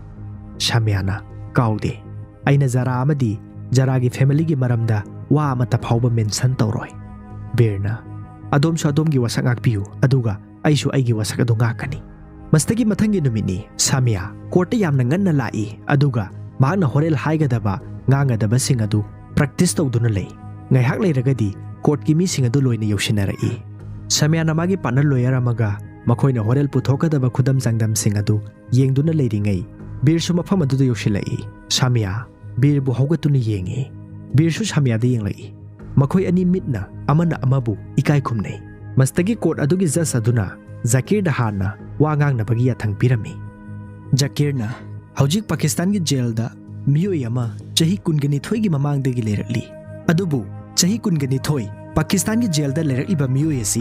ꯁꯥꯃꯤꯌꯥꯅ, "ꯀꯥꯎꯗꯦ꯫ ꯑꯩꯅ ꯖꯔꯥ ꯑꯃꯗꯤ ꯖꯔꯥꯒꯤ ꯐꯦꯃꯤꯂꯤꯒꯤ ꯃꯔꯝꯗ ꯋꯥ ꯑꯃꯠꯇ ꯐꯥꯎꯕ ꯃꯦꯟꯁꯟ ꯇꯧꯔꯣꯏ꯫" ꯕꯤꯔꯅ, "ꯑꯗꯣꯝꯁꯨ ꯑꯗꯣꯝꯒꯤ ꯋꯥꯁꯛ ꯉꯥꯛꯄꯤꯌꯨ, ꯑꯗꯨꯒ ꯑꯩꯁꯨ ꯑꯩꯒꯤ ꯋꯥꯁꯛ ꯑꯗꯨ ꯉꯥꯛꯀꯅꯤ꯫" ꯃꯁꯤꯗꯒꯤ ꯃꯊꯪꯒꯤ ꯅꯨꯃꯤꯠꯅꯤ꯫ ꯁꯥꯃꯤꯌꯥ ꯀꯣꯔꯠꯇ ꯌꯥꯝꯅ ꯉꯟꯅ ꯂꯥꯛꯏ, ꯑꯗꯨꯒ ꯃꯍꯥꯛꯅ ꯍꯣꯔꯦꯜ ꯍꯥꯏꯒꯗꯕ, ꯉꯥꯡꯒꯗꯕꯁꯤꯡ ꯑꯗꯨ ꯄ꯭ꯔꯦꯛꯇꯤꯁ ꯇꯧꯗꯨꯅ ꯂꯩ꯫ ꯉꯥꯏꯍꯥꯛ ꯂꯩꯔꯒꯗꯤ ꯀꯣꯔꯠꯀꯤ ꯃꯤꯁꯤꯡ ꯑꯗꯨ ꯂꯣꯏꯅ ꯌꯧꯁꯤꯟꯅꯔꯛꯏ꯫ ꯁꯥꯃꯤꯌꯥꯅ ꯃꯥꯒꯤ ꯄꯥꯔꯠꯅꯔ ꯂꯣꯌꯔ ꯑꯃꯒ ꯃꯈꯣꯏꯅ ꯍꯣꯔꯦꯜ ꯄꯨꯊꯣꯛꯀꯗꯕ ꯈꯨꯗꯝ ꯆꯥꯡꯗꯝꯁꯤꯡ ꯑꯗꯨ ꯌꯦꯡꯗꯨꯅ ꯂꯩꯔꯤꯉꯩ, ꯕꯤꯔꯁꯨ ꯃꯐꯝ ꯑꯗꯨꯗ ꯌꯧꯁꯤꯜꯂꯛꯏ꯫ ꯁꯥꯃꯤꯌꯥ ꯕꯤꯔꯕꯨ ꯍꯧꯒꯠꯇꯨꯅ ꯌꯦꯡꯉꯤ꯫ ꯕꯤꯔꯁꯨ ꯁꯥꯃꯤꯌꯥꯗ ꯌꯦꯡꯂꯛꯏ꯫ ꯃꯈꯣꯏ ꯑꯅꯤ ꯃꯤꯠꯅ ꯑꯃꯅ ꯑꯃꯕꯨ ꯏꯀꯥꯏ ꯈꯨꯝꯅꯩ꯫ ꯃꯁꯤꯗꯒꯤ ꯀꯣꯔꯠ ꯑꯗꯨꯒꯤ ꯖꯖ ꯑꯗꯨꯅ ꯖꯀꯤꯔꯗ ꯍꯥꯟꯅ ꯋꯥ ꯉꯥꯡꯅꯕꯒꯤ ꯌꯥꯊꯪ ꯄꯤꯔꯝꯃꯤ꯫ ꯖꯀꯤꯔꯅ, "ꯍꯧꯖꯤꯛ ꯄꯥꯀꯤꯁꯇꯥꯟꯒꯤ ꯖꯦꯜꯗ ꯃꯤꯑꯣꯏ ꯑꯃ ꯆꯍꯤ ꯀꯨꯟꯒ ꯅꯤꯊꯣꯏꯒꯤ ꯃꯃꯥꯡꯗꯒꯤ ꯂꯩꯔꯛꯂꯤ, ꯑꯗꯨꯕꯨ ꯆꯍꯤ ꯀꯨꯟꯒ ꯅꯤꯊꯣꯏ ꯄꯥꯀꯤꯁꯇꯥꯟꯒꯤ ꯖꯦꯜꯗ ꯂꯩꯔꯛꯂꯤꯕ ꯃꯤꯑꯣꯏ ꯑꯁꯤ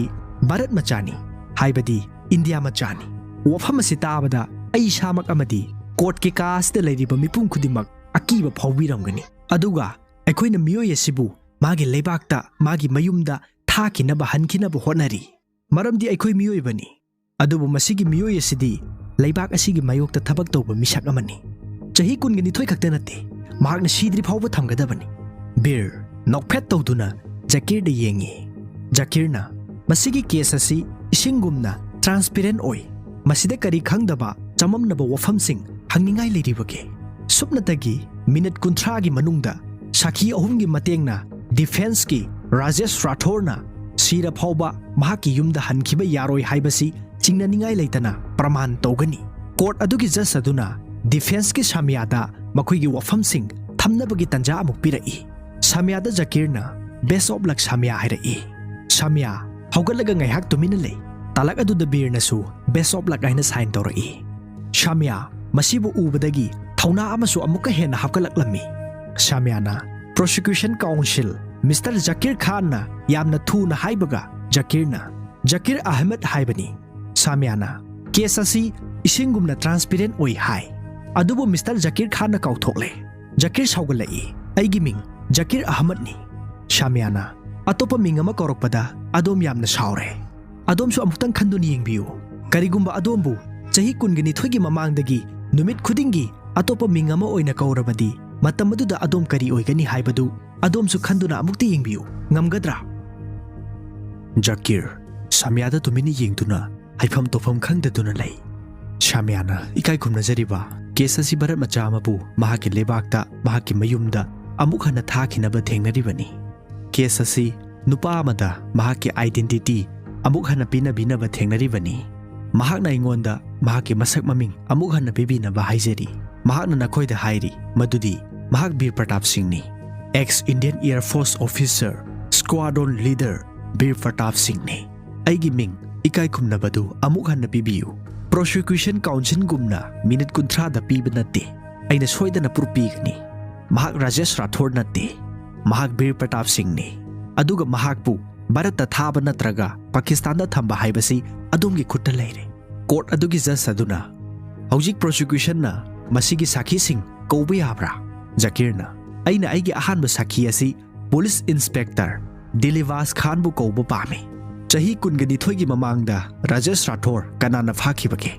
ꯚꯥꯔꯠ ꯃꯆꯥꯅꯤ, ꯍꯥꯏꯕꯗꯤ ꯏꯟꯗꯤꯌꯥ ꯃꯆꯥꯅꯤ꯫ ꯋꯥꯐꯝ ꯑꯁꯤ ꯇꯥꯕꯗ ꯑꯩ ꯏꯁꯥꯃꯛ ꯑꯃꯗꯤ ꯀꯣꯔꯠꯀꯤ ꯀꯥ ꯑꯁꯤꯗ ꯂꯩꯔꯤꯕ ꯃꯤꯄꯨꯝ ꯈꯨꯗꯤꯡꯃꯛ ꯑꯀꯤꯕ ꯐꯥꯎꯕꯤꯔꯝꯒꯅꯤ꯫ ꯑꯗꯨꯒ ꯑꯩꯈꯣꯏꯅ ꯃꯤꯑꯣꯏ ꯑꯁꯤꯕꯨ ꯃꯥꯒꯤ ꯂꯩꯕꯥꯛꯇ, ꯃꯥꯒꯤ ꯃꯌꯨꯝꯗ ꯊꯥꯈꯤꯅꯕ, ꯍꯟꯈꯤꯅꯕ ꯍꯣꯠꯅꯔꯤ꯫ ꯃꯔꯝꯗꯤ ꯑꯩꯈꯣꯏ ꯃꯤꯑꯣꯏꯕꯅꯤ꯫ ꯑꯗꯨꯕꯨ ꯃꯁꯤꯒꯤ ꯃꯤꯑꯣꯏ ꯑꯁꯤꯗꯤ ꯂꯩꯕꯥꯛ ꯑꯁꯤꯒꯤ ꯃꯥꯌꯣꯛꯇ ꯊꯕꯛ ꯇꯧꯕ ꯃꯤꯁꯛ ꯑꯃꯅꯤ꯫ ꯆꯍꯤ ꯀꯨꯟꯒ ꯅꯤꯊꯣꯏ ꯈꯛꯇ ꯅꯠꯇꯦ, ꯃꯍꯥꯛꯅ ꯁꯤꯗ꯭ꯔꯤ ꯐꯥꯎꯕ ꯊꯝꯒꯗꯕꯅꯤ꯫ ꯕꯤꯔ ꯅꯣꯛꯐꯦꯠ ꯇꯧꯗꯨꯅ ꯖꯀꯤꯔꯗ ꯌꯦꯡꯉꯤ꯫ ꯖꯀꯤꯔꯅ, "ꯃꯁꯤꯒꯤ ꯀꯦꯁ ꯑꯁꯤ ꯏꯁꯤꯡꯒꯨꯝꯅ ꯇ꯭ꯔꯥꯟꯁꯄꯦꯔꯦꯟ ꯑꯣꯏ꯫ ꯃꯁꯤꯗ ꯀꯔꯤ ꯈꯪꯗꯕ ꯆꯃꯝꯅꯕ ꯋꯥꯐꯝꯁꯤꯡ ꯍꯪꯅꯤꯡꯉꯥꯏ ꯂꯩꯔꯤꯕꯒꯦ?" ꯁꯨꯞꯅꯇꯒꯤ ꯃꯤꯅꯤꯠ ꯀꯨꯟꯊ꯭ꯔꯥꯒꯤ ꯃꯅꯨꯡꯗ ꯁꯥꯈꯤ ꯑꯍꯨꯝꯒꯤ ꯃꯇꯦꯡꯅ ꯗꯤꯐꯦꯟꯁꯀꯤ ꯔꯥꯖꯦꯁ ꯔꯥꯊꯣꯔꯅ ꯁꯤꯔ ꯐꯥꯎꯕ ꯃꯍꯥꯛꯀꯤ ꯌꯨꯝꯗ ꯍꯟꯈꯤꯕ ꯌꯥꯔꯣꯏ ꯍꯥꯏꯕꯁꯤ ꯆꯤꯡꯅꯅꯤꯡꯉꯥꯏ ꯂꯩꯇꯅ ꯄ꯭ꯔꯃꯥꯟ ꯇꯧꯒꯅꯤ꯫ ꯀꯣꯔꯠ ꯑꯗꯨꯒꯤ ꯖꯖ ꯑꯗꯨꯅ ꯗꯤꯐꯦꯟꯁꯀꯤ ꯁꯥꯃꯤꯌꯥꯗ ꯃꯈꯣꯏꯒꯤ ꯋꯥꯐꯝꯁꯤꯡ ꯊꯝꯅꯕꯒꯤ ꯇꯥꯟꯖꯥ ꯑꯃꯨꯛ ꯄꯤꯔꯛꯏ꯫ ꯁꯥꯃꯤꯌꯥꯗ ꯖꯀꯤꯔꯅ "Best of luck, ꯁꯥꯃꯤꯌꯥ" ꯍꯥꯏꯔꯛꯏ꯫ ꯁꯥꯃꯤꯌꯥ ꯍꯧꯒꯠꯂꯒ ꯉꯥꯏꯍꯥꯛ ꯇꯨꯃꯤꯟꯅ ꯂꯩ꯫ ꯇꯥꯂꯛ ꯑꯗꯨꯗ ꯕꯤꯔꯅꯁꯨ "Best of luck" ꯍꯥꯏꯅ ꯁꯥꯏꯟ ꯇꯧꯔꯛꯏ꯫ ꯁꯥꯃꯤꯌꯥ ꯃꯁꯤꯕꯨ ꯎꯕꯗꯒꯤ ꯊꯧꯅꯥ ꯑꯃꯁꯨ ꯑꯃꯨꯛꯀ ꯍꯦꯟꯅ ꯍꯥꯞꯀꯠꯂꯛꯂꯝꯃꯤ꯫ ꯁꯥꯃꯤꯌꯥꯅ, "Prosecution Counsel, ꯃꯤꯁꯇꯔ ꯖꯀꯤꯔ ꯈꯥꯟꯅ" ꯌꯥꯝꯅ ꯊꯨꯅ ꯍꯥꯏꯕꯒ ꯖꯀꯤꯔꯅ, "ꯖꯀꯤꯔ ꯑꯍꯃꯗ ꯍꯥꯏꯕꯅꯤ"꯫ ꯁꯥꯃꯤꯌꯥꯅ, "ꯀꯦꯁ ꯑꯁꯤ ꯏꯁꯤꯡꯒꯨꯝꯅ ꯇ꯭ꯔꯥꯟꯁꯄꯦꯔꯦꯟ ꯑꯣꯏ" ꯍꯥꯏ꯫ ꯑꯗꯨꯕꯨ ꯃꯤꯁꯇꯔ ꯖꯀꯤꯔ ꯈꯥꯟꯅ ꯀꯥꯎꯊꯣꯛꯂꯦ꯫ ꯖꯀꯤꯔ ꯁꯥꯎꯒꯠꯂꯛꯏ, "ꯑꯩꯒꯤ ꯃꯤꯡ ꯖꯀꯤꯔ ꯑꯍꯃꯗꯅꯤ"꯫ ꯁꯥꯃꯤꯌꯥꯅ, "ꯑꯇꯣꯞꯄ ꯃꯤꯡ ꯑꯃ ꯀꯧꯔꯛꯄꯗ ꯑꯗꯣꯝ ꯌꯥꯝꯅ ꯁꯥꯎꯔꯦ꯫ ꯑꯗꯣꯝꯁꯨ ꯑꯃꯨꯛꯇꯪ ꯈꯟꯗꯨꯅ ꯌꯦꯡꯕꯤꯌꯨ꯫ ꯀꯔꯤꯒꯨꯝꯕ ꯑꯗꯣꯝꯕꯨ ꯆꯍꯤ ꯀꯨꯟꯒ ꯅꯤꯊꯣꯏꯒꯤ ꯃꯃꯥꯡꯗꯒꯤ ꯅꯨꯃꯤꯠ ꯈꯨꯗꯤꯡꯒꯤ ꯑꯇꯣꯞꯄ ꯃꯤꯡ ꯑꯃ ꯑꯣꯏꯅ ꯀꯧꯔꯕꯗꯤ, ꯃꯇꯝ ꯑꯗꯨꯗ ꯑꯗꯣꯝ ꯀꯔꯤ ꯑꯣꯏꯒꯅꯤ ꯍꯥꯏꯕꯗꯨ ꯑꯗꯣꯝꯁꯨ ꯈꯟꯗꯨꯅ ꯑꯃꯨꯛꯇ ꯌꯦꯡꯕꯤꯌꯨ꯫ ꯉꯝꯒꯗ꯭ꯔꯥ?" ꯖꯀꯤꯔ, ꯁꯥꯃꯤꯌꯥꯗ ꯇꯨꯃꯤꯟꯅ ꯌꯦꯡꯗꯨꯅ, ꯍꯥꯏꯐꯝ ꯇꯧꯐꯝ ꯈꯪꯗꯗꯨꯅ ꯂꯩ꯫ ꯁꯥꯃꯤꯌꯥꯅ ꯏꯀꯥꯏ ꯈꯨꯝꯅꯖꯔꯤꯕ, ꯀꯦꯁ ꯑꯁꯤ ꯚꯥꯔꯠ ꯃꯆꯥ ꯑꯃꯕꯨ ꯃꯍꯥꯛꯀꯤ ꯂꯩꯕꯥꯛꯇ, ꯃꯍꯥꯛꯀꯤ ꯃꯌꯨꯝꯗ ꯑꯃꯨꯛ ꯍꯟꯅ ꯊꯥꯈꯤꯅꯕ ꯊꯦꯡꯅꯔꯤꯕꯅꯤ꯫ ꯀꯦꯁ ꯑꯁꯤ ꯅꯨꯄꯥ ꯑꯃꯗ ꯃꯍꯥꯛꯀꯤ ꯑꯥꯏꯗꯦꯟꯇꯤꯇꯤ ꯑꯃꯨꯛ ꯍꯟꯅ ꯄꯤꯅꯕꯤꯅꯕ ꯊꯦꯡꯅꯔꯤꯕꯅꯤ꯫ ꯃꯍꯥꯛꯅ ꯑꯩꯉꯣꯟꯗ ꯃꯍꯥꯛꯀꯤ ꯃꯁꯛ ꯃꯃꯤꯡ ꯑꯃꯨꯛ ꯍꯟꯅ ꯄꯤꯕꯤꯅꯕ ꯍꯥꯏꯖꯔꯤ꯫ ꯃꯍꯥꯛꯅ ꯅꯈꯣꯏꯗ ꯍꯥꯏꯔꯤ ꯃꯗꯨꯗꯤ ꯃꯍꯥꯛ ꯕꯤꯔ Pratap ꯁꯤꯡꯅꯤ, ex Indian Air Force officer, squadron leader ꯕꯤꯔ ꯄ꯭ꯔꯇꯥꯞ ꯁꯤꯡꯅꯤ꯫ ꯑꯩꯒꯤ ꯃꯤꯡ ꯏꯀꯥꯏ ꯈꯨꯝꯅꯕꯗꯨ ꯑꯃꯨꯛ ꯍꯟꯅ ꯄꯤꯕꯤꯌꯨ꯫ ꯄ꯭ꯔꯣꯁꯤꯀ꯭ꯌꯨꯁꯟ ꯀꯥꯎꯟꯁꯤꯜꯒꯨꯝꯅ ꯃꯤꯅꯤꯠ ꯀꯨꯟꯊ꯭ꯔꯥꯗ ꯄꯤꯕ ꯅꯠꯇꯦ꯫ ꯑꯩꯅ ꯁꯣꯏꯗꯅ ꯄ꯭ꯔꯨꯐ ꯄꯤꯒꯅꯤ꯫ ꯃꯍꯥꯛ ꯔꯥꯖꯦꯁ ꯔꯥꯊꯣꯔ ꯅꯠꯇꯦ꯫ ꯃꯍꯥꯛ ꯕꯤꯔ ꯄ꯭ꯔꯇꯥꯞ ꯁꯤꯡꯅꯤ꯫ ꯑꯗꯨꯒ ꯃꯍꯥꯛꯄꯨ ꯚꯥꯔꯠꯇ ꯊꯥꯕ ꯅꯠꯇ꯭ꯔꯒ ꯄꯥꯀꯤꯁꯇꯥꯟꯗ ꯊꯝꯕ ꯍꯥꯏꯕꯁꯤ ꯑꯗꯣꯝꯒꯤ ꯈꯨꯠꯇ ꯂꯩꯔꯦ꯫ ꯀꯣꯔꯠ ꯑꯗꯨꯒꯤ ꯖꯖ ꯑꯗꯨꯅ, "ꯍꯧꯖꯤꯛ ꯄ꯭ꯔꯣꯁꯤꯀ꯭ꯌꯨꯁꯟꯅ ꯃꯁꯤꯒꯤ ꯁꯥꯈꯤꯁꯤꯡ ꯀꯧꯕ ꯌꯥꯕ꯭ꯔꯥ?" ꯖꯀꯤꯔꯅ, "ꯑꯩꯅ ꯑꯩꯒꯤ ꯑꯍꯥꯟꯕ ꯁꯥꯈꯤ ꯑꯁꯤ ꯄꯨꯂꯤꯁ ꯏꯟꯁꯄꯦꯛꯇꯔ ꯗꯤꯂꯤꯕꯥꯁ ꯈꯥꯟꯕꯨ ꯀꯧꯕ ꯄꯥꯝꯃꯤ꯫ ꯆꯍꯤ ꯀꯨꯟꯒ ꯅꯤꯊꯣꯏꯒꯤ ꯃꯃꯥꯡꯗ ꯔꯥꯖꯦꯁ ꯔꯥꯊꯣꯔ ꯀꯅꯥꯅ ꯐꯥꯈꯤꯕꯒꯦ?"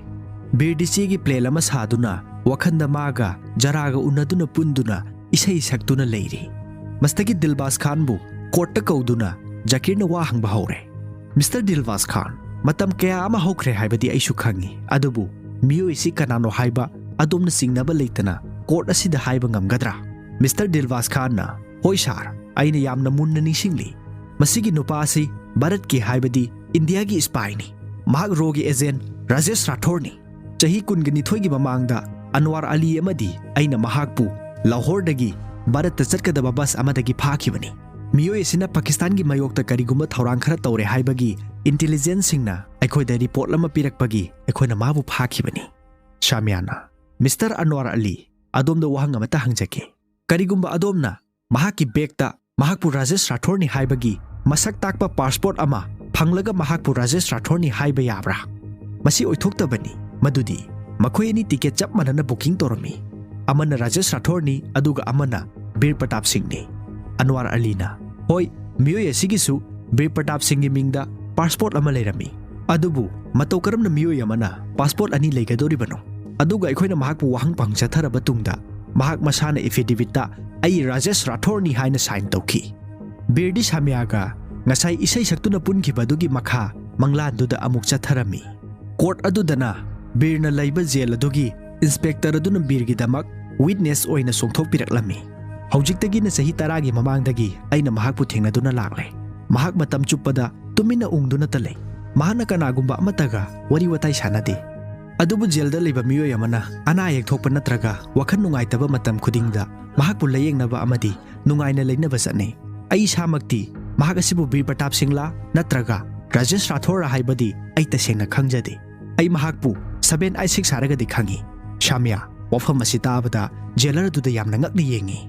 ꯕꯤꯔꯗꯤꯆꯦꯒꯤ ꯄ꯭ꯂꯦꯟ ꯑꯃ ꯁꯥꯗꯨꯅ ꯋꯥꯈꯟꯗ ꯃꯥꯒ ꯖꯔꯥꯒ ꯎꯅꯗꯨꯅ ꯄꯨꯟꯗꯨꯅ ꯏꯁꯩ ꯁꯛꯇꯨꯅ ꯂꯩꯔꯤ꯫ ꯃꯁꯇꯒꯤ ꯗꯤꯜꯕꯥꯁ ꯈꯥꯟꯕꯨ ꯀꯣꯔꯠꯇ ꯀꯧꯗꯨꯅ ꯖꯀꯤꯔꯅ ꯋꯥ ꯍꯪꯕ ꯍꯧꯔꯦ꯫ "ꯃꯤꯁꯇꯔ ꯗꯤꯜꯕꯥꯁ ꯈꯥꯟ, ꯃꯇꯝ ꯀꯌꯥ ꯑꯃ ꯍꯧꯈ꯭ꯔꯦ ꯍꯥꯏꯕꯗꯤ ꯑꯩꯁꯨ ꯈꯪꯉꯤ, ꯑꯗꯨꯕꯨ ꯃꯤꯑꯣꯏ ꯑꯁꯤ ꯀꯅꯥꯅꯣ ꯍꯥꯏꯕ ꯑꯗꯣꯝꯅ ꯆꯤꯡꯅꯕ ꯂꯩꯇꯅ ꯀꯣꯔꯠ ꯑꯁꯤꯗ ꯍꯥꯏꯕ ꯉꯝꯒꯗ꯭ꯔꯥ?" ꯃꯤꯁꯇꯔ ꯗꯤꯜꯕꯥꯁ ꯈꯥꯟꯅ, "ꯍꯣꯏ ꯁꯥꯔ, ꯑꯩꯅ ꯌꯥꯝꯅ ꯃꯨꯟꯅ ꯅꯤꯡꯁꯤꯡꯂꯤ꯫ ꯃꯁꯤꯒꯤ ꯅꯨꯄꯥ ꯑꯁꯤ ꯚꯥꯔꯠꯀꯤ ꯍꯥꯏꯕꯗꯤ ꯏꯟꯗꯤꯌꯥꯒꯤ ꯁ꯭ꯄꯥꯏꯅꯤ꯫ ꯃꯍꯥꯛ ꯔꯣꯒꯤ ꯑꯦꯖꯦꯟ ꯔꯥꯖꯦꯁ ꯔꯥꯊꯣꯔꯅꯤ꯫ ꯆꯍꯤ ꯀꯨꯟꯒ ꯅꯤꯊꯣꯏꯒꯤ ꯃꯃꯥꯡꯗ ꯑꯟꯋꯥꯔ ꯑꯂꯤ ꯑꯃꯗꯤ ꯑꯩꯅ ꯃꯍꯥꯛꯄꯨ ꯂꯥꯍꯣꯔꯗꯒꯤ ꯚꯥꯔꯠꯇ ꯆꯠꯀꯗꯕ ꯕꯁ ꯑꯃꯗꯒꯤ ꯐꯥꯈꯤꯕꯅꯤ꯫ ꯃꯤꯑꯣꯏ ꯑꯁꯤꯅ ꯄꯥꯀꯤꯁꯇꯥꯟꯒꯤ ꯃꯥꯌꯣꯛꯇ ꯀꯔꯤꯒꯨꯝꯕ ꯊꯧꯔꯥꯡ ꯈꯔ ꯇꯧꯔꯦ ꯍꯥꯏꯕꯒꯤ ꯏꯟꯇꯦꯂꯤꯖꯦꯟꯁꯁꯤꯡꯅ ꯑꯩꯈꯣꯏꯗ ꯔꯤꯄꯣꯔꯠ ꯑꯃ ꯄꯤꯔꯛꯄꯒꯤ ꯑꯩꯈꯣꯏꯅ ꯃꯥꯕꯨ ꯐꯥꯈꯤꯕꯅꯤ꯫" ꯁꯥꯃꯤꯌꯥꯅ, "ꯃꯤꯁꯇꯔ ꯑꯟꯋꯥꯔ ꯑꯂꯤ, ꯑꯗꯣꯝꯗ ꯋꯥꯍꯪ ꯑꯃꯇ ꯍꯪꯖꯒꯦ꯫ ꯀꯔꯤꯒꯨꯝꯕ ꯑꯗꯣꯝꯅ ꯃꯍꯥꯛꯀꯤ ꯕꯦꯒꯇ ꯃꯍꯥꯛꯄꯨ ꯔꯥꯖꯦꯁ ꯔꯥꯊꯣꯔꯅꯤ ꯍꯥꯏꯕꯒꯤ ꯃꯁꯛ ꯇꯥꯛꯄ ꯄꯥꯁꯄꯣꯔꯠ ꯑꯃ ꯐꯪꯂꯒ ꯃꯍꯥꯛꯄꯨ ꯔꯥꯖꯦꯁ ꯔꯥꯊꯣꯔꯅꯤ ꯍꯥꯏꯕ ꯌꯥꯕ꯭ꯔꯥ? ꯃꯁꯤ ꯑꯣꯏꯊꯣꯛꯇꯕꯅꯤ꯫ ꯃꯗꯨꯗꯤ ꯃꯈꯣꯏ ꯑꯅꯤ ꯇꯤꯀꯦꯠ ꯆꯞ ꯃꯥꯟꯅꯅ ꯕꯨꯀꯤꯡ ꯇꯧꯔꯝꯃꯤ꯫ ꯑꯃꯅ ꯔꯥꯖꯦꯁ ꯔꯥꯊꯣꯔꯅꯤ, ꯑꯗꯨꯒ ꯑꯃꯅ ꯕꯤꯔ ꯄ꯭ꯔꯇꯥꯞ ꯁꯤꯡꯅꯤ꯫" ꯑꯟꯋꯥꯔ ꯑꯂꯤꯅ, "ꯍꯣꯏ, ꯃꯤꯑꯣꯏ ꯑꯁꯤꯒꯤꯁꯨ ꯕꯤꯔ ꯄ꯭ꯔꯇꯥꯞ ꯁꯤꯡꯒꯤ ꯃꯤꯡꯗ ꯄꯥꯁꯄꯣꯔꯠ ꯑꯃ ꯂꯩꯔꯝꯃꯤ꯫ ꯑꯗꯨꯕꯨ ꯃꯇꯧ ꯀꯔꯝꯅ ꯃꯤꯑꯣꯏ ꯑꯃꯅ ꯄꯥꯁꯄꯣꯔꯠ ꯑꯅꯤ ꯂꯩꯒꯗꯧꯔꯤꯕꯅꯣ?" ꯑꯗꯨꯒ ꯑꯩꯈꯣꯏꯅ ꯃꯍꯥꯛꯄꯨ ꯋꯥꯍꯪ ꯄꯥꯎꯍꯪ ꯆꯠꯊꯔꯕ ꯇꯨꯡꯗ ꯃꯍꯥꯛ ꯃꯁꯥꯅ ꯑꯦꯐꯤꯗꯦꯕꯤꯠꯇ "ꯑꯩ ꯔꯥꯖꯦꯁ ꯔꯥꯊꯣꯔꯅꯤ" ꯍꯥꯏꯅ ꯁꯥꯏꯟ ꯇꯧꯈꯤ꯫ ꯕꯤꯔꯗꯤ ꯁꯥꯃꯤꯌꯥꯒ ꯉꯁꯥꯏ ꯏꯁꯩ ꯁꯛꯇꯨꯅ ꯄꯨꯟꯈꯤꯕ ꯑꯗꯨꯒꯤ ꯃꯈꯥ ꯃꯪꯂꯥꯟꯗꯨꯗ ꯑꯃꯨꯛ ꯆꯠꯊꯔꯝꯃꯤ꯫ ꯀꯣꯔꯠ ꯑꯗꯨꯗꯅ ꯕꯤꯔꯅ ꯂꯩꯕ ꯖꯦꯜ ꯑꯗꯨꯒꯤ ꯏꯟꯁꯄꯦꯛꯇꯔ ꯑꯗꯨꯅ ꯕꯤꯔꯒꯤꯗꯃꯛ ꯋꯤꯠꯅꯦꯁ ꯑꯣꯏꯅ ꯆꯣꯡꯊꯣꯛꯄꯤꯔꯛꯂꯝꯃꯤ꯫ "ꯍꯧꯖꯤꯛꯇꯒꯤꯅ ꯆꯍꯤ ꯇꯔꯥꯒꯤ ꯃꯃꯥꯡꯗꯒꯤ ꯑꯩꯅ ꯃꯍꯥꯛꯄꯨ ꯊꯦꯡꯅꯗꯨꯅ ꯂꯥꯛꯂꯦ꯫ ꯃꯍꯥꯛ ꯃꯇꯝ ꯆꯨꯞꯄꯗ ꯇꯨꯃꯤꯟꯅ ꯎꯪꯗꯨꯅꯇ ꯂꯩ꯫ ꯃꯍꯥꯛꯅ ꯀꯅꯥꯒꯨꯝꯕ ꯑꯃꯠꯇꯒ ꯋꯥꯔꯤ ꯋꯥꯇꯥꯏ ꯁꯥꯟꯅꯗꯦ꯫ ꯑꯗꯨꯕꯨ ꯖꯦꯜꯗ ꯂꯩꯕ ꯃꯤꯑꯣꯏ ꯑꯃꯅ ꯑꯅꯥ ꯑꯌꯦꯛ ꯊꯣꯛꯄ ꯅꯠꯇ꯭ꯔꯒ ꯋꯥꯈꯜ ꯅꯨꯡꯉꯥꯏꯇꯕ ꯃꯇꯝ ꯈꯨꯗꯤꯡꯗ ꯃꯍꯥꯛꯄꯨ ꯂꯥꯌꯦꯡꯅꯕ ꯑꯃꯗꯤ ꯅꯨꯡꯉꯥꯏꯅ ꯂꯩꯅꯕ ꯆꯠꯅꯩ꯫ ꯑꯩ ꯏꯁꯥꯃꯛꯇꯤ ꯃꯍꯥꯛ ꯑꯁꯤꯕꯨ ꯕꯤꯔ ꯄ꯭ꯔꯇꯥꯞ ꯁꯤꯡꯂꯥ ꯅꯠꯇ꯭ꯔꯒ ꯔꯥꯖꯦꯁ ꯔꯥꯊꯣꯔ ꯍꯥꯏꯕꯗꯤ ꯑꯩ ꯇꯁꯦꯡꯅ ꯈꯪꯖꯗꯦ꯫ ꯑꯩ ꯃꯍꯥꯛꯄꯨ ꯁꯚꯦꯟ ꯑꯥꯏꯠ ꯁꯤꯛꯁ ꯍꯥꯏꯔꯒꯗꯤ ꯈꯪꯏ꯫" ꯁꯥꯃꯤꯌꯥ, ꯋꯥꯐꯝ ꯑꯁꯤ ꯇꯥꯕꯗ ꯖꯦꯂꯔ ꯑꯗꯨꯗ ꯌꯥꯝꯅ ꯉꯛꯅ ꯌꯦꯡꯏ꯫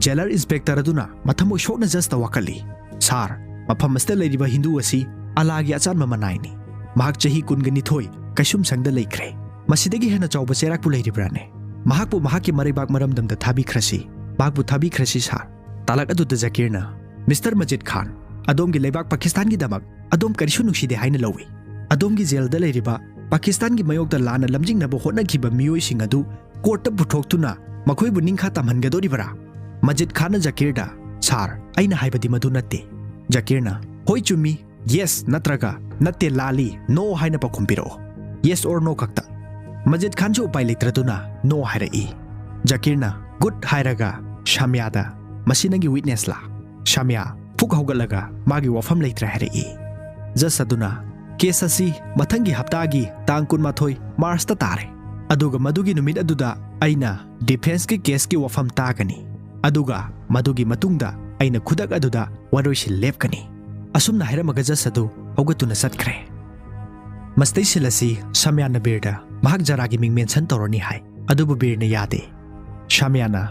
ꯖꯦꯂꯔ ꯏꯟꯁꯄꯦꯛꯇꯔ ꯑꯗꯨꯅ ꯃꯊꯃꯣꯏ ꯁꯣꯛꯅ ꯖꯖꯇ ꯋꯥꯀꯠꯂꯤ꯫ "ꯁꯥꯔ, ꯃꯐꯝ ꯑꯁꯤꯗ ꯂꯩꯔꯤꯕ ꯍꯤꯟꯗꯨ ꯑꯁꯤ ꯑꯂꯥꯒꯤ ꯑꯆꯥꯟꯕ ꯃꯅꯥꯏꯅꯤ꯫ ꯃꯍꯥꯛ ꯆꯍꯤ ꯀꯨꯟꯒ ꯅꯤꯊꯣꯏ ꯀꯩꯁꯨꯝꯁꯪꯗ ꯂꯩꯈ꯭ꯔꯦ꯫ ꯃꯁꯤꯗꯒꯤ ꯍꯦꯟꯅ ꯆꯥꯎꯕ ꯆꯩꯔꯥꯛꯄꯨ ꯂꯩꯔꯤꯕ꯭ꯔꯥꯅꯦ? ꯃꯍꯥꯛꯄꯨ ꯃꯍꯥꯛꯀꯤ ꯃꯔꯩꯕꯥꯛ ꯃꯔꯝꯗꯝꯗ ꯊꯥꯕꯤꯈ꯭ꯔꯁꯤ꯫ ꯃꯍꯥꯛꯄꯨ ꯊꯥꯕꯤꯈ꯭ꯔꯁꯤ, ꯁꯥꯔ꯫" ꯇꯥꯂꯛ ꯑꯗꯨꯗ ꯖꯀꯤꯔꯅ, "ꯃꯤꯁꯇꯔ ꯃꯖꯤꯗ ꯈꯥꯟ, ꯑꯗꯣꯝꯒꯤ ꯂꯩꯕꯥꯛ ꯄꯥꯀꯤꯁꯇꯥꯟꯒꯤꯗꯃꯛ ꯑꯗꯣꯝ ꯀꯔꯤꯁꯨ ꯅꯨꯡꯁꯤꯗꯦ ꯍꯥꯏꯅ ꯂꯧꯏ꯫ ꯑꯗꯣꯝꯒꯤ ꯖꯦꯜꯗ ꯂꯩꯔꯤꯕ ꯄꯥꯀꯤꯁꯇꯥꯟꯒꯤ ꯃꯥꯌꯣꯛꯇ ꯂꯥꯟꯅ ꯂꯝꯖꯤꯡꯅꯕ ꯍꯣꯠꯅꯈꯤꯕ ꯃꯤꯑꯣꯏꯁꯤꯡ ꯑꯗꯨ ꯀꯣꯔꯠꯇ ꯄꯨꯊꯣꯛꯇꯨꯅ ꯃꯈꯣꯏꯕꯨ ꯅꯤꯡꯈꯥ ꯇꯝꯍꯟꯒꯗꯧꯔꯤꯕꯔꯥ?" ꯃꯖꯤꯗ ꯈꯥꯟꯅ ꯖꯀꯤꯔꯗ, "ꯁꯥꯔ, ꯑꯩꯅ ꯍꯥꯏꯕꯗꯤ ꯃꯗꯨ ꯅꯠꯇꯦ꯫" ꯖꯀꯤꯔꯅ, "ꯍꯣꯏ, ꯆꯨꯝꯃꯤ, ꯌꯦꯁ ꯅꯠꯇ꯭ꯔꯒ ꯅꯠꯇꯦ, ꯂꯥꯜꯂꯤ, ꯅꯣ ꯍꯥꯏꯅ ꯄꯥꯎꯈꯨꯝ ꯄꯤꯔꯛꯑꯣ꯫ ꯌꯦꯁ ꯑꯣꯔ ꯅꯣ ꯈꯛꯇ꯫" ꯃꯖꯤꯗ ꯈꯥꯟꯁꯨ ꯎꯄꯥꯏ ꯂꯩꯇ꯭ꯔꯗꯨꯅ ꯅꯣ ꯍꯥꯏꯔꯛꯏ꯫ ꯖꯀꯤꯔꯅ ꯒꯨꯗ ꯍꯥꯏꯔꯒ ꯁꯥꯃꯤꯌꯥꯗ, "ꯃꯁꯤ ꯅꯪꯒꯤ ꯋꯤꯠꯅꯦꯁꯂꯥ?" ꯁꯥꯃꯤꯌꯥ ꯐꯨꯛ ꯍꯧꯒꯠꯂꯒ ꯃꯥꯒꯤ ꯋꯥꯐꯝ ꯂꯩꯇ꯭ꯔꯦ ꯍꯥꯏꯔꯛꯏ꯫ ꯖꯁ ꯑꯗꯨꯅ, "ꯀꯦꯁ ꯑꯁꯤ ꯃꯊꯪꯒꯤ ꯍꯞꯇꯥꯒꯤ ꯇꯥꯡ ꯀꯨꯟꯃꯥꯊꯣꯏ ꯃꯥꯔꯆꯇ ꯇꯥꯔꯦ, ꯑꯗꯨꯒ ꯃꯗꯨꯒꯤ ꯅꯨꯃꯤꯠ ꯑꯗꯨꯗ ꯑꯩꯅ ꯗꯤꯐꯦꯟꯁꯀꯤ ꯀꯦꯁꯀꯤ ꯋꯥꯐꯝ ꯇꯥꯒꯅꯤ, ꯑꯗꯨꯒ ꯃꯗꯨꯒꯤ ꯃꯇꯨꯡꯗ ꯑꯩꯅ ꯈꯨꯗꯛ ꯑꯗꯨꯗ ꯋꯥꯔꯣꯏꯁꯤꯜ ꯂꯦꯞꯀꯅꯤ꯫" ꯑꯁꯨꯝꯅ ꯍꯥꯏꯔꯝꯃꯒ ꯖꯁ ꯑꯗꯨ ꯍꯧꯒꯠꯇꯨꯅ ꯆꯠꯈ꯭ꯔꯦ꯫ ꯃꯁꯤꯗꯩ ꯁꯤꯜ ꯑꯁꯤ ꯁꯥꯃꯤꯌꯥꯅ ꯕꯤꯔꯗ ꯃꯍꯥꯛ ꯖꯥꯔꯥꯒꯤ ꯃꯤꯡ ꯃꯦꯟꯁꯟ ꯇꯧꯔꯅꯤ ꯍꯥꯏ, ꯑꯗꯨꯕꯨ ꯕꯤꯔꯅ ꯌꯥꯗꯦ꯫ ꯁꯥꯃꯤꯌꯥꯅ,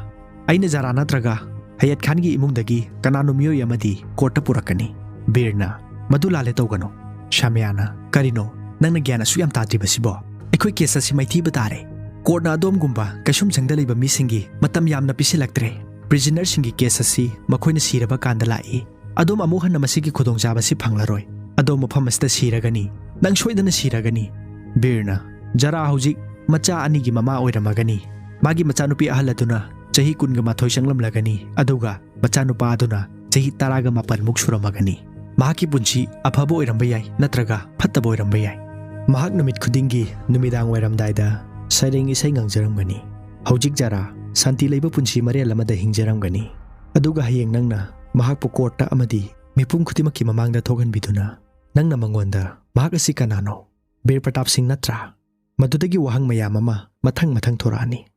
"ꯑꯩꯅ ꯖꯥꯔꯥ ꯅꯠꯇ꯭ꯔꯒ ꯍꯌꯠ ꯈꯥꯟꯒꯤ ꯏꯃꯨꯡꯗꯒꯤ ꯀꯅꯥꯅꯣ ꯃꯤꯑꯣꯏ ꯑꯃꯗꯤ ꯀꯣꯔꯠꯇ ꯄꯨꯔꯛꯀꯅꯤ꯫" ꯕꯤꯔꯅ, "ꯃꯗꯨ ꯂꯥꯜꯂꯦ ꯇꯧꯒꯅꯨ꯫" ꯁꯥꯃꯤꯌꯥꯅ, "ꯀꯔꯤꯅꯣ? ꯅꯪꯅ ꯒ꯭ꯌꯥꯟ ꯑꯁꯨꯛ ꯌꯥꯝ ꯇꯥꯗ꯭ꯔꯤꯕꯁꯤꯕꯣ? ꯑꯩꯈꯣꯏ ꯀꯦꯁ ꯑꯁꯤ ꯃꯥꯏꯊꯤꯕ ꯇꯥꯔꯦ꯫ ꯀꯣꯔꯠꯅ ꯑꯗꯣꯝꯒꯨꯝꯕ ꯀꯩꯁꯨꯝꯁꯪꯗ ꯂꯩꯕ ꯃꯤꯁꯤꯡꯒꯤ ꯃꯇꯝ ꯌꯥꯝꯅ ꯄꯤꯁꯤꯜꯂꯛꯇ꯭ꯔꯦ꯫ ꯄ꯭ꯔꯤꯖꯅꯔꯁꯤꯡꯒꯤ ꯀꯦꯁ ꯑꯁꯤ ꯃꯈꯣꯏꯅ ꯁꯤꯔꯕ ꯀꯥꯟꯗ ꯂꯥꯛꯏ꯫ ꯑꯗꯣꯝ ꯑꯃꯨꯛ ꯍꯟꯅ ꯃꯁꯤꯒꯤ ꯈꯨꯗꯣꯡꯆꯥꯕꯁꯤ ꯐꯪꯂꯔꯣꯏ꯫ ꯑꯗꯣꯝ ꯃꯐꯝ ꯑꯁꯤꯗ ꯁꯤꯔꯒꯅꯤ꯫ ꯅꯪ ꯁꯣꯏꯗꯅ ꯁꯤꯔꯒꯅꯤ꯫" ꯕꯤꯔꯅ, "ꯖꯥꯔꯥ ꯍꯧꯖꯤꯛ ꯃꯆꯥ ꯑꯅꯤꯒꯤ ꯃꯃꯥ ꯑꯣꯏꯔꯝꯃꯒꯅꯤ꯫ ꯃꯥꯒꯤ ꯃꯆꯥꯅꯨꯄꯤ ꯑꯍꯜ ꯑꯗꯨꯅ ꯆꯍꯤ ꯀꯨꯟꯒ ꯃꯥꯊꯣꯏ ꯆꯪꯂꯝꯂꯒꯅꯤ, ꯑꯗꯨꯒ ꯃꯆꯥꯅꯨꯄꯥ ꯑꯗꯨꯅ ꯆꯍꯤ ꯇꯔꯥꯒ ꯃꯥꯄꯟꯃꯨꯛ ꯁꯨꯔꯝꯃꯒꯅꯤ꯫ ꯃꯍꯥꯛꯀꯤ ꯄꯨꯟꯁꯤ ꯑꯐꯕ ꯑꯣꯏꯔꯝꯕ ꯌꯥꯏ, ꯅꯠꯇ꯭ꯔꯒ ꯐꯠꯇꯕ ꯑꯣꯏꯔꯝꯕ ꯌꯥꯏ꯫ ꯃꯍꯥꯛ ꯅꯨꯃꯤꯠ ꯈꯨꯗꯤꯡꯒꯤ ꯅꯨꯃꯤꯗꯥꯡ ꯋꯥꯏꯔꯝꯗꯥꯏꯗ ꯁꯩꯔꯦꯡ ꯏꯁꯩ ꯉꯪꯖꯔꯝꯒꯅꯤ꯫ ꯍꯧꯖꯤꯛ ꯖꯥꯔꯥ ꯁꯥꯟꯇꯤ ꯂꯩꯕ ꯄꯨꯟꯁꯤ ꯃꯔꯦꯜ ꯑꯃꯗ ꯍꯤꯡꯖꯔꯝꯒꯅꯤ꯫ ꯑꯗꯨꯒ ꯍꯌꯦꯡ ꯅꯪꯅ ꯃꯍꯥꯛꯄꯨ ꯀꯣꯔꯠꯇ ꯑꯃꯗꯤ ꯃꯤꯄꯨꯝ ꯈꯨꯗꯤꯡꯃꯛꯀꯤ ꯃꯃꯥꯡꯗ ꯊꯣꯛꯍꯟꯕꯤꯗꯨꯅ, ꯅꯪꯅ ꯃꯉꯣꯟꯗ, 'ꯃꯍꯥꯛ ꯑꯁꯤ ꯀꯅꯥꯅꯣ? ꯕꯤꯔ ꯄ꯭ꯔꯇꯥꯞ ꯁꯤꯡ ꯅꯠꯇ꯭ꯔꯥ?' ꯃꯗꯨꯗꯒꯤ ꯋꯥꯍꯪ ꯃꯌꯥꯝ ꯑꯃ ꯃꯊꯪ ꯃꯊꯪ ꯊꯣꯔꯛꯑꯅꯤ꯫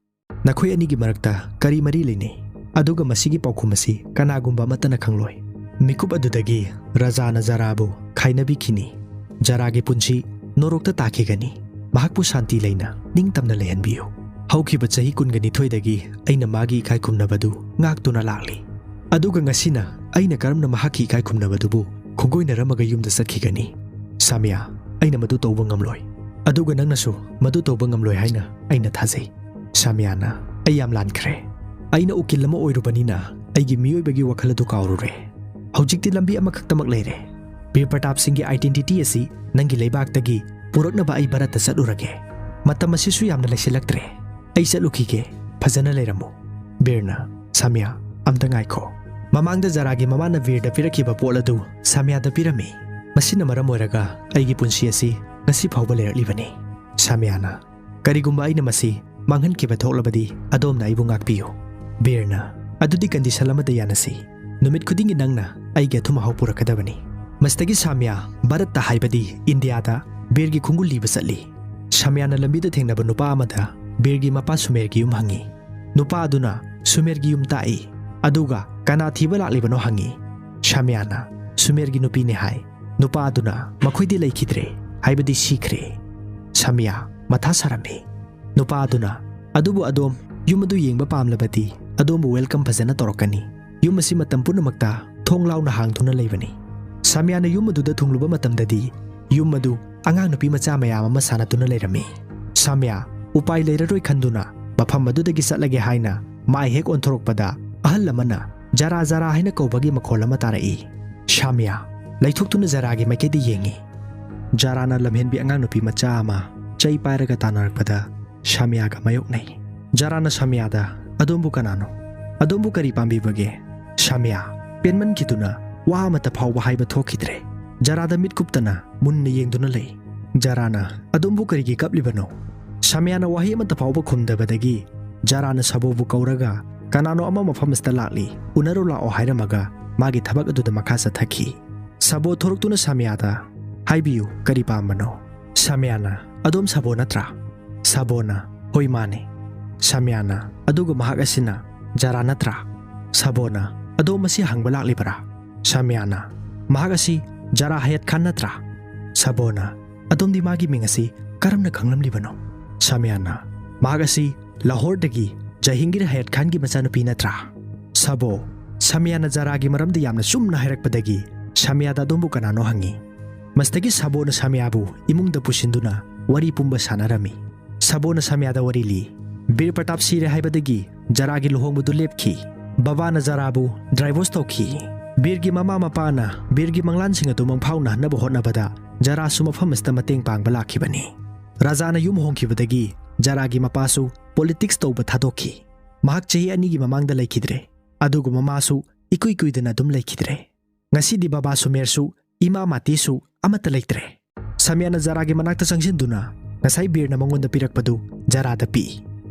ꯅꯈꯣꯏ ꯑꯅꯤꯒꯤ ꯃꯔꯛꯇ ꯀꯔꯤ ꯃꯔꯤ ꯂꯩꯅꯩ? ꯑꯗꯨꯒ ꯃꯁꯤꯒꯤ ꯄꯥꯎꯈꯨꯝ ꯑꯁꯤ ꯀꯅꯥꯒꯨꯝꯕ ꯑꯃꯠꯇꯅ ꯈꯪꯂꯣꯏ꯫ ꯃꯤꯀꯨꯞ ꯑꯗꯨꯗꯒꯤ ꯔꯥꯖꯥꯅ ꯖꯥꯔꯥꯕꯨ ꯈꯥꯏꯅꯕꯤꯈꯤꯅꯤ꯫ ꯖꯥꯔꯥꯒꯤ ꯄꯨꯟꯁꯤ ꯅꯣꯔꯣꯛꯇ ꯇꯥꯈꯤꯒꯅꯤ꯫ ꯃꯍꯥꯛꯄꯨ ꯁꯥꯟꯇꯤ ꯂꯩꯅ, ꯅꯤꯡꯇꯝꯅ ꯂꯩꯍꯟꯕꯤꯌꯨ꯫ ꯍꯧꯈꯤꯕ ꯆꯍꯤ ꯀꯨꯟꯒ ꯅꯤꯊꯣꯏꯗꯒꯤ ꯑꯩꯅ ꯃꯥꯒꯤ ꯏꯀꯥꯏ ꯈꯨꯝꯅꯕꯗꯨ ꯉꯥꯛꯇꯨꯅ ꯂꯥꯛꯂꯤ꯫ ꯑꯗꯨꯒ ꯉꯁꯤꯅ ꯑꯩꯅ ꯀꯔꯝꯅ ꯃꯍꯥꯛꯀꯤ ꯏꯀꯥꯏ ꯈꯨꯝꯅꯕꯗꯨꯕꯨ ꯈꯣꯡꯒꯣꯏꯅꯔꯝꯃꯒ ꯌꯨꯝꯗ ꯆꯠꯈꯤꯒꯅꯤ? ꯁꯥꯃꯤꯌꯥ, ꯑꯩꯅ ꯃꯗꯨ ꯇꯧꯕ ꯉꯝꯂꯣꯏ꯫ ꯑꯗꯨꯒ ꯅꯪꯅꯁꯨ ꯃꯗꯨ ꯇꯧꯕ ꯉꯝꯂꯣꯏ ꯍꯥꯏꯅ ꯑꯩꯅ ꯊꯥꯖꯩ꯫ ꯁꯥꯃꯤꯌꯥꯅ, ꯑꯩ ꯌꯥꯝ ꯂꯥꯟꯈ꯭ꯔꯦ꯫ ꯑꯩꯅ ꯎꯀꯤꯜ ꯑꯃ ꯑꯣꯏꯔꯨꯕꯅꯤꯅ ꯑꯩꯒꯤ ꯃꯤꯑꯣꯏꯕꯒꯤ ꯋꯥꯈꯜ ꯑꯗꯨ ꯀꯥꯎꯔꯨꯔꯦ꯫ ꯍꯧꯖꯤꯛꯇꯤ ꯂꯝꯕꯤ ꯑꯃꯈꯛꯇꯃꯛ ꯂꯩꯔꯦ꯫ ꯕꯤꯔ ꯄ꯭ꯔꯇꯥꯞ ꯁꯤꯡꯒꯤ identity ꯑꯁꯤ ꯅꯪꯒꯤ ꯂꯩꯕꯥꯛꯇꯒꯤ ꯄꯨꯔꯛꯅꯕ ꯑꯩ ꯚꯥꯔꯠꯇ ꯆꯠꯂꯨꯔꯒꯦ꯫ ꯃꯇꯝ ꯑꯁꯤꯁꯨ ꯌꯥꯝꯅ ꯂꯩꯁꯤꯜꯂꯛꯇ꯭ꯔꯦ꯫ ꯑꯩ ꯆꯠꯂꯨꯈꯤꯒꯦ꯫ ꯐꯖꯅ ꯂꯩꯔꯝꯃꯨ꯫ ꯕꯤꯔꯅ, ꯁꯥꯃꯤꯌꯥ, ꯑꯝꯇ ꯉꯥꯏꯈꯣ꯫ ꯃꯃꯥꯡꯗ ꯖꯥꯔꯥꯒꯤ ꯃꯃꯥꯅ ꯕꯤꯔꯗ ꯄꯤꯔꯛꯈꯤꯕ ꯄꯣꯠ ꯑꯗꯨ ꯁꯥꯃꯤꯌꯥꯗ ꯄꯤꯔꯝꯃꯤ꯫ ꯃꯁꯤꯅ ꯃꯔꯝ ꯑꯣꯏꯔꯒ ꯑꯩꯒꯤ ꯄꯨꯟꯁꯤ ꯑꯁꯤ ꯉꯁꯤ ꯐꯥꯎꯕ ꯂꯩꯔꯛꯂꯤꯕꯅꯤ꯫ ꯁꯥꯃꯤꯌꯥꯅ, ꯀꯔꯤꯒꯨꯝꯕ ꯑꯩꯅ ꯃꯁꯤ ꯃꯥꯡꯍꯟꯈꯤꯕ ꯊꯣꯛꯂꯕꯗꯤ ꯑꯗꯣꯝꯅ ꯑꯩꯕꯨ ꯉꯥꯛꯄꯤꯌꯨ꯫ ꯕꯤꯔꯅ, ꯑꯗꯨꯗꯤ condition ꯑꯃꯗ ꯌꯥꯅꯁꯤ꯫ ꯅꯨꯃꯤꯠ ꯈꯨꯗꯤꯡꯒꯤ ꯅꯪꯅ ꯑꯩꯒꯤ ꯑꯊꯨꯝ ꯑꯍꯥꯎ ꯄꯨꯔꯛꯀꯗꯕꯅꯤ꯫ ꯃꯁꯤꯗꯒꯤ ꯁꯥꯃꯤꯌꯥ ꯚꯥꯔꯠꯇ ꯍꯥꯏꯕꯗꯤ ꯏꯟꯗꯤꯌꯥꯗ ꯕꯤꯔꯒꯤ ꯈꯣꯡꯒꯨꯜ ꯂꯤꯕ ꯆꯠꯂꯤ꯫ ꯁꯥꯃꯤꯌꯥꯅ ꯂꯝꯕꯤꯗ ꯊꯦꯡꯅꯕ ꯅꯨꯄꯥ ꯑꯃꯗ ꯕꯤꯔꯒꯤ ꯃꯄꯥ ꯁꯨꯃꯦꯔꯒꯤ ꯌꯨꯝ ꯍꯪꯉꯤ꯫ ꯅꯨꯄꯥ ꯑꯗꯨꯅ ꯁꯨꯃꯦꯔꯒꯤ ꯌꯨꯝ ꯇꯥꯛꯏ꯫ ꯑꯗꯨꯒ ꯀꯅꯥ ꯊꯤꯕ ꯂꯥꯛꯂꯤꯕꯅꯣ ꯍꯪꯉꯤ꯫ ꯁꯥꯃꯤꯌꯥꯅ, ꯁꯨꯃꯦꯔꯒꯤ ꯅꯨꯄꯤꯅꯤ ꯍꯥꯏ꯫ ꯅꯨꯄꯥ ꯑꯗꯨꯅ, ꯃꯈꯣꯏꯗꯤ ꯂꯩꯈꯤꯗ꯭ꯔꯦ, ꯍꯥꯏꯕꯗꯤ ꯁꯤꯈ꯭ꯔꯦ꯫ ꯁꯥꯃꯤꯌꯥ ꯃꯊꯥ ꯁꯥꯔꯝꯃꯤ꯫ ꯅꯨꯄꯥ ꯑꯗꯨꯅ, ꯑꯗꯨꯕꯨ ꯑꯗꯣꯝ ꯌꯨꯝ ꯑꯗꯨ ꯌꯦꯡꯕ ꯄꯥꯝꯂꯕꯗꯤ ꯑꯗꯣꯝꯕꯨ welcome ꯐꯖꯅ ꯇꯧꯔꯛꯀꯅꯤ꯫ ꯌꯨꯝ ꯑꯁꯤ ꯃꯇꯝ ꯄꯨꯝꯅꯃꯛꯇ ꯊꯣꯡ ꯂꯥꯎꯅ ꯍꯥꯡꯗꯨꯅ ꯂꯩꯕꯅꯤ꯫ ꯁꯥꯃꯤꯌꯥꯅ ꯌꯨꯝ ꯑꯗꯨꯗ ꯊꯨꯡꯂꯨꯕ ꯃꯇꯝꯗꯗꯤ ꯌꯨꯝ ꯑꯗꯨ ꯑꯉꯥꯡ ꯅꯨꯄꯤ ꯃꯆꯥ ꯃꯌꯥꯝ ꯑꯃ ꯁꯥꯟꯅꯗꯨꯅ ꯂꯩꯔꯝꯃꯤ꯫ ꯁꯥꯃꯤꯌꯥ ꯎꯄꯥꯏ ꯂꯩꯔꯔꯣꯏ ꯈꯟꯗꯨꯅ ꯃꯐꯝ ꯑꯗꯨꯗꯒꯤ ꯆꯠꯂꯒꯦ ꯍꯥꯏꯅ ꯃꯥꯏ ꯍꯦꯛ ꯑꯣꯟꯊꯣꯔꯛꯄꯗ ꯑꯍꯜ ꯑꯃꯅ "ꯖꯥꯔꯥ, ꯖꯥꯔꯥ" ꯍꯥꯏꯅ ꯀꯧꯕꯒꯤ ꯃꯈꯣꯜ ꯑꯃ ꯇꯥꯔꯛꯏ꯫ ꯁꯥꯃꯤꯌꯥ ꯂꯩꯊꯣꯛꯇꯨꯅ ꯖꯥꯔꯥꯒꯤ ꯃꯥꯏꯀꯩꯗ ꯌꯦꯡꯉꯤ꯫ ꯖꯥꯔꯥꯅ ꯂꯝꯍꯦꯟꯕꯤ ꯑꯉꯥꯡ ꯅꯨꯄꯤ ꯃꯆꯥ ꯑꯃ ꯆꯩ ꯄꯥꯏꯔꯒ ꯇꯥꯟꯅꯔꯛꯄꯗ ꯁꯥꯃꯤꯌꯥꯒ ꯃꯥꯌꯣꯛꯅꯩ꯫ ꯖꯥꯔꯥꯅ ꯁꯥꯃꯤꯌꯥꯗ, "ꯑꯗꯣꯝꯕꯨ ꯀꯅꯥꯅꯣ? ꯑꯗꯣꯝꯕꯨ ꯀꯔꯤ ꯄꯥꯝꯕꯤꯕꯒꯦ?" ꯁꯥꯃꯤꯌꯥ ꯄꯦꯟꯃꯟꯈꯤꯗꯨꯅ ꯋꯥ ꯑꯃꯠꯇ ꯐꯥꯎꯕ ꯍꯥꯏꯕ ꯊꯣꯛꯈꯤꯗ꯭ꯔꯦ꯫ ꯖꯥꯔꯥꯗ ꯃꯤꯠ ꯀꯨꯞꯇꯅ ꯃꯨꯟꯅ ꯌꯦꯡꯗꯨꯅ ꯂꯩ꯫ ꯖꯥꯔꯥꯅ, "ꯑꯗꯣꯝꯕꯨ ꯀꯔꯤꯒꯤ ꯀꯞꯂꯤꯕꯅꯣ?" ꯁꯥꯃꯤꯌꯥꯅ ꯋꯥꯍꯩ ꯑꯃꯠꯇ ꯐꯥꯎꯕ ꯈꯨꯝꯗꯕꯗꯒꯤ ꯖꯥꯔꯥꯅ ꯁꯥꯕꯣꯕꯨ ꯀꯧꯔꯒ, "ꯀꯅꯥꯅꯣ ꯑꯃ ꯃꯐꯝ ꯑꯁꯤꯗ ꯂꯥꯛꯂꯤ, ꯎꯅꯔꯨ ꯂꯥꯛꯑꯣ" ꯍꯥꯏꯔꯝꯃꯒ ꯃꯥꯒꯤ ꯊꯕꯛ ꯑꯗꯨꯗ ꯃꯈꯥ ꯆꯠꯊꯈꯤ꯫ ꯁꯥꯕꯣ ꯊꯣꯔꯛꯇꯨꯅ ꯁꯥꯃꯤꯌꯥꯗ, "ꯍꯥꯏꯕꯤꯌꯨ, ꯀꯔꯤ ꯄꯥꯝꯕꯅꯣ?" ꯁꯥꯃꯤꯌꯥꯅ, "ꯑꯗꯣꯝ ꯁꯥꯕꯣ ꯅꯠꯇ꯭ꯔꯥ?" ꯁꯥꯕꯣꯅ, "ꯍꯣꯏ, ꯃꯥꯅꯦ꯫" ꯁꯥꯃꯤꯌꯥꯅ, "ꯑꯗꯨꯒ ꯃꯍꯥꯛ ꯑꯁꯤꯅ ꯖꯥꯔꯥ ꯅꯠꯇ꯭ꯔꯥ?" ꯁꯥꯕꯣꯅ, "ꯑꯗꯣꯝ ꯃꯁꯤ ꯍꯪꯕ ꯂꯥꯛꯂꯤꯕꯔꯥ?" ꯁꯥꯃꯤꯌꯥꯅ, "ꯃꯍꯥꯛ ꯑꯁꯤ ꯖꯥꯔꯥ ꯍꯌꯠ ꯈꯥꯟ ꯅꯠꯇ꯭ꯔꯥ?" ꯁꯥꯕꯣꯅ, "ꯑꯗꯣꯝꯗꯤ ꯃꯥꯒꯤ ꯃꯤꯡ ꯑꯁꯤ ꯀꯔꯝꯅ ꯈꯪꯂꯝꯂꯤꯕꯅꯣ?" ꯁꯥꯃꯤꯌꯥꯅ, "ꯃꯍꯥꯛ ꯑꯁꯤ ꯂꯥꯍꯣꯔꯗꯒꯤ ꯖꯍꯤꯡꯒꯤꯔ ꯍꯌꯠ ꯈꯥꯟꯒꯤ ꯃꯆꯥꯅꯨꯄꯤ ꯅꯠꯇ꯭ꯔꯥ?" ꯁꯥꯕꯣ, ꯁꯥꯃꯤꯌꯥꯅ ꯖꯥꯔꯥꯒꯤ ꯃꯔꯝꯗ ꯌꯥꯝꯅ ꯆꯨꯝꯅ ꯍꯥꯏꯔꯛꯄꯗꯒꯤ ꯁꯥꯃꯤꯌꯥꯗ ꯑꯗꯣꯝꯕꯨ ꯀꯅꯥꯅꯣ ꯍꯪꯉꯤ꯫ ꯃꯁꯤꯗꯒꯤ ꯁꯥꯕꯣꯅ ꯁꯥꯃꯤꯌꯥꯕꯨ ꯏꯃꯨꯡꯗ ꯄꯨꯁꯤꯟꯗꯨꯅ ꯋꯥꯔꯤ ꯄꯨꯝꯕ ꯁꯥꯟꯅꯔꯝꯃꯤ꯫ ꯁꯥꯕꯣꯅ ꯁꯥꯃꯤꯌꯥꯗ ꯋꯥꯔꯤ ꯂꯤ꯫ ꯕꯤꯔ ꯄ꯭ꯔꯇꯥꯞ ꯁꯤꯔꯦ ꯍꯥꯏꯕꯗꯒꯤ ꯖꯥꯔꯥꯒꯤ ꯂꯨꯍꯣꯡꯕꯗꯨ ꯂꯦꯞꯈꯤ꯫ ꯕꯕꯥꯅ ꯖꯥꯔꯥꯕꯨ ꯗꯥꯏꯚꯣꯔꯁ ꯇꯧꯈꯤ꯫ ꯕꯤꯔꯒꯤ ꯃꯃꯥ ꯃꯄꯥꯅ ꯕꯤꯔꯒꯤ ꯃꯪꯂꯥꯟꯁꯤꯡ ꯑꯗꯨ ꯃꯪꯐꯥꯎꯅꯍꯟꯅꯕ ꯍꯣꯠꯅꯕꯗ ꯖꯥꯔꯥꯁꯨ ꯃꯐꯝ ꯑꯁꯤꯗ ꯃꯇꯦꯡ ꯄꯥꯡꯕ ꯂꯥꯛꯈꯤꯕꯅꯤ꯫ ꯔꯥꯖꯥꯅ ꯌꯨꯝ ꯍꯣꯡꯈꯤꯕꯗꯒꯤ ꯖꯥꯔꯥꯒꯤ ꯃꯄꯥꯁꯨ ꯄꯣꯂꯤꯇꯤꯛꯁ ꯇꯧꯕ ꯊꯥꯗꯣꯛꯈꯤ꯫ ꯃꯍꯥꯛ ꯆꯍꯤ ꯑꯅꯤꯒꯤ ꯃꯃꯥꯡꯗ ꯂꯩꯈꯤꯗ꯭ꯔꯦ꯫ ꯑꯗꯨꯒ ꯃꯃꯥꯁꯨ ꯏꯀꯨꯏ ꯀꯨꯏꯗꯅ ꯑꯗꯨꯝ ꯂꯩꯈꯤꯗ꯭ꯔꯦ꯫ ꯉꯁꯤꯗꯤ ꯕꯕꯥ ꯁꯨꯃꯦꯔꯁꯨ, ꯏꯃꯥ ꯃꯥꯇꯤꯁꯨ ꯑꯃꯠꯇ ꯂꯩꯇ꯭ꯔꯦ꯫ ꯁꯥꯃꯤꯌꯥꯅ ꯖꯥꯔꯥꯒꯤ ꯃꯅꯥꯛꯇ ꯆꯪꯁꯤꯟꯗꯨꯅ ꯉꯁꯥꯏ ꯕꯤꯔꯅ ꯃꯉꯣꯟꯗ ꯄꯤꯔꯛꯄꯗꯨ ꯖꯥꯔꯥꯗ ꯄꯤ꯫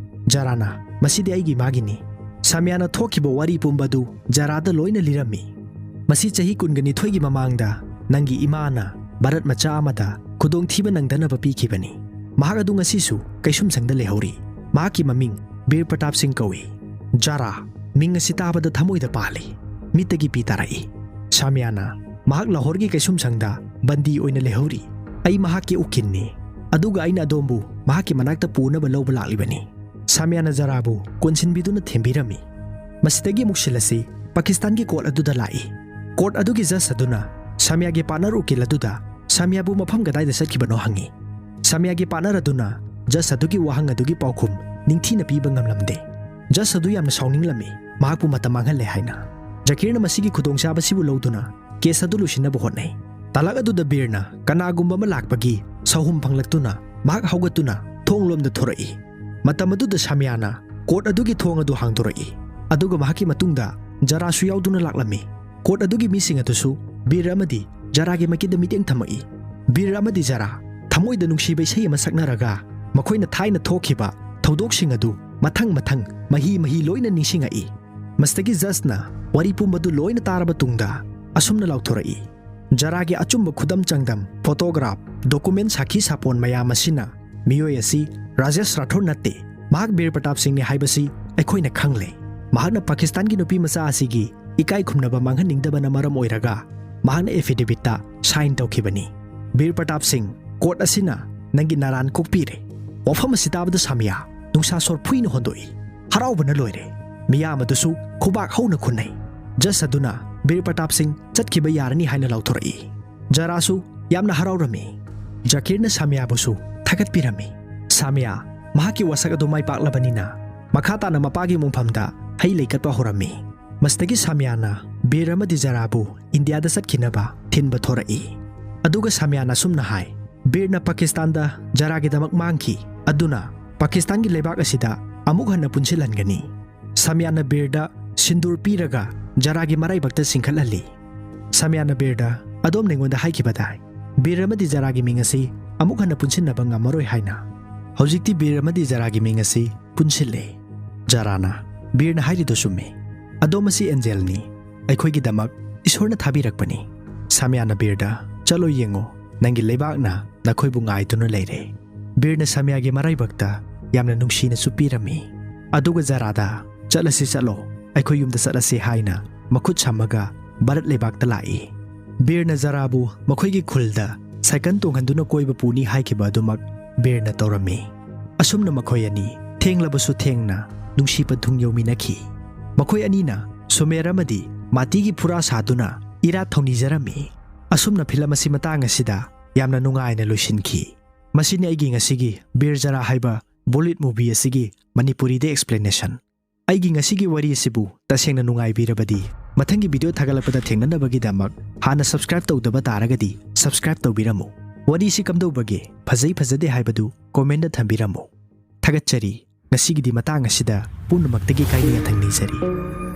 ꯖꯥꯔꯥꯅ, "ꯃꯁꯤꯗꯤ ꯑꯩꯒꯤ ꯏꯃꯥꯒꯤꯅꯤ꯫" ꯁꯥꯃꯤꯌꯥꯅ ꯊꯣꯛꯈꯤꯕ ꯋꯥꯔꯤ ꯄꯨꯝꯕꯗꯨ ꯖꯥꯔꯥꯗ ꯂꯣꯏꯅ ꯂꯤꯔꯝꯃꯤ꯫ "ꯃꯁꯤ ꯆꯍꯤ ꯀꯨꯟꯒ ꯅꯤꯊꯣꯏꯒꯤ ꯃꯃꯥꯡꯗ ꯅꯪꯒꯤ ꯏꯃꯥꯅ ꯚꯥꯔꯠ ꯃꯆꯥ ꯑꯃꯗ ꯈꯨꯗꯣꯡꯊꯤꯕ ꯅꯪꯗꯅꯕ ꯄꯤꯈꯤꯕꯅꯤ꯫ ꯃꯍꯥꯛ ꯑꯗꯨ ꯉꯁꯤꯁꯨ ꯀꯩꯁꯨꯝꯁꯪꯗ ꯂꯩꯍꯧꯔꯤ꯫ ꯃꯍꯥꯛꯀꯤ ꯃꯃꯤꯡ ꯕꯤꯔ ꯄ꯭ꯔꯇꯥꯞ ꯁꯤꯡ ꯀꯧꯏ꯫" ꯖꯥꯔꯥ, ꯃꯤꯡ ꯑꯁꯤ ꯇꯥꯕꯗ ꯊꯃꯣꯏꯗ ꯄꯥꯜꯂꯤ꯫ ꯃꯤꯠꯇꯒꯤ ꯄꯤ ꯇꯥꯔꯛꯏ꯫ ꯁꯥꯃꯤꯌꯥꯅ, "ꯃꯍꯥꯛ ꯂꯥꯍꯣꯔꯒꯤ ꯀꯩꯁꯨꯝꯁꯪꯗ ꯕꯟꯗꯤ ꯑꯣꯏꯅ ꯂꯩꯍꯧꯔꯤ꯫ ꯑꯩ ꯃꯍꯥꯛꯀꯤ ꯎꯀꯤꯜꯅꯤ꯫ ꯑꯗꯨꯒ ꯑꯩꯅ ꯑꯗꯣꯝꯕꯨ ꯃꯍꯥꯛꯀꯤ ꯃꯅꯥꯛꯇ ꯄꯨꯅꯕ ꯂꯧꯕ ꯂꯥꯛꯂꯤꯕꯅꯤ꯫" ꯁꯥꯃꯤꯌꯥꯅ ꯖꯥꯔꯥꯕꯨ ꯀꯣꯟꯁꯤꯟꯕꯤꯗꯨꯅ ꯊꯦꯝꯕꯤꯔꯝꯃꯤ꯫ ꯃꯁꯤꯗꯒꯤ ꯑꯃꯨꯛ ꯁꯤꯜ ꯑꯁꯤ ꯄꯥꯀꯤꯁꯇꯥꯟꯒꯤ ꯀꯣꯔꯠ ꯑꯗꯨꯗ ꯂꯥꯛꯏ꯫ ꯀꯣꯔꯠ ꯑꯗꯨꯒꯤ ꯖꯖ ꯑꯗꯨꯅ ꯁꯥꯃꯤꯌꯥꯒꯤ ꯄꯥꯔꯠꯅꯔ ꯎꯀꯤꯜ ꯑꯗꯨꯗ ꯁꯥꯃꯤꯌꯥꯕꯨ ꯃꯐꯝ ꯀꯗꯥꯏꯗ ꯆꯠꯈꯤꯕꯅꯣ ꯍꯪꯉꯤ꯫ ꯁꯥꯃꯤꯌꯥꯒꯤ ꯄꯥꯔꯠꯅꯔ ꯑꯗꯨꯅ ꯖꯖ ꯑꯗꯨꯒꯤ ꯋꯥꯍꯪ ꯑꯗꯨꯒꯤ ꯄꯥꯎꯈꯨꯝ ꯅꯤꯡꯊꯤꯅ ꯄꯤꯕ ꯉꯝꯂꯝꯗꯦ꯫ ꯖꯖ ꯑꯗꯨ ꯌꯥꯝꯅ ꯁꯥꯎꯅꯤꯡꯂꯝꯃꯤ, ꯃꯍꯥꯛꯄꯨ ꯃꯇꯝ ꯃꯥꯡꯍꯜꯂꯦ ꯍꯥꯏꯅ꯫ ꯖꯀꯤꯔꯅ ꯃꯁꯤꯒꯤ ꯈꯨꯗꯣꯡꯆꯥꯕꯁꯤꯕꯨ ꯂꯧꯗꯨꯅ ꯀꯦꯁ ꯑꯗꯨ ꯂꯣꯏꯁꯤꯟꯅꯕ ꯍꯣꯠꯅꯩ꯫ ꯇꯥꯂꯛ ꯑꯗꯨꯗ ꯕꯤꯔꯅ ꯀꯅꯥꯒꯨꯝꯕ ꯑꯃ ꯂꯥꯛꯄꯒꯤ ꯁꯥꯎꯍꯨꯝ ꯐꯪꯂꯛꯇꯨꯅ ꯃꯍꯥꯛ ꯍꯧꯒꯠꯇꯨꯅ ꯊꯣꯡ ꯂꯣꯝꯗ ꯊꯣꯔꯛꯏ꯫ ꯃꯇꯝ ꯑꯗꯨꯗ ꯁꯥꯃꯤꯌꯥꯅ ꯀꯣꯔꯠ ꯑꯗꯨꯒꯤ ꯊꯣꯡ ꯑꯗꯨ ꯍꯥꯡꯗꯣꯔꯛꯏ, ꯑꯗꯨꯒ ꯃꯍꯥꯛꯀꯤ ꯃꯇꯨꯡꯗ ꯖꯥꯔꯥꯁꯨ ꯌꯥꯎꯗꯨꯅ ꯂꯥꯛꯂꯝꯃꯤ꯫ ꯀꯣꯔꯠ ꯑꯗꯨꯒꯤ ꯃꯤꯁꯤꯡ ꯑꯗꯨꯁꯨ ꯕꯤꯔ ꯑꯃꯗꯤ ꯖꯥꯔꯥꯒꯤ ꯃꯥꯏꯀꯩꯗ ꯃꯤꯠꯌꯦꯡ ꯊꯝꯃꯛꯏ꯫ ꯕꯤꯔ ꯑꯃꯗꯤ ꯖꯥꯔꯥ ꯊꯃꯣꯏꯗ ꯅꯨꯡꯁꯤꯕ ꯏꯁꯩ ꯑꯃ ꯁꯛꯅꯔꯒ ꯃꯈꯣꯏꯅ ꯊꯥꯏꯅ ꯊꯣꯛꯈꯤꯕ ꯊꯧꯗꯣꯛꯁꯤꯡ ꯑꯗꯨ ꯃꯊꯪ ꯃꯊꯪ ꯃꯍꯤ ꯃꯍꯤ ꯂꯣꯏꯅ ꯅꯤꯡꯁꯤꯡꯉꯛꯏ꯫ ꯃꯁꯤꯗꯒꯤ ꯖꯖꯅ ꯋꯥꯔꯤ ꯄꯨꯝꯕꯗꯨ ꯂꯣꯏꯅ ꯇꯥꯔꯕ ꯇꯨꯡꯗ ꯑꯁꯨꯝꯅ ꯂꯥꯎꯊꯣꯔꯛꯏ, "ꯖꯥꯔꯥꯒꯤ ꯑꯆꯨꯝꯕ ꯈꯨꯗꯝ ꯆꯥꯡꯗꯝ, ꯐꯣꯇꯣꯒ꯭ꯔꯥꯐ, ꯗꯣꯀꯨꯃꯦꯟ, ꯁꯥꯈꯤ ꯁꯥꯄꯣꯟ ꯃꯌꯥꯝ ꯑꯁꯤꯅ ꯃꯤꯑꯣꯏ ꯑꯁꯤ ꯔꯥꯖꯦꯁ ꯔꯥꯊꯣꯔ ꯅꯠꯇꯦ꯫ ꯃꯍꯥꯛ ꯕꯤꯔ ꯄ꯭ꯔꯇꯥꯞ ꯁꯤꯡꯅꯤ ꯍꯥꯏꯕꯁꯤ ꯑꯩꯈꯣꯏꯅ ꯈꯪꯂꯦ꯫ ꯃꯍꯥꯛꯅ ꯄꯥꯀꯤꯁꯇꯥꯟꯒꯤ ꯅꯨꯄꯤ ꯃꯆꯥ ꯑꯁꯤꯒꯤ ꯏꯀꯥꯏ ꯈꯨꯝꯅꯕ ꯃꯥꯡꯍꯟꯅꯤꯡꯗꯕꯅ ꯃꯔꯝ ꯑꯣꯏꯔꯒ ꯃꯍꯥꯛꯅ ꯑꯦꯐꯤꯗꯦꯕꯤꯠꯇ ꯁꯥꯏꯟ ꯇꯧꯈꯤꯕꯅꯤ꯫" ꯕꯤꯔ ꯄ꯭ꯔꯇꯥꯞ ꯁꯤꯡ, ꯀꯣꯔꯠ ꯑꯁꯤꯅ ꯅꯪꯒꯤ ꯅꯔꯥꯟ ꯀꯣꯛꯄꯤꯔꯦ꯫ ꯋꯥꯐꯝ ꯑꯁꯤ ꯇꯥꯕꯗ ꯁꯥꯃꯤꯌꯥ ꯅꯨꯡꯁꯥ ꯁꯣꯔ ꯐꯨꯏꯅ ꯍꯣꯟꯗꯣꯛꯏ꯫ ꯍꯔꯥꯎꯕꯅ ꯂꯣꯏꯔꯦ꯫ ꯃꯤꯌꯥꯝ ꯑꯗꯨꯁꯨ ꯈꯨꯕꯥꯛ ꯍꯧꯅ ꯈꯨꯟꯅꯩ꯫ ꯖꯁ ꯑꯗꯨꯅ ꯕꯤꯔ ꯄ꯭ꯔꯇꯥꯞ ꯁꯤꯡ ꯆꯠꯈꯤꯕ ꯌꯥꯔꯅꯤ ꯍꯥꯏꯅ ꯂꯥꯎꯊꯣꯔꯛꯏ꯫ ꯖꯔꯥꯁꯨ ꯌꯥꯝꯅ ꯍꯔꯥꯎꯔꯝꯃꯤ꯫ ꯖꯀꯤꯔꯅ ꯁꯥꯃꯤꯌꯥꯕꯨꯁꯨ ꯊꯥꯒꯠꯄꯤꯔꯝꯃꯤ꯫ ꯁꯥꯃꯤꯌꯥ ꯃꯍꯥꯛꯀꯤ ꯋꯥꯁꯛ ꯑꯗꯨ ꯃꯥꯏ ꯄꯥꯛꯂꯕꯅꯤꯅ ꯃꯈꯥ ꯇꯥꯅ ꯃꯄꯥꯒꯤ ꯃꯣꯡꯐꯝꯗ ꯍꯩ ꯂꯩ ꯀꯠꯄ ꯍꯧꯔꯝꯃꯤ꯫ ꯃꯁꯤꯗꯒꯤ ꯁꯥꯃꯤꯌꯥꯅ ꯕꯤꯔ ꯑꯃꯗꯤ ꯖꯔꯥꯕꯨ ꯏꯟꯗꯤꯌꯥꯗ ꯆꯠꯈꯤꯅꯕ ꯊꯤꯟꯕ ꯊꯣꯔꯛꯏ꯫ ꯑꯗꯨꯒ ꯁꯥꯃꯤꯌꯥꯅ ꯑꯁꯨꯝꯅ ꯍꯥꯏ, "ꯕꯤꯔꯅ ꯄꯥꯀꯤꯁꯇꯥꯟꯗ ꯖꯔꯥꯒꯤꯗꯃꯛ ꯃꯥꯡꯈꯤ, ꯑꯗꯨꯅ ꯄꯥꯀꯤꯁꯇꯥꯟꯒꯤ ꯂꯩꯕꯥꯛ ꯑꯁꯤꯗ ꯑꯃꯨꯛ ꯍꯟꯅ ꯄꯨꯟꯁꯤꯜꯍꯟꯒꯅꯤ꯫" ꯁꯥꯃꯤꯌꯥꯅ ꯕꯤꯔꯗ ꯁꯤꯟꯗꯨꯔ ꯄꯤꯔꯒ ꯖꯔꯥꯒꯤ ꯃꯔꯥꯏꯕꯛꯇ ꯆꯤꯡꯈꯠꯍꯜꯂꯤ꯫ ꯁꯥꯃꯤꯌꯥꯅ ꯕꯤꯔꯗ, "ꯑꯗꯣꯝꯅ ꯑꯩꯉꯣꯟꯗ ꯍꯥꯏꯈꯤꯕꯗꯥꯏ, ꯕꯤꯔ ꯑꯃꯗꯤ ꯖꯔꯥꯒꯤ ꯃꯤꯡ ꯑꯁꯤ ꯑꯃꯨꯛ ꯍꯟꯅ ꯄꯨꯟꯁꯤꯟꯅꯕ ꯉꯝꯃꯔꯣꯏ ꯍꯥꯏꯅ꯫ ꯍꯧꯖꯤꯛꯇꯤ ꯕꯤꯔ ꯑꯃꯗꯤ ꯖꯔꯥꯒꯤ ꯃꯤꯡ ꯑꯁꯤ ꯄꯨꯟꯁꯤꯜꯂꯦ꯫" ꯖꯔꯥꯅ, "ꯕꯤꯔꯅ ꯍꯥꯏꯔꯤꯗꯨ ꯆꯨꯝꯃꯤ꯫ ꯑꯗꯣꯝ ꯑꯁꯤ ꯑꯦꯟꯖꯦꯜꯅꯤ꯫ ꯑꯩꯈꯣꯏꯒꯤꯗꯃꯛ ꯏꯁꯣꯔꯅ ꯊꯥꯕꯤꯔꯛꯄꯅꯤ꯫" ꯁꯥꯃꯤꯌꯥꯅ ꯕꯤꯔꯗ, "ꯆꯠꯂꯣ ꯌꯦꯡꯉꯣ, ꯅꯪꯒꯤ ꯂꯩꯕꯥꯛꯅ ꯅꯈꯣꯏꯕꯨ ꯉꯥꯏꯗꯨꯅ ꯂꯩꯔꯦ꯫" ꯕꯤꯔꯅ ꯁꯥꯃꯤꯌꯥꯒꯤ ꯃꯔꯥꯏꯕꯛꯇ ꯌꯥꯝꯅ ꯅꯨꯡꯁꯤꯅ ꯆꯨꯞꯄꯤꯔꯝꯃꯤ꯫ ꯑꯗꯨꯒ ꯖꯔꯥꯗ, "ꯆꯠꯂꯁꯤ, ꯆꯠꯂꯣ, ꯑꯩꯈꯣꯏ ꯌꯨꯝꯗ ꯆꯠꯂꯁꯤ" ꯍꯥꯏꯅ ꯃꯈꯨꯠ ꯁꯝꯃꯒ ꯚꯥꯔꯠ ꯂꯩꯕꯥꯛꯇ ꯂꯥꯛꯏ꯫ ꯕꯤꯔꯅ ꯖꯔꯥꯕꯨ ꯃꯈꯣꯏꯒꯤ ꯈꯨꯜꯗ ꯁꯥꯏꯀꯜ ꯇꯣꯡꯍꯟꯗꯨꯅ ꯀꯣꯏꯕ ꯄꯨꯅꯤ ꯍꯥꯏꯈꯤꯕ ꯑꯗꯨꯃꯛ ꯕꯤꯔꯅ ꯇꯧꯔꯝꯃꯤ꯫ ꯑꯁꯨꯝꯅ ꯃꯈꯣꯏ ꯑꯅꯤ ꯊꯦꯡꯂꯕꯁꯨ ꯊꯦꯡꯅ ꯅꯨꯡꯁꯤꯕ ꯊꯨꯡ ꯌꯧꯃꯤꯟꯅꯈꯤ꯫ ꯃꯈꯣꯏ ꯑꯅꯤꯅ ꯁꯨꯃꯦꯔ ꯑꯃꯗꯤ ꯃꯥꯇꯤꯒꯤ ꯐꯨꯔꯥ ꯁꯥꯗꯨꯅ ꯏꯔꯥꯠ ꯊꯧꯅꯤꯖꯔꯝꯃꯤ꯫ ꯑꯁꯨꯝꯅ ꯐꯤꯂꯝ ꯑꯁꯤ ꯃꯇꯥꯡ ꯑꯁꯤꯗ ꯌꯥꯝꯅ ꯅꯨꯡꯉꯥꯏꯅ ꯂꯣꯏꯁꯤꯟꯈꯤ꯫ ꯃꯁꯤꯅꯤ ꯑꯩꯒꯤ ꯉꯁꯤꯒꯤ ꯕꯤꯔ ꯖꯔꯥ ꯍꯥꯏꯕ ꯕꯣꯂꯤꯠ ꯃꯨꯚꯤ ꯑꯁꯤꯒꯤ ꯃꯅꯤꯄꯨꯔꯤꯗ explanation꯫ ꯑꯩꯒꯤ ꯉꯁꯤꯒꯤ ꯋꯥꯔꯤ ꯑꯁꯤꯕꯨ ꯇꯁꯦꯡꯅ ꯅꯨꯡꯉꯥꯏꯕꯤꯔꯕꯗꯤ, ꯃꯊꯪꯒꯤ ꯚꯤꯗꯤꯑꯣ ꯊꯥꯒꯠꯂꯛꯄꯗ ꯊꯦꯡꯅꯅꯕꯒꯤꯗꯃꯛ ꯍꯥꯟꯅ subscribe ꯇꯧꯗꯕ ꯇꯥꯔꯒꯗꯤ subscribe ꯇꯧꯕꯤꯔꯝꯃꯨ꯫ ꯋꯥꯔꯤ ꯑꯁꯤ ꯀꯝꯗꯧꯕꯒꯦ, ꯐꯖꯩ ꯐꯖꯗꯦ ꯍꯥꯏꯕꯗꯨ comment ꯊꯝꯕꯤꯔꯝꯃꯨ꯫ ꯊꯥꯒꯠꯆꯔꯤ꯫ ꯉꯁꯤꯒꯤꯗꯤ ꯃꯇꯥꯡ ꯑꯁꯤꯗ ꯄꯨꯝꯅꯃꯛꯇꯒꯤ ꯀꯥꯏꯅ ꯌꯥꯊꯪ ꯅꯤꯖꯔꯤ꯫